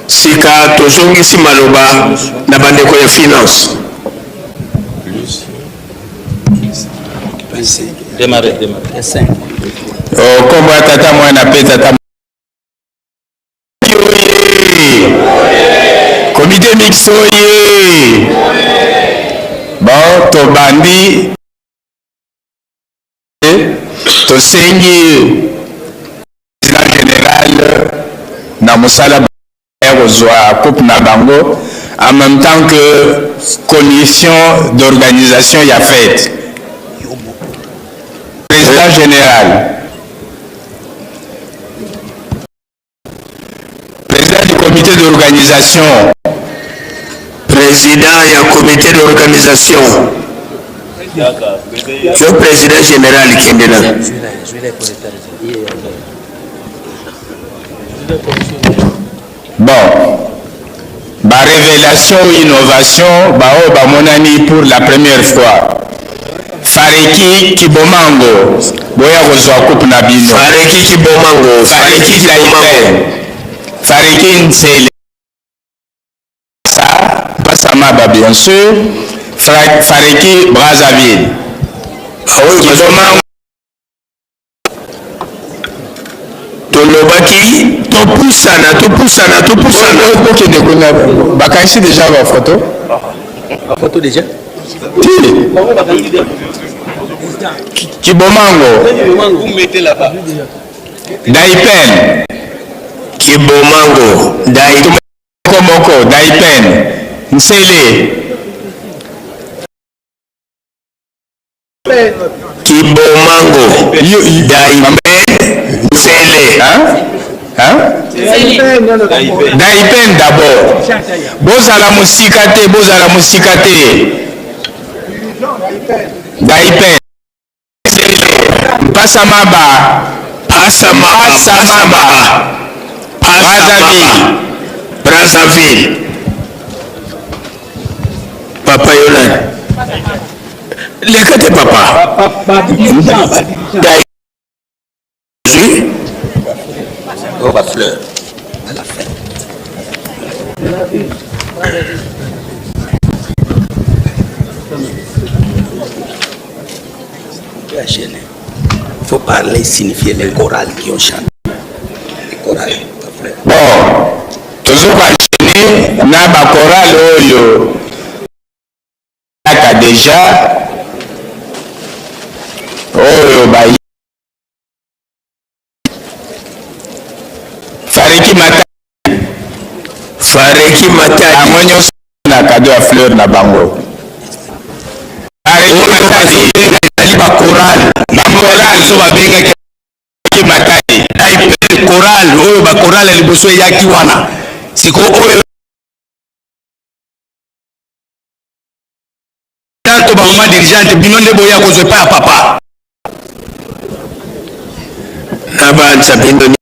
Sika tozongisi maloba na bandeko ya finance. Démarrer, démarrer. 5. Nkombo ya Tata, Mwana mpe Tata. Komite mixte oye! Bon, tobandi, tosengi président général na mosala ya kozwa coupe na bango en même temps que commission d'organisation ya fête. Président général, président du comité d'organisation, président ya comité d'organisation, Yo président général kende na. Bon, ba révélation ou innovation baoyo bamonani pour la première fois. Fareki Kibomango, boya kozwa coupe na bino. Fareki Kibomango, Fareki Kibomango, Fareki Ntsele. Passamaba bien sûr, Fareki Brazzaville. Kibomango. Tolobaki topusana topusana topusana. Okende kuna bakangisi deja ba photo. Ba photo deja? Ti. Kibomango. Daipen. Kibomango. Daipen. Moko moko Daipen. Nsele. Kibomango Daipen Nsele. Hein? Daipen d'abord. Bozala mosika te, bozala mosika te. Daipen. Nsele. Mpasa maba. Mpasa maba. Mpasa maba. Brazzaville. Brazzaville. Papa Yolande. Leka te papa. Zui. Oh, ba fleur. À la fin. Il faut parler, signifier les chorales qui ont chanté. Les chorales, ba fleur. Bon, tozo ko enchaîner na ba chorale oyo kaka deja oyo ba Fareki Matadi. Fareki Matadi. Bango nyonso na cadeau ya fleur na bango. Fareki Matadi. Ezali ba chorale. Ba chorale. Oyo babengaki Matadi. Chorale oyo ba chorale ya liboso eyaki wana. Sikoyo oyo tanto ba mama dirigeante bino nde boya kozwa epai ya papa. Na banza bino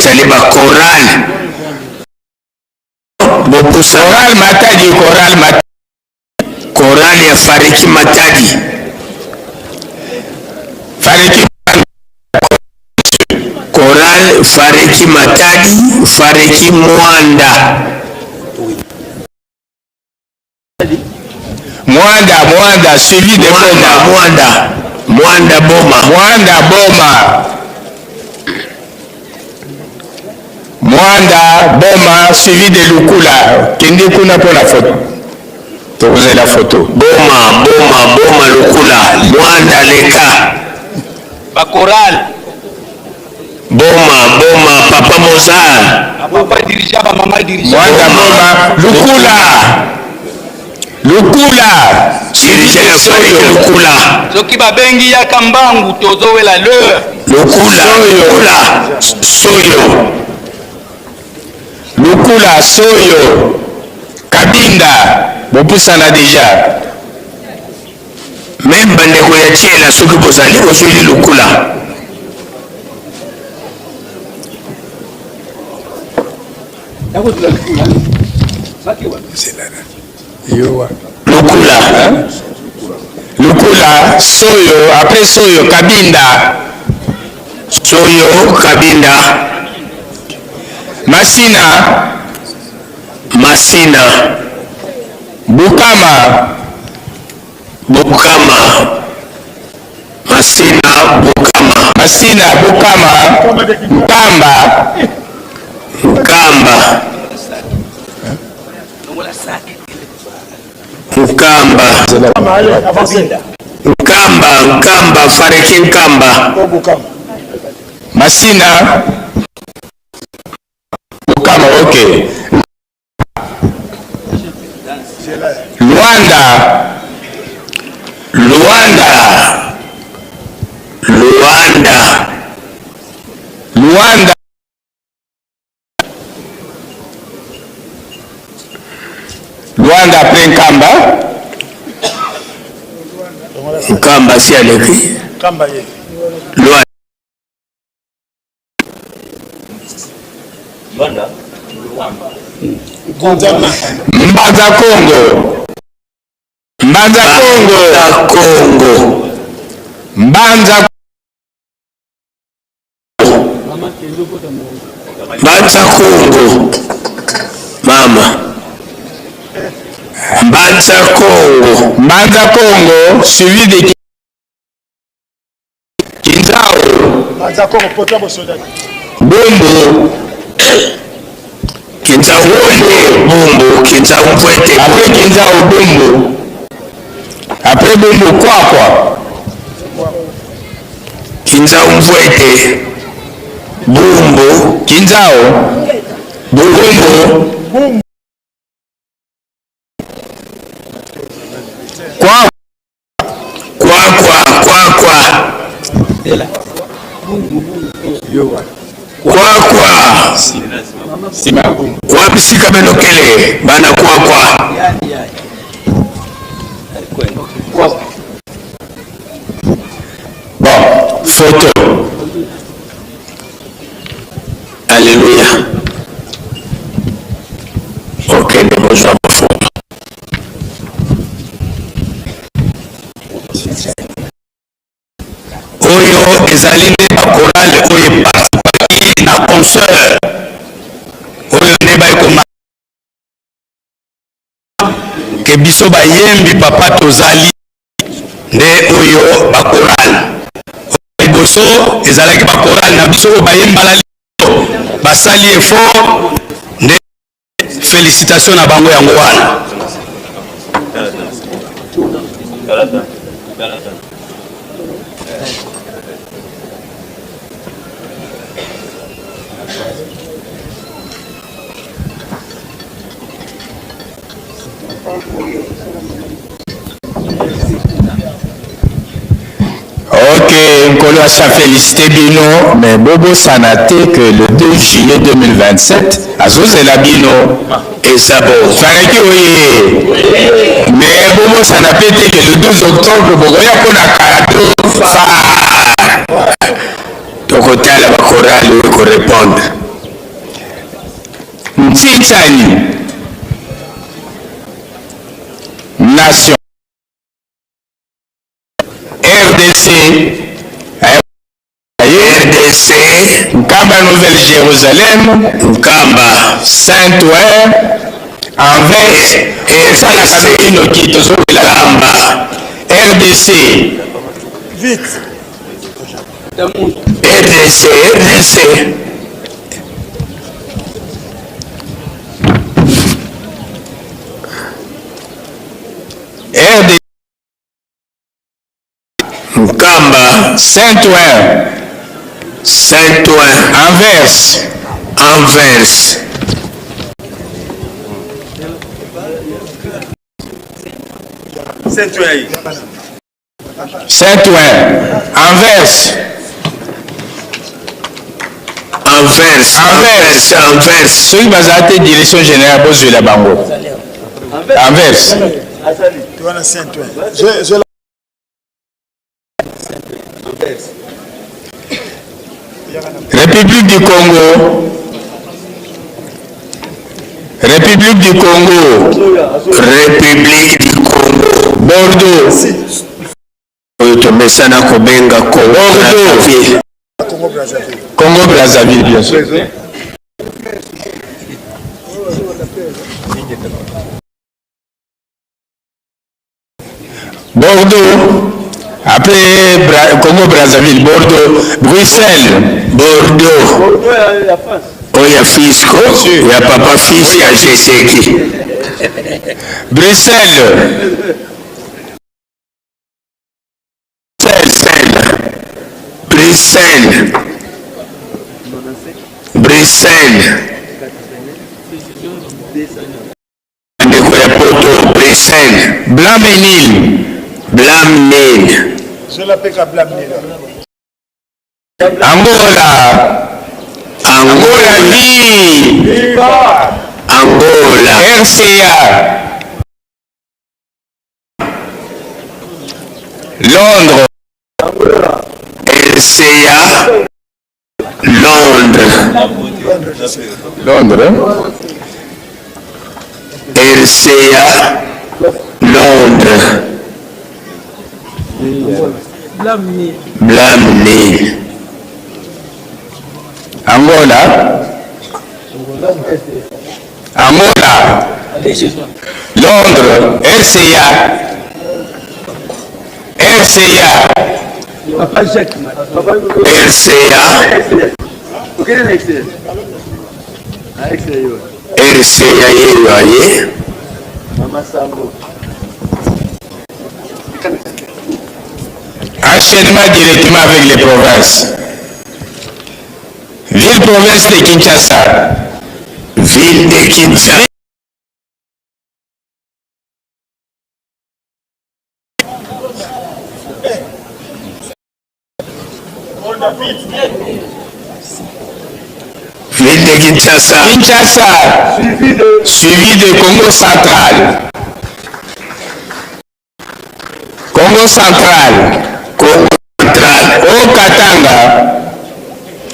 ezali ba chorale bopusa Chorale Matadi, chorale Matadi. Chorale ya Fareki Matadi. Fareki Chorale Fareki Matadi, Fareki Mwanda. Mwanda, Mwanda, suivi de Mwanda, Boma. Mwanda, Mwanda Boma. Mwanda Boma. Mwanda Boma suivi de Lukula. Kende kuna mpo na photo. Tokozela photo. Boma, Boma, Boma Lukula. Mwanda Leka. Ba chorale. Boma, Boma, Papa Mozart. Ba papa dirigeant, ba mama dirigeant. Mwanda Boma, Lukula. Lukula. Dirigeant ya Fareki Lukula. Soki babengi yaka mbangu tozowela l'heure. Lukula, Lukula, Soyo. Lukula, Soyo. Kabinda. Bopusana deja. Meme bandeko ya Tshela soki bozali bozweli Lukula. Lukula. Lukula, Soyo, après Soyo, Kabinda. Soyo, Kabinda. Masina. Masina. Bukama. Bukama. Masina, Bukama. Masina, Bukama. Nkamba. Nkamba. Nkamba. Nkamba, Nkamba, Fareki Nkamba. Masina. Bukama, ok. Luanda. Luanda. Luanda. Luanda. Luanda après Nkamba. Nkamba si aleki. Loi. Mbanza Kongo. Mbanza Kongo. Kongo. Mbanza Mbanza Kongo. Mama. Mbanza Kongo. Mbanza Kongo suivi de Kinzao. Mbanza Kongo poto bosoda. Bombo. Kinzao Bombo, Kinzao Mpwete. Après Kinzao Bombo. Après Bombo Kwakwa. Kinzao Mvwete. Bumbu. Kinzao. Bumbu. Kwa kwa kwa kwa kwa kwa kwa kwa bisika benokele bana kwa kwa Bon, photo. Alléluia. Okende kozwa bafoto. Oyo ezali nde bakorale oyo eparticipaki na concert oyo nde baye koma ke biso bayembi papa tozali nde oyo bakorale liboso ezalaki bakorale na biso oyo bayembala basali effort nde Felicitation na bango yango wana. Ok, Nkolo asi a félicité bino, mais bobosana te que le 2 juillet 2027 azozela bino. Eza bon. Faraki oye. Mais bobosana pe te que le 12 octobre bokoya mpona cadeau phare. Tokotala bakorale oyo korépondre. Ntsitsani Nation RDC RDC Nkamba Nouvelle Jérusalem Nkamba Saint-Ouen Anvers esalaka bino tozowela Nkamba RDC Vite. RDC RDC RDC Nkamba Saint-Ouen Saint-Ouen Anvers Anvers Saint-Ouen Anvers Anvers Anvers Anvers soki bazala te direction générale bozwela bango Anvers République du Congo République du Congo République du Congo Bordeaux oyo tomesana kobenga Congo Brazzaville Congo Brazzaville bien sûr Bordeaux après Bra Congo Brazzaville Bordeaux Bruxelles Bordeaux oyo ya Fisco ya papa fils ya Jeseki Bruxelles Bruxelles Bruxelles ndeko ya poto Bruxelles Blanc-Mesnil Blanc-Mesnil Angola Angola Viva Angola RCA. Londres. RCA Londres. Londres. RCA Londres. Blamni. Angola. Angola. Londres. RCA. RCA. RCA. RCA yeyo aye. Enchaînement directement avec les provinces. Ville-province de Kinshasa. Ville de Kinshasa. Ville de Kinshasa. Kinshasa. Suivi de Congo central. Congo central. Congo central. Haut Katanga.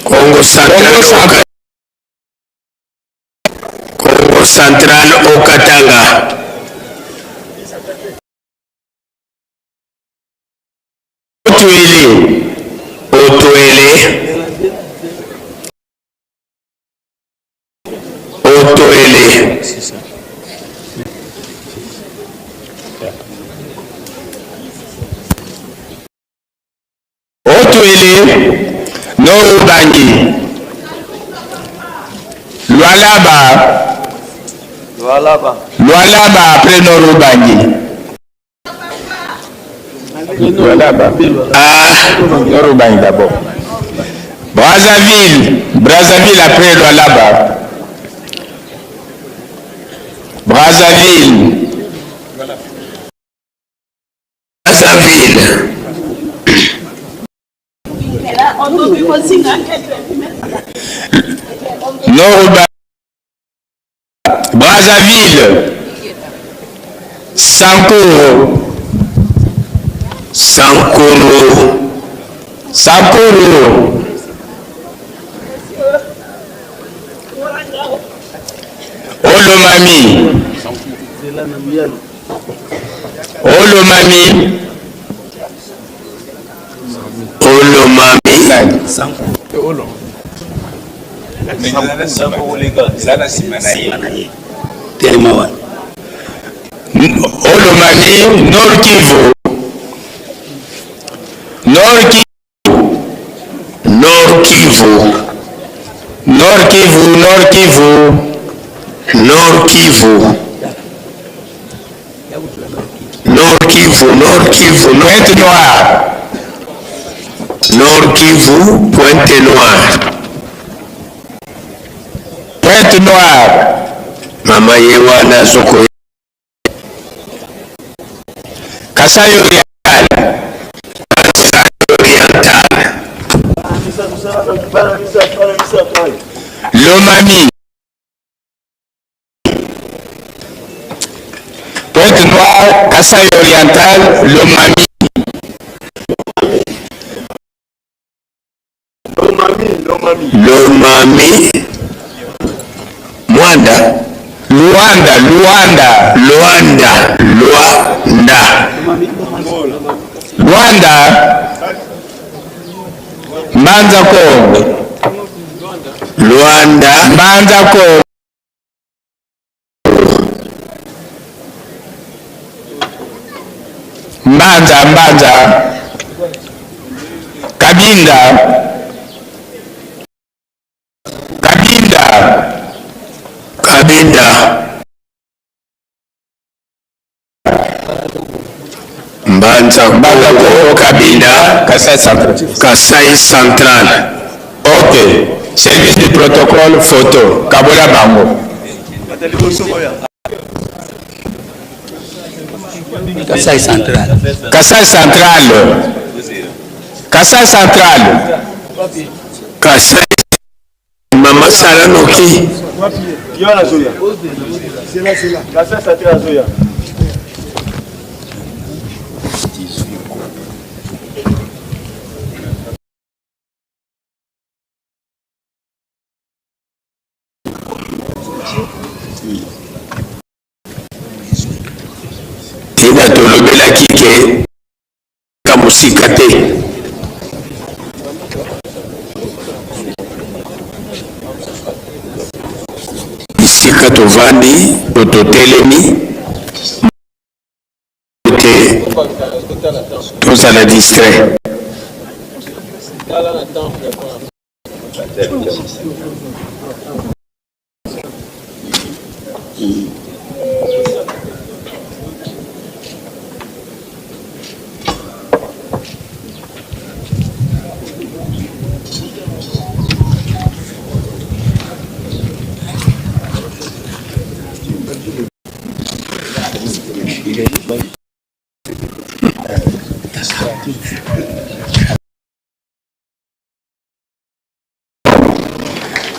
Congo central. Congo central. Congo central au Katanga. Otuele. Otuele. Otuele. Otuele. Nord Ubangi. Lualaba. Lualaba. Lualaba après Nord Ubangi. Lualaba. Ah, Nord Ubangi d'abord. Brazzaville. Brazzaville après Lualaba. Brazzaville. Brazzaville. Nord Ubangi. Brazzaville. Sankuru. Sankuru. Sankuru. Olomami. Olomami. Olomami. Telema wana. Olomami, Nord Kivu. Nord Kivu. Nord Kivu. Nord Kivu, Nord Kivu. Nord Kivu. Nord Kivu, Nord Kivu, Pointe Noire. Nord Kivu, Pointe Noire. Pointe Noire. Mama ye wana soko. Kasai Oriental. Kasai Oriental. Lomami. Pointe Noire, Kasai Oriental, Lomami. Lomami. Mwanda. Luanda, Luanda. Luanda, Luanda. Luanda. Mbanza Kongo. Luanda. Mbanza Kongo. Mbanza, Mbanza. Kabinda. Kabinda. Kabinda. Mbanza Mbanza Kongo, Kabinda, Kasai Central. Kasai Central. Ok. Service du protocole photo. Kabola Bango. Kasai Central. Kasai Central. Kasai Central. Kasai. Mama Sara Noki. Tina tolobelaki ke ka mosika te. Bisika tovandi to totelemi te tozala distrait.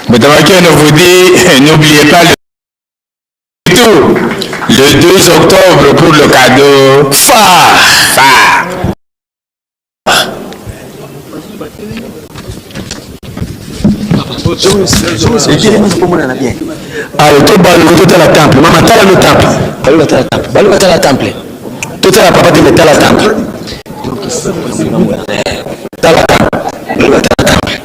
Mutamakeno vous dit, n'oubliez pas le tout, le 2 octobre pour le cadeau phare. Phare. Allez, tobaloka totala temple. Mama tala no temple. Baloka tala temple. Baloka tala temple. Totala papa te tala temple. Tala temple. Baloka tala temple.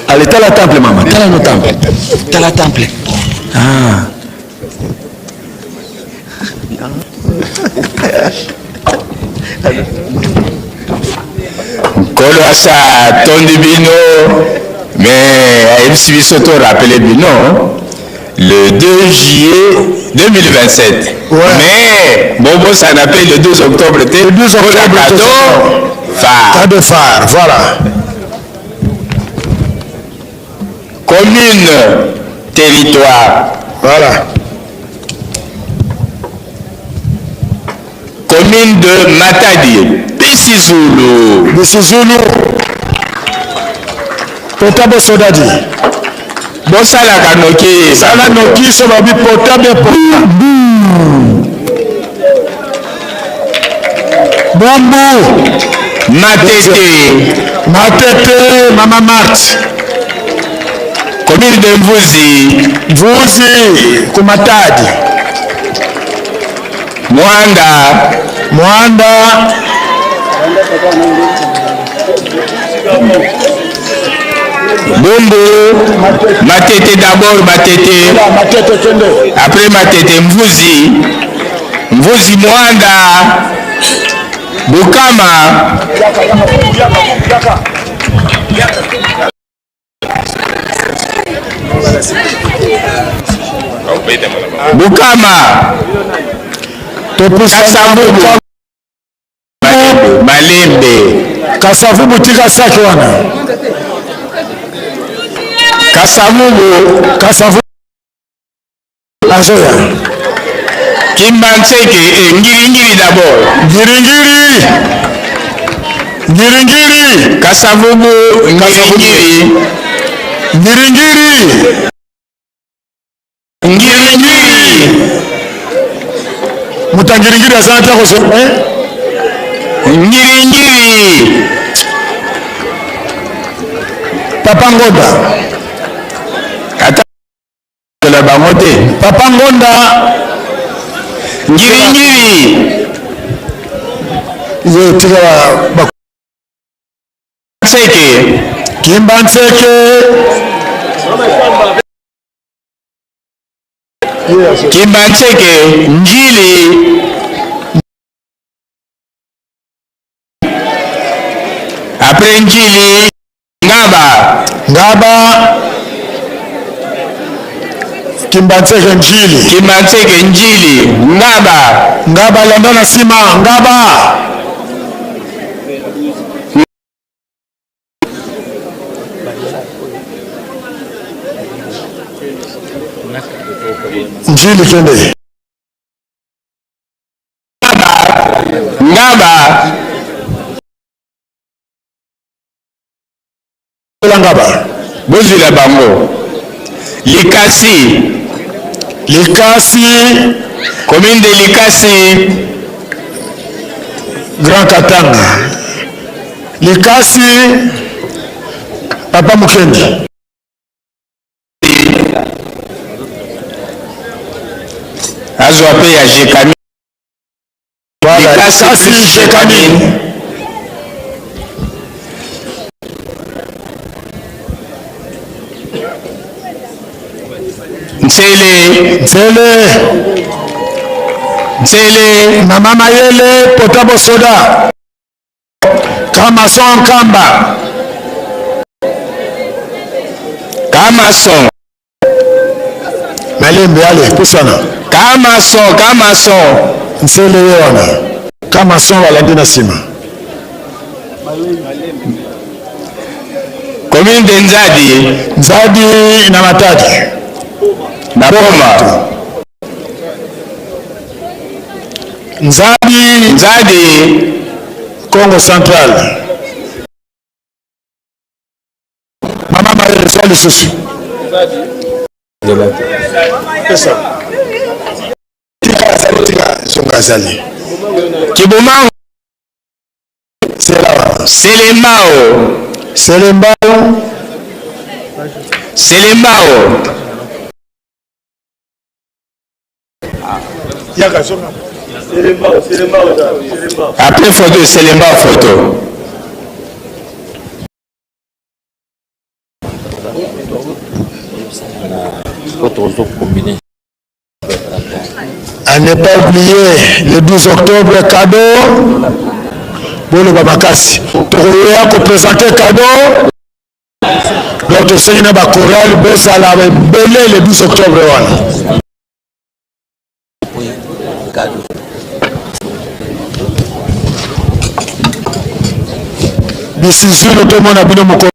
Allez, tala temple mama. Tala no temple. Tala temple. Ah. Nkolo asa atondi bino mais ayebisi biso to rappeler bino le 2 juillet 2027 ouais. mais bobosana mpe le 2 octobre te le 2 octobre cadeau phare cadeau phare voilà commune territoire voilà commune de Matadi Bisizulu Bisizulu pota bosodadi bosalaka noki sala noki so babi pota be pota bumbu Matete Matete mama Marthe commune de Mvuzi Mvuzi kumatadi Mwanda Mwanda Bumbu Matete d'abord Matete Matete kende après Matete Mvuzi Mvuzi Mwanda Bukama Bukama Kasavubu Malembe Kasavubu tika saki wana Kasavubu Kasavubu azoya Kimbanseke eh, Ngiringiri d'abord Ngiringiri Ngiringiri Kasavubu Ngiringiri Ngiringiri Ngiringiri moto ya ngiringiri aza te akozwa eh? Ngiringiri Papa Ngonda ata la bango te Papa Ngonda Ngiringiri ye tika ba Nseke Kimba Nseke Kimba Nseke Njili après Njili Ngaba Ngaba Kimbanseke Njili Kimbanseke Njili Ngaba Ngaba landa na nsima Ngaba Njili kende Ngaba Ngaba bozwila bango Likasi Likasi commune de Likasi Grand Katanga Likasi Papa Mukendi. Azwa mpe ya Gécamines. Voilà, Likasi Likasi Gécamines. Nsele. Nsele. Nsele. Mama Mayele Pota Bosoda. Kamason Kamba. Kamason. Malembe ale pusana. Kamason, Kamason. Nsele ye wana. Kamason balandi na nsima. Commune de Nzadi. Nzadi na Matadi. Na Boma. Nzadi. Nzadi. Congo Central. Mama Mayele zwa lisusu. Pesa. Tika azali tika zonga azali. Kibomango. Sela. Selembao. Selembao. Selembao. Yaka zonga. Après photo, Selembao photo. À ne pas oublier le 12 octobre cadeau boloba makasi tokoya kopresente cadeau donc tosengi na bachoral bozala ebele le 12 octobre wana. Bisizulu tomona bino mokolo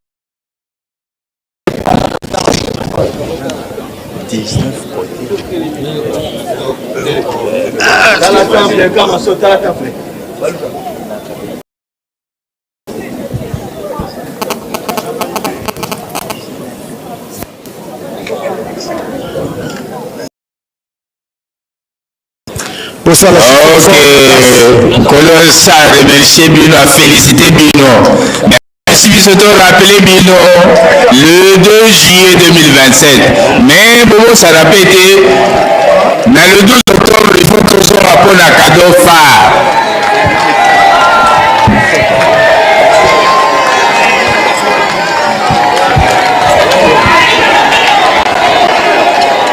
Bosala Ok, Nkolo sa remercier bino, a féliciter bino. Merci biso to rappeler bino le 2 juillet 2027. Mais bobosana mpe te na le 12 octobre il faut tozonga mpo na cadeau phare.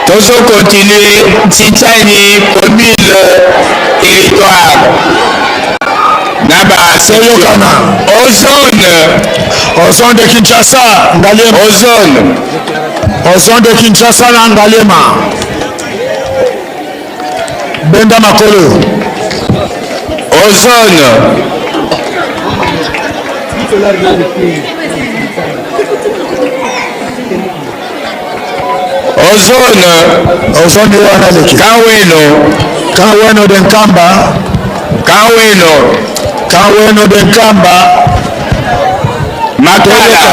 Tozo continuer Tshitshani commune territoire na ba Toyokana. Ozone. Ozone de Kinshasa, Ngaliema. Ozone. Ozone de Kinshasa na Ngaliema. Benda makolo. Ozone. Ozone. Ozone wana leki. Kaweno. Kaweno de Nkamba. Kaweno. Kaweno de Nkamba. Makala.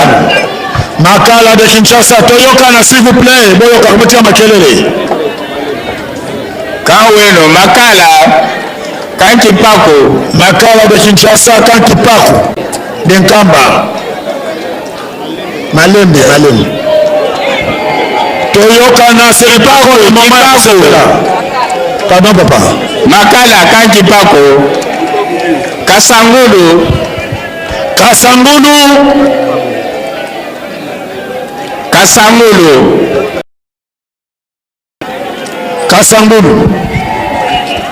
Makala de Kinshasa. Toyokana s'il vous plaît. Boyoka botia makelele. Kaweno Makala. Kankipaku. Makala de Kinshasa, Kankipaku de Nkamba. Malembe, malembe. Toyokana, ce n'est pas le moment ya kosepela. Pardon papa. Makala Kankipaku. Kasangulu. Kasangulu. Kasangulu. Kasangulu.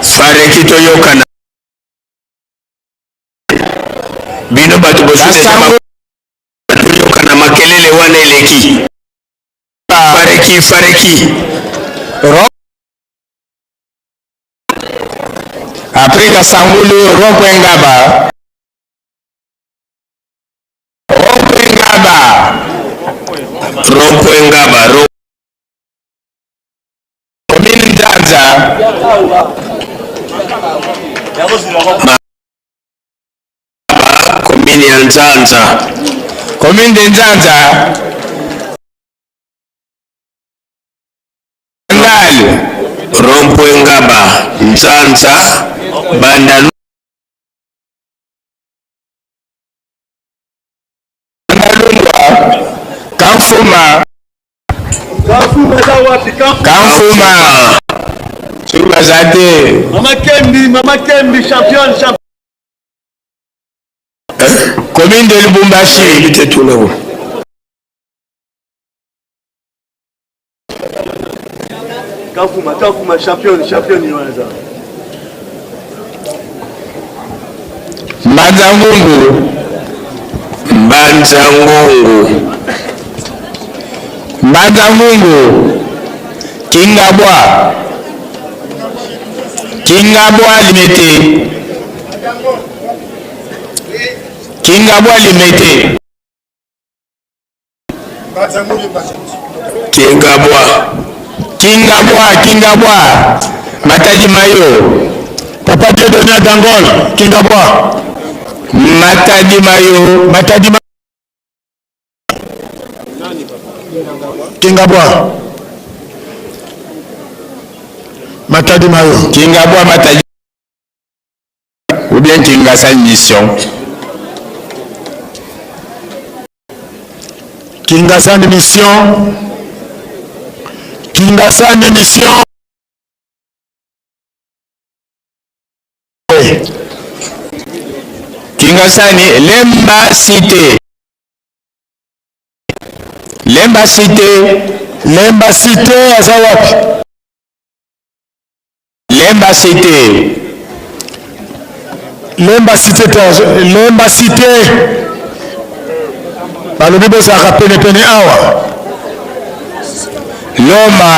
Fareki toyokana. Bino bato bozwi toyokana makelele wana eleki. Fareki fareki. Après Kasangulu, rond-point Ngaba. Rond-point Ngaba. Rond-point Ngaba. Commune Nzanza. Commune ya Nzanza. Commune de Nzanza. Ngal. Rond-point Ngaba. Nzanza. Banda Bandalungwa. Kamfuma. Kamfuma. Soki baza te. Mama Kembi, Mama Kembi, championne, championne. Commune de Lubumbashi. Nayebi te tuna ko. Kafuma, Kafuma, championne, championne wana eza. Mbanza Ngungu. Mbanza Ngungu. Mbanza Ngungu. Kingabwa. Kingabwa Limete. Kingabwa Limete. Kingabwa. Kingabwa, Kingabwa. Matadi Mayo. Papa Dieudonné Dangol, Kingabwa. Matadi Mayo. Matadi Mayo. Kingabwa. Matadi Mayo. Kingabwa Matadi. Ou bien Kingasani Mission. Kingasani Mission. Kingasani Mission. Kingasani Lemba Cité. Lemba Cité. Lemba Cité aza wapi? Lemba Cité. Lemba Cité te Lemba Cité. Balobi bozalaka penepene awa. Loma.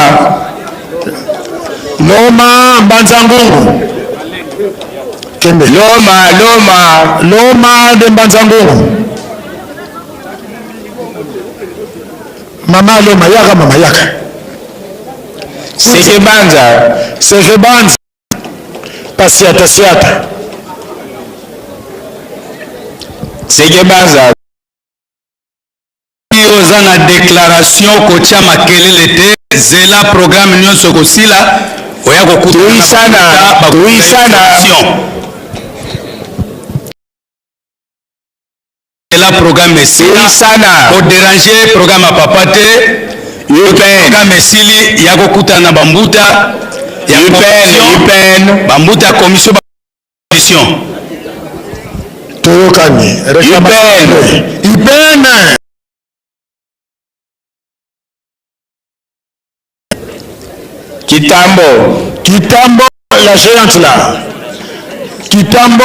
Loma Mbanza Ngungu. Kende. Loma, Loma. Loma de Mbanza Ngungu. Mama Loma yaka mama yaka. Sekebanza. Sekebanza. Pasiata siata. Sekebanza. Yo oza na declaration kotia makelele te, zela programme nyonso ekosila oya kokutana tuisana. La programme esila sana ko déranger programme ya papa te programme esili ya kokutana na bambuta ya UPN bambuta ya commission mission toyokani UPN UPN Kitambo Kitambo la géante là Kitambo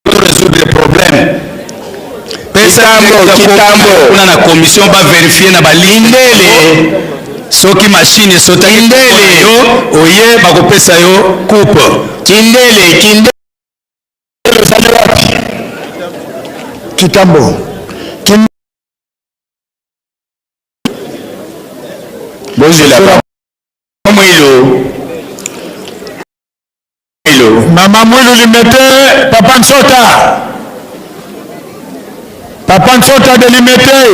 résoudre problème Kitambo, Kitambo. kuna na commission ba vérifier na balindele soki machine esotaki Kindele. yo oye bakopesa yo coupe Kindele, Kindele. Ezali wapi? Kitambo. Kim... Bozela Mwilu. Mwilu. Mama Mwilu Limete, Papa Nsota. Papa Nsota de Limete.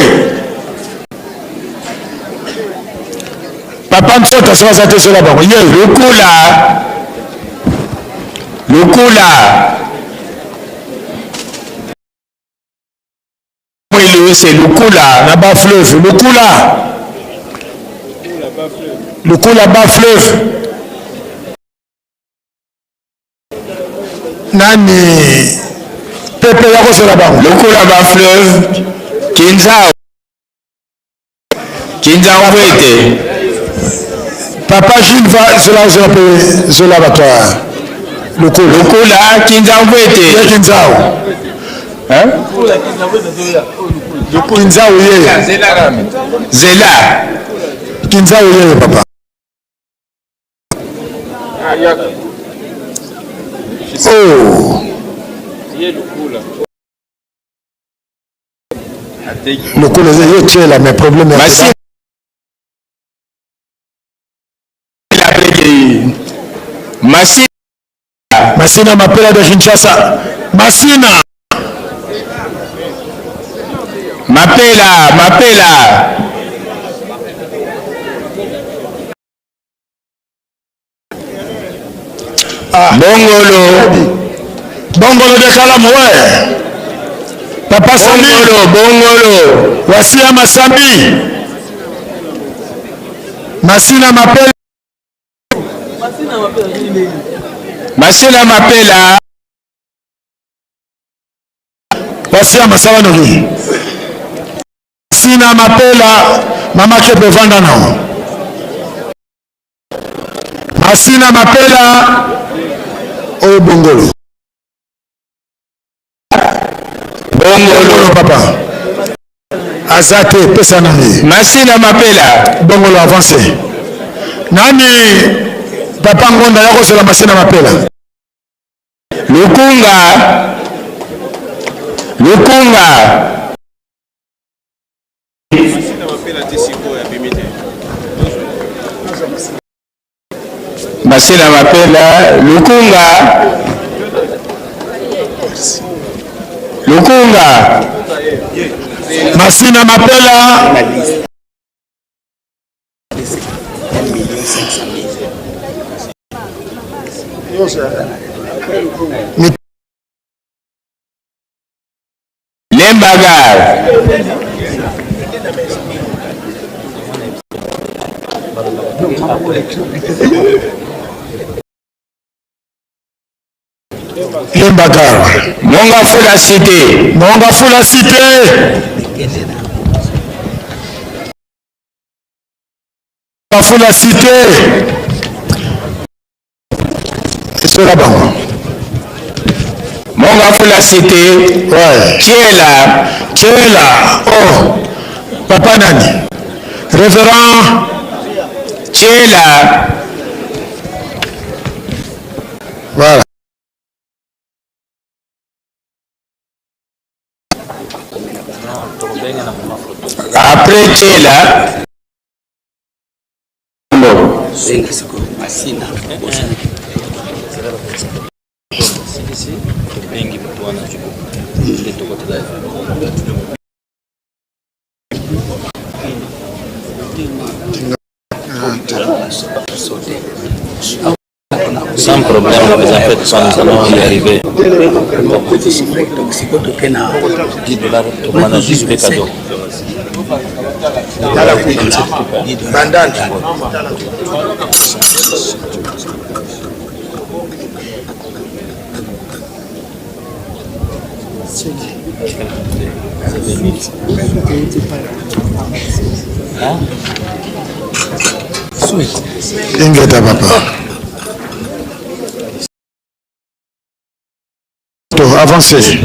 Papa Nsota soki aza te zola bango. Ye. Lukula. Lukula. Mwilu c'est Lukula. Na ba fleuve. Lukula. Lukula ba fleuve. Nani pepe ya kozela bango. Lukula ba fleuve. Kinzao. Kinzao Mvwete. Papa Jules va zola zola pe zola bato ya Lukula. Lukula Kinzao Mvwete. Ye Kinzao. Hein? Kinzao ye. Zela. Kinzao ye papa. Oh. Lukula eza ye tiela mais problème ya Masi. Masi. Masina Mapela de Kinshasa. Masina. Mapela, Mapela. Ah. Bongolo. Bongolo de Kalamu, ouais. Papa Sambi. Bongolo, Bongolo. Wasia Masambi. Masina Mapela. Masina Mapela. Wasia Masaba Noki. Masina Mapela. Mama Kepe vanda nao. Masina Mapela. Oyo Bongolo. Bongolo papa. Aza te pesa nani. Masina Mapela. Bongolo avance. Nani papa Ngonda ya kozela Masina Mapela. Lukunga. Lukunga. Masina Mapela, Lukunga. Lukunga. Masina Mapela. Lembagar. Lembagar. Mongafula Cité. Mongafula Cité. Mongafula Cité. Esola bango. Mongafula Cité. Ouais. Tchela. Tchela. Oh. Papa nani? Révérend Tchela. Voilà. Après Tchela. Sans problème, vous en faites pas, nous allons y arriver. 10 dollars, on a juste des cadeaux. Ingeta papa. To avancez.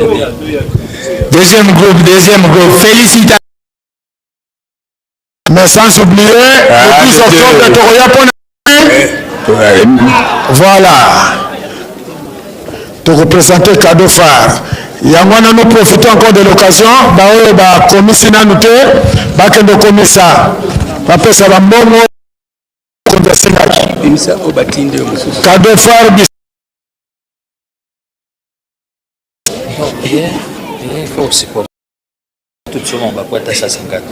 Deuxième groupe, deuxième groupe. Félicitations. Mais sans oublier, Ah, le 12 le octobre, deux. Toroya Pona. Voilà. To représenter cadeau phare. Yango wana nous profitons encore de l'occasion baoyo bakomisi nanu te bakende komisa bapesa bambongo konzi asengaki cadeau phare bis Il faut supporter tout ce monde, va être 150.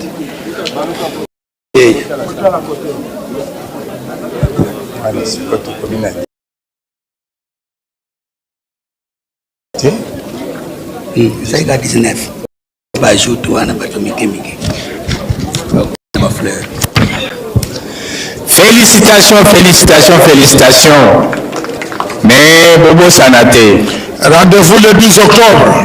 Ezali ka 19 bajoute wana bato mike mike bafleur. Félicitations, félicitations, félicitations. Mais bobosana te. Rendez-vous le 10 octobre.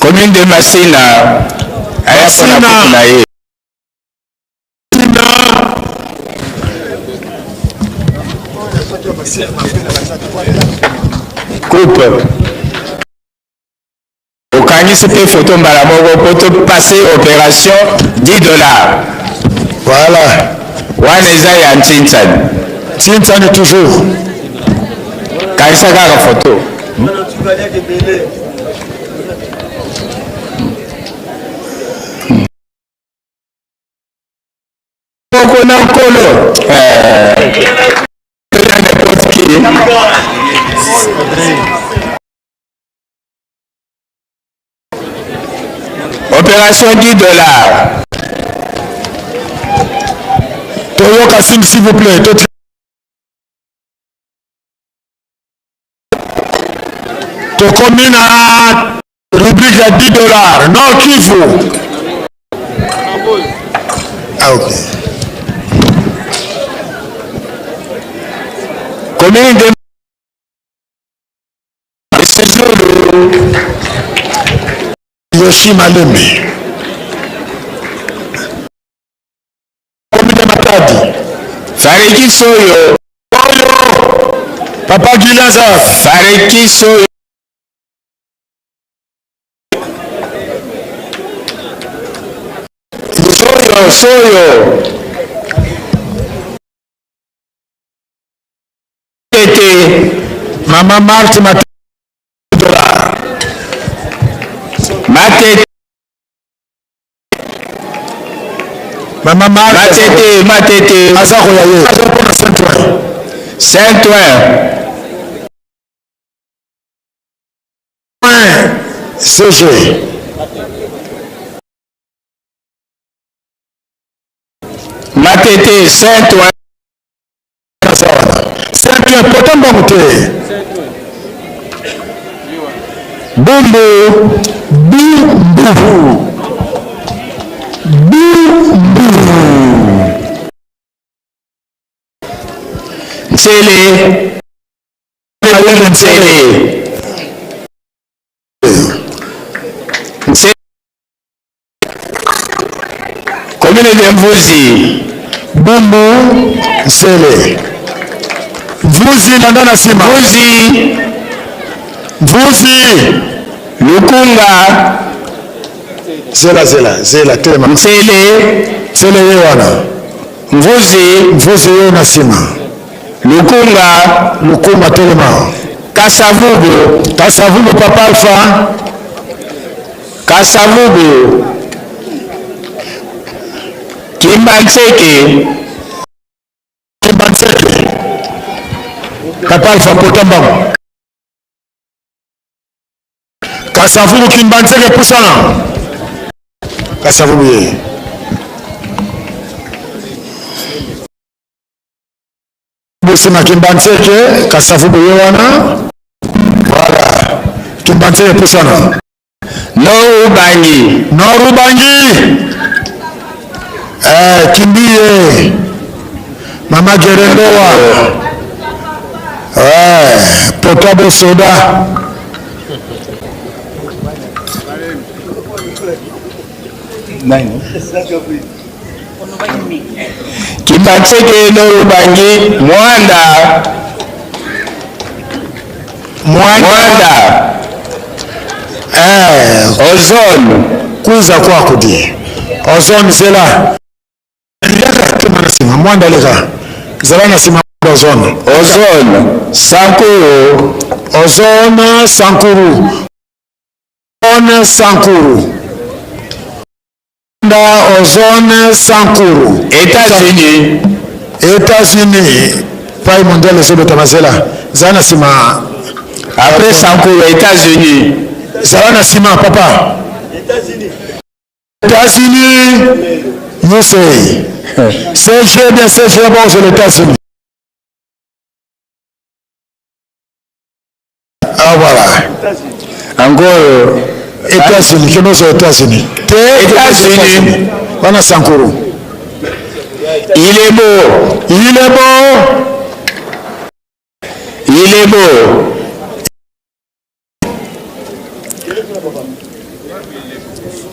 Commune de Masina. Aya mpona Masina. kuku na ye. Coupe. Okangisi mpe photo mbala moko mpo topase opération 10 dollars. Voilà. Wana eza ya Ntintsani. Ntintsani toujours. Kangisa kaka photo. Moko na nkolo. Eh. N'importe qui. Opération 10 dollars. Toyoka. Kassim, s'il vous plaît. Tokomi na rubrique ya 10 dollars. Nord Kivu. Ah, ok. Commune de Yoshi Malembe. Commune de Matadi. Fariki Soyo. Oyo. Papa Gilaza. Fariki Soyo. Soyo, Soyo. Tete. Mama Marthe Matadi. Matete. Mama Marthe. Matete, Matete. Aza koya ye. Aza mpona Saint-Ouen. Saint-Ouen. CG. Matete, Saint-Ouen. Aza wana. Saint-Ouen, pota mbangu te. Bumbu. Bumbu. Bumbu. Ntsele. Ntsele. Ntsele. Commune de Mvuzi. Bumbu. Nsele. Mvuzi landa na nsima. Mvuzi. Mvuzi. Lukunga. Zela zela zela telema. Ntsele. Ntsele ye wana. Mvuzi. Mvuzi ye na nsima. Lukunga. Lukunga telema. Kasavubu. Kasavubu Papa Alpha. Kasavubu. Kimbanseke. Kimbanseke. Papa Alpha pota mbangu. Kasavubu Kimbanseke pusana. Kasavubu ye. Bosima Kimbanseke, Kasavubu ye wana. Voilà. Kimbanseke pusana. Nord Ubangi. Nord Ubangi. Eh, Kimbiye. Mama Gerendoa. Eh, Potabo Soda. Nani? Kimbanseke, Nord Ubangi, Mwanda. Mwanda. Eh, Ozone. Kuza kwako di. Ozone zela. Leka kema na sima Mwanda leka. Zala na sima Ozone. Ozone. Sankuru. Ozone Sankuru. Ozone Sankuru. Mwanda Ozone Sankuru. États-Unis. États-Unis. Pai mondial ezobeta zela. Zala na sima. Après Sankuru, États-Unis. Zala na sima papa. États-Unis. USA. CG bien CG bon c'est les États-Unis. Ah voilà. Encore. États-Unis, que nous États-Unis. États-Unis. Wana Sankuru. Il est beau. Il est beau. Il est beau.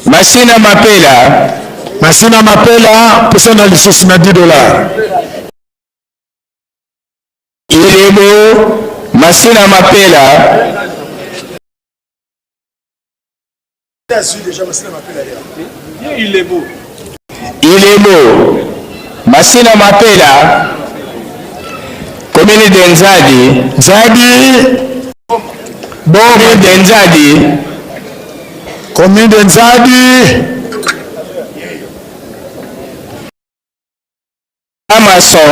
Masina Mapela. Masina Mapela, pesana lisusu na 10 dollars. Il est beau. Masina Mapela. Il est beau. Il est beau. Masina Mapela. Commune de Nzadi. Nzadi. Commune de Nzadi. Commune de Nzadi. Kamason.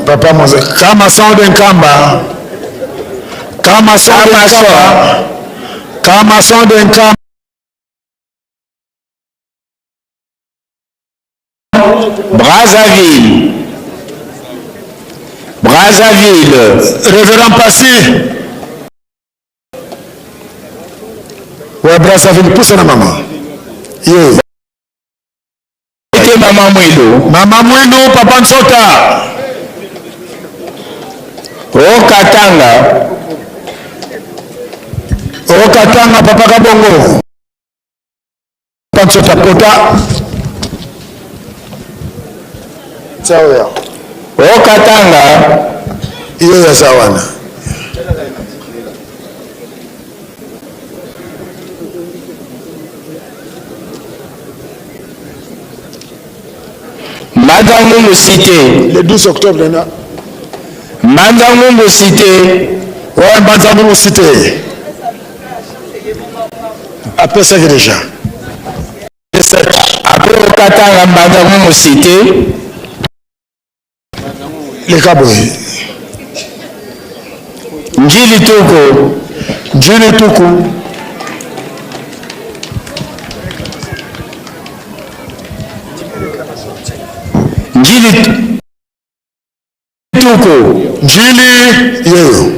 Papa Mose. Kamason de Nkamba. Kamason de Nkamba. Kamason de Nkamba. Brazzaville. Brazzaville. Révérend Passy. Ouais, Brazzaville, pousse na maman. Yeah. Ete Mama Mwilu. Mama Mwilu, Papa Nsota. Okatanga. Okatanga, Papa Kabongo. Papa Nsota, Pota. Tsaoya. Okatanga. Iyo yaza wana. Mbanza Ngungu cité. Le 12 octobre na. Mbanza Ngungu cité. Ouais, Mbanza Ngungu cité. Apesaki déjà. Après Okatanga Mbanza Ngungu cité. Leka boye. Njili Tuku. Njili Tuku. Njili Tuku. Njili yeyo.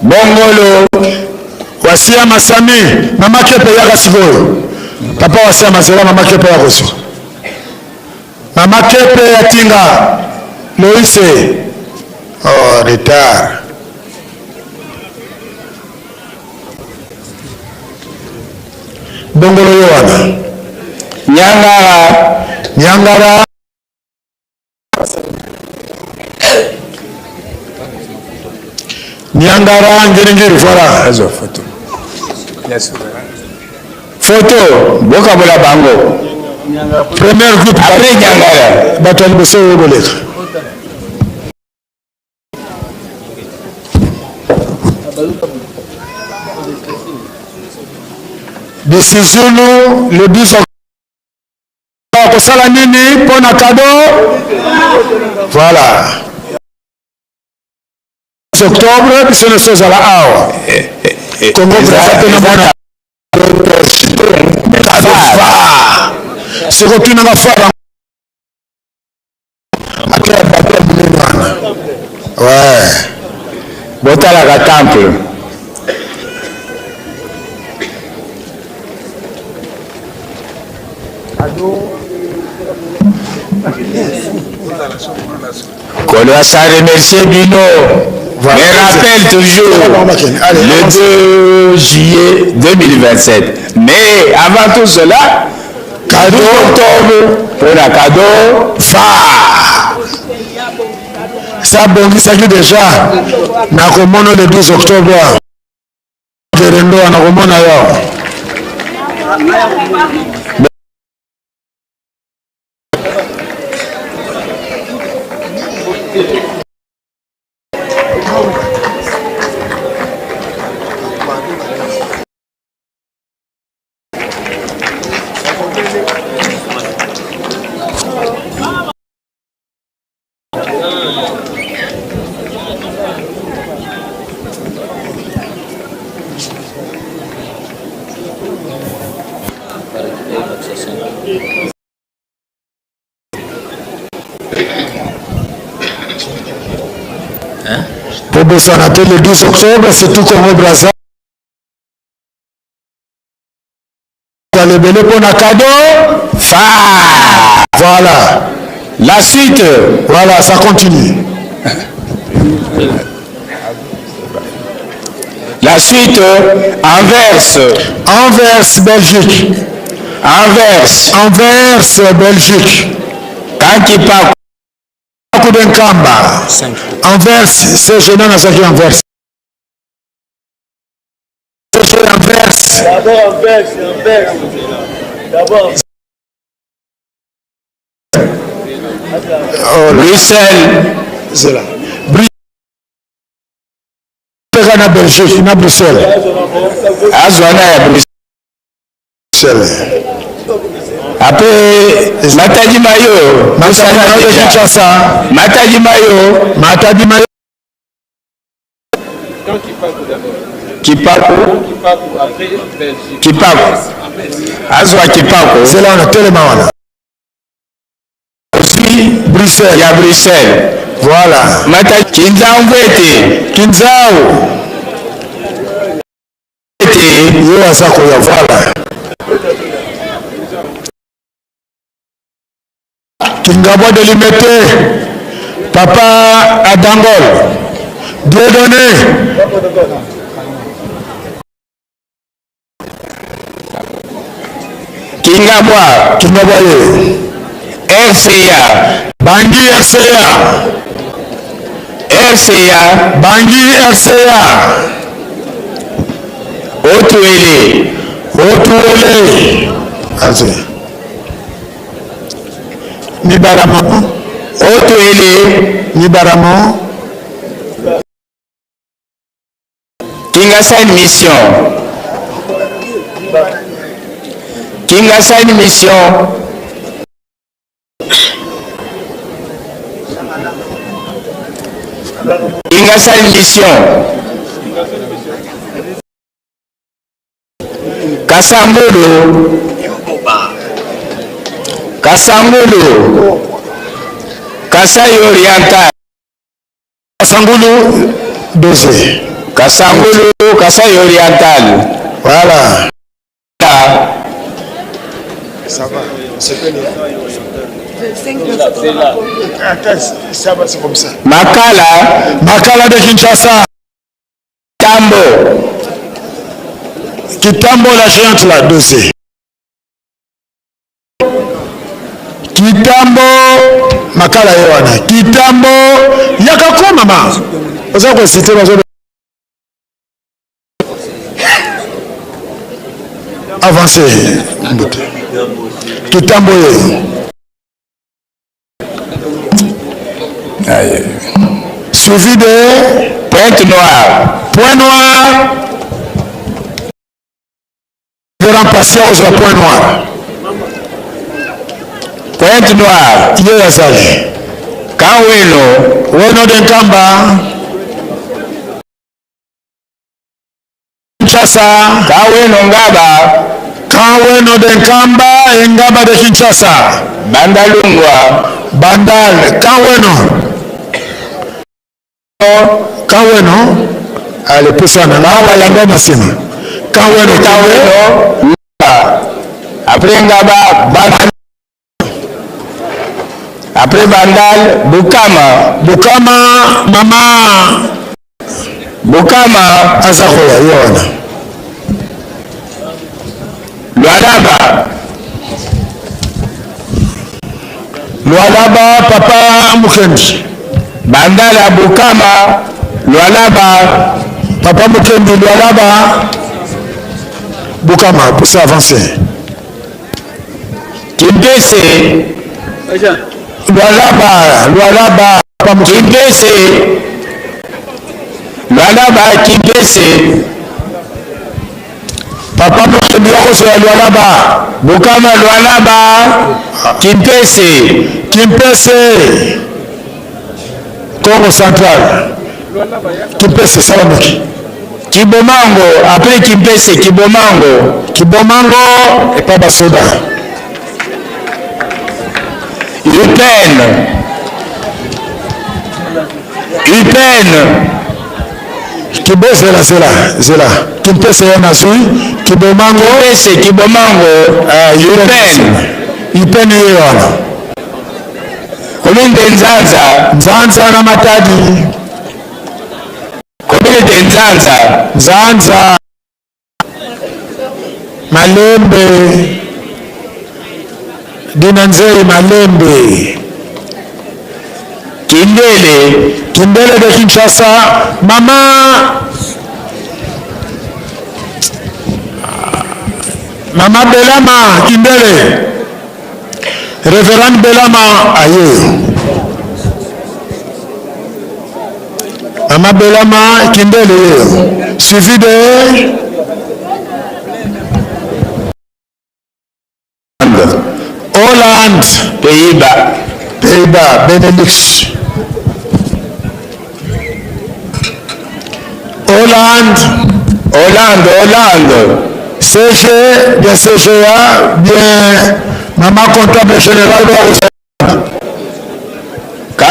Bongolo. Wasia Masami, mama Kepe yaka sikoyo. Papa Wasia Masela, mama Kepe yaka kozwa. Mama Kepe ya Tinga, Loïse. Oh, retard. Bongolo yo wana. Nyangara. Nyangara. Nyangara Ngiringiri, voilà. Azwa photo. Photo, bokabola bango. Premier groupe. Après Nyangara. Bato ya liboso oyo boleka. Bisizulu le 12 kosala nini mpo na kado voilà octobre biso nyonso ozala awa congo braza mpe namona kado fa soki otunanga fa ata ya bato ya monene wana ouais botalaka temple Kolo asa remercier bino. Mais rappelle toujours le 2 juillet 2027. Mais avant tout cela, cadeau octobre pour la cadeau phare. Ça bongisaki déjà nakomona le 12 octobre gerendo nakomona yo. Bobosana te le 12 octobre, c'est tout Congo Brazza. Ebele mpo na cadeau fa. Voilà. La suite. Voilà, ça continue. La suite, Anvers. Anvers, Belgique. Anvers. Anvers, Belgique. Kankipa. Kudenkamba. Anvers, c'est Jeune Nazaki Anvers. C'est Anvers. D'abord Anvers, Anvers. D'abord. Oh, Bruxelles. C'est là. Bruxelles na Belgique, na Bruxelles. Azwana ya Bruxelles. Après Matadi Mayo. Matadi Mayo Kinshasa. Matadi Mayo. Matadi Mayo. Kipaku. Kipaku. Azwa Kipaku. C'est là on a telema wana. Aussi. Bruxelles. Ya Bruxelles. Voilà. Mata Kinzau Mvwete. Kinzau. Mvwete. Ye aza koya voilà. Kingabwa de Limete. Papa Adangol. Dieudonné. Kingabwa. Kingabwa ye. RCA. Bangui RCA. RCA. Bangui RCA. Otuele. Otuele. Azé. Nibaramo. Otuele. Nibaramo. Kingasani Mission. Kingasani Mission. Kingasani Mission. Kasangulu. Kasangulu. Kasai Oriental. Kasangulu dosé. Kasangulu, Kasai Oriental. Voilà. Ça va, c'est Attends, ça va, c'est comme ça. Makala. Makala de Kinshasa. Kitambo. Kitambo, la géante là, dosé. Kitambo makala ye wana Kitambo yaka ko mama oza kosite bazo avance mbote Kitambo ye suivi de Pointe Noire. Point Noir. Révérend Patient ozwa Point Noir. Pointe Noire. Ye azali. Kaweno. Weno de Nkamba. Kinshasa. Kaweno Ngaba. Kaweno de Nkamba et Ngaba de Kinshasa. Bandalungwa. Bandal. Kaweno. Kaweno. Ale pusana. Ngaba yanga na nsima. Kaweno. Kaweno. Après Ngaba, Bandal. Après Bandal, Bukama. Bukama, mama. Bukama. Aza koya ye wana. Lualaba. Lualaba, papa Mukendi. Bandala, Bukama, Lualaba. Papa Mukendi, Lualaba. Bukama, pousse avancer. Kimpese. Lualaba, Lualaba, papa Mukendi. Kimpese. Lualaba, Kimpese. Papa Mukendi akozwa Lualaba. Bukama, Lualaba, Kimpese. Kimpese. Congo Central. Kimpese, Salamoki. Kibomango, après Kimpese, Kibomango. Kibomango, epa basoda. UPN. UPN. Kibo zela zela zela. Kimpese ye nazwi. Kibomango. Kimpese, Kibomango. UPN. UPN ye wana. Commune de Nzanza. Nzanza na Matadi. Commune de Nzanza. Nzanza. Malembe. Dina Nzeri Malembe. Kindele. Kindele de Kinshasa. Mama. Mama Belama Kindele. Révérend Belama aye. Mama Belama Kindele. Suivi de Hollande. Pays-Bas. Pays-Bas, Benelux. Hollande. Hollande, Hollande. CG, bien CGA, bien Maman comptable générale.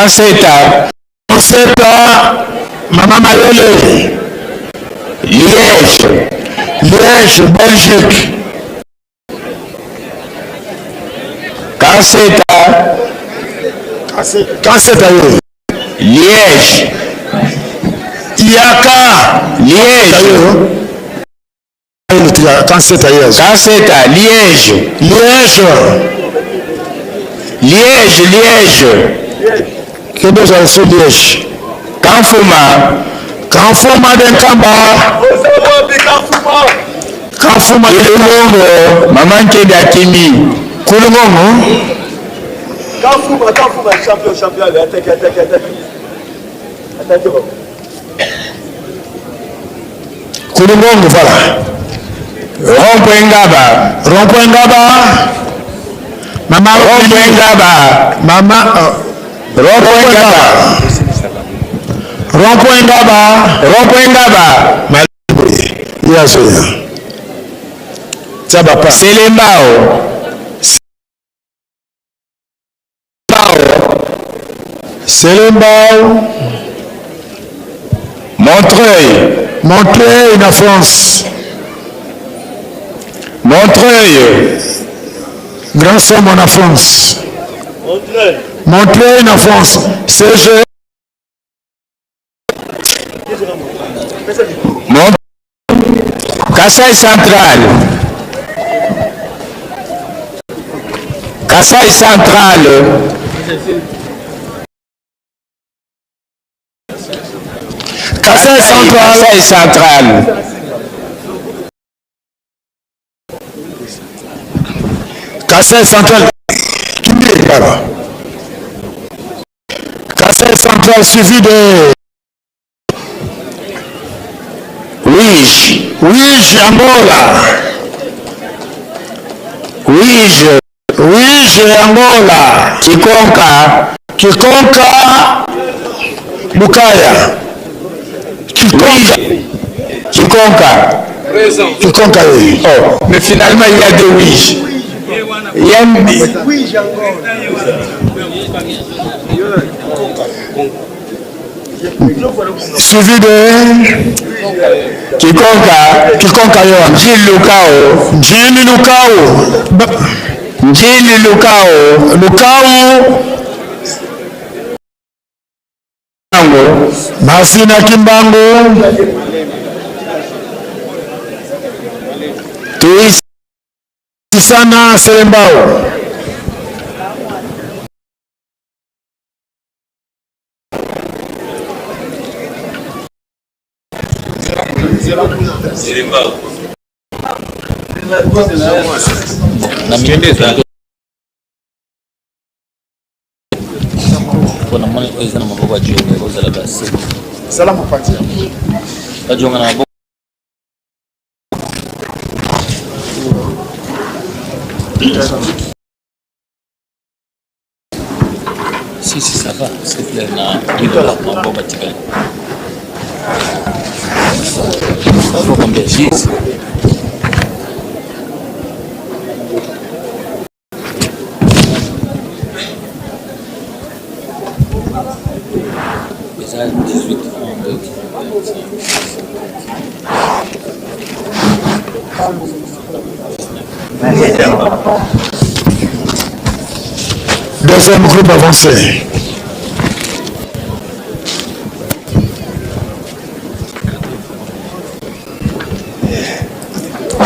Kanseta. Kanseta, Mama Mayele. Liège. Liège, Belgique. Kanseta. Kanseta ye. Liège. Yaka. Liège. Kanseta ye. Kanseta, Liège. Liège. Liège, Liège. Kende ozala so Liège. Kanfuma. Kanfuma de Nkamba. Kanfuma de Kulungongo. Mama Nkende akimi. Kulungongo. Kanfuma, Kanfuma, champion, champion, allez, attaquez, attaquez, attaquez. Attaquez, bon. Kulungongo, voilà. Rond-point Ngaba. Rond-point Ngaba. Mama Rond-point Ngaba. Mama. Rond-point Ngaba. Rond-point Ngaba. Rond-point Ngaba. Yazoya. Tia bapa. Selembao. Selembao. Montreuil. Montreuil na France. Montreuil. Grand Somme na France. Montreuil. Montreuil na France. CG. Mont Kasai Central. Kasai Central. Kasai Central. Kasai Central. Kasai Central. Kimbi voilà. Kasai Central suivi de Uige. Uige Angola. Uige. Uige Angola. Kikonka. Kikonka Lukaya. Kikonka. Kikonka. Kikonka oui. Oh, mais finalement il y a deux Uige. Il y a une... Suivi de Kikonka. Kikonka yo. Njili Lukao. Njili Lukao. Njili Lukao. Lukao. Masina Kimbangu. Tuisana Selembao. Mpona moni oyo eza na maboko ya jonga ekozala base sala mopanzi bajonga na maboko. Si, si, ça va, c'est clair. Na maboko batikali. Faut combien? 10. Eza 18. Deuxième groupe avancé.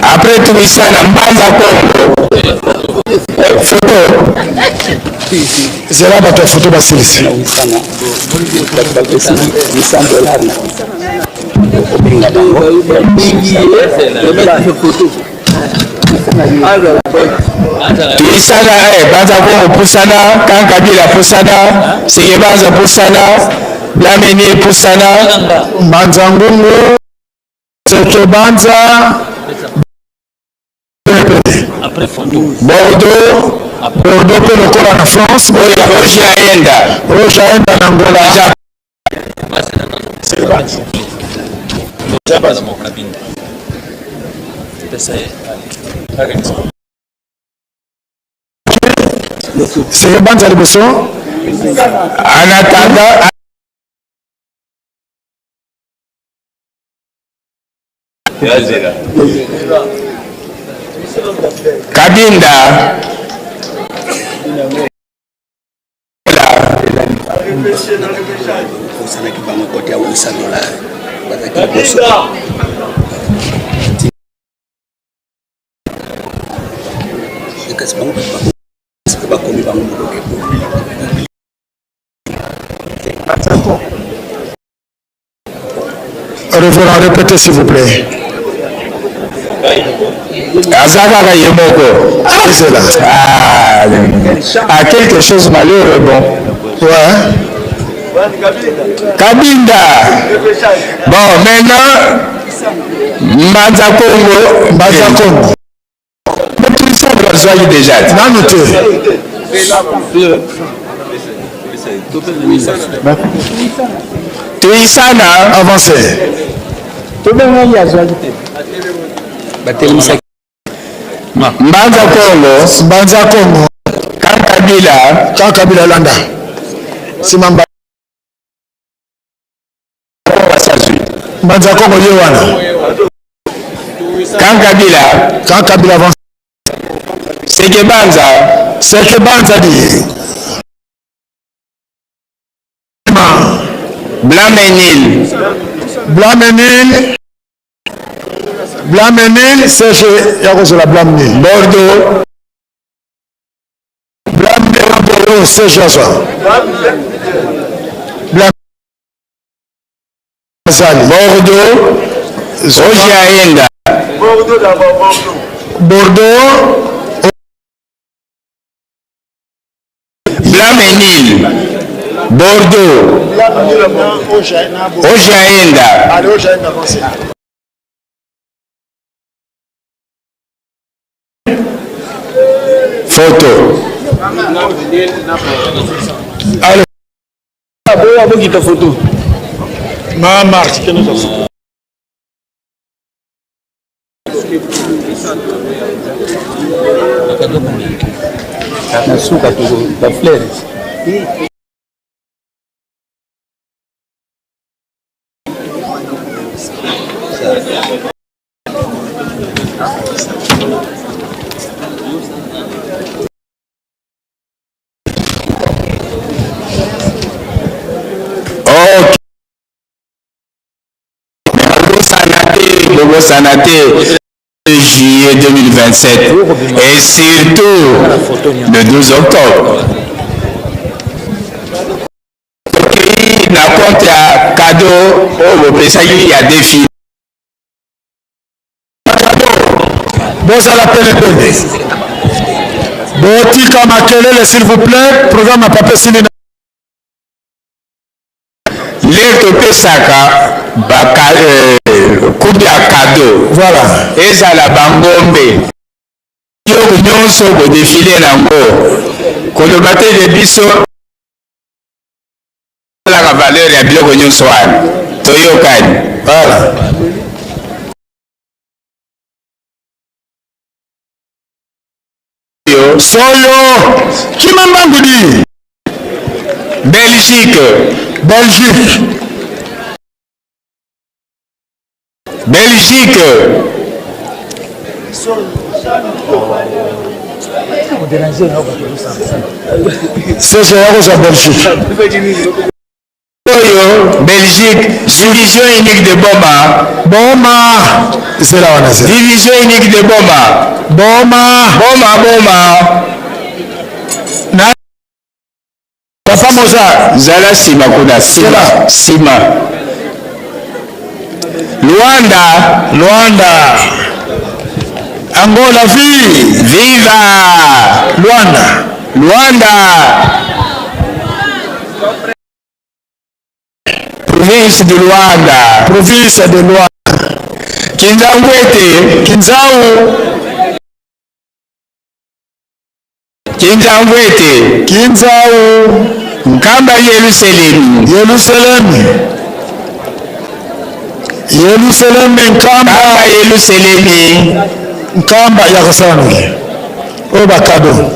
Après Tuisana, Mbanza Kongo. Photo. Zela bato ya photo basilisi. Tuisana, eh, Banza Kongo pusana, Kankabila pusana, Seke Banza pusana, Blameni pusana, Mbanza Ngungu, Seke Banza, Bordeaux, Bordeaux mpe lokola na France, Roger Aenda, Roger Aenda na Angola. Seke Banza liboso. En attendant Kabinda osalaki bango kote ya 800 dollars bazalaki liboso. Kasi bango bakomi bango moloke. Révérend, répétez s'il vous plaît. Aza kaka ye moko. Ah, ah, quelque chose malheureux bon. Ouais. Kabinda. Bon, maintenant, Mbanza Congo. Mbanza Congo. Bazwaki déjà. Nanu te. Tuisana. Avancez. Tobengaki azwaki te. Batelemisaki. Mbanza Congo. Mbanza Congo. Kankabila. Kankabila landa. Sima Mbanza. Mbanza Congo ye wana. Kankabila. Kankabila avance. Seke Banza. Seke Banza di. Blamenil. Blamenil. Blamenil, CG ya kozala Blamenil. Bordeaux. Blamenil Bordeaux, CG azwa. Blam Azali. Bordeaux. Roger Aenda. Bordeaux d'abord, Bordeaux. Bordeaux. Blamenil. Bordeaux. Roger Aenda. Allez, Roger Aenda, avancez. Photo. Allez. Boya bokita photo. Ma marche, kende photo. Na suka to ba fleurs. Ok. Bobosana te, bobosana te. Juillet 2027 et surtout le 12 octobre. Tokei na compte ya cadeau oyo bopesaki ya défi. Bozala pene pene. Botika makelele s'il vous plaît. Programme ya papa esili. Lere topesaka baka, coupe ya cadeau. Voilà. Ezala bangombe. Biloko nyonso kodefile nango. Koloba te de biso talaka valeur ya biloko nyonso wana. Toyokani. Voilà. Solo kima mbangu di. Belgique. Belgique. Belgique. CG ya kozwa Belgique. Oyo Belgique, division unique de Boma. Boma. Zela wana zela. Division unique de Boma. Boma. Boma Boma. Na Papa Moza. Zala sima kuna sima sima. Luanda. Luanda. Angola vi. Viva. Luanda. Luanda. Province de Luanda. Province de Luanda. Kinzangwete. Kinzau. Kinzangwete. Kinzau. Nkamba Yerusalemu. Yerusalemu. Yerusalemu Nkamba. Nkamba Yerusalemu. Nkamba ya kosala noki. Oyo bakado.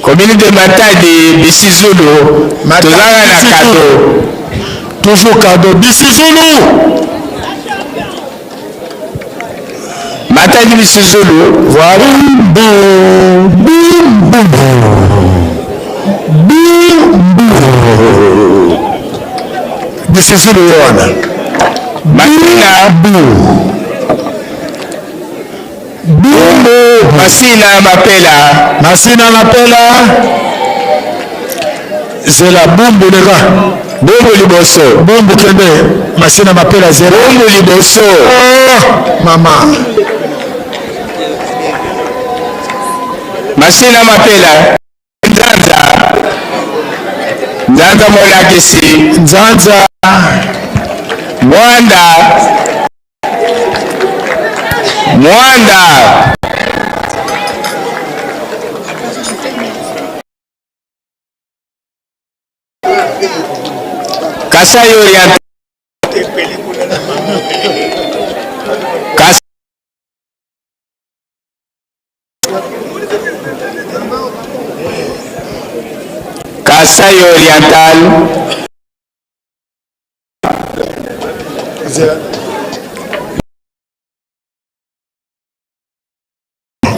Commune de Matadi, Bisizulu, tozalaka na cadeau. Toujours cadeau. Bisizulu. Matadi Bisizulu. Voilà. Bum, bum, bum, bum. Bum, Bisizulu ye wana. Masina. Bu. Bumbu. Masina Mapela. Masina Mapela. Zela bumbu leka. Bumbu liboso. Bumbu kende. Masina Mapela zela. Bumbu liboso. Oh, mama. Masina Mapela. Nzanza. Nzanza molakisi. Nzanza. Mwanda. Mwanda. Kasai Oriental. Kas Kasai Oriental.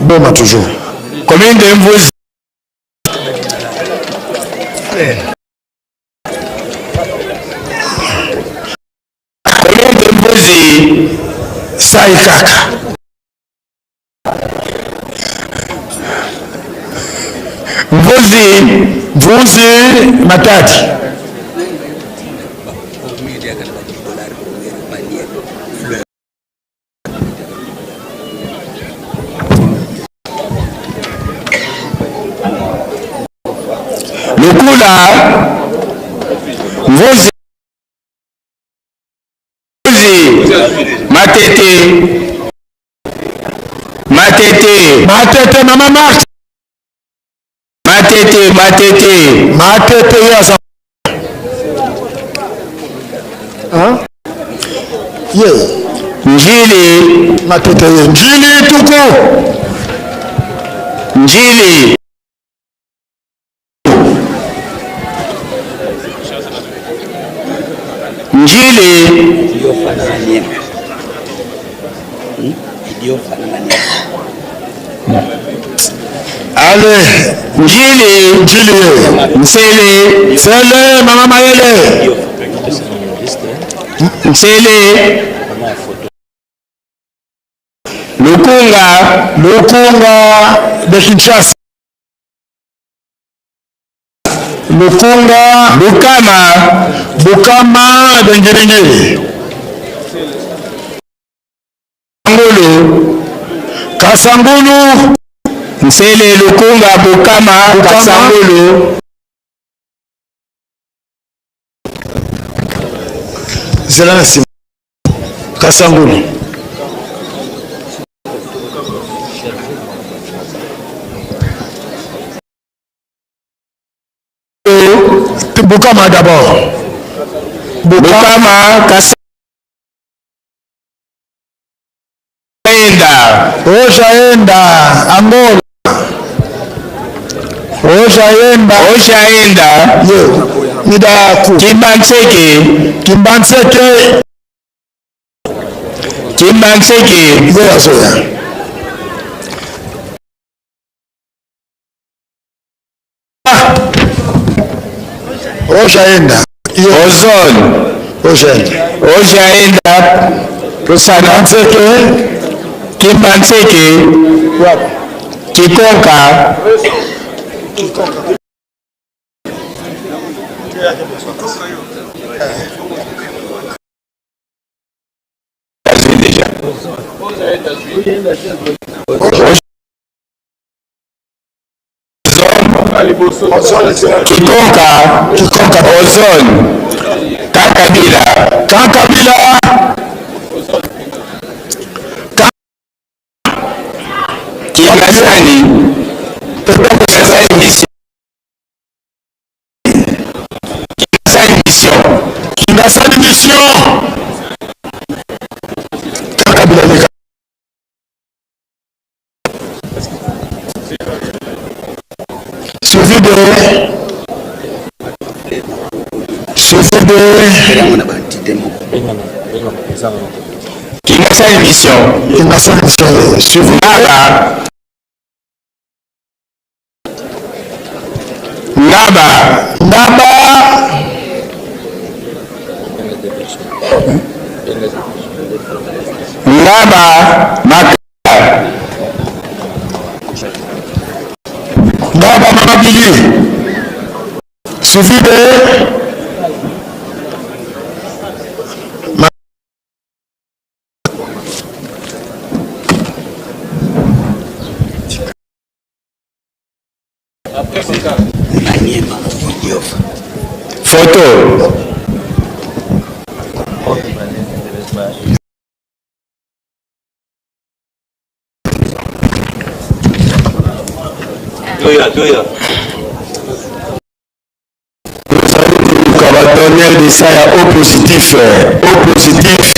Boma toujours. Commune de Mvuzi. Commune de Mvuzi. Sai kaka. Mvuzi. Mvuzi Matadi. Lukula. Mvuzi. Matete. Matete. Matete mama Marthe. Matete, Matete. Matete ye aza. Hein? Ye. Njili. Matete ye. Njili tuku. Njili. Njili. Ale. Njili. Njili ye. Nsele. Nsele mama Mayele. Nsele. Lukunga. Lukunga de Kinshasa. Lukunga. Bukama. Bukama de Ngiringiri. Ngulu. Kasangulu. Nsele, Lukunga, Bukama, Bukama. Kasangulu. Zela na nsima. Kasangulu. Bukama d'abord. Bukama, Kasaenda. Oshaenda Angola. Oshaenda. Oshaenda. Ye. Midaku. Kimbanseke. Kimbanseke. Kimbanseke. Ye azoya. Oshaenda. Ozone. Oshaenda. Oshaenda. Pusana. Kimbanseke. Kimbanseke. Kikonka. Kikonka. Kikonka. Ozone. Kakabila. Kakabila. Kingasani. Kingasani mission. Kingasani mission. Kingasani mission. Kakabila leka. de Kingasani Mission. Kingasani Mission. Suivi. Ngaba. Ngaba. Ngaba. Ngaba. Maka. Ngaba Mama Bili. Suivi de Photo. Koluka ba donneur de sang ya O positif, O positif,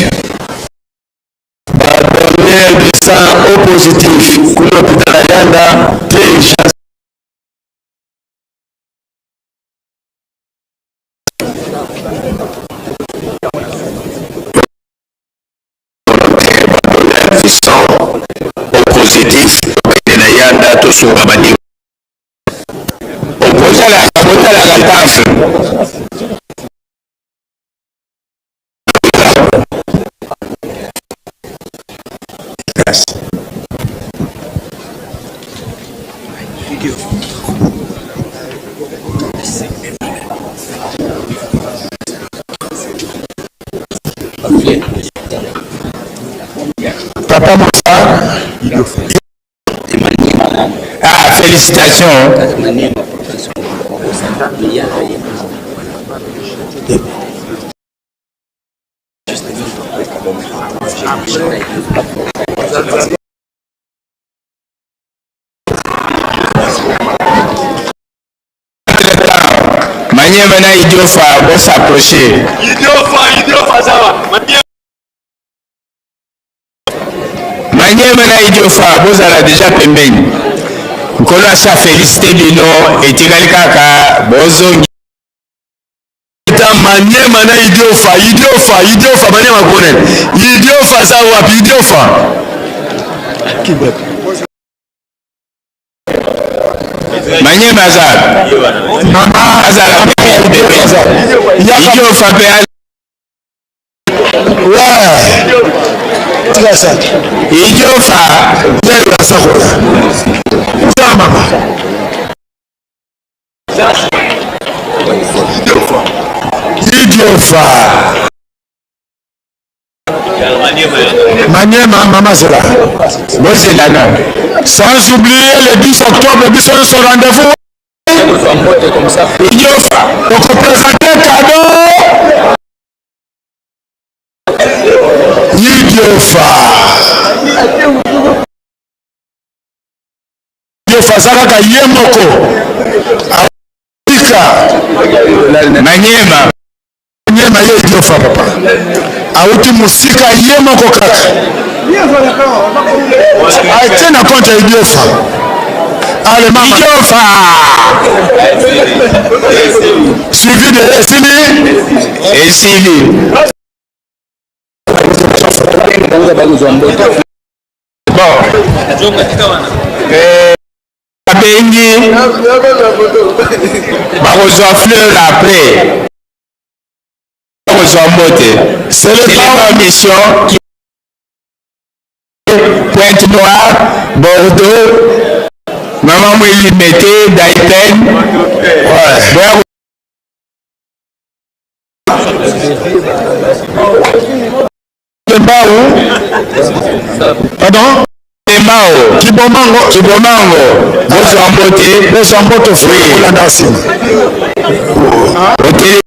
ba donneur de sang O positif kuna hôpital ya Yanda te urgence. Donneur de sang O positif tokende na Yanda tosunga baninga. Botalaka, botalaka taf. Papa Moussa. Ah, félicitations. Maniema na Idiofa vont s'approcher. Idiofa, Idiofa, ça va. Maniema na Idiofa bozala deja pembeni. Nkolo asi afelisite bino, etikali kaka bozongi. Ta Maniema na Idiofa, Idiofa, Idiofa, Maniema kone. Idiofa za wapi? Idiofa. Maniema aza azala Idiofa mpe Idiofa. Idiofa. Maniema, Mama Zela. Bozela Sans oublier le 10 octobre, biso nyonso rendez-vous. Idiofa. Okopresente cadeau. Idiofa. Idiofa aza kaka ye moko. Atika. Maniema. Maniema ye Idiofa papa. Auti mosika ye moko kaka. Atie na compte ya Idiofa. Allez mama. Idiofa. Suivi de Esili. Esili. Bon. Babengi bakozwa fleur après. Bakozwa mbote. C'est le Téléphone mission qui Pointe Noire, Bordeaux, Maman Mweli Mete, Daipen. Ouais. Mbao. Pardon? Mbao. Kibomango. Kibomango. Bozwa mbote. Bozwa mbote Oui. Kolanda nsima. Oteli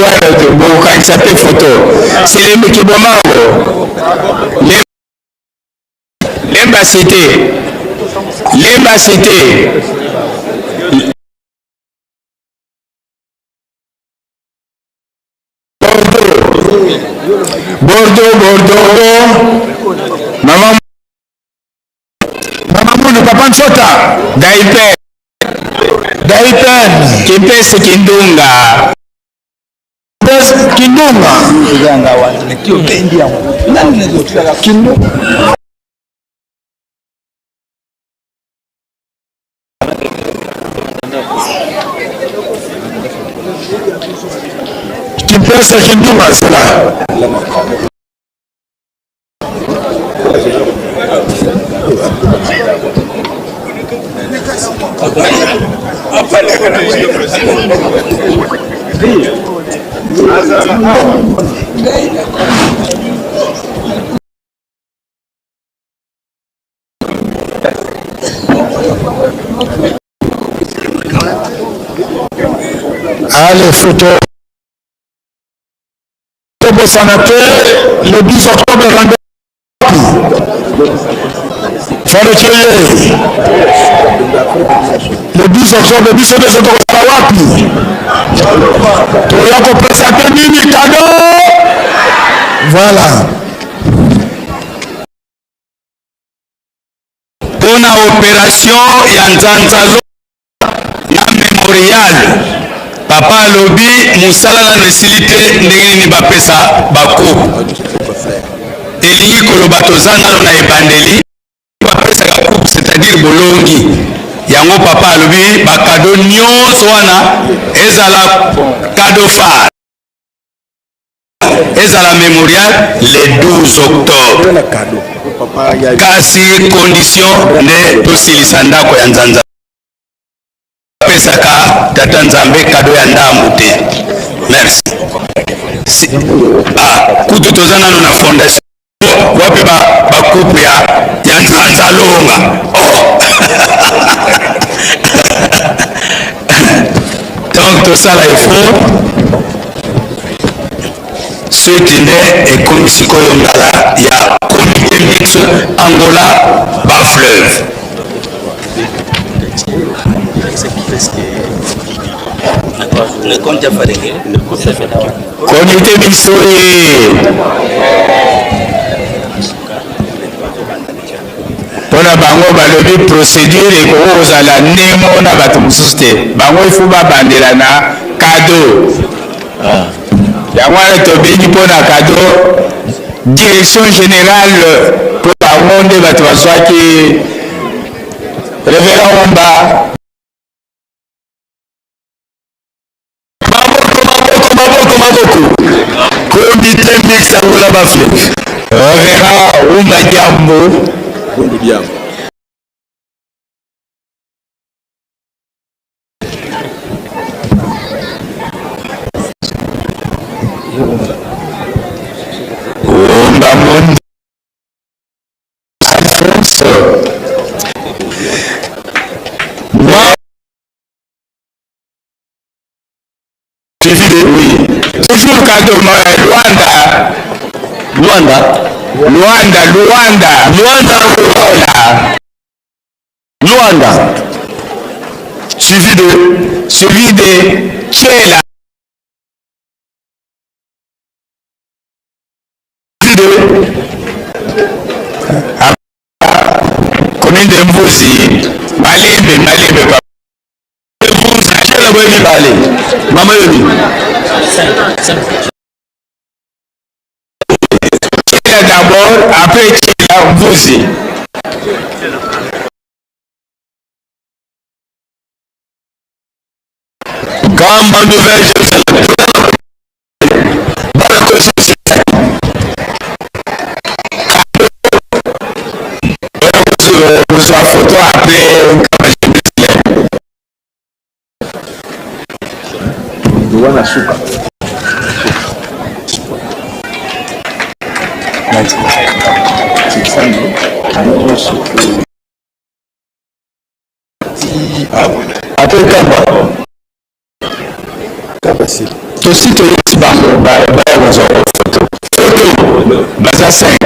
wana bokokangisa mpe foto. Selembe Kibomango. Lemba Cité. Lemba Cité. Bordeaux, Bordeaux. Maman. Maman Moulou, Papa Nchota. Daipen. Daipen. Kimpese Kindunga. Kimpes Kindunga. Kindunga. Kimpesa Kindunga, c'est là. Allez, photo. Tobosana te le 10 octobre rendez Fondekeye le 10 octobre biso nyonso tokozala wapi? Toya kopresente nini kado? Voilà. Mpo na operation ya Nzanzalo na memorial, papa alobi mosala nano esili te, ndenge nini bapesa ba coupe? Elingi koloba toza nano na ebandeli, bapesaka coupe c'est-à-dire bolongi. Yango papa alobi ba cadeau nyonso wana ezala cadeau phare ezala memorial le 12 octobre, kasi condition nde tosilisa ndako ya nzanza. Apesaka tata Nzambe kado ya ndambu te. Merci. Si, ah, kutu toza nano na fondation wapi ba, ba couple ya, ya nzanza longa oh. Donc tosala effort suite nde ekomi sikoyo ngala ya comité mixte Angola ba fleuve. Comité biso ye mpo na bango balobi procédure ekoki kozala ndenge moko na bato mosusu te, bango ifo babandela na cadeau. Ah. Yango wana tobengi mpo na cadeau direction générale, mpo bango nde bato bazwaki révérend Wumba. Maboko, maboko, maboko, maboko. Comité mixte Angola Bafle. Révérend Wumba Diambo. Wumba Diambo. Wumba Mundo Alphonse. Oui. Toujours cadeau, Luanda. Luanda. Luanda, Luanda. Luanda, Luanda. Luanda. Suivi de, suivi de Tchela. Suivi de commune de Mbuzi. Malembe, Malembe. Mbuzi, Tchela boye mibale. Mama yomi. Tchela d'abord, après Tchela, Mbuzi. Kamba Nouvelle Jérusalem. Kozwa photo après Kamba Jérusalem. Wana suka. Après Kamba. Tosi toyebisi bango baya kozwa photo. Photo baza 5.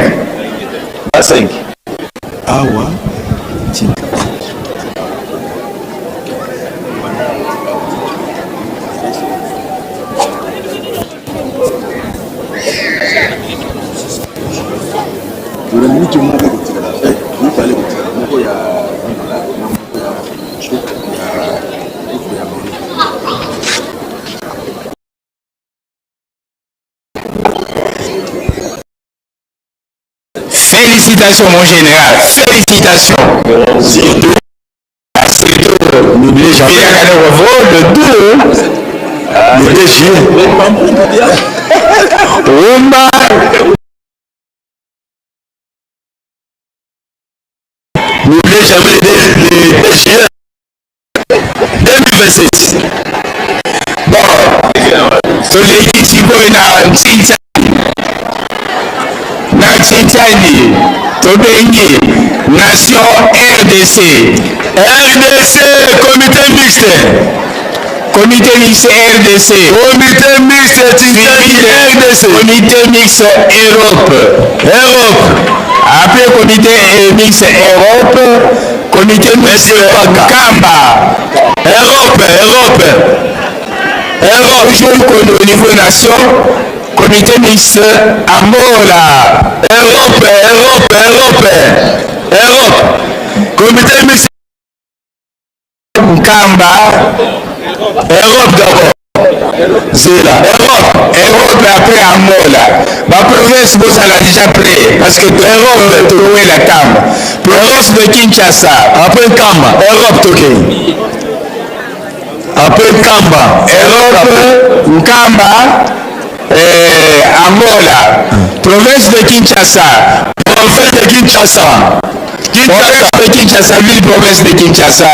Ba 5. Awa tika. Minute moko ekotikala, mibale ekotikala, moko ya ya ya mairie. Félicitations mon général, félicitations. Surtout, surtout, n'oubliez jamais. Le 2, le 2 juillet. Rumba. N'oubliez jamais le 2 juillet 2026. Bon, toleki sikoyo na ntinsa na Tshitshani tobengi nation RDC. RDC comité mixte. Comité mixte RDC. Comité mixte Tshitshani RDC. Comité mixte Europe. Europe. Après comité mixte Europe, comité mixte Kamba. Europe, Europe. Europe. Toujours au niveau nation. Comité mixte Angola. Europe, Europe, Europe. Europe. Comité mixte Nkamba. Europe d'abord. Zela. Europe. Europe après Angola. Ba province bozala déjà prêt parce que Europe towela Kamba. Province de Kinshasa. Après Nkamba, Europe tokei. Après Nkamba, Europe, Nkamba, Angola. Province de Kinshasa. Province de Kinshasa. Province de Kinshasa, ville province de Kinshasa.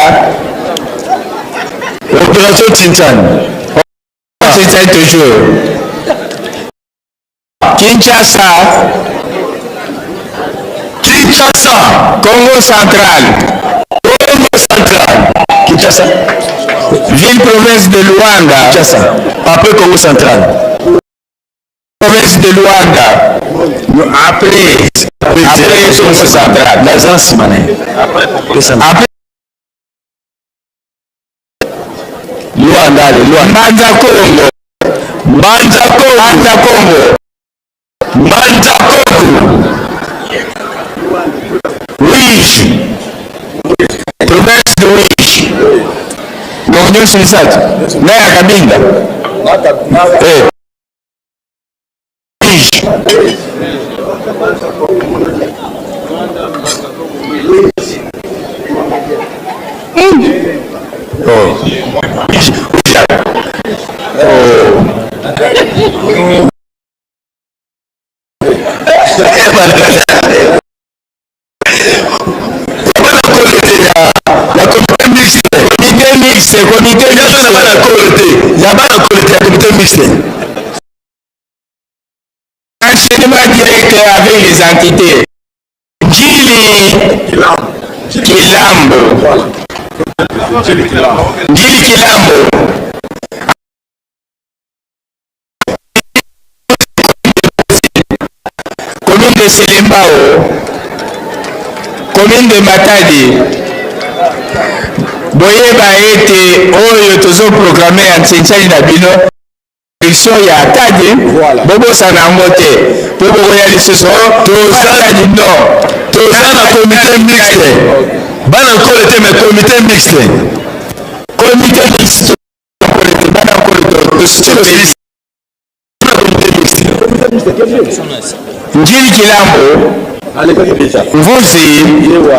Opération Tchintchani. Tchintchani toujours. Kinshasa. Kinshasa. Congo central. Congo central. Kinshasa. Ville province de Luanda. Kinshasa. Après Congo central. Province de Luanda. Après. Après Congo central. Naza nsima na ye. Après Luanda, allez, Luanda. Mbanza Congo. Mbanza Congo. Mbanza Congo. Mbanza Congo. Uige. Province de Uige. Donc nyonso misato. Na ya Kabinda. Eh. Uige. Oh. Oh. Comité mixte, comité mixte. Ya bana kolo te, ya comité mixte. Enchaînement direct avec les entités. Njili Kilambo. Njili Kilambo. Commune de Selembao. Commune de Matadi. Boyeba ete oyo tozoprogramme ya nsenchani na bino élection ya Tadi, bobosana yango te mpo bokoya lisusu Tozali no toza na comité mixte. Bana nkolo te, mais comité mixte. Comité mixte bana nkolo Njili Kilambo, Mvuzi,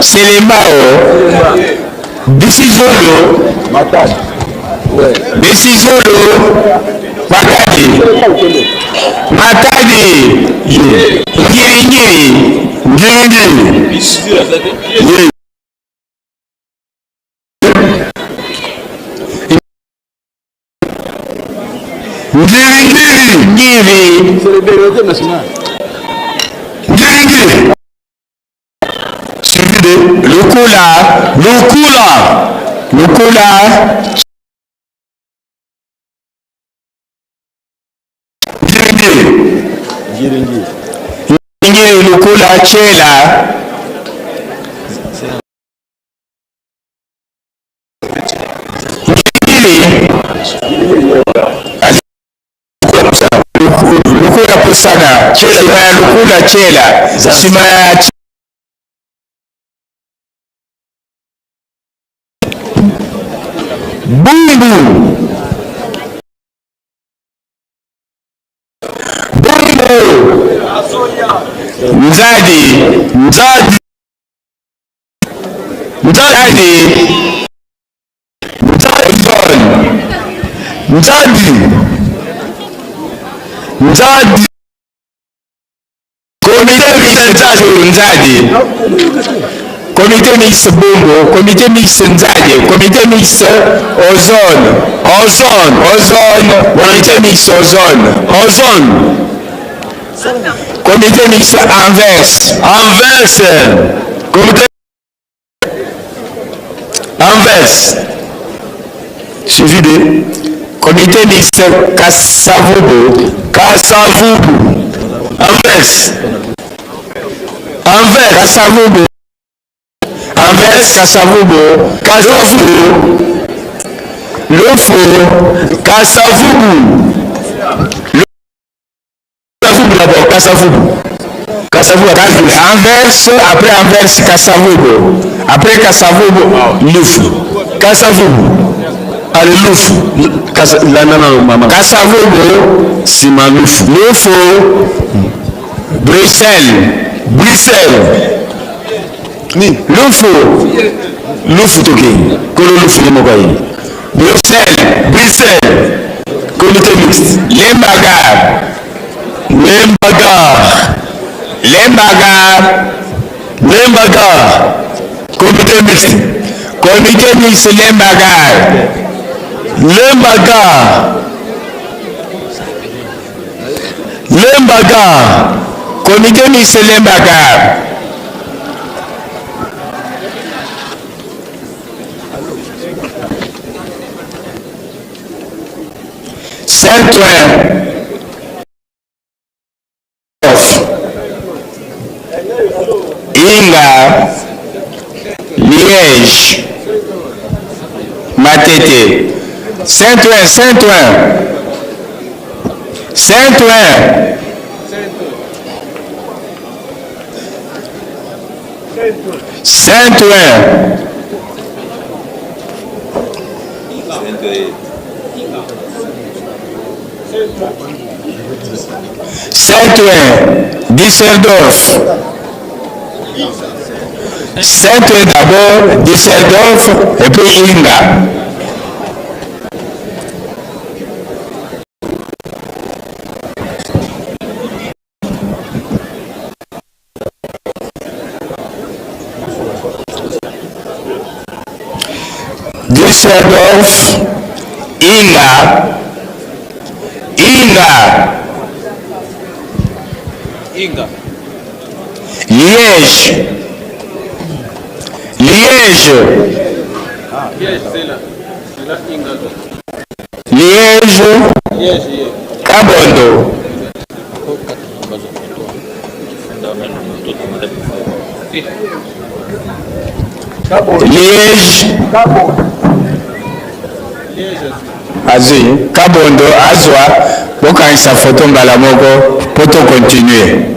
Selembao, Bisizolo, Bisizolo, Matadi, Matadi, Ngiringiri, Ngiringiri, Ngiringiri, Ngiri, Ngiringiri. Suivi de Lukula, Lukula, Lukula, Ngiringiri, Ngiri, Lukula, Chela, Ngiri, Lukula Pusana, sima ya Lukula Chela, sima ya Bumbu, Bumbu, Nzadi. Nzadi. Nzadi. Nzadi. Nzadi. Nzadi. Comité mixte Nzadi. Nzadi. Comité mixte Bongo, comité mixte Nzadi, comité mixte Ozone. Ozone. Ozone. Comité mixte Ozone. Ozone. Comité mixte Anvers. Anvers. Comité Anvers. Suivi de Comité mixte Kasavubu. Kasavubu. Anvers. Anvers. Kasavubu. Anvers Kasavubu. Kasavubu. Lufu. Kasavubu. Kasavubu d'abord, Kasavubu. Kasavubu Anvers, après Anvers, Kasavubu. Après Kasavubu, Lufu. Kasavubu. Allez, Lufu. Kasa, la, non, non, maman. Kasavubu. Sima Lufu. Lufu. Bruxelles. Bruxelles. Ni. Lufu. Lufu toke. Kolo Lufu ye moko aye. Bruxelles. Bruxelles. Comité mixte. Lembaga. Lembaga. Lembaga. Lembaga. Comité mixte. Comité mixte Lembaga. Lembaga. Lembaga. Comité mixte Lembaga. Saint-Ouen. Inga. Liège. Matete. Saint-Ouen, Saint-Ouen. Saint-Ouen. Saint-Ouen. Saint-Ouen. Düsseldorf. Saint-Ouen d'abord, Düsseldorf et puis Inga. Düsseldorf, Inga, Inga, Inga. Liège, Liège, Liège, c'est là. C'est là, Inga. Liège, Liège, Liège. Kabondo. Liège, azwi Kabondo azwa bokangisa foto mbala moko mpo to continuer.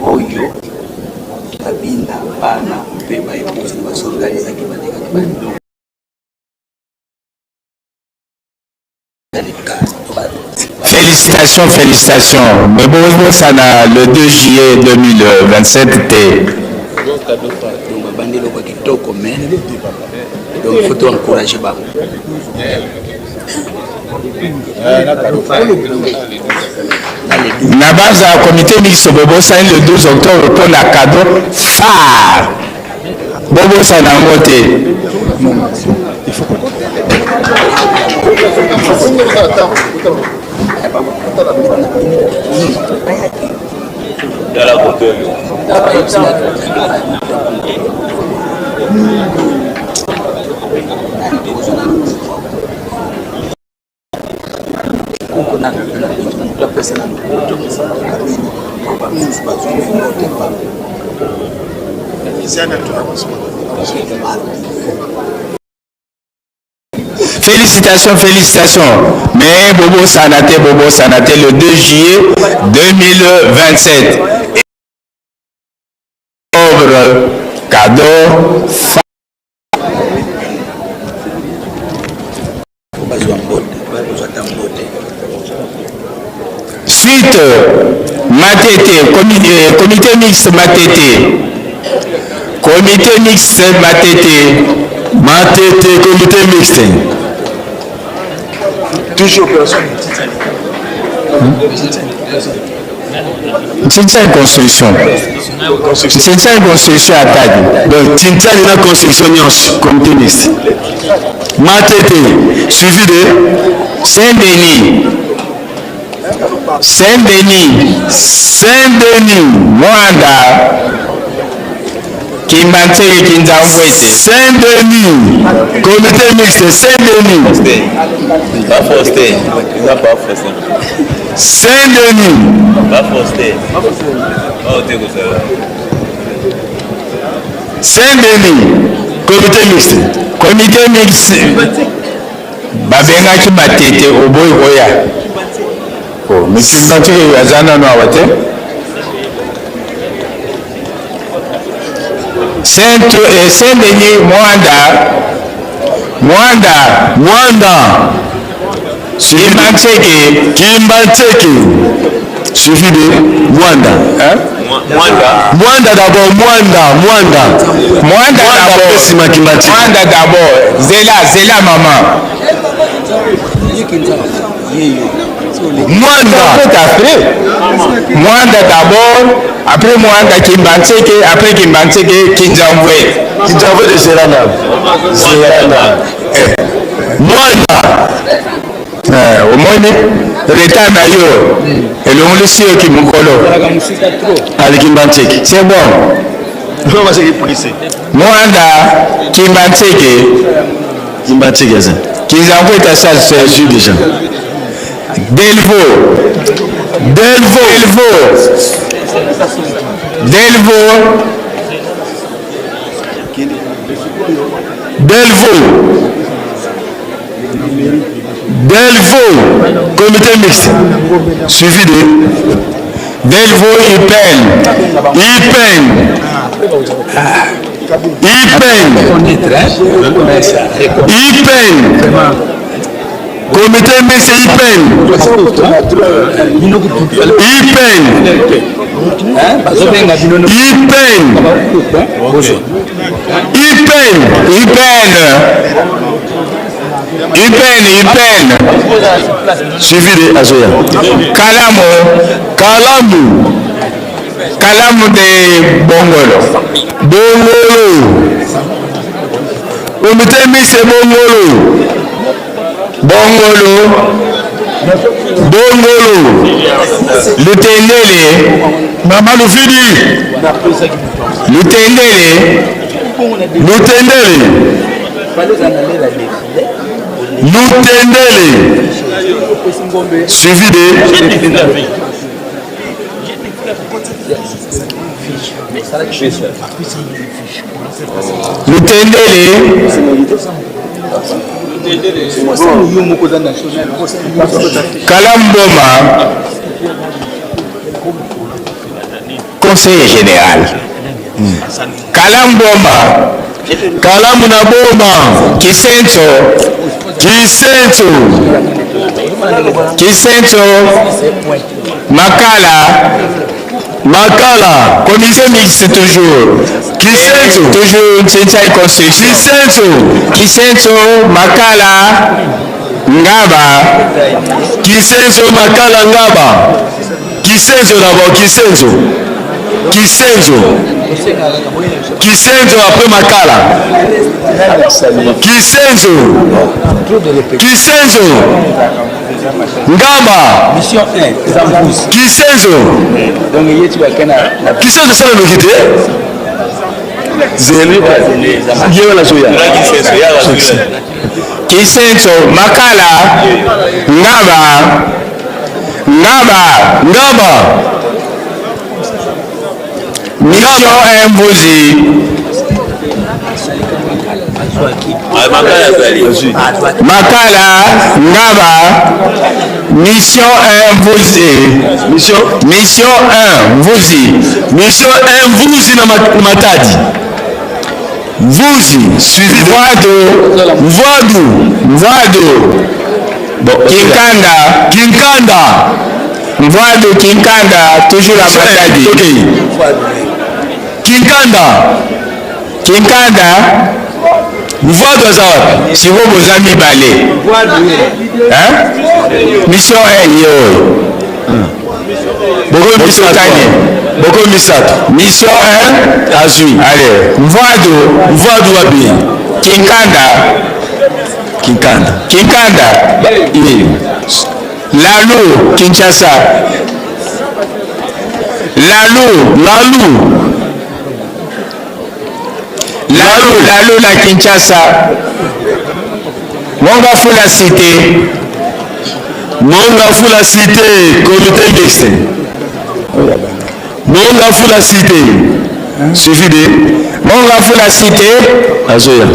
Oyo babinda bana mpe baepouse basorganizaki balekaki bandoko. Félicitations, félicitations. Mais bobosana le 2 juillet 2027 te. Donc babandi eloko ya kitoko, mais donc il faut to encourager bango. Na base ya comité mixte bobosani le 12 octobre mpo na cadeau phare. Bobosana yango te. Félicitations, félicitations. Mais Bobo Sanate, Bobo Sanate, le 2 juillet 2027. Pauvre cadeau. Suite, Matete, comité, comité mixte Matete. Comité mixte Matete. Matete, comité mixte. Toujours personne. Tintsa construction. Tintsa construction atadi. Donc Tintsa na construction nyonso, comité mixte. Matete, suivi de Saint-Denis. Saint-Denis. Saint-Denis. Mwanda. Kimbanseke Kinzamvwete. Saint-Denis. Comité mixte Saint-Denis. Pas Faustin. Eza pas Faustin. Saint-Denis. Pas Faustin. Oh, te kozala. Saint-Denis. Comité mixte. Comité mixte. Babengaki Matete oboyi koya. Oh, mais Kimbanseke aza nano awa te. Saint, eh, Saint-Denis Mwanda. Mwanda. Mwanda. Kimbanseke. Kimbanseke. Suivi de Mwanda. Hein? Mwanda. Mwanda d'abord, Mwanda, Mwanda. Mwanda d'abord. Pesima Kimbanseke. Mwanda d'abord. Zela, Zela maman. Mwanda. Après. Mwanda d'abord, après Mwanda Kimbanseke, après Kimbanseke, Kinzambwe. Kinzambwe de Zerana. Zerana. Mwanda. Eh, omoni retard na yo elongolisi yo kimokolo. Ali Kimbanseke. C'est bon. Mwanda Kimbanseke. Kimbanseke aza. Kinzambwe ta ça c'est déjà. Delvo. Delvo. Delvo. Delvo. Delvo. Delvo. Comité mixte. Suivi de Delvo Ipen. Ipen. Ipen. Ipen. Comité mixte Ipen. Ipen. Ipen. Ipen. Ipen. Ipen, Ipen. Suivi de Azoya. Kalamu. Kalamu. Kalamu de Bongolo. Bongolo. Comité mixte Bongolo. Bongolo. Bongolo. Lutendele. Mama Lufidi. Lutendele. Lutendele. Lutendele. Suivi de Lutendele. Kalamboma. Conseiller général. Kalamboma. Kalamu na Boma. Kisenso. Kisenso. Kisenso. Makala. Makala. Comité mixte toujours. Kisenso. Toujours Tchinchai construction. Kisenso. Kisenso, Makala, Ngaba. Kisenso, Makala, Ngaba. Kisenso d'abord, Kisenso. Kisenso. Kisenso après Makala. Kisenso. Kisenso. Ngaba. Kisenso. Kisenso sala noki te. Zeli. Ye wana zoya. Kisenso, Makala, Ngaba, Ngaba, Ngaba. Mission Mbuzi. Makala, Ngaba, Mission 1 Mbuzi. Mission, Mission 1 Mbuzi. Mission 1 Mbuzi na Matadi. Mvuzi. Suivi de Mvwadu. Mvwadu. Mvwadu. Bon, Kinkanda. Kinkanda. Mvwadu Kinkanda, toujours à Matadi. Ok. Kinkanda. Kinkanda. Mvwadu aza wapi? Sikoyo boza mibale. Hein? Mission 1 ye oyo. Boko misato. Boko misato. Mission 1 azwi. Allez, Mvwadu. Mvwadu wapi? Kinkanda. Kinkanda. Kinkanda. Ye. Lalu, Kinshasa. Lalu. Lalu. Lalu, Lalu na Kinshasa. Monga Fula Cité. Monga Fula Cité, comité mixte. Monga Fula Cité. Suivi de Monga Fula Cité. Azoya.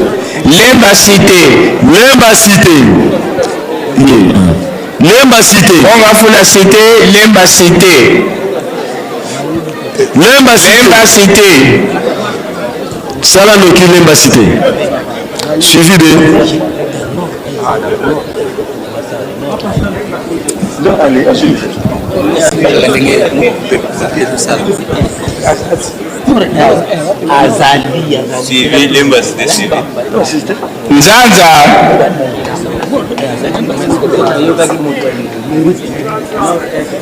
Lemba Cité. Lemba Cité. Yeah. Lemba Cité. Monga Fula Cité, Lemba Cité. Lemba Cité. Lemba Cité. Sala Noki Lemba Cité. Suivi de Suivi Lemba Cité suivi. Nzanza.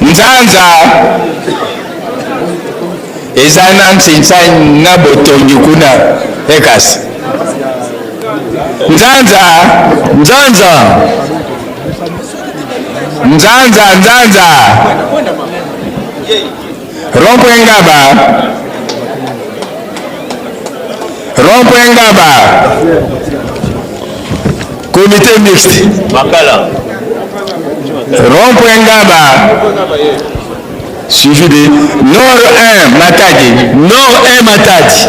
Nzanza. Eza na nsinsa na botongi kuna ekasi. Nzanza. Nzanza. Nzanza, Nzanza. Rond-point Ngaba. Rond-point Ngaba. Comité mixte. Makala. Rond-point Ngaba. Suivi de Nord 1 Matadi. Nord 1 Matadi.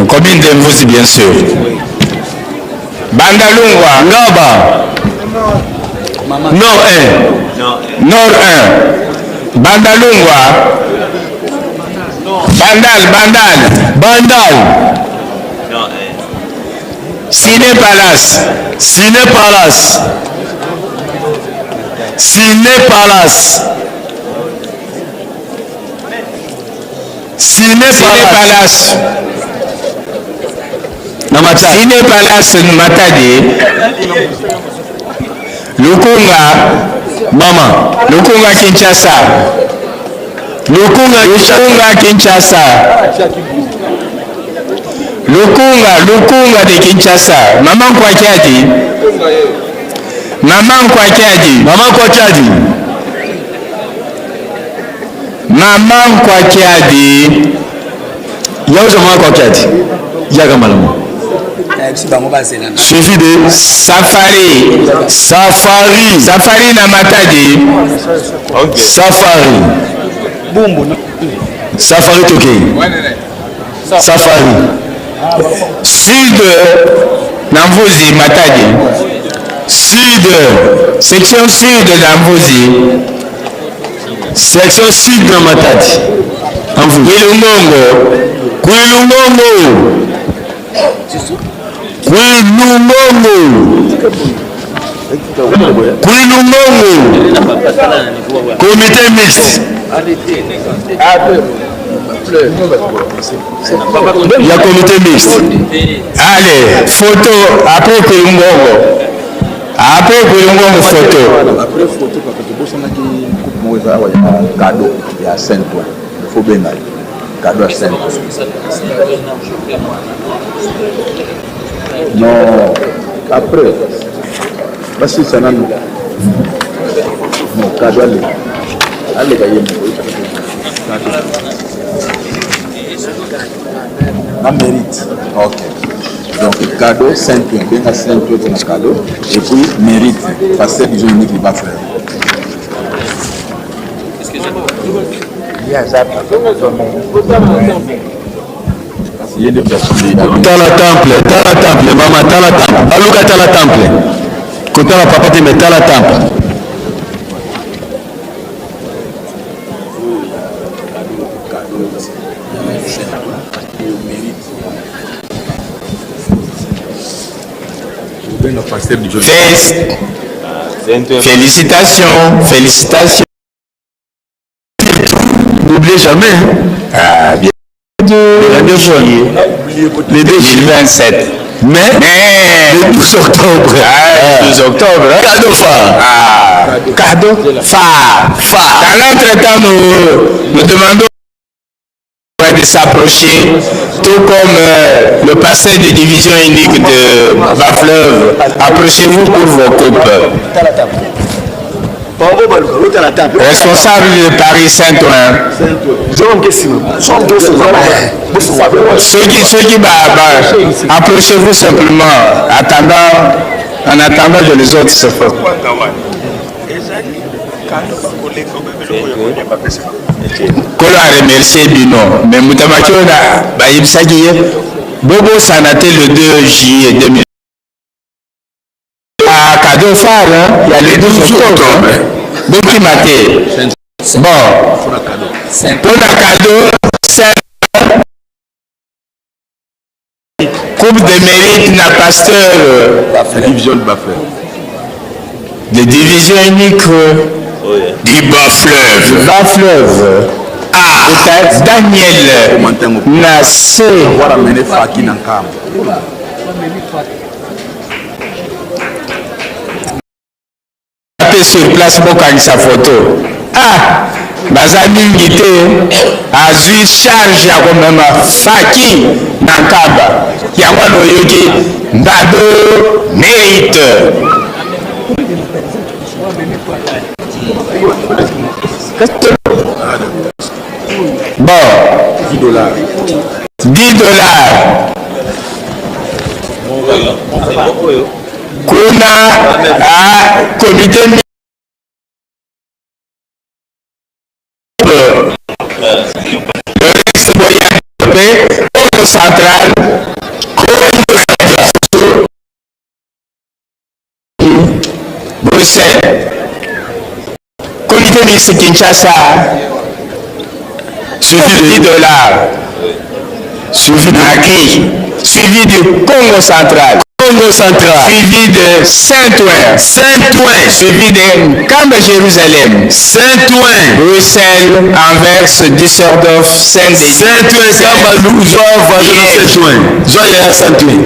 Commune de Mvuzi bien sûr. Bandalungwa. Ngaba. Nord 1. Nord 1. Bandalungwa. Bandal, Bandal. Bandal. Ciné Palace. Ciné Palace. Ciné Palace. Ciné Palace. Na Matadi. Ciné Palace Matadi. Lukunga. Mama. Lukunga Kinshasa. Lukunga Lukunga Kinshasa. Lukunga, Lukunga de Kinshasa. Maman Kwakiadi. Maman Kwakiadi. Maman Kwakiadi. Maman Kwakiadi. Yauza Maman Kwakiadi. Yaka malamu. Suivi de Safari. Safari. Safari na Matadi. Okay. Safari. Safari Tokei. Safari. Sud na Mvuzi Matadi. Sud. Section sud na Mvuzi. Section sud na Matadi. Kwilungongo. Kwilungongo. Kwilungongo. Kwilungongo. Comité mixte. Il y a comité mixte. Allez, photo après Kwilungongo. Après Kwilungongo photo. Après photo papa tobosanaki coupe moko eza awa ya cadeau ya saint ouen il faut benga ye cadeau ya saint non après basilisa nanu. Non, cadeau aleka. Aleka ye moko. Na mérite. Ok. Donc cadeau Saint-Ouen, benga Saint-Ouen pour cadeau et puis mérite. Pasteur disons unique liba frère. Tala temple, tala temple, mama tala temple. Baluka tala temple. Kotala papa te mais tala temple. Félicitations, félicitations. N'oubliez jamais. Ah, bien. Le 2027. Mais, Mais le 12 octobre. Ah, 12 octobre. Hein? Cadeau phare. Ah, cadeau phare. Phare. Dans l'entretemps, nous, nous demandons de s'approcher, tout comme euh, le passé de division unique de Bas-Fleuve. Approchez-vous pour vos coupes. Responsable de Paris Saint-Ouen. Ceux qui, ceux qui, bah, bah, approchez-vous simplement, attendant, en attendant que les autres se fassent. Nkolo a remercier bino mais moto ya makiona bayebisaki ye bobosana te le 2 juillet 2000 ah, cadeau phare hein, ya le 12 octobre bokima te bon mpona cadeau coupe de mérite na pasteur division de Bas-Fleuve. De division unique du Bas-Fleuve. Du Bas-Fleuve. Ah, Daniel Nassé. Mpe sur place bokangisa photo. Ah, baza mingi te, azwi charge ya komema faki na nkamba yango wana oyoki mbado mérite. Bon, 10 dollars. 10 dollars. Kuna ah, comité le reste boya mpe Congo central, Congo central, Bruxelles, comité mixte Kinshasa, Suivi 10 dollars, suivi de Agri, suivi du Congo central, Congo central, suivi de Saint-Ouen, Saint-Ouen, suivi de Nkamba Jérusalem, Saint-Ouen, Bruxelles, Anvers, Düsseldorf, Saint-Denis, Saint-Ouen, Kamba, zwa voisin na Saint-Ouen, zwa ya Saint-Ouen.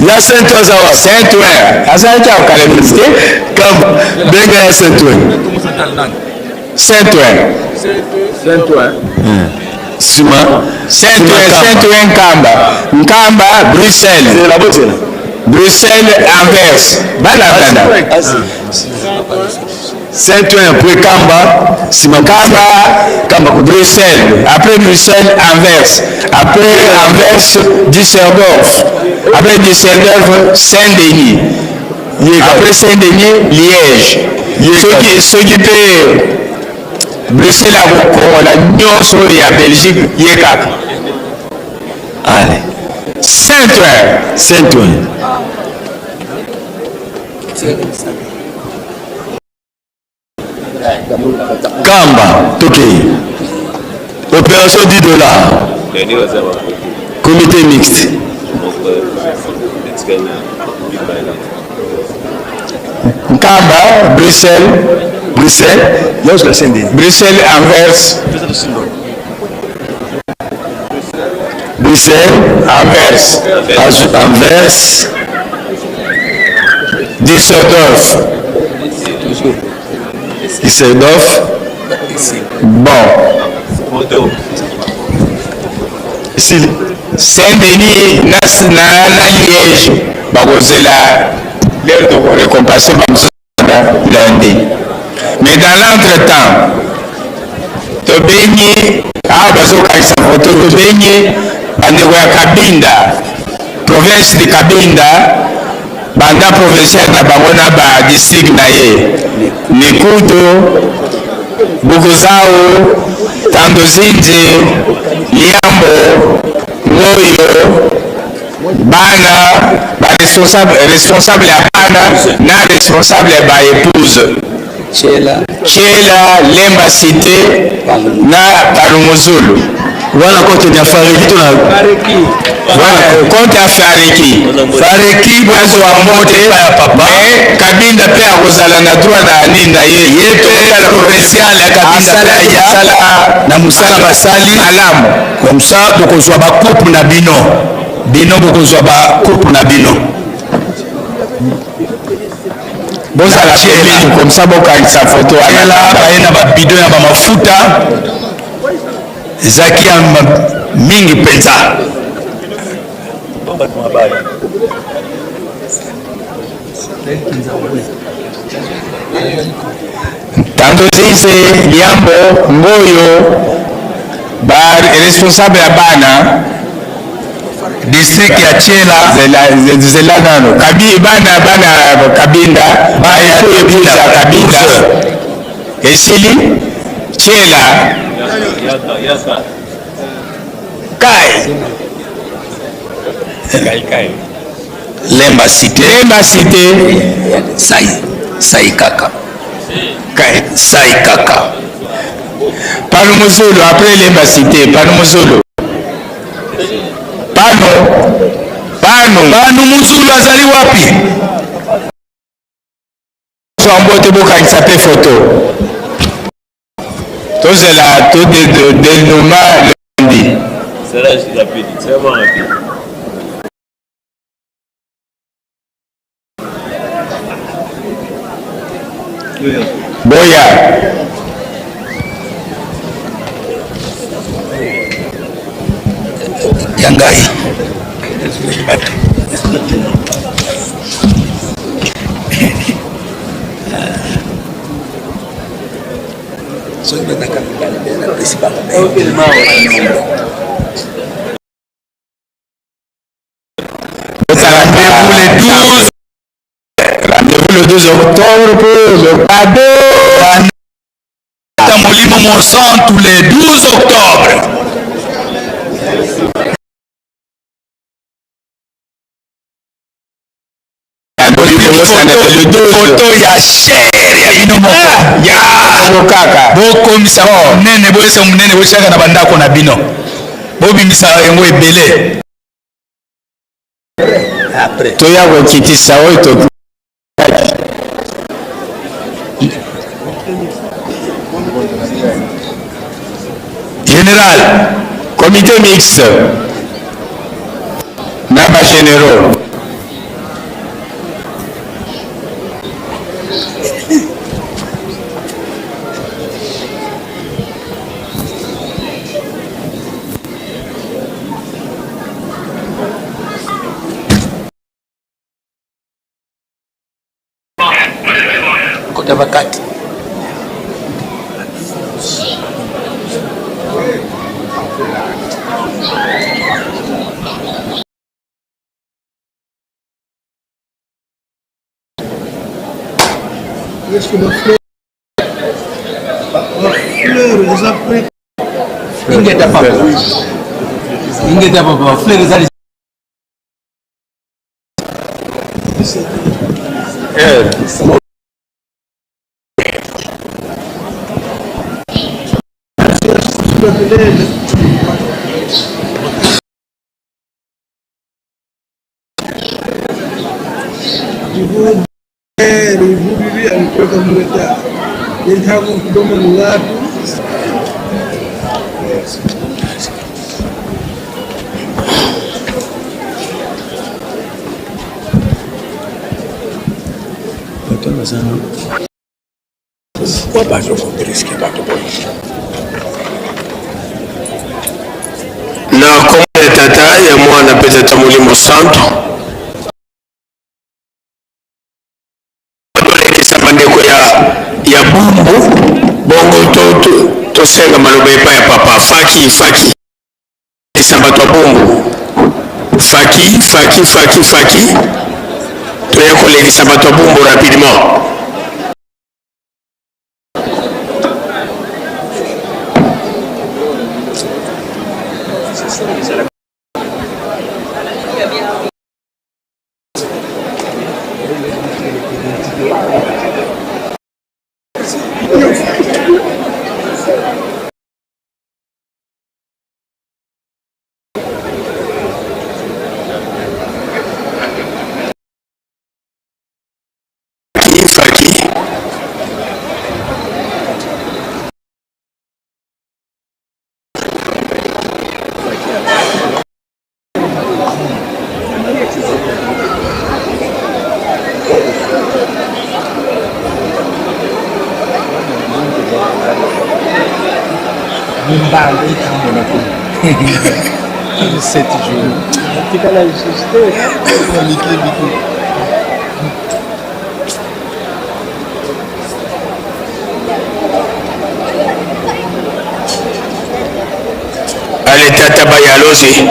Ya Saint-Ouen aza wapi? Saint-Ouen, azalaki akokala mingi te. Kamba, benga ya Saint-Ouen. Saint-Ouen. Saint-Ouen. Sima. Saint-Ouen, Saint-Ouen, Nkamba. Nkamba, Bruxelles. Zela bozela. Bruxelles, Anvers. Balabala. Saint-Ouen après Kamba, sima Nkamba, Kamba Bruxelles. Après Bruxelles, Anvers. Après Anvers, Düsseldorf. Après Düsseldorf, Saint-Denis. Après Saint-Denis, Liège. Soki soki mpe Bruxelles akokongola nyonso oyo ya Belgique ye kaka. Allez. Saint-Ouen. Saint-Ouen. Kamba, tokei. Opération 10 dollars. Comité mixte. Nkamba, Bruxelles. Bruxelles. Bruxelles, Anvers. Bruxelles. Anvers. Anvers. Düsseldorf. Düsseldorf. Bon. Saint-Denis na, na, na Liège bakozela lere tokorekompense bamosusu. kobanda lundi. Mais dans l'entretemps, tobengi awa bazokangisa foto, tobengi bandeko ya Kabinda, province de Kabinda, banda provincial na bango na ba district na ye Mikutu, Bukuzau, Tandozinzi, Liambo, Ngoyo, bana ba responsable, responsable ya bana na responsable ya ba épouse Chela, Chela Lemba Cité na Palumuzulu. Wana compte ya Fareki to na wana compte ya Fareki. Fareki azwa mbote ya papa. Mais Kabinda pe akozala na droit na nini na ye. Ye pe provincial ya Kabinda pe aya na mosala basali malamu. Comme ça bokozwa ba coupe na bino. Bino bokozwa ba coupe na bino. Bozala pembeni comme ça bokangisa photo wana. Baye na ba bidon ya ba mafuta ezalaki ya mingi mpenza. Tandozize, Liambo, Ngoyo, ba responsable ya bana district ya Tshela zela zela nano kabi bana bana Kabinda ba epuza Kabinda esili Tshela kai kai Lemba cité Lemba cité sai sai kaka kai sai kaka Panumuzulu après Lemba cité Panumuzulu Pano Pano Pano Muzulu azali wapi? Zwa mbote bokangisa pe photo. Tozela to denoma lundi. C'est rapide, c'est vraiment rapide. Boya. Ya ngai. Soki bazaka mibale napesi bango. Rendez-vous le 12. Rendez-vous le 12 octobre pour le cadeau. Molimo Mosantu le 12 octobre. Photo ya cher ya bino moko ya kaka bokomisa monene boyesa monene botiaka na bandako na bino bobimisa yango ebele. Toya kokitisa oyo to Général, comité mixte na ba généraux. Kota bakati. Est-ce que ma fleur, ma fleur eza prête? Ingeta papa. Ingeta papa. Fleur eza Pourquoi bazo kobriske bato boye? Na kombo ya Tata, ya Mwana mpe Tata Molimo Santu. Tolekisa bandeko. Bumbu, bongo tosenga maloba epai ya papa Faki Faki. Lekisa bato ya Bumbu. Faki Faki Faki Faki, toya kolekisa bato ya Bumbu rapidement. Faki. Mibale etambola te. 7 jours. Tikala lisusu te. Mike mike. Allez tata Baya, allons-y.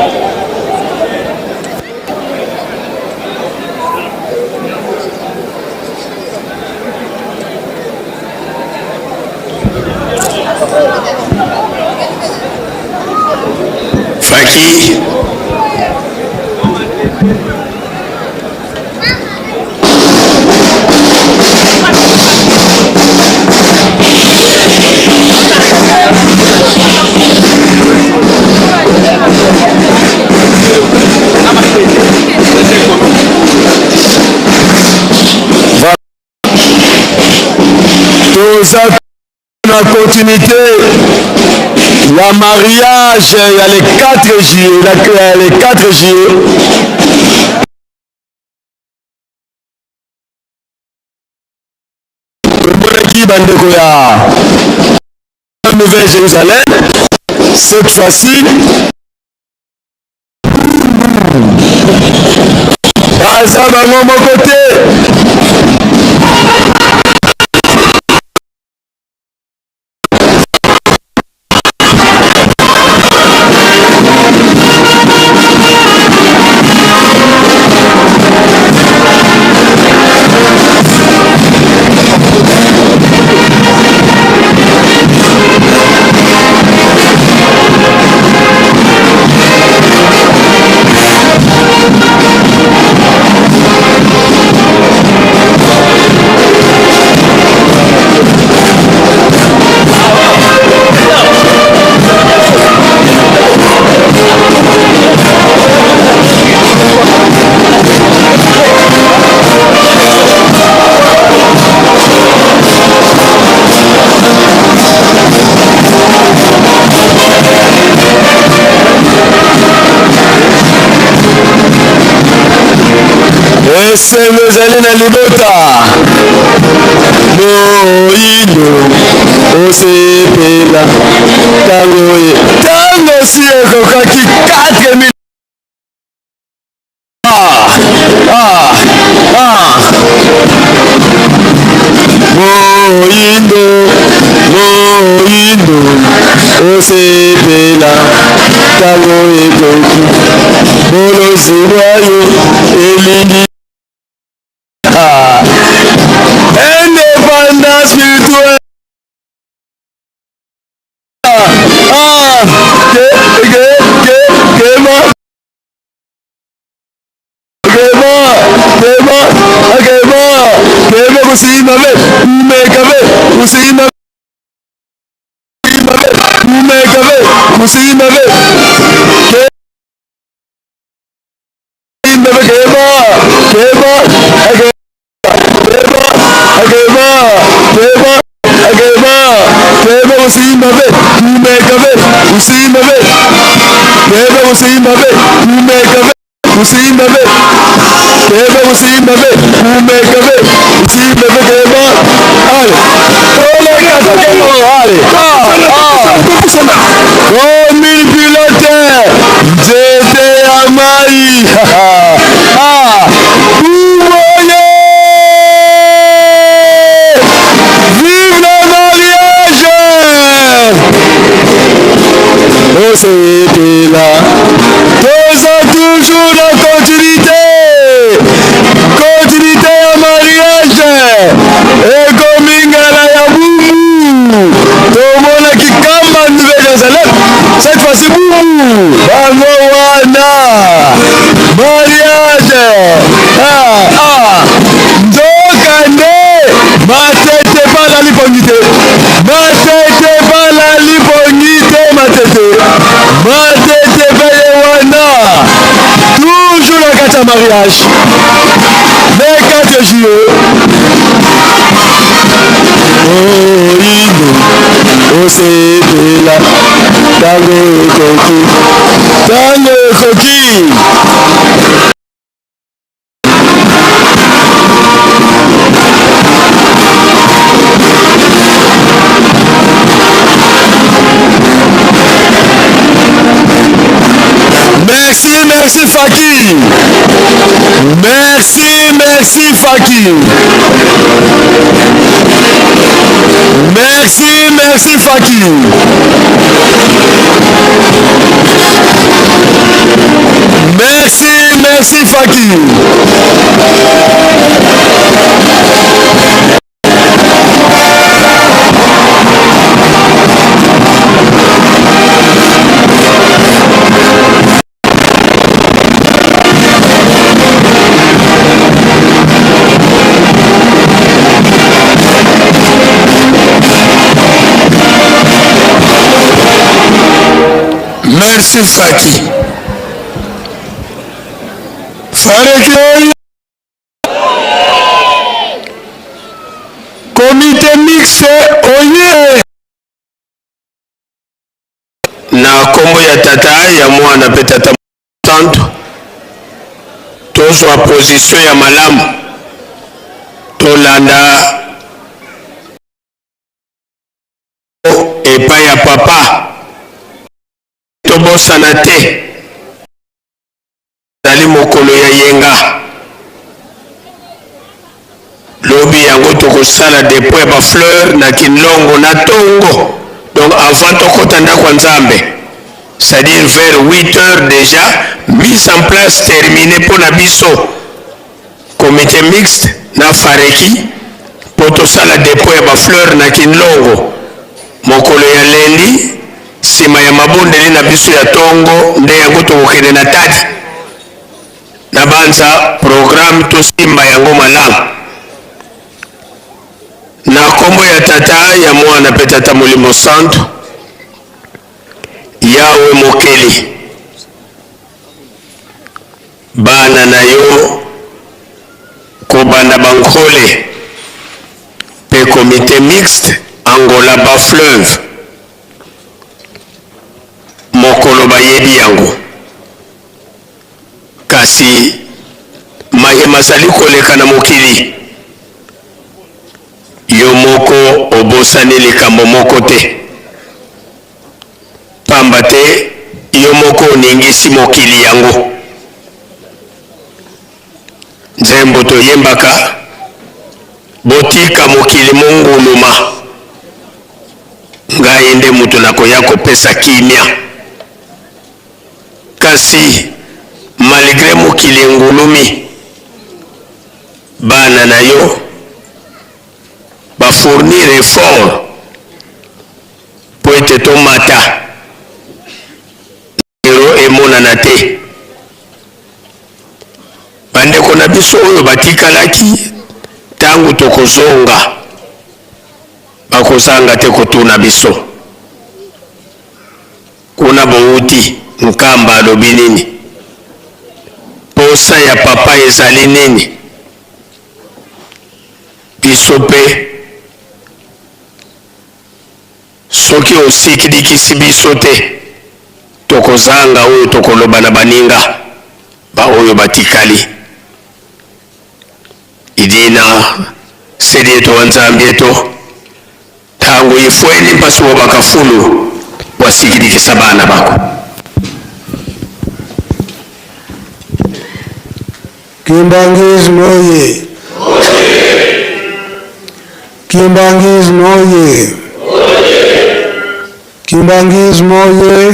Faki. Toza na continuité ya mariage ya le 4 juillet, la, le 4 juillet. Tomonaki bandeko ya Nouvelle Jérusalem, cette fois-ci baza bango moko te. Esengo ezali na libota moyindo osepela ntango ye ntango si ekokaki 4000. Ah, ah, ah. Moyindo, moyindo, osepela ntango ekoki, bolozi bwa yo elingi. Ah. Indépendance spirituelle. Ah, ke, ke, ke, kema. Kema, kema, kema, kema kusimba ve, kumeka ve, kusimba ve, kumeka ve, kusimba ve. Kema, kema, kema, kema, kema, kema, kema kusimba ve, kumeka ve, kusimba ve. Kema kusimba ve, kumeka ve. Kusimba ve, kema kusimba ve, kumeka ve, kusimba ve kema. Allez, allez, ah, ah. Comme pilote, nzete ya mai. Ah, Kumoye! Vive la Jérusalem. Cette fois-ci, Bumbu, bango wana, mariage, ah, ah, nzoka nde matete balali pongi te, matete balali pongi te, matete, matete beye wana, toujours na kati ya mariage, le 4 juillet. Oyindo osepela ntango ekoki, ntango ekoki. Merci, merci Faki. Merci, merci Faki. Merci, merci Faki. Merci, merci Faki. Merci Faki. Fareki oye. Comité mixte oye. Na nkombo ya Tata, ya Mwana mpe Tata Mosantu, tozwa position ya malamu, tolanda epai ya Papa, tobosana te ezali mokolo ya yenga. Lobi yango tokosala depot ya ba fleurs na Kinlongo na tongo, donc avant tokota ndako ya Nzambe, c'est-à-dire vers 8 heures déjà mise en place terminée mpo na biso comité mixte na Fareki mpo tosala depot ya ba fleurs na Kinlongo mokolo ya lundi nsima ya mabondeli na biso ya tongo, nde yango tokokende na Tadi. Nabanza programme tosimba yango malamu. Na kombo ya Tata, ya Mwana pe Tata Molimo Santu, Yawe Mokeli, bana na yo kobanda Bankole pe comite mixte Angola Bas Fleuve mokolo bayebi yango. Kasi maye mazali koleka na mokili, yo moko obosani likambo moko te, pamba te yo moko oningisi mokili yango. Nzembo toyembaka, Botika mokili monguluma, ngai nde moto nakoya kopesa kimia. Kasi malgre mokili engulumi, bana na yo ba fournir effort mpo ete tomata zero emonana te. Bandeko na biso oyo batikalaki, tango tokozonga, bakozanga te kotuna biso. Kuna bowuti Nkamba alobi nini? Posa ya papa ezali nini? Biso pe soki osikilikisi biso te tokozanga oyo tokoloba na baninga ba oyo batikali. Idina sedi eto wa Nzambi eto. Tango ifweni mpasi wa bakafulu wasikilikisa bana bako. Kimbanguisme oye! Kimbanguisme oye! Kimbanguisme oye!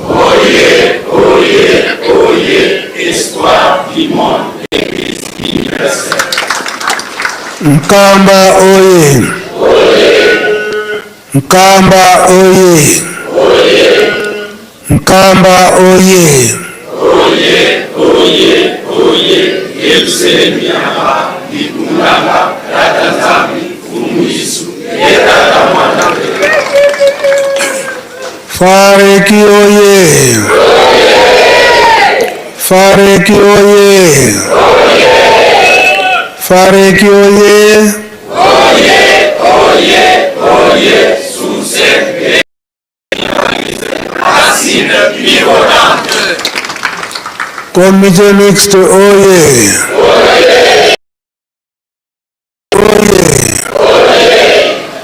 Oye, oye, oye, espoir du monde, Eglise universelle. Nkamba oye! Nkamba oye! Nkamba oye! Oye, oye, oye, Yerusalemi yamba, likundanga, Tata Nzambi, Mfumu Yesu, ye Tata Mwana. Fareki oye! Fareki oye! Fareki oye! Oye, oye, oye, Suse, Racine vibrante. Comité mixte oye! Oye!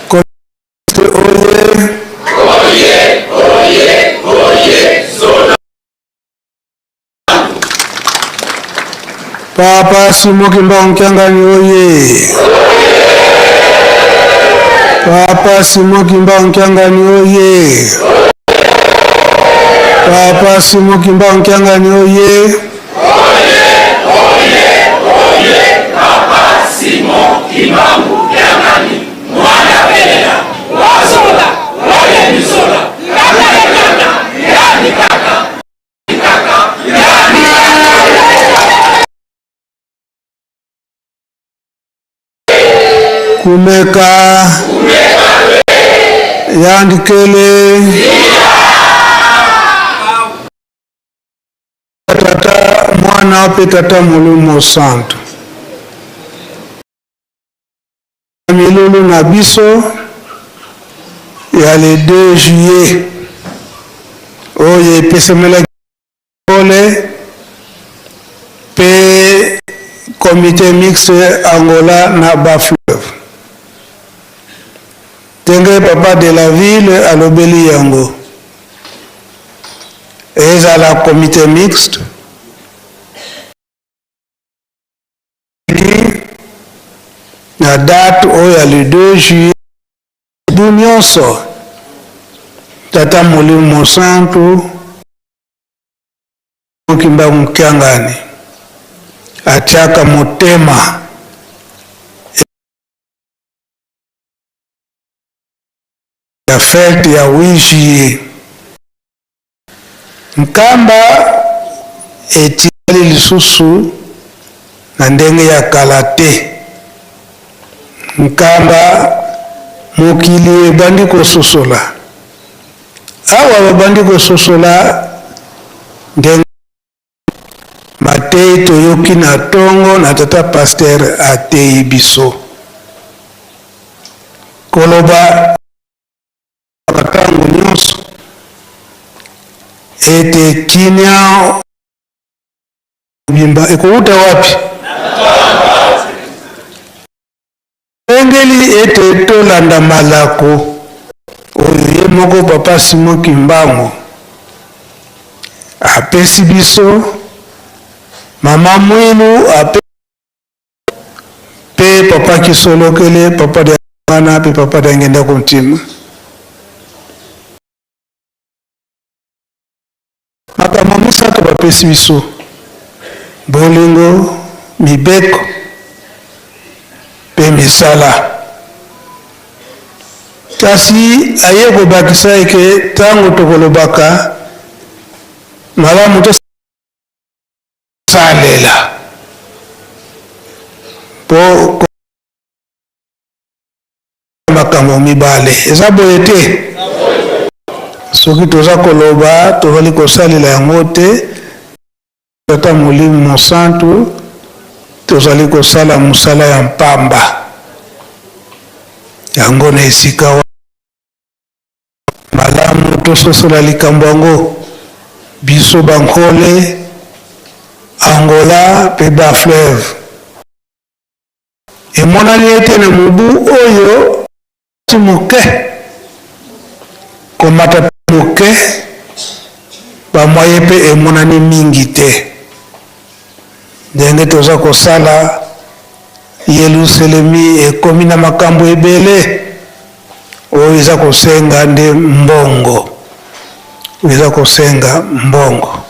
Comité mixte oye! Oye, oye, oye, Zona. Papa Simon Kimbangu Kiangani oye! Papa Simon Kimbangu Kiangani oye! Papa Simon Kimbangu Kiangani oye! Oye, oye, Papa Simon Kimbangu Kiangani, mwana belela, wazola, waye bizola, kaka kaka, yani kaka, kaka, yani Kumeka yandikele Tata Mwana mpe Tata Molimo Santu. Milulu na biso ya le 2 juillet oyo epesamelaki pole mpe comité mixte Angola na Bas-Fleuve. Ndenge papa de la ville alobeli yango, ezala comité mixte na date oyo ya le 2 juillet bu nyonso Tata Molimo Mosantu Kimbangu Kiangani atiaka motema ya fete ya 8 juillet. Nkamba etikali lisusu na ndenge ya kala te. Nkamba mokili ebandi kososola. Awa babandi kososola ndenge mateyi toyoki na tongo na tata pasteur ateyi biso. Koloba ntango nyonso ete kimia mobimba ekowuta wapi? Esengeli ete tolanda malako oyo ye moko Papa Simon Kimbangu apesi biso, Mama Mwilu ape mpe Papa Kisolokele, Papa Diangana mpe Papa Diangienda Kuntima. Makambo misato bapesi biso, bolingo, mibeko mpe misala. Kasi aye kobakisa eke ntango tokolobaka malamu tosalela mpo makambo mibale eza boye te. Soki toza koloba tozali kosalela yango te, Tata Molimo Mosantu, tozali kosala mosala ya mpamba. Yango na esika malamu tososola likambo yango, biso Bankole, Angola mpe Bas-Fleuve. Emonani ete na mobu oyo moke, komata mpe moke, ba moyens mpe emonani mingi te. Ndenge toza kosala, Yelusalemi ekomi na makambo ebele oyo eza kosenga nde mbongo, oyo eza kosenga mbongo.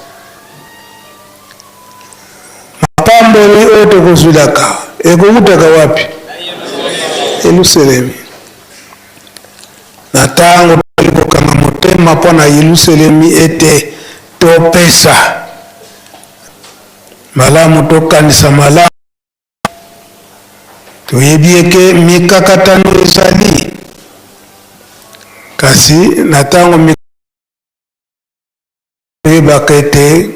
Mapamboli oyo tokozwilaka ekowutaka wapi? Yelusalemi. Na ntango tozali kokanga motema. motema mpo na Yelusalemi ete topesa malamu, tokanisa malamu. Toyebi eke mikakatano ezali, kasi na ntango toyebaka ete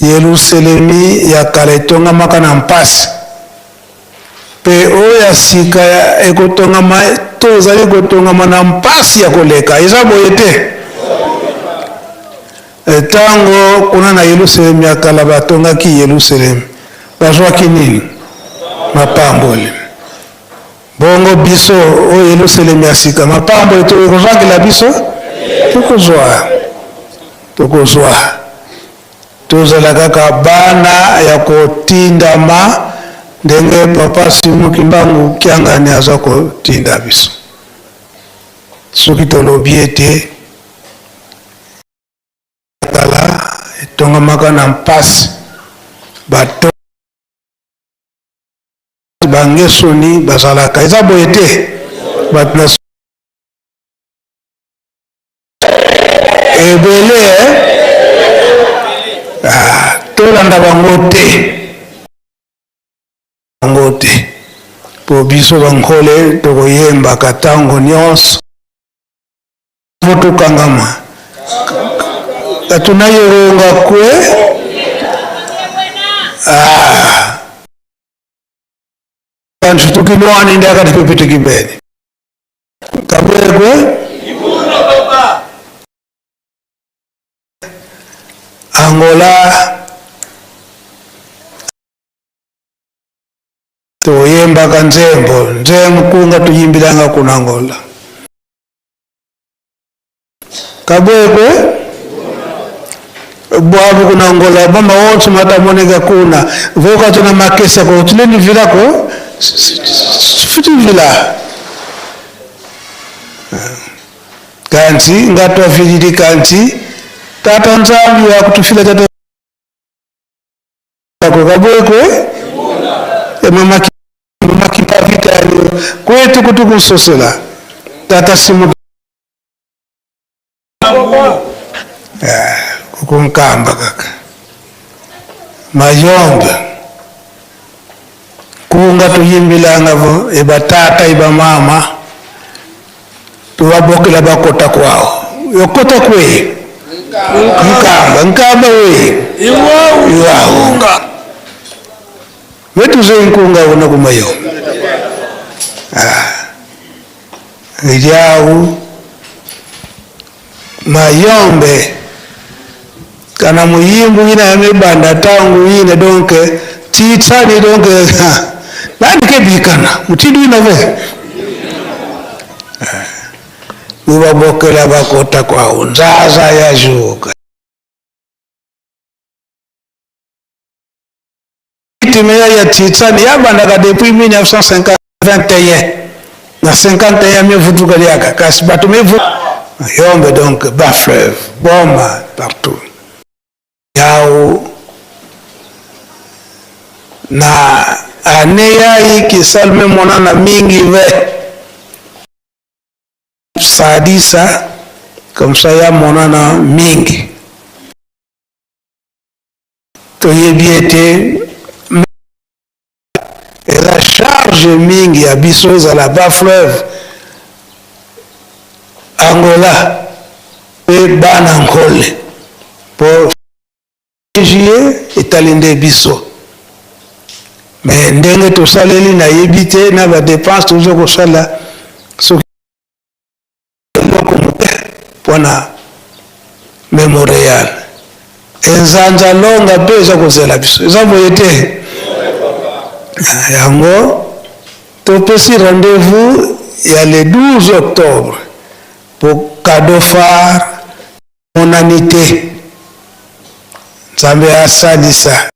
Yelusalemi ya kala etongamaka na mpasi, mpe oyo ya sika ekotongama to ezali kotongama na mpasi ya koleka. Eza boye te? Ntango kuna na Yelusalemi ya kala batongaki Yelusalemi, bazwaki nini? Mapamboli. Bongo biso oyo Yelusalemi ya sika, mapamboli ekozwakela biso? Tokozwa, tokozwa. Tozala kaka bana ya kotindama ndenge Papa Simon Kimbangu Kiangani aza kotinda biso. Soki tolobi ete kala etongamaka na mpasi, bato bangesoni bazalaka, eza boye te? Bato na ebele eh? Ah, tolanda bango te, bango te, mpo biso bankole tokoyembaka ntango nyonso po tokangama katuna yeronga kwe ah. Kantu tukilwani ndi akati pepete kibene kabwekwe Angola toyembaka nzembo nzembo kunga tuyimbilanga kuna Angola kabwekwe bwabu kuna Angola mama wonse matamoneka kuna voka tuna makesa ko tuleni vila ko futi vila kanti nga twafilili kanti tata Nzambi akutufila tata ko kabwekwe mama mama kipavita kwetu kutukusosela tata simu kukunkamba kaka mayombe kunga tuyimbilanga vo ebatata ebamama tubabokela bakota kwao yokota kwe nkamba nkamba we iwawu wetuze nkunga una kumayombe ah. Liawu mayombe kana muyimbu ina yamebanda tangu ine donc titsani donc nani kebikana mutindu ina ve ubabokela bakota kwawo nzaza yajuka Timeya ya Titsani yabandaka depuis 1951 na 51 mevutuka liaka kasi bato mevu yombe donc ba fleuve boma partout yao na ane yayi kisalme monana mingi ve sadisa comme ça ya monana mingi Toyebi ete eza charge mingi ya biso ezala ba fleuve Angola pe bana Nkole po juillet etali nde biso mais ndenge tosaleli nayebi te na ba depense tozo kosala soki eloko moke mpona memorial enzanza longa mpe eza kozela biso eza boye te yango topesi rendez-vous ya le 12 octobre po cadeau phare monani te nzambe asalisa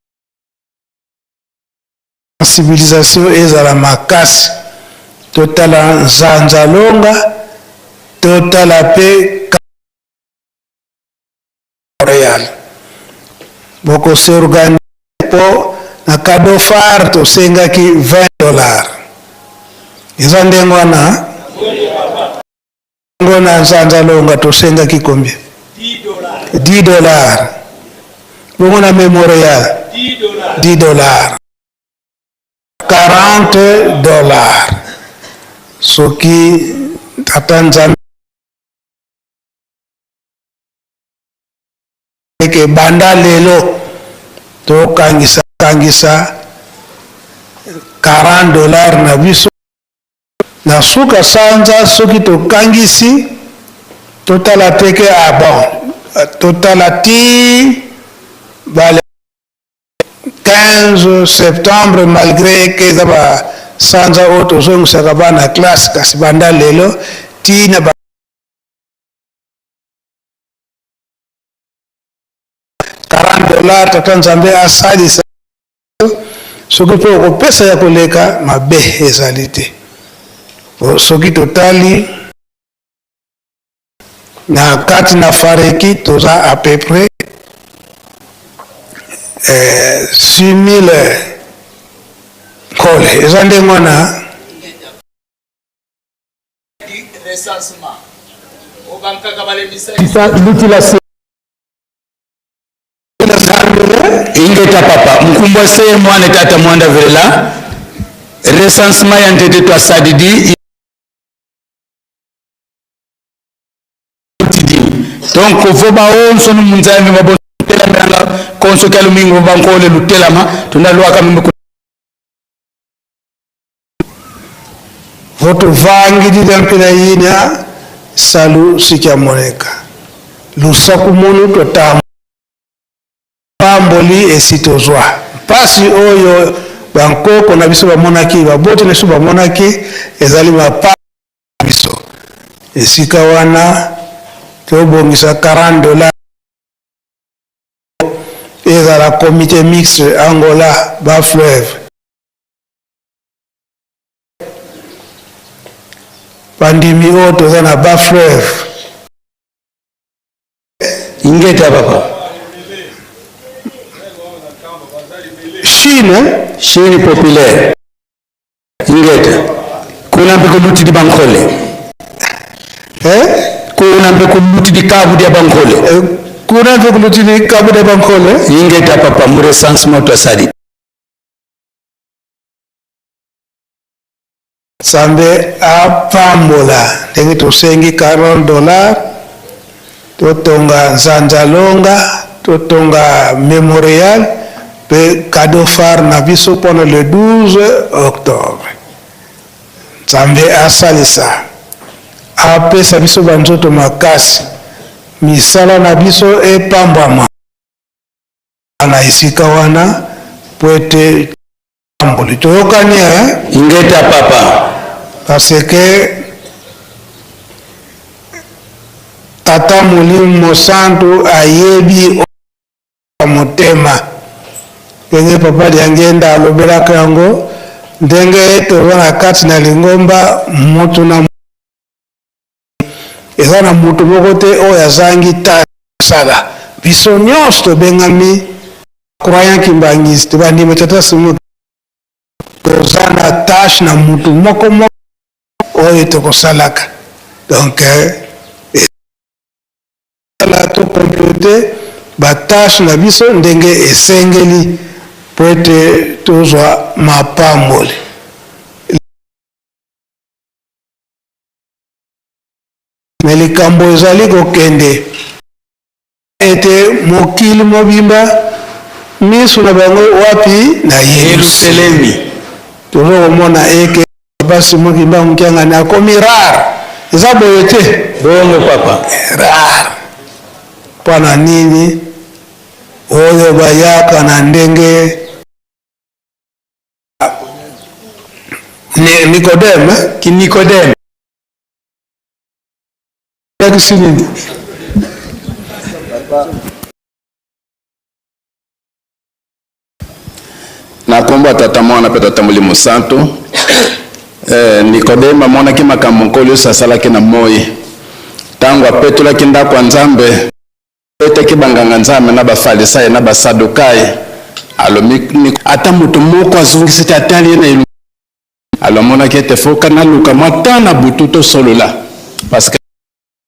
Sensibilisation ezala makasi, totala Nzanza Longa, totala pe Montreal. Boko s'organiser po na cadeau phare tosengaki 20 dollars. Eza ndenge wana? Ngo na Nzanza Longa tosengaki combien? 10 dollars. Bongo na Memorial 10 dollars. 40 dollars. Soki tata Nzambe ke banda lelo tokangisa kangisa 40 dollars na biso. Na suka sanza soki tokangisi totala te ke ah bon totala ti ba le 15 septembre malgre ke eza ba sanza oyo tozongisaka bana classe kasi banda lelo ti na ba 40 dollars tata Nzambe asalisa Soki mpe okopesa ya koleka, mabe ezali te. Po soki totali na kati na Fareki toza à peu près eh, 6000 nkole eza ndenge wana. Ingeta papa mkumbwa seye mwana tata mwanda velela recensement ya ntete twa sadidi donc vo baonso no munzambi babotelamanga konso kya lumingu bankole lutelama tunda lwaka mimbu Votuvangilila mpela yina salu sikiamoneka lusaku munu totamba pamboli esi tozwa mpasi oyo bankoko na biso bamonaki baboti na biso bamonaki ezali mapa biso esika wana tobongisa 40 dollars ezala comité mixte Angola ba fleuve Bandimi oyo toza na bas fleuve. Ingeta papa. Chine. Chine populaire. Ingeta. Kuna mpe kolutidi bankole. Eh? Kuna mpe kolutidi kabu dia bankole. Eh, kuna mpe kolutidi kabu dia bankole. Ingeta papa mu recensement twasali. Nzambe apambola ndenge tosengi 40 dollars totonga Nzanzalonga, totonga Memorial pe cadeau phare na biso mpona le 12 octobre. Nzambe asalisa apesa biso banzoto makasi, misala na biso epambwama na esika wana po ete Tamboli toyokani eh? Ingeta papa. Parce que Tata Molimo Santu ayebi motema ndenge Papa Diangenda alobelaka yango ndenge toza na kati na lingomba mutu na eza na mutu moko te oyo azangi tasala biso nyonso tobengami Croyant kimbanguiste bandimi tata Simon toza na tache na mutu moko moko oyo tokosalaka donc esala to complete ba tache na biso ndenge esengeli po ete tozwa mapamboli. Me likambo ezali kokende Ete mokili mobimba miso na bango wapi? Na Yeluselemi. Tozo komona eke Papa Simon Kimbangu Kiangani akomi rare. Eza boye te? Bongo papa. Rare. Mpo na nini? Oyo bayaka na ndenge Nicodème, ki Nicodème. Elakisi nini? Na nkombo ya Tata, Mwana mpe Tata Molimo Santu. Eh, Nikodeme amonaki makambo Nkolo Yesu asalaki na moi ntango apetolaki ndako ya Nzambe, abetaki banganga-nzambe na Bafalisai na Basadukai. Alobi ata moto moko azongisi te, atali ye na elongi. Alo amonaki ete foka naluka mwa temps na butu tosolola parce que.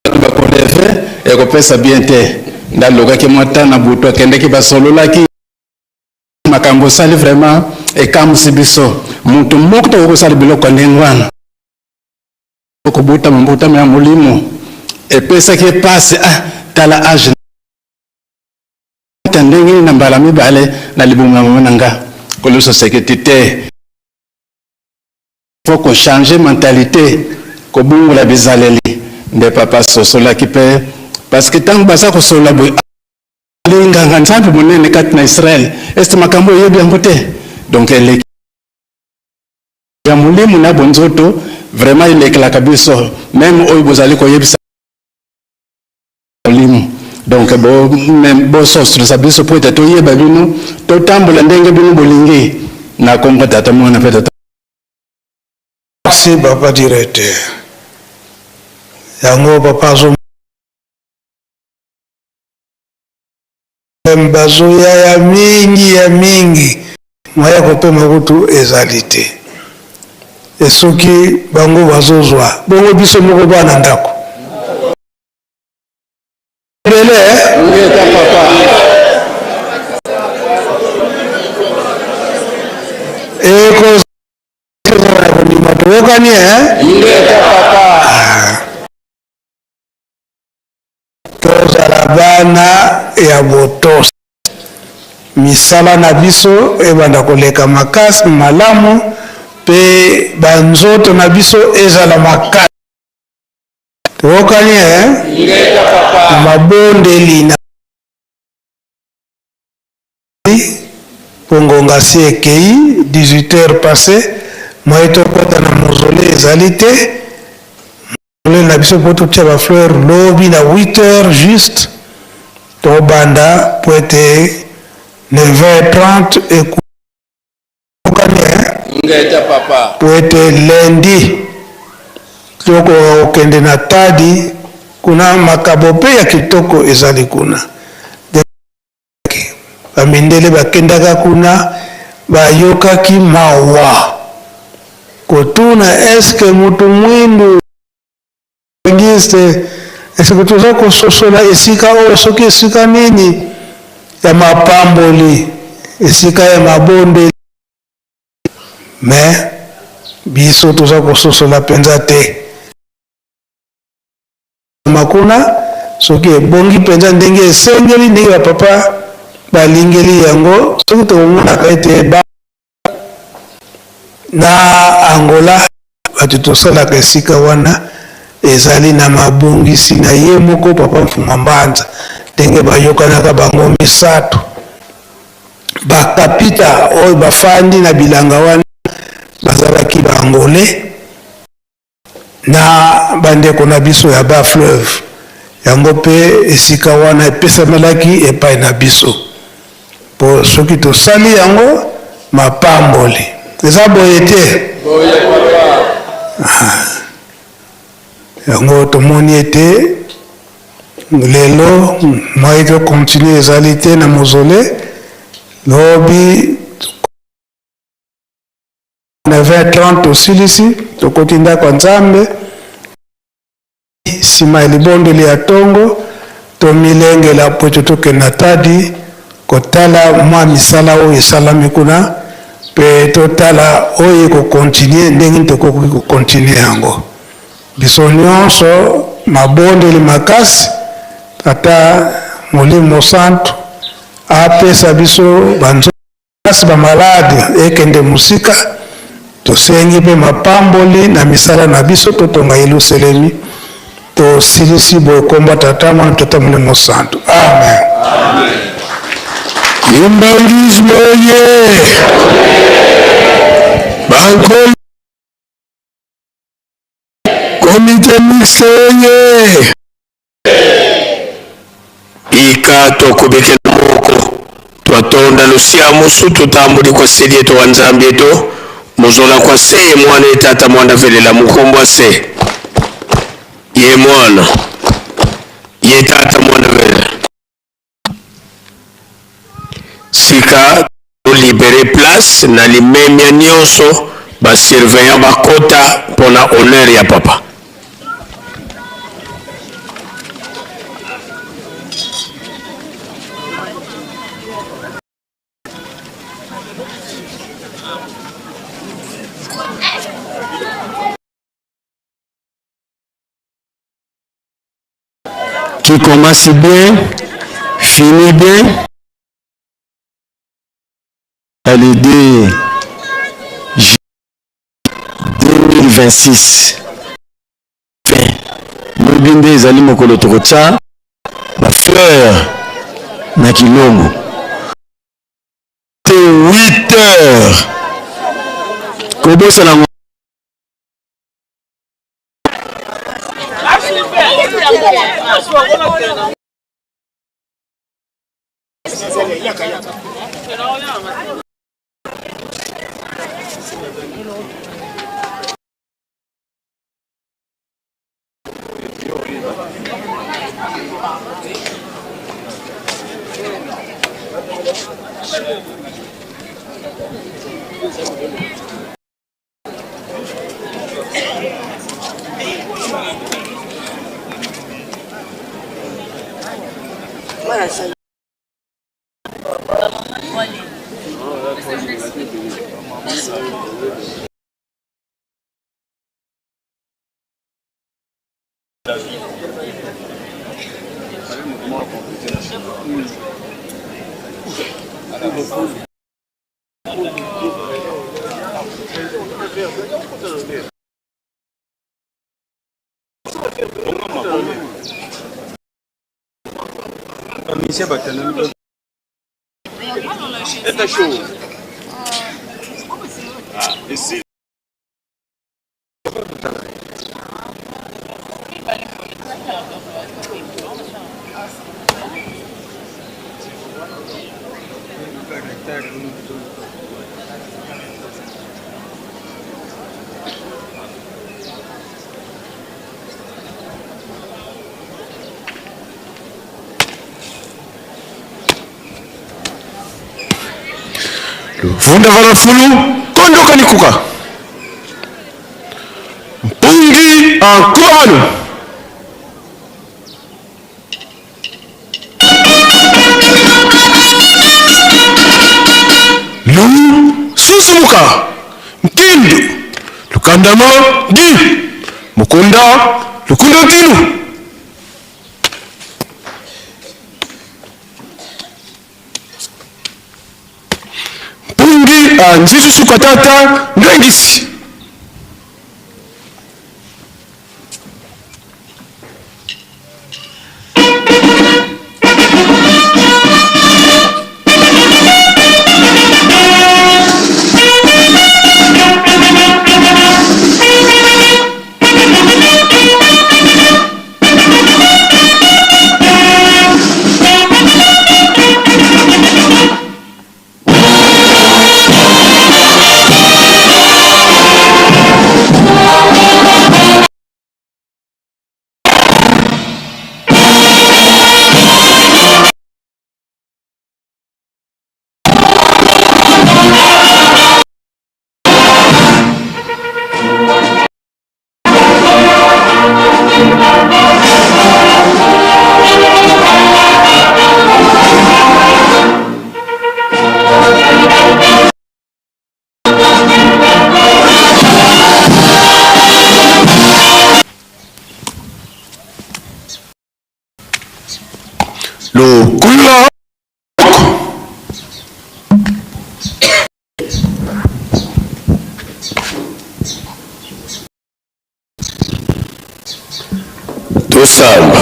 Bato bakoleve ekopesa bien te. Nde alukaki mwa temps na butu, akendeki basololaki. Makambo osali vraiment ekamwisi biso. Moto moko te akoki kosala biloko ya ndenge wana. Kobotama mbotama ya molimo epesaki ye pasi. Ah, tala age ta ndenge nini na mbala mibale na libumu ya mama na nga. Koloso seketi te. Faut ko changer mentalite, kobongola bizaleli. Nde papa asosolaki pe parce que tango baza kosolola boye, azali nganga Nzambe monene kati na Israël. Est-ce makambo oyebi yango te? Donc eleki ya molimo na bonzoto vraiment elekelaka biso meme oyo bozali koyebisa molimo. Donc bo bososolisa biso po ete toyeba bino, totambola ndenge bino bolingi na kombo Tata, Mwana pe Tata. Merci papa directeur. Yango papa azo bazoya ya mingi ya mingi moya kopema kutu ezali te. E soki bango bazozwa bongo biso moko bana ndako ebele ekozala kondima toyokani eh? Tozala bana ya botosi. Misala na biso ebanda koleka makasi malamu mpe banzoto na biso ezala makasi. Toyokani eh? Na mabondeli na mpo ngonga si ekei 18 heures passe moye tokota na mausolee ezali te. Mausolee na biso mpo totia ba fleur lobi na 8 heures juste tobanda mpo ete 9h30 ekokani Ngeta papa. mpo ete lundi tokoka kokende na Tadi kuna makabo mpe ya kitoko ezali kuna. Ba mindele bakendaka kuna bayokaki mawa kotuna eske mutu mwindu linguiste eske toza kososola esika oyo soki esika nini ya mapamboli esika ya mabondeli me biso toza kososola mpenza te makuna soki ebongi mpenza ndenge esengeli ndenge bapapa balingeli yango soki tokomonaka ete ba na Angola bato tosalaka esika wana ezali na mabongisi na ye moko papa Mfuma Mbanza ndenge bayokanaka bango misato bakapita oyo bafandi na bilanga wana bazalaki ba Angolais na bandeko na biso ya ba fleuve yango mpe esika wana epesamelaki epai na biso mpo soki tosali yango mapamboli eza boye te. Yango tomoni ete lelo moyen to continue ezali te na mausolee lobi 9h30 tosilisi tokoti ndako ya Nzambe nsima ya libondeli ya ntongo tomilengela po ete tokende na Tadi kotala mwa misala oyo esalami kuna mpe totala oyo ekokontinue ndenge nini tokoki kokontinue yango. Biso nyonso mabondeli makasi Tata Molimo Santu apesa biso banzoto makasi ba malade ekende mosika. Tosengi mpe mapamboli na misala na biso totonga Yelusalemi. Tosilisi boye komba Tata Mwana Tata Molimo Santu. Amen. Kimbanguisme oye! Bankolo Comité mixte oye! Ika tokubikela moko twatonda lusia musu tutambuli kwa seli eto wa Nzambi eto muzola kwa se mwana etata mwanda velela mukombwa se ye mwana ye tata mwanda velela sika tolibere place na limemia nyonso ba surveillant bakota mpona honneur ya papa. Qui commence bien, finit bien. Le 2 juillet 2026. Lobi nde ezali mokolo tokotya ba fleur na kilongo te 8 heures kobosana ngo. Vunda vala fulu kondoka nikuka mpungi ankoano lu susumuka nkindu lukandama di mukunda lukunda ntinu. Mpungi a nzisusuka tata ndwengisi. Lokula Tosamba.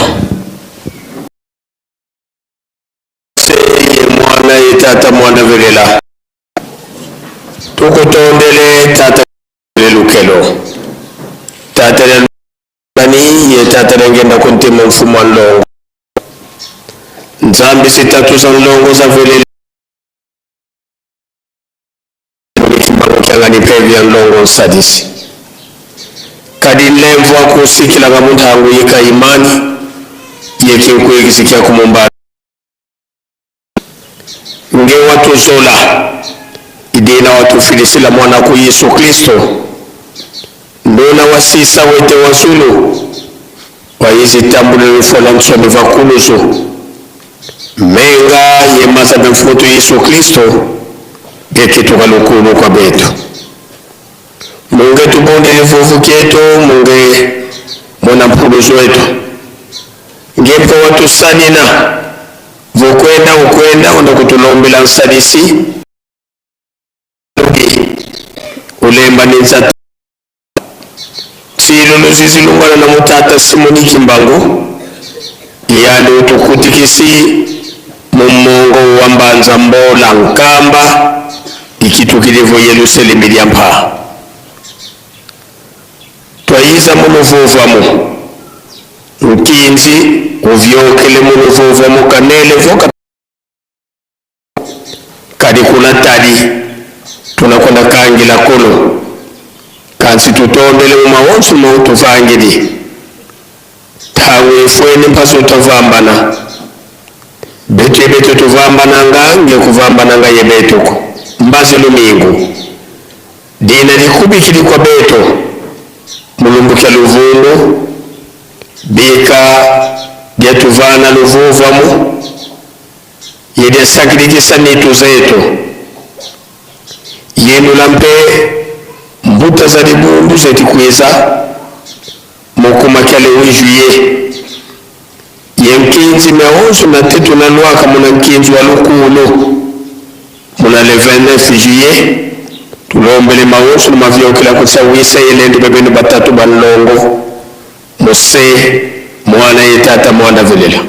Seye mwana ye tata mwana velela. Tukutondele tata lelukelo. Tata lelukani ye tata lengenda kuntima mfumo wa nlongo. Nzambi sitatu za nlongo za velela. Kyangani pevi ya nlongo nsadisi. Kadi nlemvu akusikila nga yika imani yekinkuikisikia kumumba nge watuzola idina watufilisila mwana ku Yesu Kristo ndona wasisa wete wasulu wayizi tambule lufola nsomi vakuluzu menga yemaza bemfutu Yesu Kristo gekituka lukulu kwa betu munge tubonde livuvu kyetu munge mona mpuluzu wetu. Ngempo watusanina vokwenda ukwenda unda kutulombela nsalisi ulemba ni nzata silu luzizi lungana na mutata Simoni Kimbangu yali utukutikisi mumongo wa Mbanza Mbola Nkamba ikitukilivo Yerusalemu lya mpha twayiza muluvuvamu nkinzi uvyokele muluvuvamu kanele voka kadi kuna tali tunakwenda kangila kolo kansi tutondele mumawonso mautuvangili tawe ifweni mpaso tavambana betu yebetu tuvambananga ngekuvambananga yebetuko mbazi lumingu dina likubikili kwa beto mulumbukia luvundu bika lyatuvana luvuvamu yelyasakilikisa nitu zetu yenula mpe mbuta za libundu zetikwiza mukumakya le 8 juillet ye nkinzi meonso na tetu na lwaka muna nkinzi wa lukulu muna le 29 juillet tulombele maonso na mavyokela kutsa wisa yelendo bebenu batatu banlongo muse mwana ye tata mwana velela.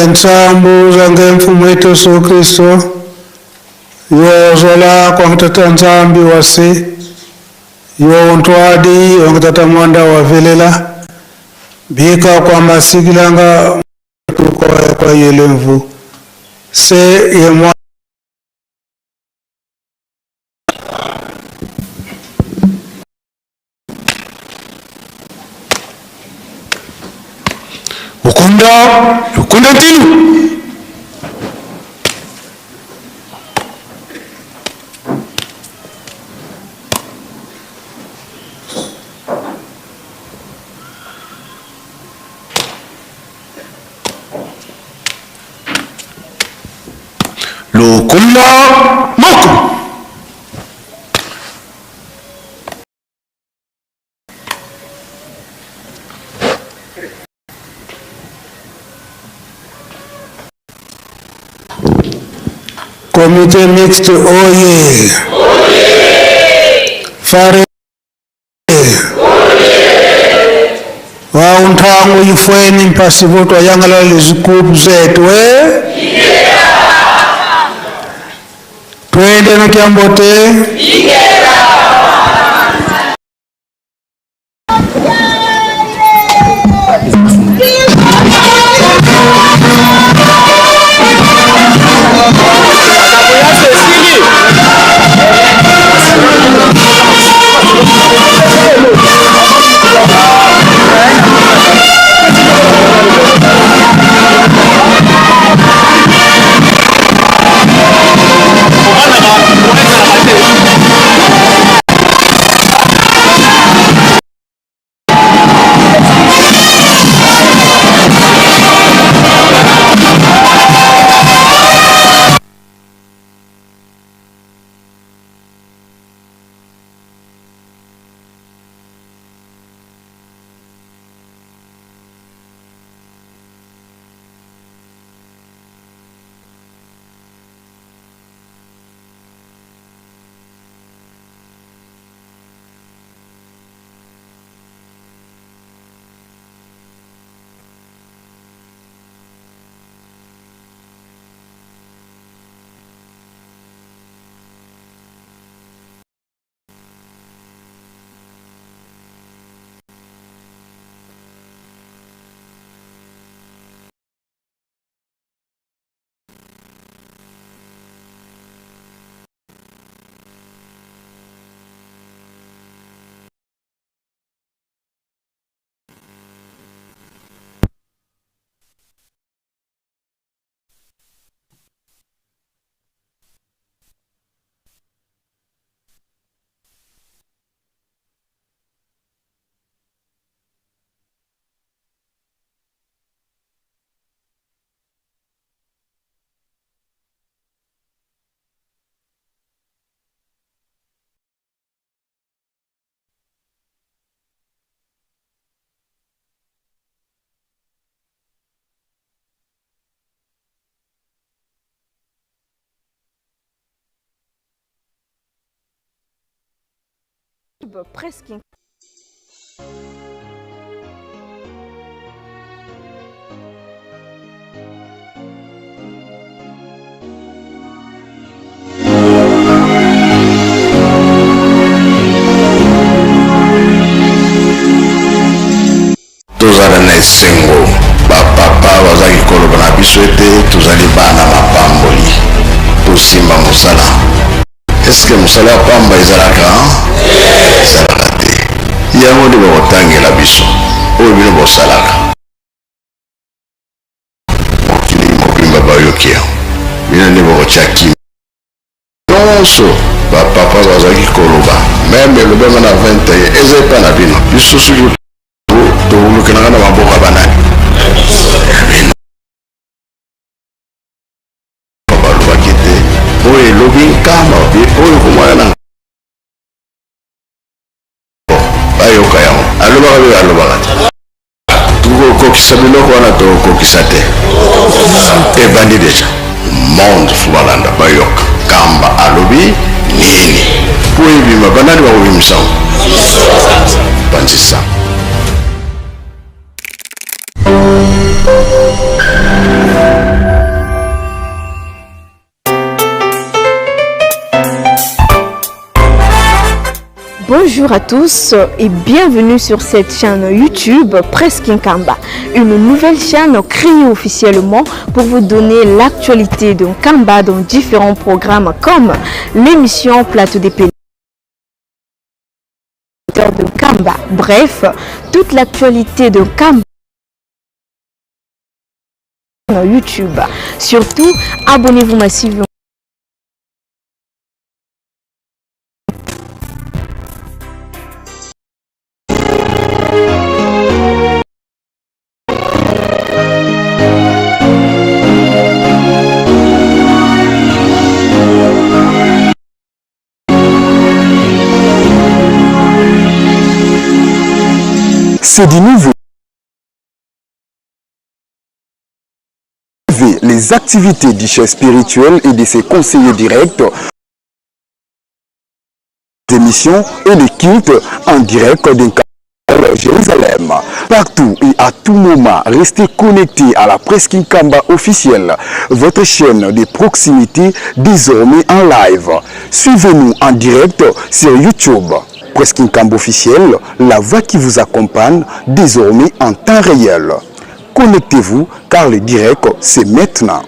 Ntsambu zange mfumo wetu Yesu Kristo yozola kwa mtata Nzambi wase yo ntwadi yo tata mwanda wa velela bika kwa masigilanga kwa kwa yelemvu se ye mwa Ukunda, ukunda ntinu. Lukula moko. Comité mixte oye. Fare. Wa unthangu ifweni mpasivutwa yangala lezikupu zetu eh? Twende na Kyambote. Presque. Tozala na esengo, ba papa bazalaki koloba na biso ete tozali bana mapamboli. Tosimba mosala. Est-ce que mosala ya pamba ezalaka? Ezalaka te. Yango nde bakotangela biso oyo bino bosalaka. Mokili mobimba bayoki yango. Bino nde bokotia kimia. Nyonso ba papa bazalaki koloba meme elobema na 21 eza epa na bino. Biso soki tolukelaka na maboko ya banani? Ya bino. Balobaki te oyo elobi nkamba oyo komwana na bayoka yango alobaka bino alobaka te tokokokisa biloko wana tokokokisa te ebandi deja monde fo balanda bayoka kamba alobi nini po ebima banani bakobimisa yango panzisa. Bonjour à tous et bienvenue sur cette chaîne YouTube Presse Nkamba, une nouvelle chaîne créée officiellement pour vous donner l'actualité de Nkamba dans différents programmes comme l'émission Plateau des Pénitents de Nkamba. Bref, toute l'actualité de Nkamba YouTube. Surtout, abonnez-vous massivement. C'est du nouveau. Les activités du chef spirituel et de ses conseillers directs, émissions et les cultes en direct d'un Jérusalem. Partout et à tout moment, restez connectés à la Presse Nkamba officielle, votre chaîne de proximité désormais en live. Suivez-nous en direct sur YouTube. Presse Nkamba officielle, la voix qui vous accompagne désormais en temps réel. Connectez-vous car le direct, c'est maintenant.